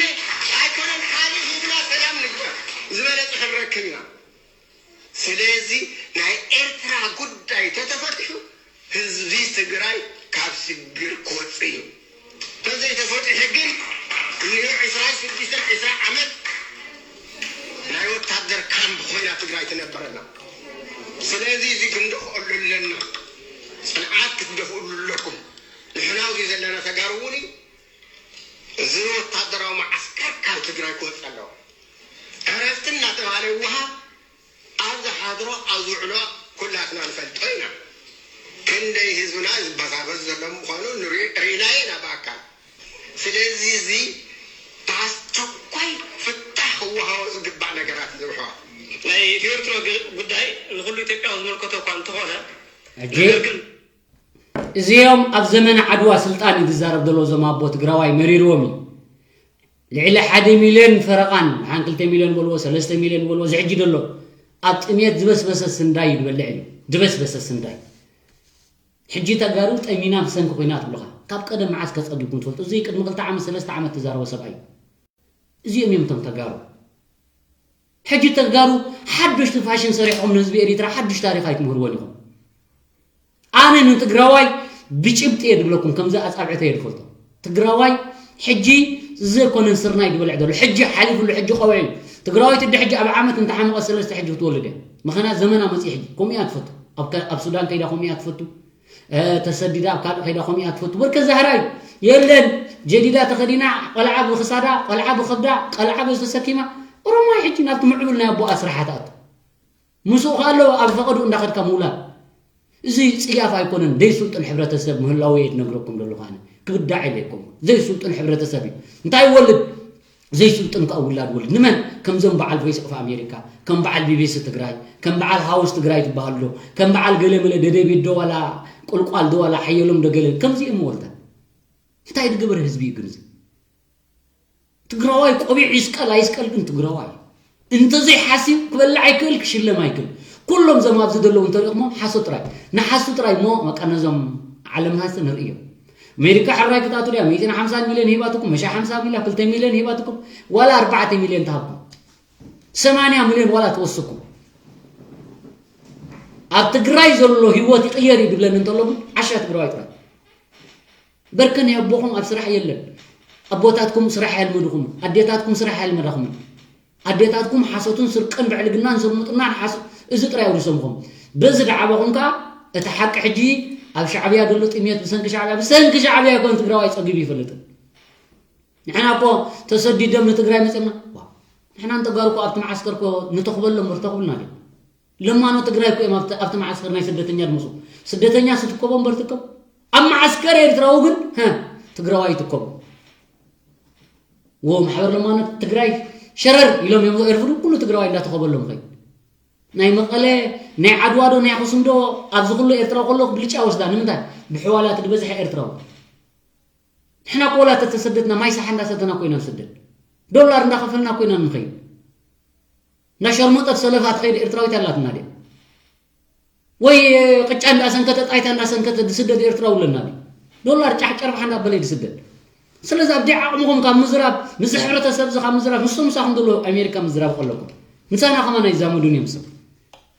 ኣይኮነን፣ ካልእ ሂብና ሰላም ንግበር፣ ዝበለጸ ክንረክብ ኢና። ስለዚ ናይ ኤርትራ ጉዳይ ተተፈቲሑ ህዝቢ ትግራይ ካብ ሽግር ክወፅእ እዩ። ተዘይተፈቲሑ ግን እኒሆ ዕስራን ሽዱሽተን ዕስራ ዓመት ናይ ወታደር ካምፕ ኮይና ትግራይ ትነብረና። ስለዚ እዚ ክንደፍኣሉ ኣለና። ፅንዓት ክትደፍእሉ ኣለኩም። ንሕና ኣብዚ ዘለና ተጋሩ እውን እዩ። እዚ ወታደራዊ መዓስከር ካብ ትግራይ ክወፅእ ኣለዎ። ዕረፍቲ እናተባሃለ ይወሃብ። ኣብ ዝሓድሮ ኣብ ዝውዕሎ ኩላትና ንፈልጦ ኢና። ክንደይ ህዝብና ዝበዛበዝ ዘሎ ምዃኑ ንርኢ-፣ ርኢናዮ ኢና ብኣካል። ስለዚ እዚ ብኣስቸኳይ ፍታሕ ክወሃቦ ዝግባእ ነገራት እዩ ዝውሕዋ። ናይ ኢትዮ ኤርትራ ግ-፣ ጉዳይ ንኹሉ ኢትዮጵያዊ ዝምልከቶ እኳ እንተኾነ፣ ሕጂ ነገር ግን እዚኦም ኣብ ዘመነ ዓድዋ ስልጣን እዩ ዝዛረብ ዘሎ። እዞም ኣቦ ትግራዋይ መሪርዎም እዩ። ልዕሊ ሓደ ሚልዮን ፈረቓን፣ ሓን ክልተ ሚልዮን በልዎ፣ ሰለስተ ሚልዮን በልዎ፣ እዚ ሕጂ ዘሎ ኣብ ጥሜት ዝበስበሰ ስንዳይ እዩ ዝበልዕ እዩ። ዝበስበሰ ስንዳይ። ሕጂ ተጋሩ ጠሚና ብሰንኪ ኲናት ብሉኻ። ካብ ቀደም መዓስ ከጸጊብኩም ትፈልጡ? እዚ ቅድሚ ክልተ ዓመት፣ ሰለስተ ዓመት ተዛረቦ ሰብኣይ እዩ። እዚኦም እዮም እቶም ተጋሩ። ሕጂ ተጋሩ ሓዱሽ ፋሽን ሰሪሕኹም ንህዝቢ ኤሪትራ ሓዱሽ ታሪኽ ኣይትምህርዎን ኢኹም። ኣነ ንትግራዋይ ብጭብጢ እየ ድብለኩም፣ ከምዚ ኣጻብዕተ እየ ድፈልጦ። ትግራዋይ ሕጂ ዘይኮነን ስርናይ ድበልዕ ዘሎ፣ ሕጂ ሓሊፉሉ፣ ሕጂ ቆቢዑ እዩ። ትግራዋይ ትዲ ሕጂ ኣብ ዓመት እንተሓመቐ ሰለስተ ሕጂ ክትወልድ እያ። ምኽንያት ዘመና መፅኢ ሕጂ ከምኡ እያ ትፈቱ። ኣብ ከ- ኣብ ሱዳን ከይዳ ከምኡ እያ ትፈቱ። እ፣ ተሰዲዳ ኣብ ካልእ ከይዳ ከምኡ እያ ትፈቱ። በርከ ዛህራ እዩ። የለን፣ ጀዲዳ ተኸዲና፣ ቆልዓ ብክሳዳ፣ ቆልዓ ብኸብዳ፣ ቆልዓ ተሰኪማ፣ ኦሮማይ ሕጂ ናብቲ ምዕቡል ናይ ኣቦኣ ስራሓት ኣቱ። ምስኡ ከ ኣሎ ኣብ ፈቐዱ እንዳኸድካ ምውላድ። እዚ ጽያፍ ኣይኮነን። ዘይስልጡን ሕብረተሰብ ምህላው እየ ዝነግረኩም ዘለኹ ኣነ። ክብዳዕ የለይኩም። ዘይስልጡን ሕብረተሰብ እዩ። እንታይ ይወልድ? ዘይስልጡን ከኣ ውላድ ወልድ። ንመን? ከምዞም በዓል ቮይስ ኦፍ ኣሜሪካ፣ ከም በዓል ቢቢሲ ትግራይ፣ ከም በዓል ሃውስ ትግራይ ትበሃል ዶ፣ ከም በዓል ገለ መለ ደደቢት ዶ ዋላ ቁልቋል ዶ ዋላ ሓየሎም ዶ ገለ፣ ከምዚኦም ወልዳ። እንታይ ዝገበረ ህዝቢ እዩ ግን እዚ? ትግራዋይ ቆቢዕ ይስቀል ኣይስቀል ግን ትግራዋይ። እንተዘይሓስዩ ክበልዕ ኣይክእል፣ ክሽለም ኣይክእል። ኩሎም እዞም ኣብዚ ዘለዉ እንተሪእኹሞም ሓሶት ጥራይ። ንሓሱ ጥራይ እሞ በቃ ነዞም ዓለም ሃስቲ ንርእዮም። ኣሜሪካ ሕራይ ክትኣቱ ድያ? ሚእትን ሓምሳን ሚልዮን ሂባትኩም፣ መሻ ሓምሳ ሚልያ፣ ክልተ ሚልዮን ሂባትኩም፣ ዋላ ኣርባዕተ ሚልዮን ትሃብኩም። ሰማንያ ሚልዮን ዋላ ትወስኩም። ኣብ ትግራይ ዘሎ ህይወት ይቕየር እዩ ድብለኒ እንተሎ ግን ዓሻ ትግራዋይ ጥራይ። በርከ ናይ ኣቦኹም ኣብ ስራሕ የለን። ኣቦታትኩም ስራሕ ኣየልመድኹም፣ ኣዴታትኩም ስራሕ ኣየልመዳኹምን። ኣዴታትኩም ሓሶትን ስርቅን ብዕልግናን ስርሙጥናን ሓስ-፣ እዚ ጥራይ ኣውሪሶምኹም። በዚ ደዓበኹም ከኣ እቲ ሓቂ ሕጂ ኣብ ሻዕብያ ዘሎ ጥሜት ብሰንኪ ሻዕብያ፣ ብሰንኪ ሻዕብያ ይኮን ትግራዋይ ጸጊቡ ይፈልጥን። ንሕና እኮ ተሰዲዶም ንትግራይ መጺኦምና። ዋ፣ ንሕና ንተጋሩ እኮ ኣብቲ መዓስከር እኮ ንተኽበሎም እምበር ተኽብልና ድዮም? ለማኖ ትግራይ እኮ እዮም ኣብቲ፣ ኣብቲ መዓስከር ናይ ስደተኛ ድምፁ። ስደተኛ ስትከቦ እምበር ትከብ። ኣብ መዓስከር ኤርትራዊ ግን፣ ሀ፣ ትግራዋይ ይትከቡ። ወ፣ ማሕበር ለማኖ ትግራይ ሸረር ኢሎም እዮም ዘዕርፍሉ፣ ኩሉ ትግራዋይ እንዳተኸበሎም ኸይ። ናይ መቐለ፣ ናይ ዓድዋ ዶ፣ ናይ ኣኽሱም ዶ፣ ኣብዚ ኩሉ ኤርትራዊ ከሎ ብልጫ ወስዳ። ንምንታይ? ብሕዋላ እቲ ዝበዝሐ ኤርትራዊ። ንሕና እኮ ወላ ተተሰደድና ማይ ሳሓ እንዳሰተና እኮ ኢና ንስደድ። ዶላር እንዳኸፈልና እኮ ኢና ንኸይድ። እንዳ ሸርሙጠት ሰለፋ ትኸይድ ኤርትራዊት ኣላትና ድያ? ወይ ቅጫ እንዳሰንከተ ጣይታ እንዳሰንከተ ዝስደድ ኤርትራዊ ኣለና ድዩ? ዶላር ጫሕ ጨርባሕ እንዳበለ እዩ ዝስደድ። ስለዚ ኣብ ደይ ዓቕምኹም ካብ ምዝራብ፣ ምስዚ ሕብረተሰብ እዚ ካብ ምዝራብ፣ ምስቶም ምሳኹም ዘለዉ ኣሜሪካ ምዝራብ ከለኩም፣ ምሳና ከማን ኣይዛመዱን እዮም። ሰብ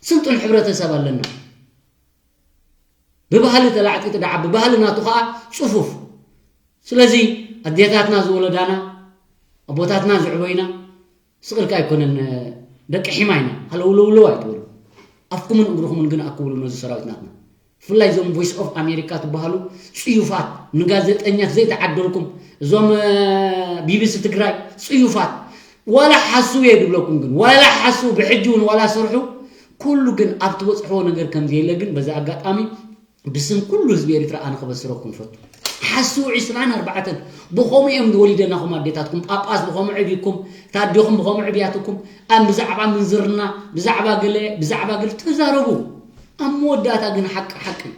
ስልጡን ሕብረተሰብ ኣለና። ብባህሊ ተላዕጢጡ ደዓ፣ ብባህሊ ናቱ ኸዓ ጽፉፍ። ስለዚ ኣዴታትና ዝወለዳና፣ ኣቦታትና ዘዕበዩና፣ ስቕ ኢልካ ኣይኮነን፣ ደቂ ሒማ ኢና፣ ሃለውለውለው ኣይትበሉ። ኣፍኩምን እግርኹምን ግን ኣክብሉ ነዚ ሰራዊት ናትና። ብፍላይ እዞም ቮይስ ኦፍ ኣሜሪካ ትበሃሉ ጽዩፋት፣ ንጋዜጠኛት ዘይተዓደልኩም፣ እዞም፣ እ፣ ቢቢሲ ትግራይ ጽዩፋት፣ ዋላ ሓስው እየ ድብለኩም ግን፣ ዋላ ሓስው ብሕጂ እውን ዋላ ስርሑ፣ ኩሉ ግን ኣብ ትበጽሕዎ ነገር ከም ዘየለ ግን በዚ ኣጋጣሚ ብስም ኩሉ ህዝቢ ኤርትራ ኣነ ክበስረኩም ፈቱ። ሓስው ዕስራን ኣርባዕተን ብኸምኡ እዮም ዝወሊደናኹም ኣዴታትኩም፣ ጳጳስ ብኸምኡ ዕብይኩም፣ ታዲኹም ብኸምኡ ዕብያትኩም፣ ኣብ ብዛዕባ ምንዝርና፣ ብዛዕባ ገለ፣ ብዛዕባ ገለ ተዛረቡ። ኣብ መወዳእታ ግን ሓቂ ሓቂ እዩ።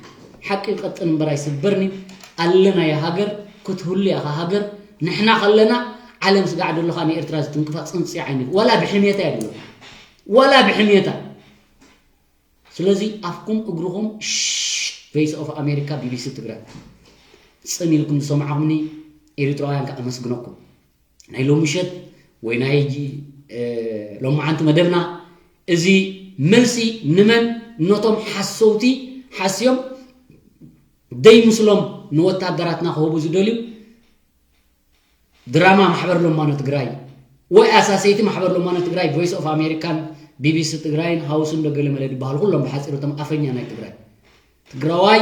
ሓቂ ይቐጥን እምበር ኣይስበርን እዩ። ኣለና እያ ሃገር፣ ክትህሉ እያ ሃገር። ንሕና ከለና ዓለም ስጋዕ ደለኻ ንኤርትራ ዝትንክፋ ጽንጽያ ዓይኒ። ዋላ ብሕሜታ እያ ደሎ። ዋላ ብሕሜታ። ስለዚ ኣፍኩም እግርኹም ሽ-፣ ቮይስ ኦፍ ኣሜሪካ፣ ቢቢሲ ትግራይ ጽን ኢልኩም ዝሰማዕኹምኒ ኤሪትራውያን ከኣ ኣመስግነኩም። ናይ ሎሚ ምሸት ወይ ናይ፣ እ፣ ሎማዓንቲ መደብና እዚ መልሲ ንመን? ነቶም ሓሰውቲ ሓስዮም ደይምስሎም ንወታደራትና ክህቡ ዝደልዩ ድራማ ማሕበር ለማኖ ትግራይ ወይ ኣሳሰይቲ ማሕበር ለማኖ ትግራይ፣ ቮይስ ኦፍ ኣሜሪካን ቢቢሲ ትግራይን ሃውስን ዶ ገለ መለ ዝበሃሉ ኩሎም ብሓፂሩ እቶም ኣፈኛ ናይ ትግራይ። ትግራዋይ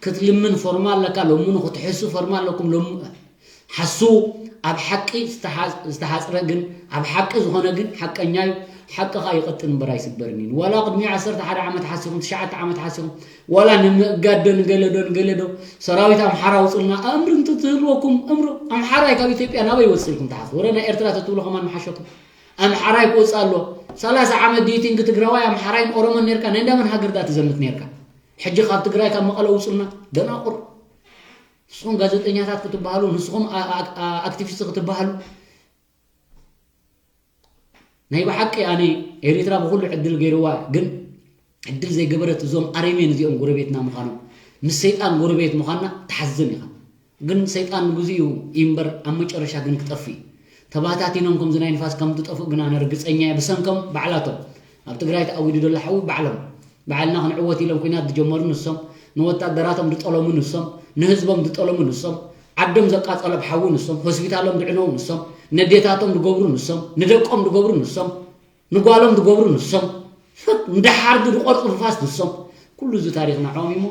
ክትልምን ፎርማ ኣለካ፣ ለምኑ ክትሕሱ ፎርማ ኣለኩም። ሎም-፣ ሓሱ ኣብ ሓቂ ዝተሓ-፣ ዝተሓፅረ ግን፣ ኣብ ሓቂ ዝኾነ ግን ሓቀኛ እዩ። ሓቂ ኸዓ ይቐጥን እምበር ኣይስበርን እዩ። ዋላ ቅድሚ ዓሰርተ ሓደ ዓመት ሓሲኹም፣ ትሽዓተ ዓመት ሓሲኹም፣ ዋላ ንምእጋድ ዶ ንገለ ዶ ንገለ ዶ ሰራዊት ኣምሓራ ኣውፅልና እምሪ እንተትህልወኩም፣ እምሪ ኣምሓራይ ካብ ኢትዮጵያ ናበይ ይወፅእ ኢልኩም ትሓስቡ? ወረ ናይ ኤርትራ ተትብሉ ከማን ምሓሸኩም። ኣምሓራይ ክወፅእ ኣሎ። ሰላሳ ዓመት ዲቲንግ ትግራዋይ ኣምሓራይን ኦሮሞን ነርካ፣ ናይ እንዳመን ሃገር ዳ ትዘምት ነርካ? ሕጂ ካብ ትግራይ ካብ መቐለ ውፁልና። ደናቁር። ንስኹም ጋዜጠኛታት ክትበሃሉ፣ ንስኹም ኣ-፣ ኣ-፣ ኣ-፣ ኣክቲቪስት ክትበሃሉ። ናይ ብሓቂ ኣነ ኤሪትራ ብኹሉ ዕድል ገይርዋ፣ ግን ዕድል ዘይገበረት እዞም ኣረሜን እዚኦም ጎረቤትና ምዃኖም፣ ምስ ሰይጣን ጎረቤት ምዃንና ትሓዝን ኢኻ። ግን ሰይጣን ንግዚኡ እዩ እምበር ኣብ መጨረሻ ግን ክጠፍእ እዩ። ተባታቲኖም ከምዚ ናይ ንፋስ ከም ዝጠፍኡ ግን ኣነ ርግጸኛ እየ። ብሰንኮም ባዕላቶም ኣብ ትግራይ ተኣዊዱ ዘሎ ሓዊ ባዕሎም፣ ባዕልና ክንዕወት ኢሎም ኲናት ዝጀመሩ ንሶም፣ ንወታደራቶም ዝጠለሙ ንሶም፣ ንህዝቦም ዝጠለሙ ንሶም፣ ዓዶም ዘቃጸሎም ሓዊ ንሶም፣ ሆስፒታሎም ዝዕነዉ ንሶም፣ ነዴታቶም ዝገብሩ ንሶም፣ ንደቆም ዝገብሩ ንሶም፣ ንጓሎም ዝገብሩ ንሶም፣ ፍት ንደሓር ዝቆርጹ ንፋስ ንሶም። ኩሉ እዚ ታሪኽ ንዕኦም እዩሞ፣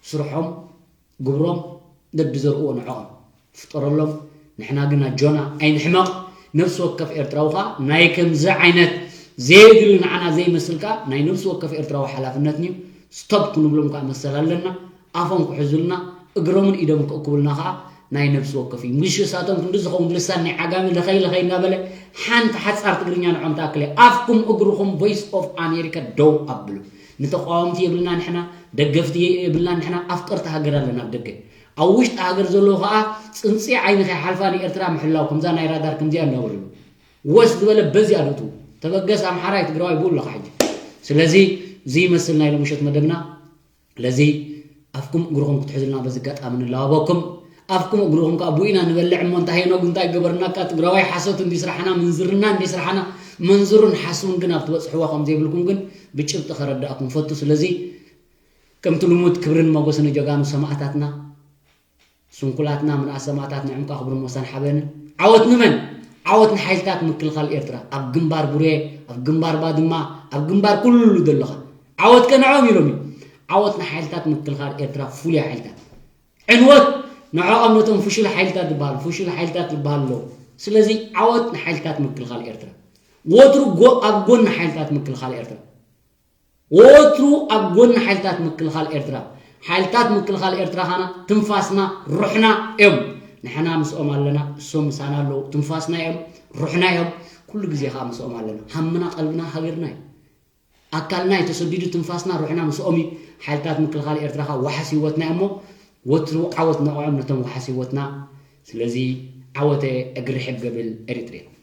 ስርሖም፣ ግብሮም፣ ደዲ ዘርእዎ ንዕኦም። ፍጠረሎም። ንሕና ግን ኣጆና ኣይንሕመቕ። ነፍሲ ወከፍ ኤርትራዊ ኸኣ ናይ ከምዚ ዓይነት ዘይድል ንዓና ዘይመስል ከኣ ናይ ነፍሲ ወከፍ ኤርትራዊ ሓላፍነት እዩ። ስቶፕ ክንብሎም ከኣ መሰል ኣለና። ኣፎም ክሕዙልና፣ እግሮምን ኢዶምን ክእክቡልና ከኣ ናይ ነፍሲ ወከፍ እዩ። ምሽ እሳቶም ክንዲ ዝኸውን ልሳን ናይ ዓጋመ ለኸይ ለኸይ እናበለ ሓንቲ ሓጻር ትግርኛ ንዖም ትኣክል እያ። ኣፍኩም እግርኹም ቮይስ ኦፍ ኣሜሪካ ደው ኣብሉ። ንተቃወምቲ የብልና ንሕና፣ ደገፍቲ የብልና ንሕና፣ ኣፍቀርቲ ሃገር ኣለና ኣብ ደገ። ኣብ ውሽጢ ሃገር ዘለዉ ከኣ ጽንጺ ዓይኒ ከይሓልፋ ንኤርትራ ምሕላው፣ ከምዛ ናይ ራዳር ከምዚኣ እናበሉ ወስ ዝበለ በዚኣ ዶ ትው ተበገስ ኣምሓራይ ትግራዋይ ብኡ ኣለኻ ሕጂ። ስለዚ እዚ ይመስል ናይ ሎምሸት መደብና። ስለዚ ኣፍኩም እግርኹም ክትሕዙልና በዚ ኣጋጣሚ ንላባበኩም። ኣፍኩም እግርኹም ከኣ ብኡ ኢና ንበልዕ እሞ እንታይ ሄኖግ እንታይ ገበርናካ? ትግራዋይ ሓሶት እንዲ ስራሕና፣ ምንዝርና እንዲ ስራሕና፣ መንዝሩን ሓስቡን ግን ኣብ ትበጽሕዎ ከም ዘይብልኩም ግን ብጭብጢ ከረዳእኩም ፈቱ። ስለዚ ከምቲ ልሙድ ክብርን መጎስን ንጀጋኑ ሰማእታትና፣ ስንኩላትና ምንኣስ ሰማእታት ንዕምካ ክብርን ሞሳን ሓበንን። ዓወት ንመን? ዓወት ንሓይልታት ምክልኻል ኤርትራ። ኣብ ግንባር ቡሬ፣ ኣብ ግንባር ባድማ፣ ኣብ ግንባር ኩሉ ዘለኻ። ዓወት ከ ንዕኦም ኢሎም እዩ። ዓወት ንሓይልታት ምክልኻል ኤርትራ፣ ፍሉይ ሓይልታት። ዕንወት ንዕኦም ነቶም ፍሹል ሓይልታት ዝበሃሉ፣ ፍሹል ሓይልታት ዝበሃሉ ኣለዉ። ስለዚ ዓወት ንሓይልታት ምክልኻል ኤርትራ። ወትሩ ጎ-፣ ኣብ ጎኒ ሓይልታት ምክልኻል ኤርትራ። ወትሩ ኣብ ጎኒ ሓይልታት ምክልኻል ኤርትራ። ሓይልታት ምክልኻል ኤርትራ ኻና ትንፋስና፣ ሩሕና እዮም። ንሕና ምስኦም ኣለና፣ እሶም ምሳና ኣለዉ። ትንፋስና እዮም፣ ሩሕና እዮም። ኩሉ ግዜ ኸኣ ምስኦም ኣለና። ሃምና፣ ቀልብና፣ ሃገርና እዩ። ኣካልና እዩ ተሰዲዱ፣ ትንፋስና፣ ሩሕና ምስኦም እዩ። ሓይልታት ምክልኻል ኤርትራ ኸኣ ዋሕስ ህይወትና እዮም እሞ፣ ወትሩ ዓወት ንዕኦም ነቶም ዋሕስ ህይወትና። ስለዚ ዓወተ እግሪ ሕግ ገብል ኤሪትሪያ።